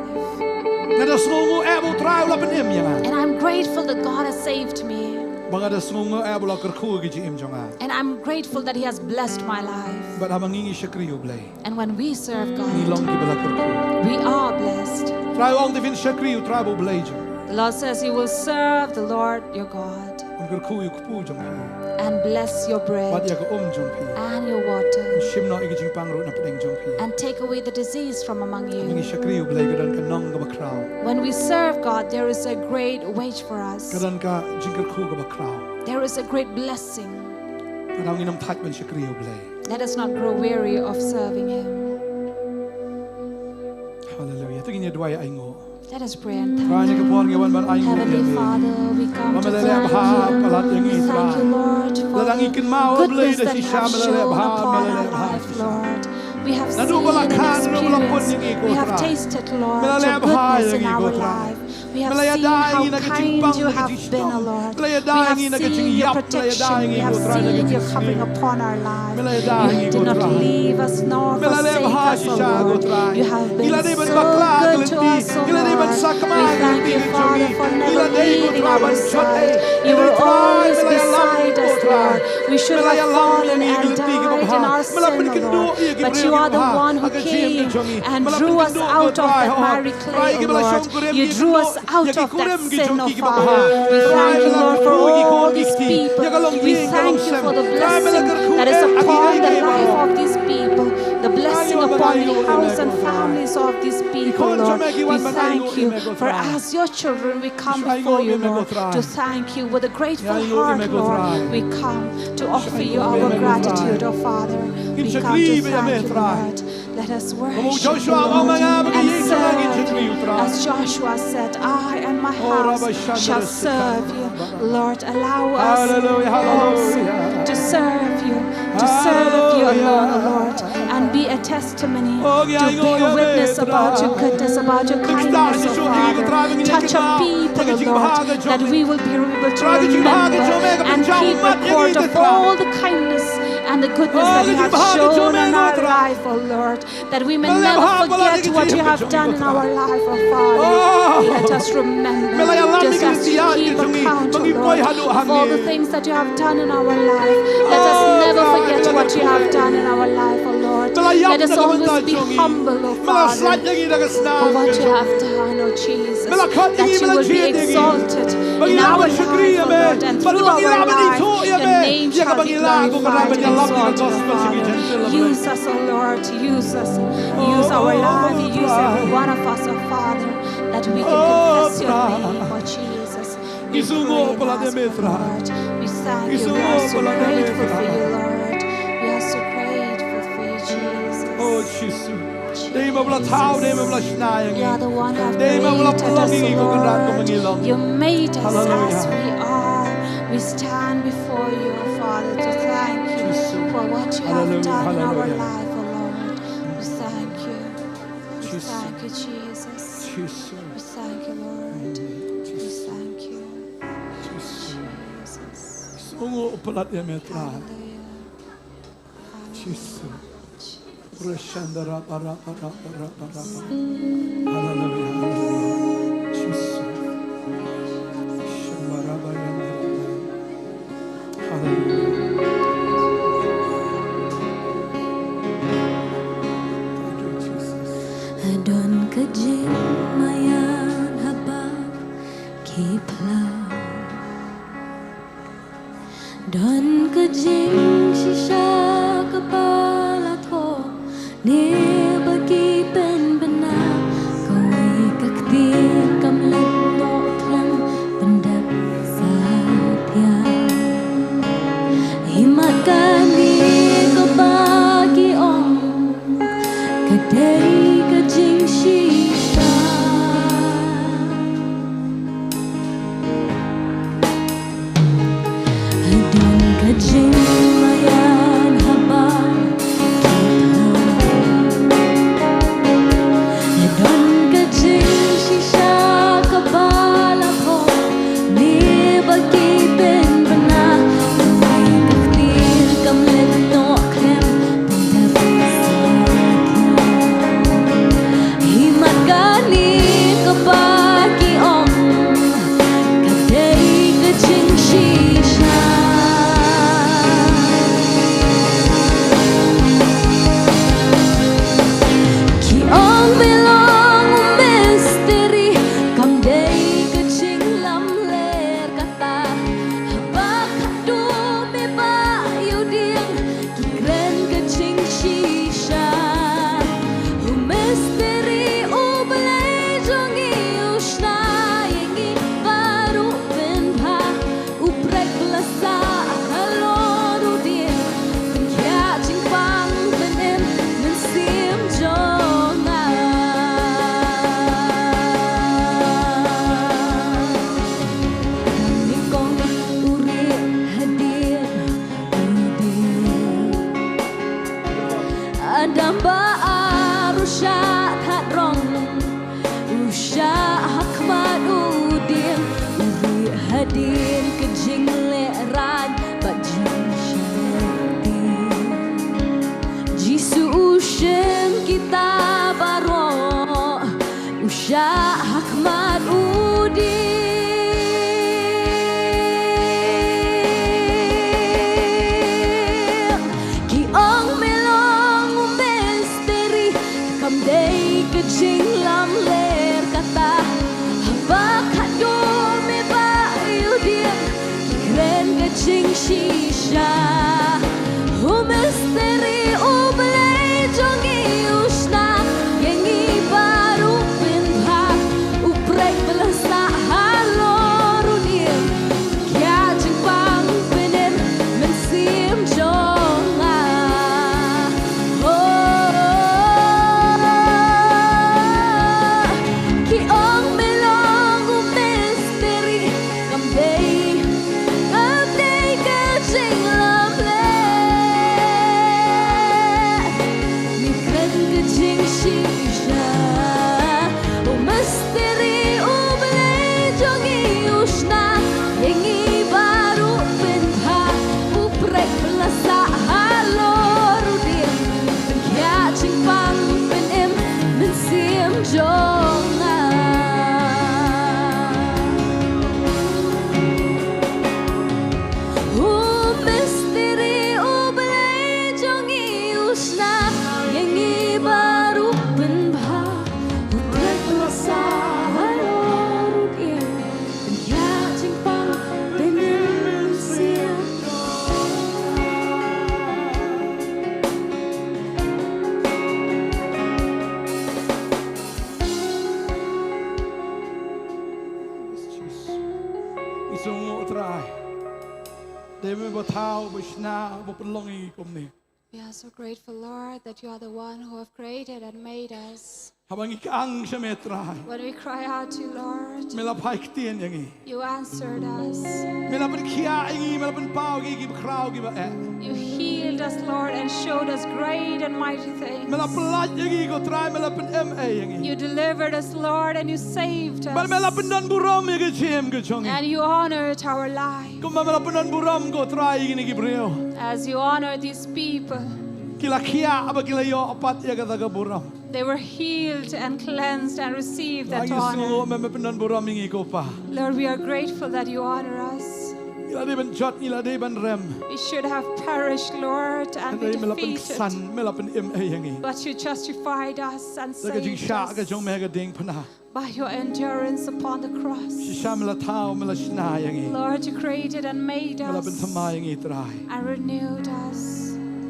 Nga da sngewnguh eh ba u Trai u la pynim ïa nga. And I'm grateful that God has saved me. Ba nga da sngewnguh eh ba u la kyrkhu ïa ka jingim jong nga. And I'm grateful that He has blessed my life. Bad haba ngi ngi shakri ïa u Blei, and when we serve God, ngi long kiba la kyrkhu. We are blessed. Trai u ong, to phin shakri ïa u Trai ba u Blei jong. The Lord says, "You will serve the Lord your God." Un kyrkhu ïa u kpu jong phi. And bless your bread. Bad ïa ka um jong phi. And your water. Un shim noh ïa ka jingpang ruh na pdeng jong phi. And take away the disease from among you. Ngi shakri ïa u Blei ka don ka nong kaba khraw. When we serve God, there is a great wage for us. Ka don ka jingkyrkhu kaba khraw. There is a great blessing. Kata ngin ym thait ban shakri ïa u Blei. Let us not grow weary of serving Him. Hallelujah. To ngin ïa duwai ainguh. Let us pray and thank Him. Trai, ha kane ka por ngi wan ban ainguh ïa me. Heavenly Father, we come to thank you. Ba me la leh bha palat ïa ngi, Trai. We thank you, Lord, for the goodness that you have shown upon our life, Lord. Lada ngi kynmaw U Blei da shisha, me la leh bha ïa ngi, ko Trai. We have seen how kind you have been, Lord, your goodness in our life. We have seen how kind you have been, O Lord. We have seen your protection. We have seen your covering upon our lives. You did not leave us nor forsake us, O Lord. You have been so good to us, O Lord. We thank you, Father, for never leaving our side. You were always beside us, Lord. We should have fallen and died in our sin, O Lord. But you are the one who came and drew us out of that miry clay, O Lord. You drew us out of that sin, O Father. We thank you, Lord, for all these people. We thank you for the blessing that is upon the life of these people, the blessing upon the house and families of these people, Lord. We thank you, for as your children, we come before you, Lord, to thank you with a grateful heart, Lord. We come to offer you our gratitude, O Father. We come to thank you, Lord. Let us worship you, Lord, and serve you. As Joshua said, "I and my house shall serve you." Lord, allow us, Lord, to serve you, to serve you alone, O Lord, and be a testimony, to bear witness about your goodness, about your kindness, O Father. Touch your people, O Lord, that we will be able to remember and keep record of all the kindness and the goodness that you have shown in our life, O Lord, that we may never forget what you have done in our life, O Father. Let us remember, just as you keep account, O Lord, of all the things that you have done in our life. Let us never forget what you have done in our life, O Lord. Let us always be humble, oh Father, for what you have done, oh Jesus, that you will be exalted in our life, oh Lord, and through our life, your name shall be glorified and exalted, oh Father. Use us, oh Lord, use us. Use our life, use every one of us, oh Father, that we can confess your name, oh Jesus. We pray and ask for you, Lord. We thank you. We are so grateful for you, Lord. We are so grateful for you, Jesus. Oh, Jisu. Dei ma ba la thaw, dei ma ba la shna ïa ngi. You are the one who have created us, Lord. You made us as we are. We stand before you, Father, to thank you for what you have done in our life, oh Lord. We thank you. We thank you, Jesus. We thank you, Lord. We thank you. Jesus. Sngewnguh palat ïa me, Trai. Hallelujah. Jisu. Hallelujah. Hallelujah. Hallelujah. Jisu. Shandaraba yandaraba. Hallelujah. Thank you, Jesus. Don ka jingmaïan haba ki pla. Don ka jingshisha kaba la thoh. Ne ba ki pynbna kawei ka ktien kam leit noh khlem pyndep satia. Imat kane kaba ki ong ka dei ka jingshisha. Don ka jingmaïan haba ki thoh. Don ka jingshisha kaba la thoh. Ne ba ki pynbna kawei ka ktien kam leit noh khlem pyndep satia. Imat kane kaba ki ong ka dei ka jingshisha. Ki ong me long u misteri, kam dei ka jinglamler kata. Haba khadduh me bah ïa u dieng, ki kren ka jingshisha. U misteri U Blei jong ngi u shna ïa ngi baroh pynbha. U prek ba la sah halor u dieng, pynkhia jingpang pynim mynsiem jong nga. Nyngkong u rieh hadien u dieng. Adam ba ar u shah thad rong, u shah ha khmat u dieng, u rieh hadien ka jinglehrain bad jingshaniah. Jisu u shem kita baroh, u shah ha khmat u dieng. Ki ong me long u misteri, kam dei ka jinglamler kata. Haba khadduh me bah ïa u dieng, ki kren ka jingshisha. U misteri U Blei jong ngi u shna ïa ngi baroh pynbha. U prek ba la sah halor u dieng, pynkhia jingpang pynim mynsiem jong nga. Oh, ki ong me long u misteri, kam dei, kam dei ka jinglam Shna ba pynlong ïa ngi kumne. We are so grateful, Lord, that you are the one who have created and made us. Haba ngi khang sha me Trai, when we cry out to you, Lord, me la phai ktien ïa ngi. You answered us. Me la pynkhiah ïa ngi, me la pynpaw ïa ngi ki bakhraw ki ba eh. You healed us, Lord, and showed us great and mighty things. Me la pyllait ïa ngi ko Trai, me la pynim ei ïa ngi. You delivered us, Lord, and you saved us. Bad me la pyndon burom ïa ka jingim ka jong ngi. And you honored our life. Kumba me la pyndon burom ko Trai ïa kine ki briew. As you honor these people. Ki la khiah bad ki la ïoh pat ïa kata ka burom. They were healed and cleansed and received that honor. Ngi sngew me, me pyndon burom ïa ngi ko Pa. Lord, we are grateful that you honor us. Ngi la dei ban jot, ngi la dei ban rem. We should have perished, Lord, and be defeated. Hynrei me la pynsan, me la pynim ei ïa ngi. But you justified us and saved us. Da ka jingshah ka jong me ha ka diengphna. By your endurance upon the cross. Shisha me la thaw, me la shna ïa ngi. Lord, you created and made us. Me la pynthymmai ïa ngi Trai. And renewed us.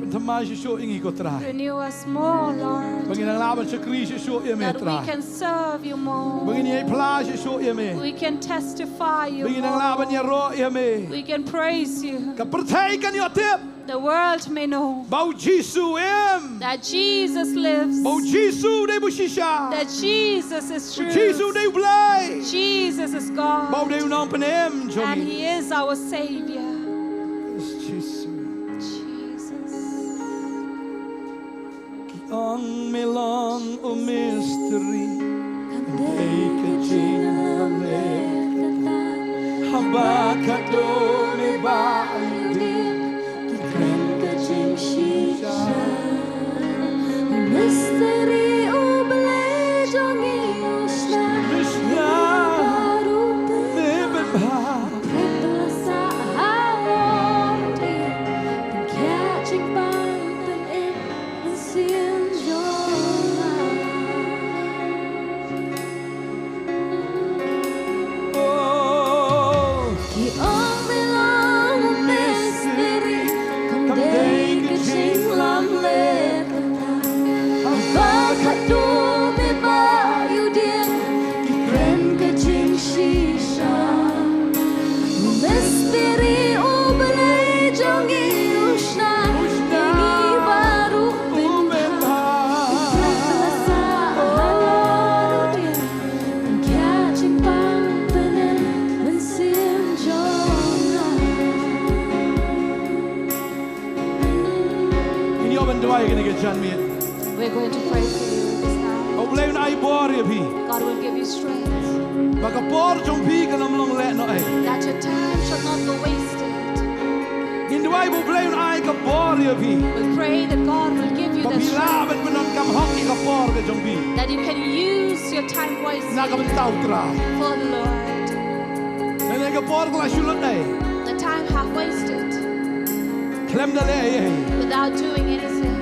Pynthymmai shisha ïa ngi ko Trai. Renew us more, Lord. Ba ngin nang lah ban shakri shisha ïa me Trai. That we can serve you more. Ba ngin ïai phla shisha ïa me. We can testify you more. Ba ngin nang lah ban ïaroh ïa me. We can praise you. Ka pyrthei kan ïoh tip. The world may know. Ba u Jisu im. That Jesus lives. Ba u Jisu dei ba shisha. That Jesus is true. U Jisu dei u Blei. Jesus is God. Ba u dei u nongpynim jong ngi. And he is our Savior. Yes, Jisu. Jesus. Ki ong me long u mystery. Kam dei ka jinglamler kata. Haba khadduh me ba ïoh dien. Ki kren ka jingshisha. Mystery u Blei jong ngi u shna. U shna. Baroh pynbha. Pynbha. Pynbha sa halor u dien. Pynkhia jingpang pynim mynsiem jong nga. Oh. Ki ong me long u mystery, kam dei ka jinglamler kata. Haba khadduh me ba ïoh dien, ki kren ka jingshisha. U mystery u Blei jong ngi u shna, u shna ïa ngi baroh u pynbha. Pynbha sa halor u dien. Pynkhia jingpang pynim mynsiem jong nga. Ngin ïoh ban duwai kane ka janmiet. We're going to pray for you this night. Ba u Blei un ai bor ïa phi. God will give you strength. Ba ka por jong phi kan ym long lehnohei. That your time shall not go wasted. Ngin duwai ba u Blei un ai ka bor ïa phi. We'll pray that God will give you the strength. Ba phi lah ban pyndonkam hok ïa ka por ka jong phi. That you can use your time wisely. Na ka bynta u Trai. For the Lord. Lehnohei ka por ka la shu lut ei. The time half wasted. Khlem da leh ei ei. Without doing anything.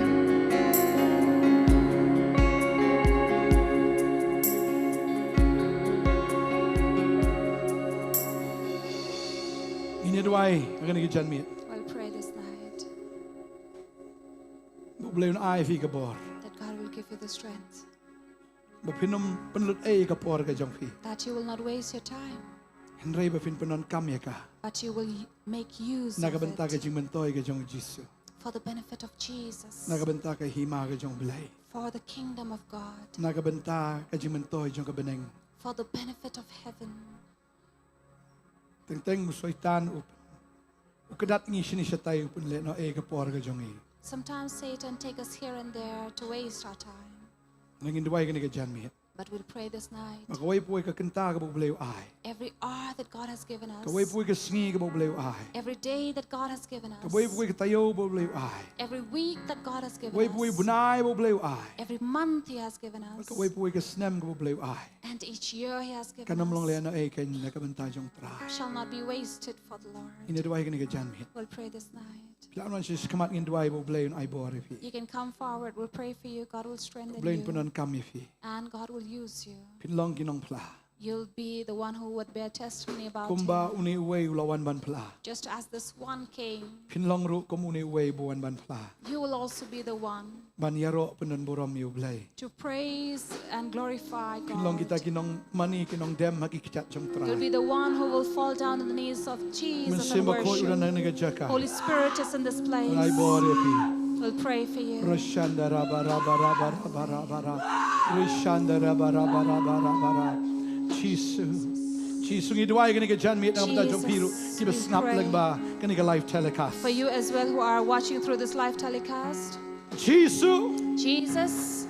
Ngin ïa duwai ha kane ka janmiet. We'll pray this night. Ba u Blei un ai phi ka bor. That God will give you the strength. Ba phin ym pynlut ei ka por ka jong phi. That you will not waste your time. Hynrei ba phin pyndonkam ïa ka. But you will y-, make use of it. Na ka bynta ka jingmyntoi ka jong u Jisu. For the benefit of Jesus. Na ka bynta ka hima ka jong u Blei. For the kingdom of God. Na ka bynta ka jingmyntoi jong ka bneng. For the benefit of heaven. Teng teng u Soitan u, u kyndat ngi shane shatai u pynlehnohei ka por ka jong ngi. Sometimes Satan take us here and there to waste our time. Ngin duwai kane ka janmiet. But we'll pray this night. Ba kawei pa kawei ka kynta kaba u Blei u ai. Every hour that God has given us. Kawei pa kawei ka sngi kaba u Blei u ai. Every day that God has given us. Kawei pa kawei ka taïew ba u Blei u ai. Every week that God has given us. Kawei pa kawei bnai ba u Blei u ai. Every month he has given us. Kawei pa kawei ka snem kaba u Blei u ai. And each year he has given us. Kan ym long lehnohei na ka bynta jong u Trai. Shall not be wasted for the Lord. Ngin duwai kane ka janmiet. We'll pray this night. Phi lah wan sha khmat ngin duwai ba u Blei un ai bor ïa phi. You can come forward. We'll pray for you. God will strengthen you. U Blei un pyndonkam ïa phi. And God will use you. Phin long ki nongphla. You'll be the one who would bear testimony about Kumba him. Une uwei u la wan ban phla. Just as this one came, Phin long ruh kum une uwei ba wan ban phla. You will also be the one Ban ïaroh pyndonburom ïa u Blei. To praise and glorify God. Phin long kita ki nongmane ki nongdem ha ki kjat jong Trai. You'll be the one who will fall down in the knees of Jesus and worship. Mynsiem Bakhuid u don ha kane ka jaka. Holy Spirit is in this place. Ai bor ïa phi. We'll pray for you. Rashanda raba raba raba raba raba ra. Rashanda raba raba raba raba ra. Jisu. Jisu, ngi duwai kane ka janmiet na ka bynta jong phi ruh. Jesus, we pray. Kiba sngap lyngba kane ka live telecast. For you as well who are watching through this live telecast. Jisu. Jesus.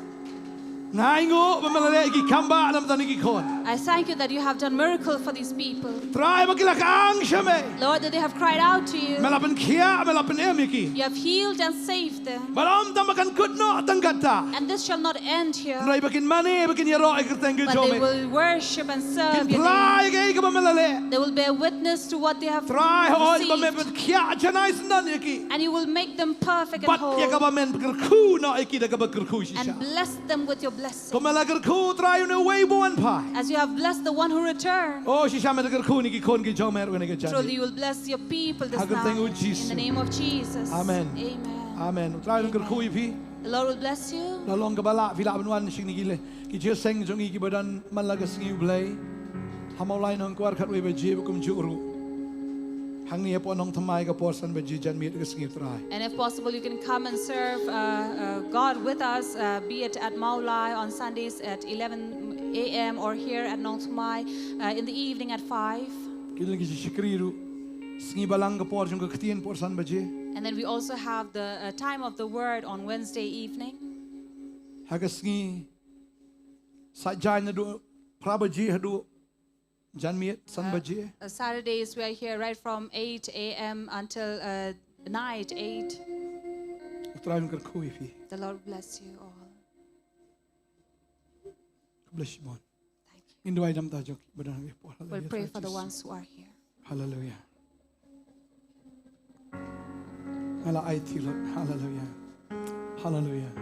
Nga ainguh ba me la leh ki kambah na ka bynta kine ki khun. I thank you that you have done miracle for these people. Trai, ba ki la khang sha me. Lord, that they have cried out to you. Me la pynkhiah, me la pynim ïa ki. You have healed and saved them. Bad ym tang ba kan kut noh tang katta. And this shall not end here. Hynrei ba kin mane, ba kin ïaroh ïa ka kyrteng ka jong me. But they will worship and serve your name. Kin phla ïa kaei kaba me la leh. They will bear witness to what they have received. Trai, hooid ba me pynkhiah janai syndon ïa ki. And you will make them perfect and whole. Bad ïa kaba men pynkyrkhu noh ïa ki da kaba kyrkhu shisha. And bless them with your blessing. Kum me la kyrkhu, Trai, une uwei ba wan phai. As you have blessed the one who returned. Oh, shisha men kyrkhu ïa ki khun ki jong me ruh kane ka janmiet. Truly you will bless your people this night. Ha ka kyrteng u Jisu. In the name of Jesus. Amen. Amen. Amen. U Trai un kyrkhu ïa phi. Amen. The Lord will bless you. La long kaba lah phi lah ban wan sha kine ki le, ki jingïaseng jong ngi kiba don man la ka sngi U Blei. Ha Mawlai Nongkwar khatwei baje bad kumjuh ruh hangne hapoh Nongthymmai ka por san baje janmiet ka sngi U Trai. And if possible, you can come and serve, uh, uh, God with us, uh, be it at Mawlai on Sundays at eleven a m or here at Nongthymmai, uh, in the evening at five. Ki don ki jingshakri ruh. Sngi Balang ka por jong ka ktien por san baje. And then we also have the, uh, time of the word on Wednesday evening. Ha ka sngi Saitjaiñ naduh phra baje haduh janmiet san baje. Uh, uh, Saturdays we are here right from eight a m until, uh, night eight. U Trai un kyrkhu ïa phi. The Lord bless you all. God bless you, Mon. Thank you. Ngin duwai na ka bynta jong kiba don hangne hapoh. We'll pray for the ones who are here. Hallelujah. Nga la aiti Lord. Hallelujah. Hallelujah.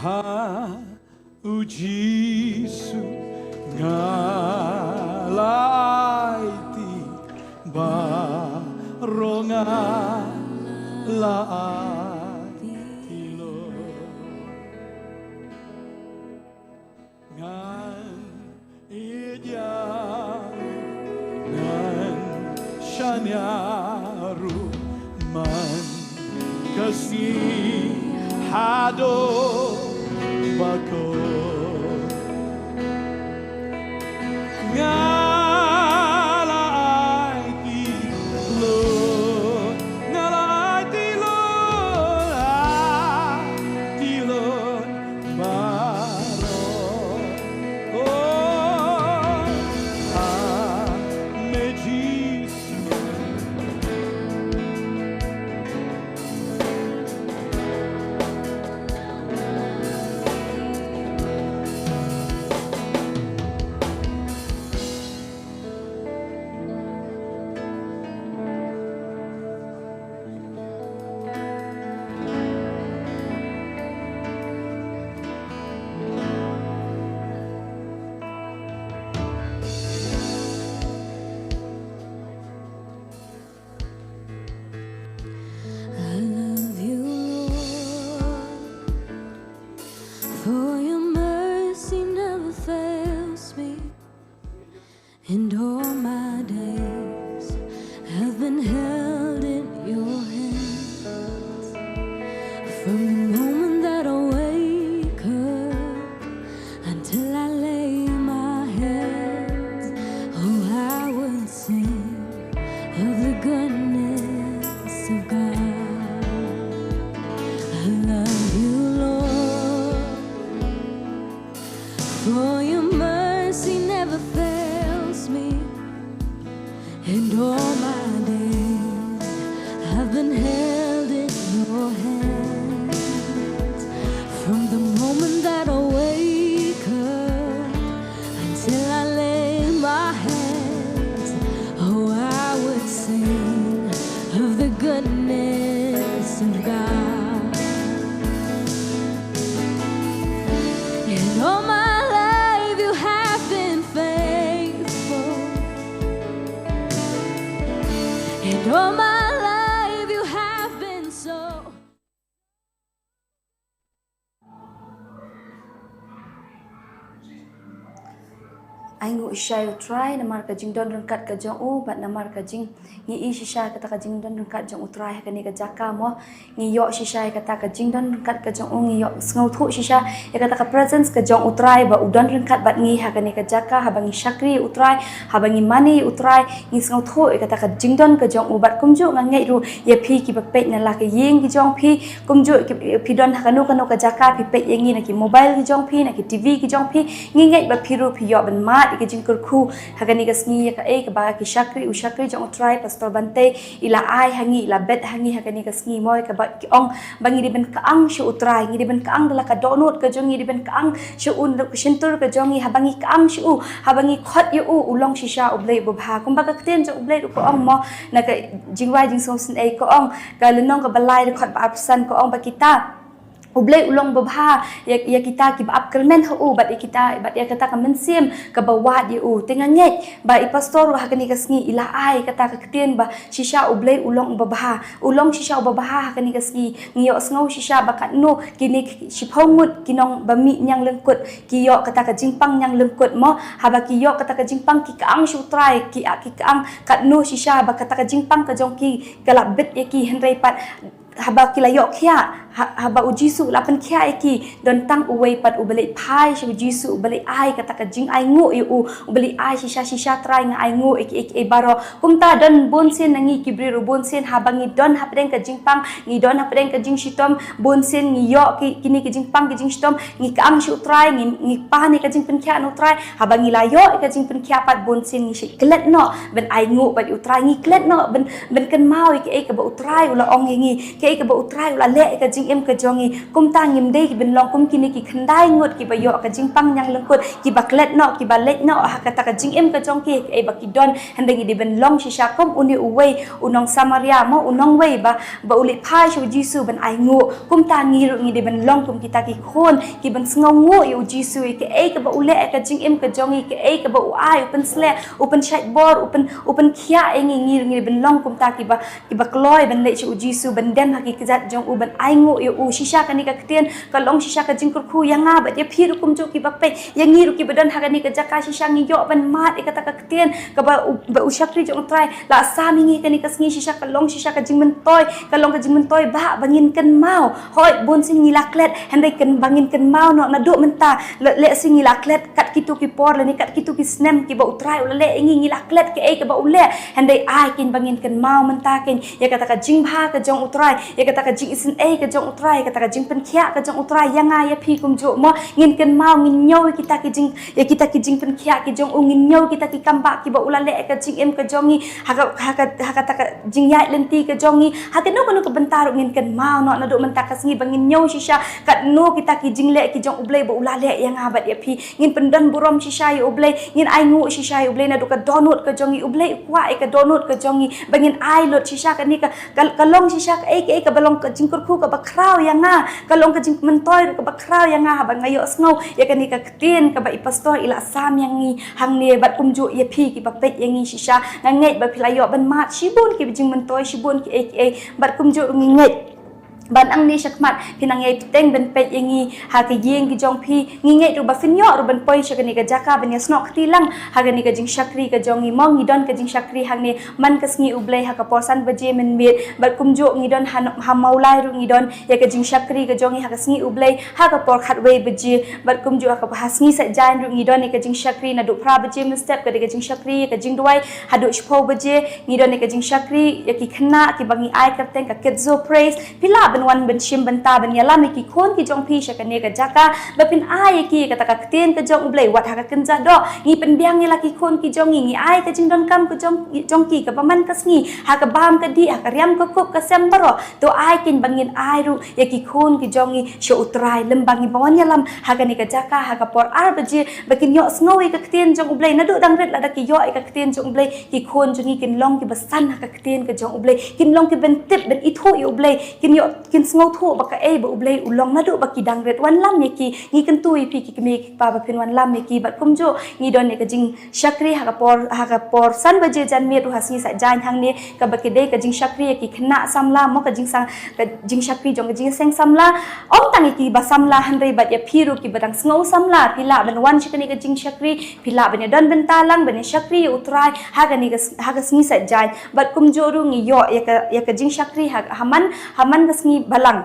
Ha u Jisu nga la aiti, baroh nga la aiti Lord. Ngan ïeit ïa u, ngan shaniah ruh man ka sngi haduh ba kut. Nga la aiti Lord, nga la aiti Lord, aiti Lord. Baroh. Oh, ha me Jisu. I love you, Lord, for your mercy never fails me. And all my days have been held in your hands. From the moment that I wake up until I lay my head, oh, I will sing of the goodness of God. I love you, Lord. For your mercy never fails me, and all my days I've been held in your hands. From the moment that I wake up until I lay my head, oh, I For my life, you have been so. Ai nguh shisha ïa U Trai namar ka jingdon ryngkat ka jong u, bad namar ka jing ngi i shisha kata ka jingdon ryngkat jong U Trai ha kane ka jaka mo. Ngi ïoh shisha ïa kata ka jingdon ryngkat ka jong u, ngi ïoh sngewthuh shisha ïa kata ka presence ka jong U Trai ba u don ryngkat bad ngi ha kane ka jaka, haba ngi shakri ïa U Trai, haba ngi mane ïa U Trai, ngi sngewthuh ïa kata ka jingdon ka jong u. Bad kumjuh nga ngeit ruh ïa phi kiba peit na la ka ïing ki jong phi, kumjuh ki, phi don ha kano kano ka jaka, phi peit ïa ngi na ki mobile ki jong phi, na ki T V ki jong phi, ngi ngeit ba phi ruh phi ïoh ban mad ïa ka jingkyrkhu ha kane ka sngi, ïa kaei kaba ki shakri, u shakri jong U Trai Pastor Bante i la ai ha ngi, i la bet ha ngi ha kane ka sngi mo, ïa kaba ki ong ba ngi dei ban kyang sha U Trai, ngi dei ban kyang da la ka dohnud ka jong ngi, dei ban kyang sha u, ka shyntur ka jong ngi, haba ngi kyang sha u, haba ngi khot ïa u, u long shisha U Blei uba bha. Kumba ka ktien jong U Blei ruh ka ong mo, na ka Jingrwai Jingsngewsynei ka ong, ka lynnong kaba lai dkhot ba arphew san ka ong ba kita, U Blei u long uba bha ïa, ïa kita kiba ap kyrmen ha u, bad ïa kita, bad ïa kata ka mynsiem kaba wad ïa u. Te nga ngeit ba i Pastor ruh ha kane ka sngi i la ai kata ka ktien ba shisha U Blei u long uba bha, u long shisha uba bha ha kane ka sngi. Ngi ïohsngew shisha ba katno kine ki shiphew ngut ki nongbymih ñianglyngkut ki ïoh kata ka jingpang ñianglyngkut mo, haba ki ïoh kata ka jingpang ki kyang sha U Trai, ki, ki kyang katno shisha ba kata ka jingpang ka jong ki ka la bit ïa ki, hynrei pat haba ki la ïoh khiah, ha, haba U Jisu u la pynkhiah ïa ki, don tang uwei pat uba leit phai sha U Jisu, uba leit ai kata ka jingainguh ïa u, uba leit ai shisha shisha, Trai nga ainguh ïa ki, ïa ki, ïa baroh. Kumta don bunsien na ngi ki briew ruh, bunsien haba ngi don hapdeng ka jingpang, ngi don hapdeng ka jingshitom, bunsien ngi ïoh ki, kine ki jingpang ki jingshitom, ngi kyang sha U Trai, ngi, ngi pan ïa ka jingpynkhiah na U Trai, haba ngi la ïoh ïa ka jingpynkhiah pat bunsien ngi shait klet noh ban ainguh bad U Trai, ngi klet noh ban, ban kynmaw ïa kaei kaba U Trai u la ong ïa ngi, kaei kaba U Trai u la leh ïa ka jingim ka jong ngi. Kumta ngim dei ki ban long kum kine ki khyndai ngut kiba ïoh ka jingpang ñianglyngkut, kiba klet noh, kiba leit noh ha kata ka jingim ka jong ki, kaei ba ki don, hynrei ngi dei ban long shisha kum une uwei u nong Samaria mo, u nongwei ba, ba u leit phai sha U Jisu ban ainguh. Kumta ngi ruh ngi dei ban long kum kita ki khun ki ban sngewnguh ïa U Jisu, ïa kaei kaba u leh ïa ka jingim ka jong ngi, kaei kaba u ai, u pynsleh, u pynshait bor, u pyn, u pynkhiah ïa ngi, ngi ruh ngi dei ban long kumta kiba, kiba kloi ban leit sha U Jisu, ban dem ha ki kjat jong u, ban ainguh ïa u. Shisha kane ka ktien ka long shisha ka jingkyrkhu ïa nga bad ïa phi ruh kumjuh kiba peit, ïa ngi ruh kiba don ha kane ka jaka. Shisha ngi ïoh ban mad ïa kata ka ktien kaba u, ba u shakri jong U Trai la sam ïa ngi kane ka sngi. Shisha ka long shisha ka jingmyntoi, ka long ka jingmyntoi ba, ba ngin kynmaw. Hooid, bunsien ngi la klet, hynrei kynmaw, ba ngin kynmaw noh naduh mynta. Leh, lehse ngi la klet kat kito ki por lane kat kito ki snem kiba U Trai u la leh ïa ngi, ngi la klet kaei kaba u leh. Hynrei ai kin ba ngin kynmaw mynta kin ïa kata ka jingbha ka jong U Trai, ïa kata ka jingisynei ka jong U Trai, ïa kata ka jingpynkhiah ka jong U Trai ïa nga ïa phi kumjuh mo. Ngin kynmaw, ngin ñiew ïa kita ki jing, ïa kita ki jingpynkhiah ki jong u, ngin ñiew kita ki kambah kiba u la leh ïa ka jingim ka jong ngi, ha ka, ha ka, ha kata ka jingïaid lynti ka jong ngi, ha kano kano ka bynta ruh ngin kynmaw noh naduh mynta ka sngi, ba ngin ñiew shisha katno kita ki jingleh ki jong U Blei ba u la leh ïa nga bad ïa phi. Ngin pyndon burom shisha ïa U Blei, ngin ainguh shisha ïa U Blei naduh ka dohnud ka jong ngi. U Blei u kwah ïa ka dohnud ka jong ngi, ba ngin ai lut shisha. Kane ka, ka, ka long shisha kaei kaei kaba long ka jingkyrkhu kaba khraw ïa nga, ka long ka jingmyntoi ruh kaba khraw ïa nga haba nga ïohsngew ïa kane ka ktien kaba i Pastor i la sam ïa ngi hangne, bad kumjuh ïa phi kiba peit ïa ngi shisha. Nga ngeit ba phi la ïoh ban mad shibun ki jingmyntoi, shibun kiei kiei, bad kumjuh ruh ngi ngeit ba nangne shakhmat phin nang ïai bteng ban peit ïa ngi ha ka ïing ki jong phi. Ngi ngeit ruh ba phin ïoh ruh ban poi sha kane ka jaka ban ïasnoh kti lang ha kane ka jingshakri ka jong ngi mo. Ngi don ka jingshakri hangne man ka sngi U Blei ha ka por san baje mynmiet, bad kumjuh ngi don ha, ha Mawlai ruh ngi don ïa ka jingshakri ka jong ngi ha ka sngi U Blei ha ka por khatwei baje, bad kumjuh ha ka, ha Sngi Saitjaiñ ruh ngi don ïa ka jingshakri naduh phra baje mynstep, ka dei ka jingshakri ïa ka jingduwai, haduh shiphew baje ngi don ïa ka jingshakri ïa ki khynnah kiba ngi ai kyrteng ka Kids Zone Praise. Phi lah ban wan ban shim bynta ban ïalam ïa ki khun ki jong phi sha kane ka jaka, ba phin ai ïa ki ïa kata ka ktien ka jong U Blei wat ha ka kynja doh. Ngi pynbiang ïa la ki khun ki jong ngi, ngi ai ka jingdonkam ka jong, jong ki kaba man ka sngi, ha ka bam ka dih, ha ka riam ka kup ka sem baroh. To ai kin ba ngin ai ruh ïa ki khun ki jong ngi sha U Trai lem ba ngi ba wan ïalam ha kane ka jaka ha ka por ar baje, ba kin ïohsngew ïa ka ktien jong U Blei. Naduh dang rit lada ki ïoh ïa ka ktien jong U Blei, ki khun jong ngi kin long kiba san ha ka ktien ka jong U Blei, kin long ki ban tip ban ithuh ïa U Blei, kin ïoh kin sngewthuh ba kaei ba U Blei u long naduh ba ki dang rit. Wanlam ïa ki, ngi kyntu ïa phi ki kmie ki kpa ba phin wanlam ïa ki. Bad kumjuh ngi don ïa ka jingshakri ha ka por, ha ka por san baje janmiet ruh ha sngi Saitjaiñ hangne, kaba ka dei ka jingshakri ïa ki khynnah samla, mo, ka jingsang, ka jingshakri jong ka jingïaseng samla. Ym tang ïa kiba samla hynrei bad ïa phi ruh kiba dang sngew samla, phi lah ban wan sha kane ka jingshakri, phi lah ban ïadon bynta lang ban ïashakri ïa U Trai ha kane ka s-, ha ka sngi Saitjaiñ. Bad kumjuh ruh ngi ïoh ïa ka, ïa ka jingshakri ha, ha man, ha man ka sngi Balang.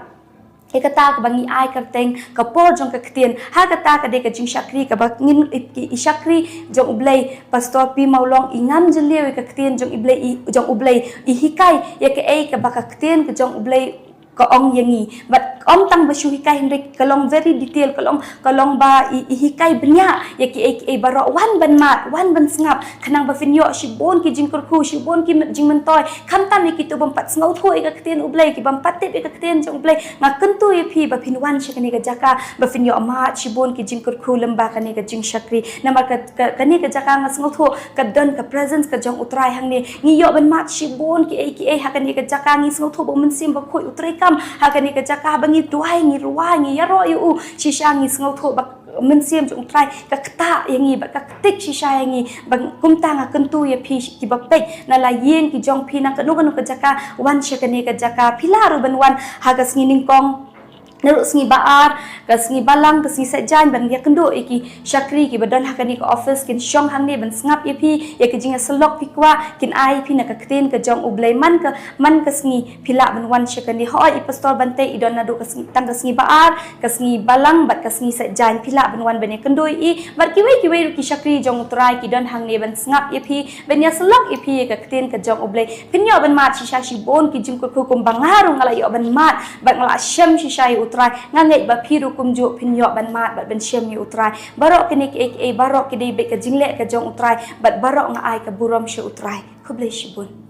Ïa kata kaba ngi ai kyrteng ka por jong ka ktien. Ha kata ka dei ka jingshakri kaba ngin i, i, i shakri jong U Blei. Pastor P Mawlong i ngam jylliew ïa ka ktien jong U Blei, i, jong U Blei, i hikai ïa kaei kaba ka ktien ka jong U Blei ka ong ïa ngi. Bad ym tang ba shu hikai hynrei ka long very detail, ka long, ka long ba i, i hikai bniah ïa kiei kiei baroh. Wan ban mad, wan ban sngap, khnang ba phin ïoh shibun ki jingkyrkhu, shibun ki jingmyntoi. Khamtam ïa kito bym pat sngewthuh ïa ka ktien U Blei, ki bym pat tip ïa ka ktien jong U Blei. Nga kyntu ïa phi ba phin wan sha kane ka jaka ba phin ïoh mad shibun ki jingkyrkhu lyngba kane ka jingshakri. Namar ka, ka, kane ka jaka nga sngewthuh ka don ka presence ka jong U Trai hangne. Ngi ïoh ban mad shibun kiei kiei ha kane ka jaka. Ngi sngewthuh ba U Mynsiem Bakhuid u treikam ha kane ka jaka, ba ngi duwai, ngi rwai, ngi ïaroh ïa u. Shisha ngi sngewthuh ba Mynsiem jong U Trai ka ktah ïa ngi, ba ka ktik shisha ïa ngi. Ba kumta nga kyntu ïa phi kiba peit na la ïing ki jong phi, na kano kano ka jaka, wan sha kane ka jaka. Phi lah ruh ban wan ha ka sngi nyngkong, naduh sngi Ba-ar, ka sngi Balang, ka sngi Saitjaiñ, ban ïakynduh ïa ki shakri kiba don ha kane ka office, kin shong hangne ban sngap ïa phi, ïa ka jingïasyllok phi kwah, kin ai ïa phi na ka ktien ka jong U Blei. Man ka, man ka sngi phi lah ban wan sha kane. Hooid, i Pastor Bante i don naduh ka sngi, tang ka sngi Ba-ar, ka sngi Balang bad ka sngi Saitjaiñ. Phi lah ban wan ban ïakynduh ïa i. Bad kiwei kiwei ruh ki shakri jong U Trai ki don hangne ban sngap ïa phi, ban ïasyllok ïa phi ïa ka ktien ka jong U Blei. Phin ïoh ban mad shisha shibun ki jingkyrkhu kumba nga ruh nga la ïoh ban mad bad nga la shem shisha ïa U Trai. Nga ngeit ba phi ruh kumjuh phin ïoh ban mad bad ban shem ïa U Trai. Baroh kine kiei kiei baroh ki dei beit ka jingleh ka jong U Trai, bad baroh nga ai ka burom sha U Trai. Khublei shibun.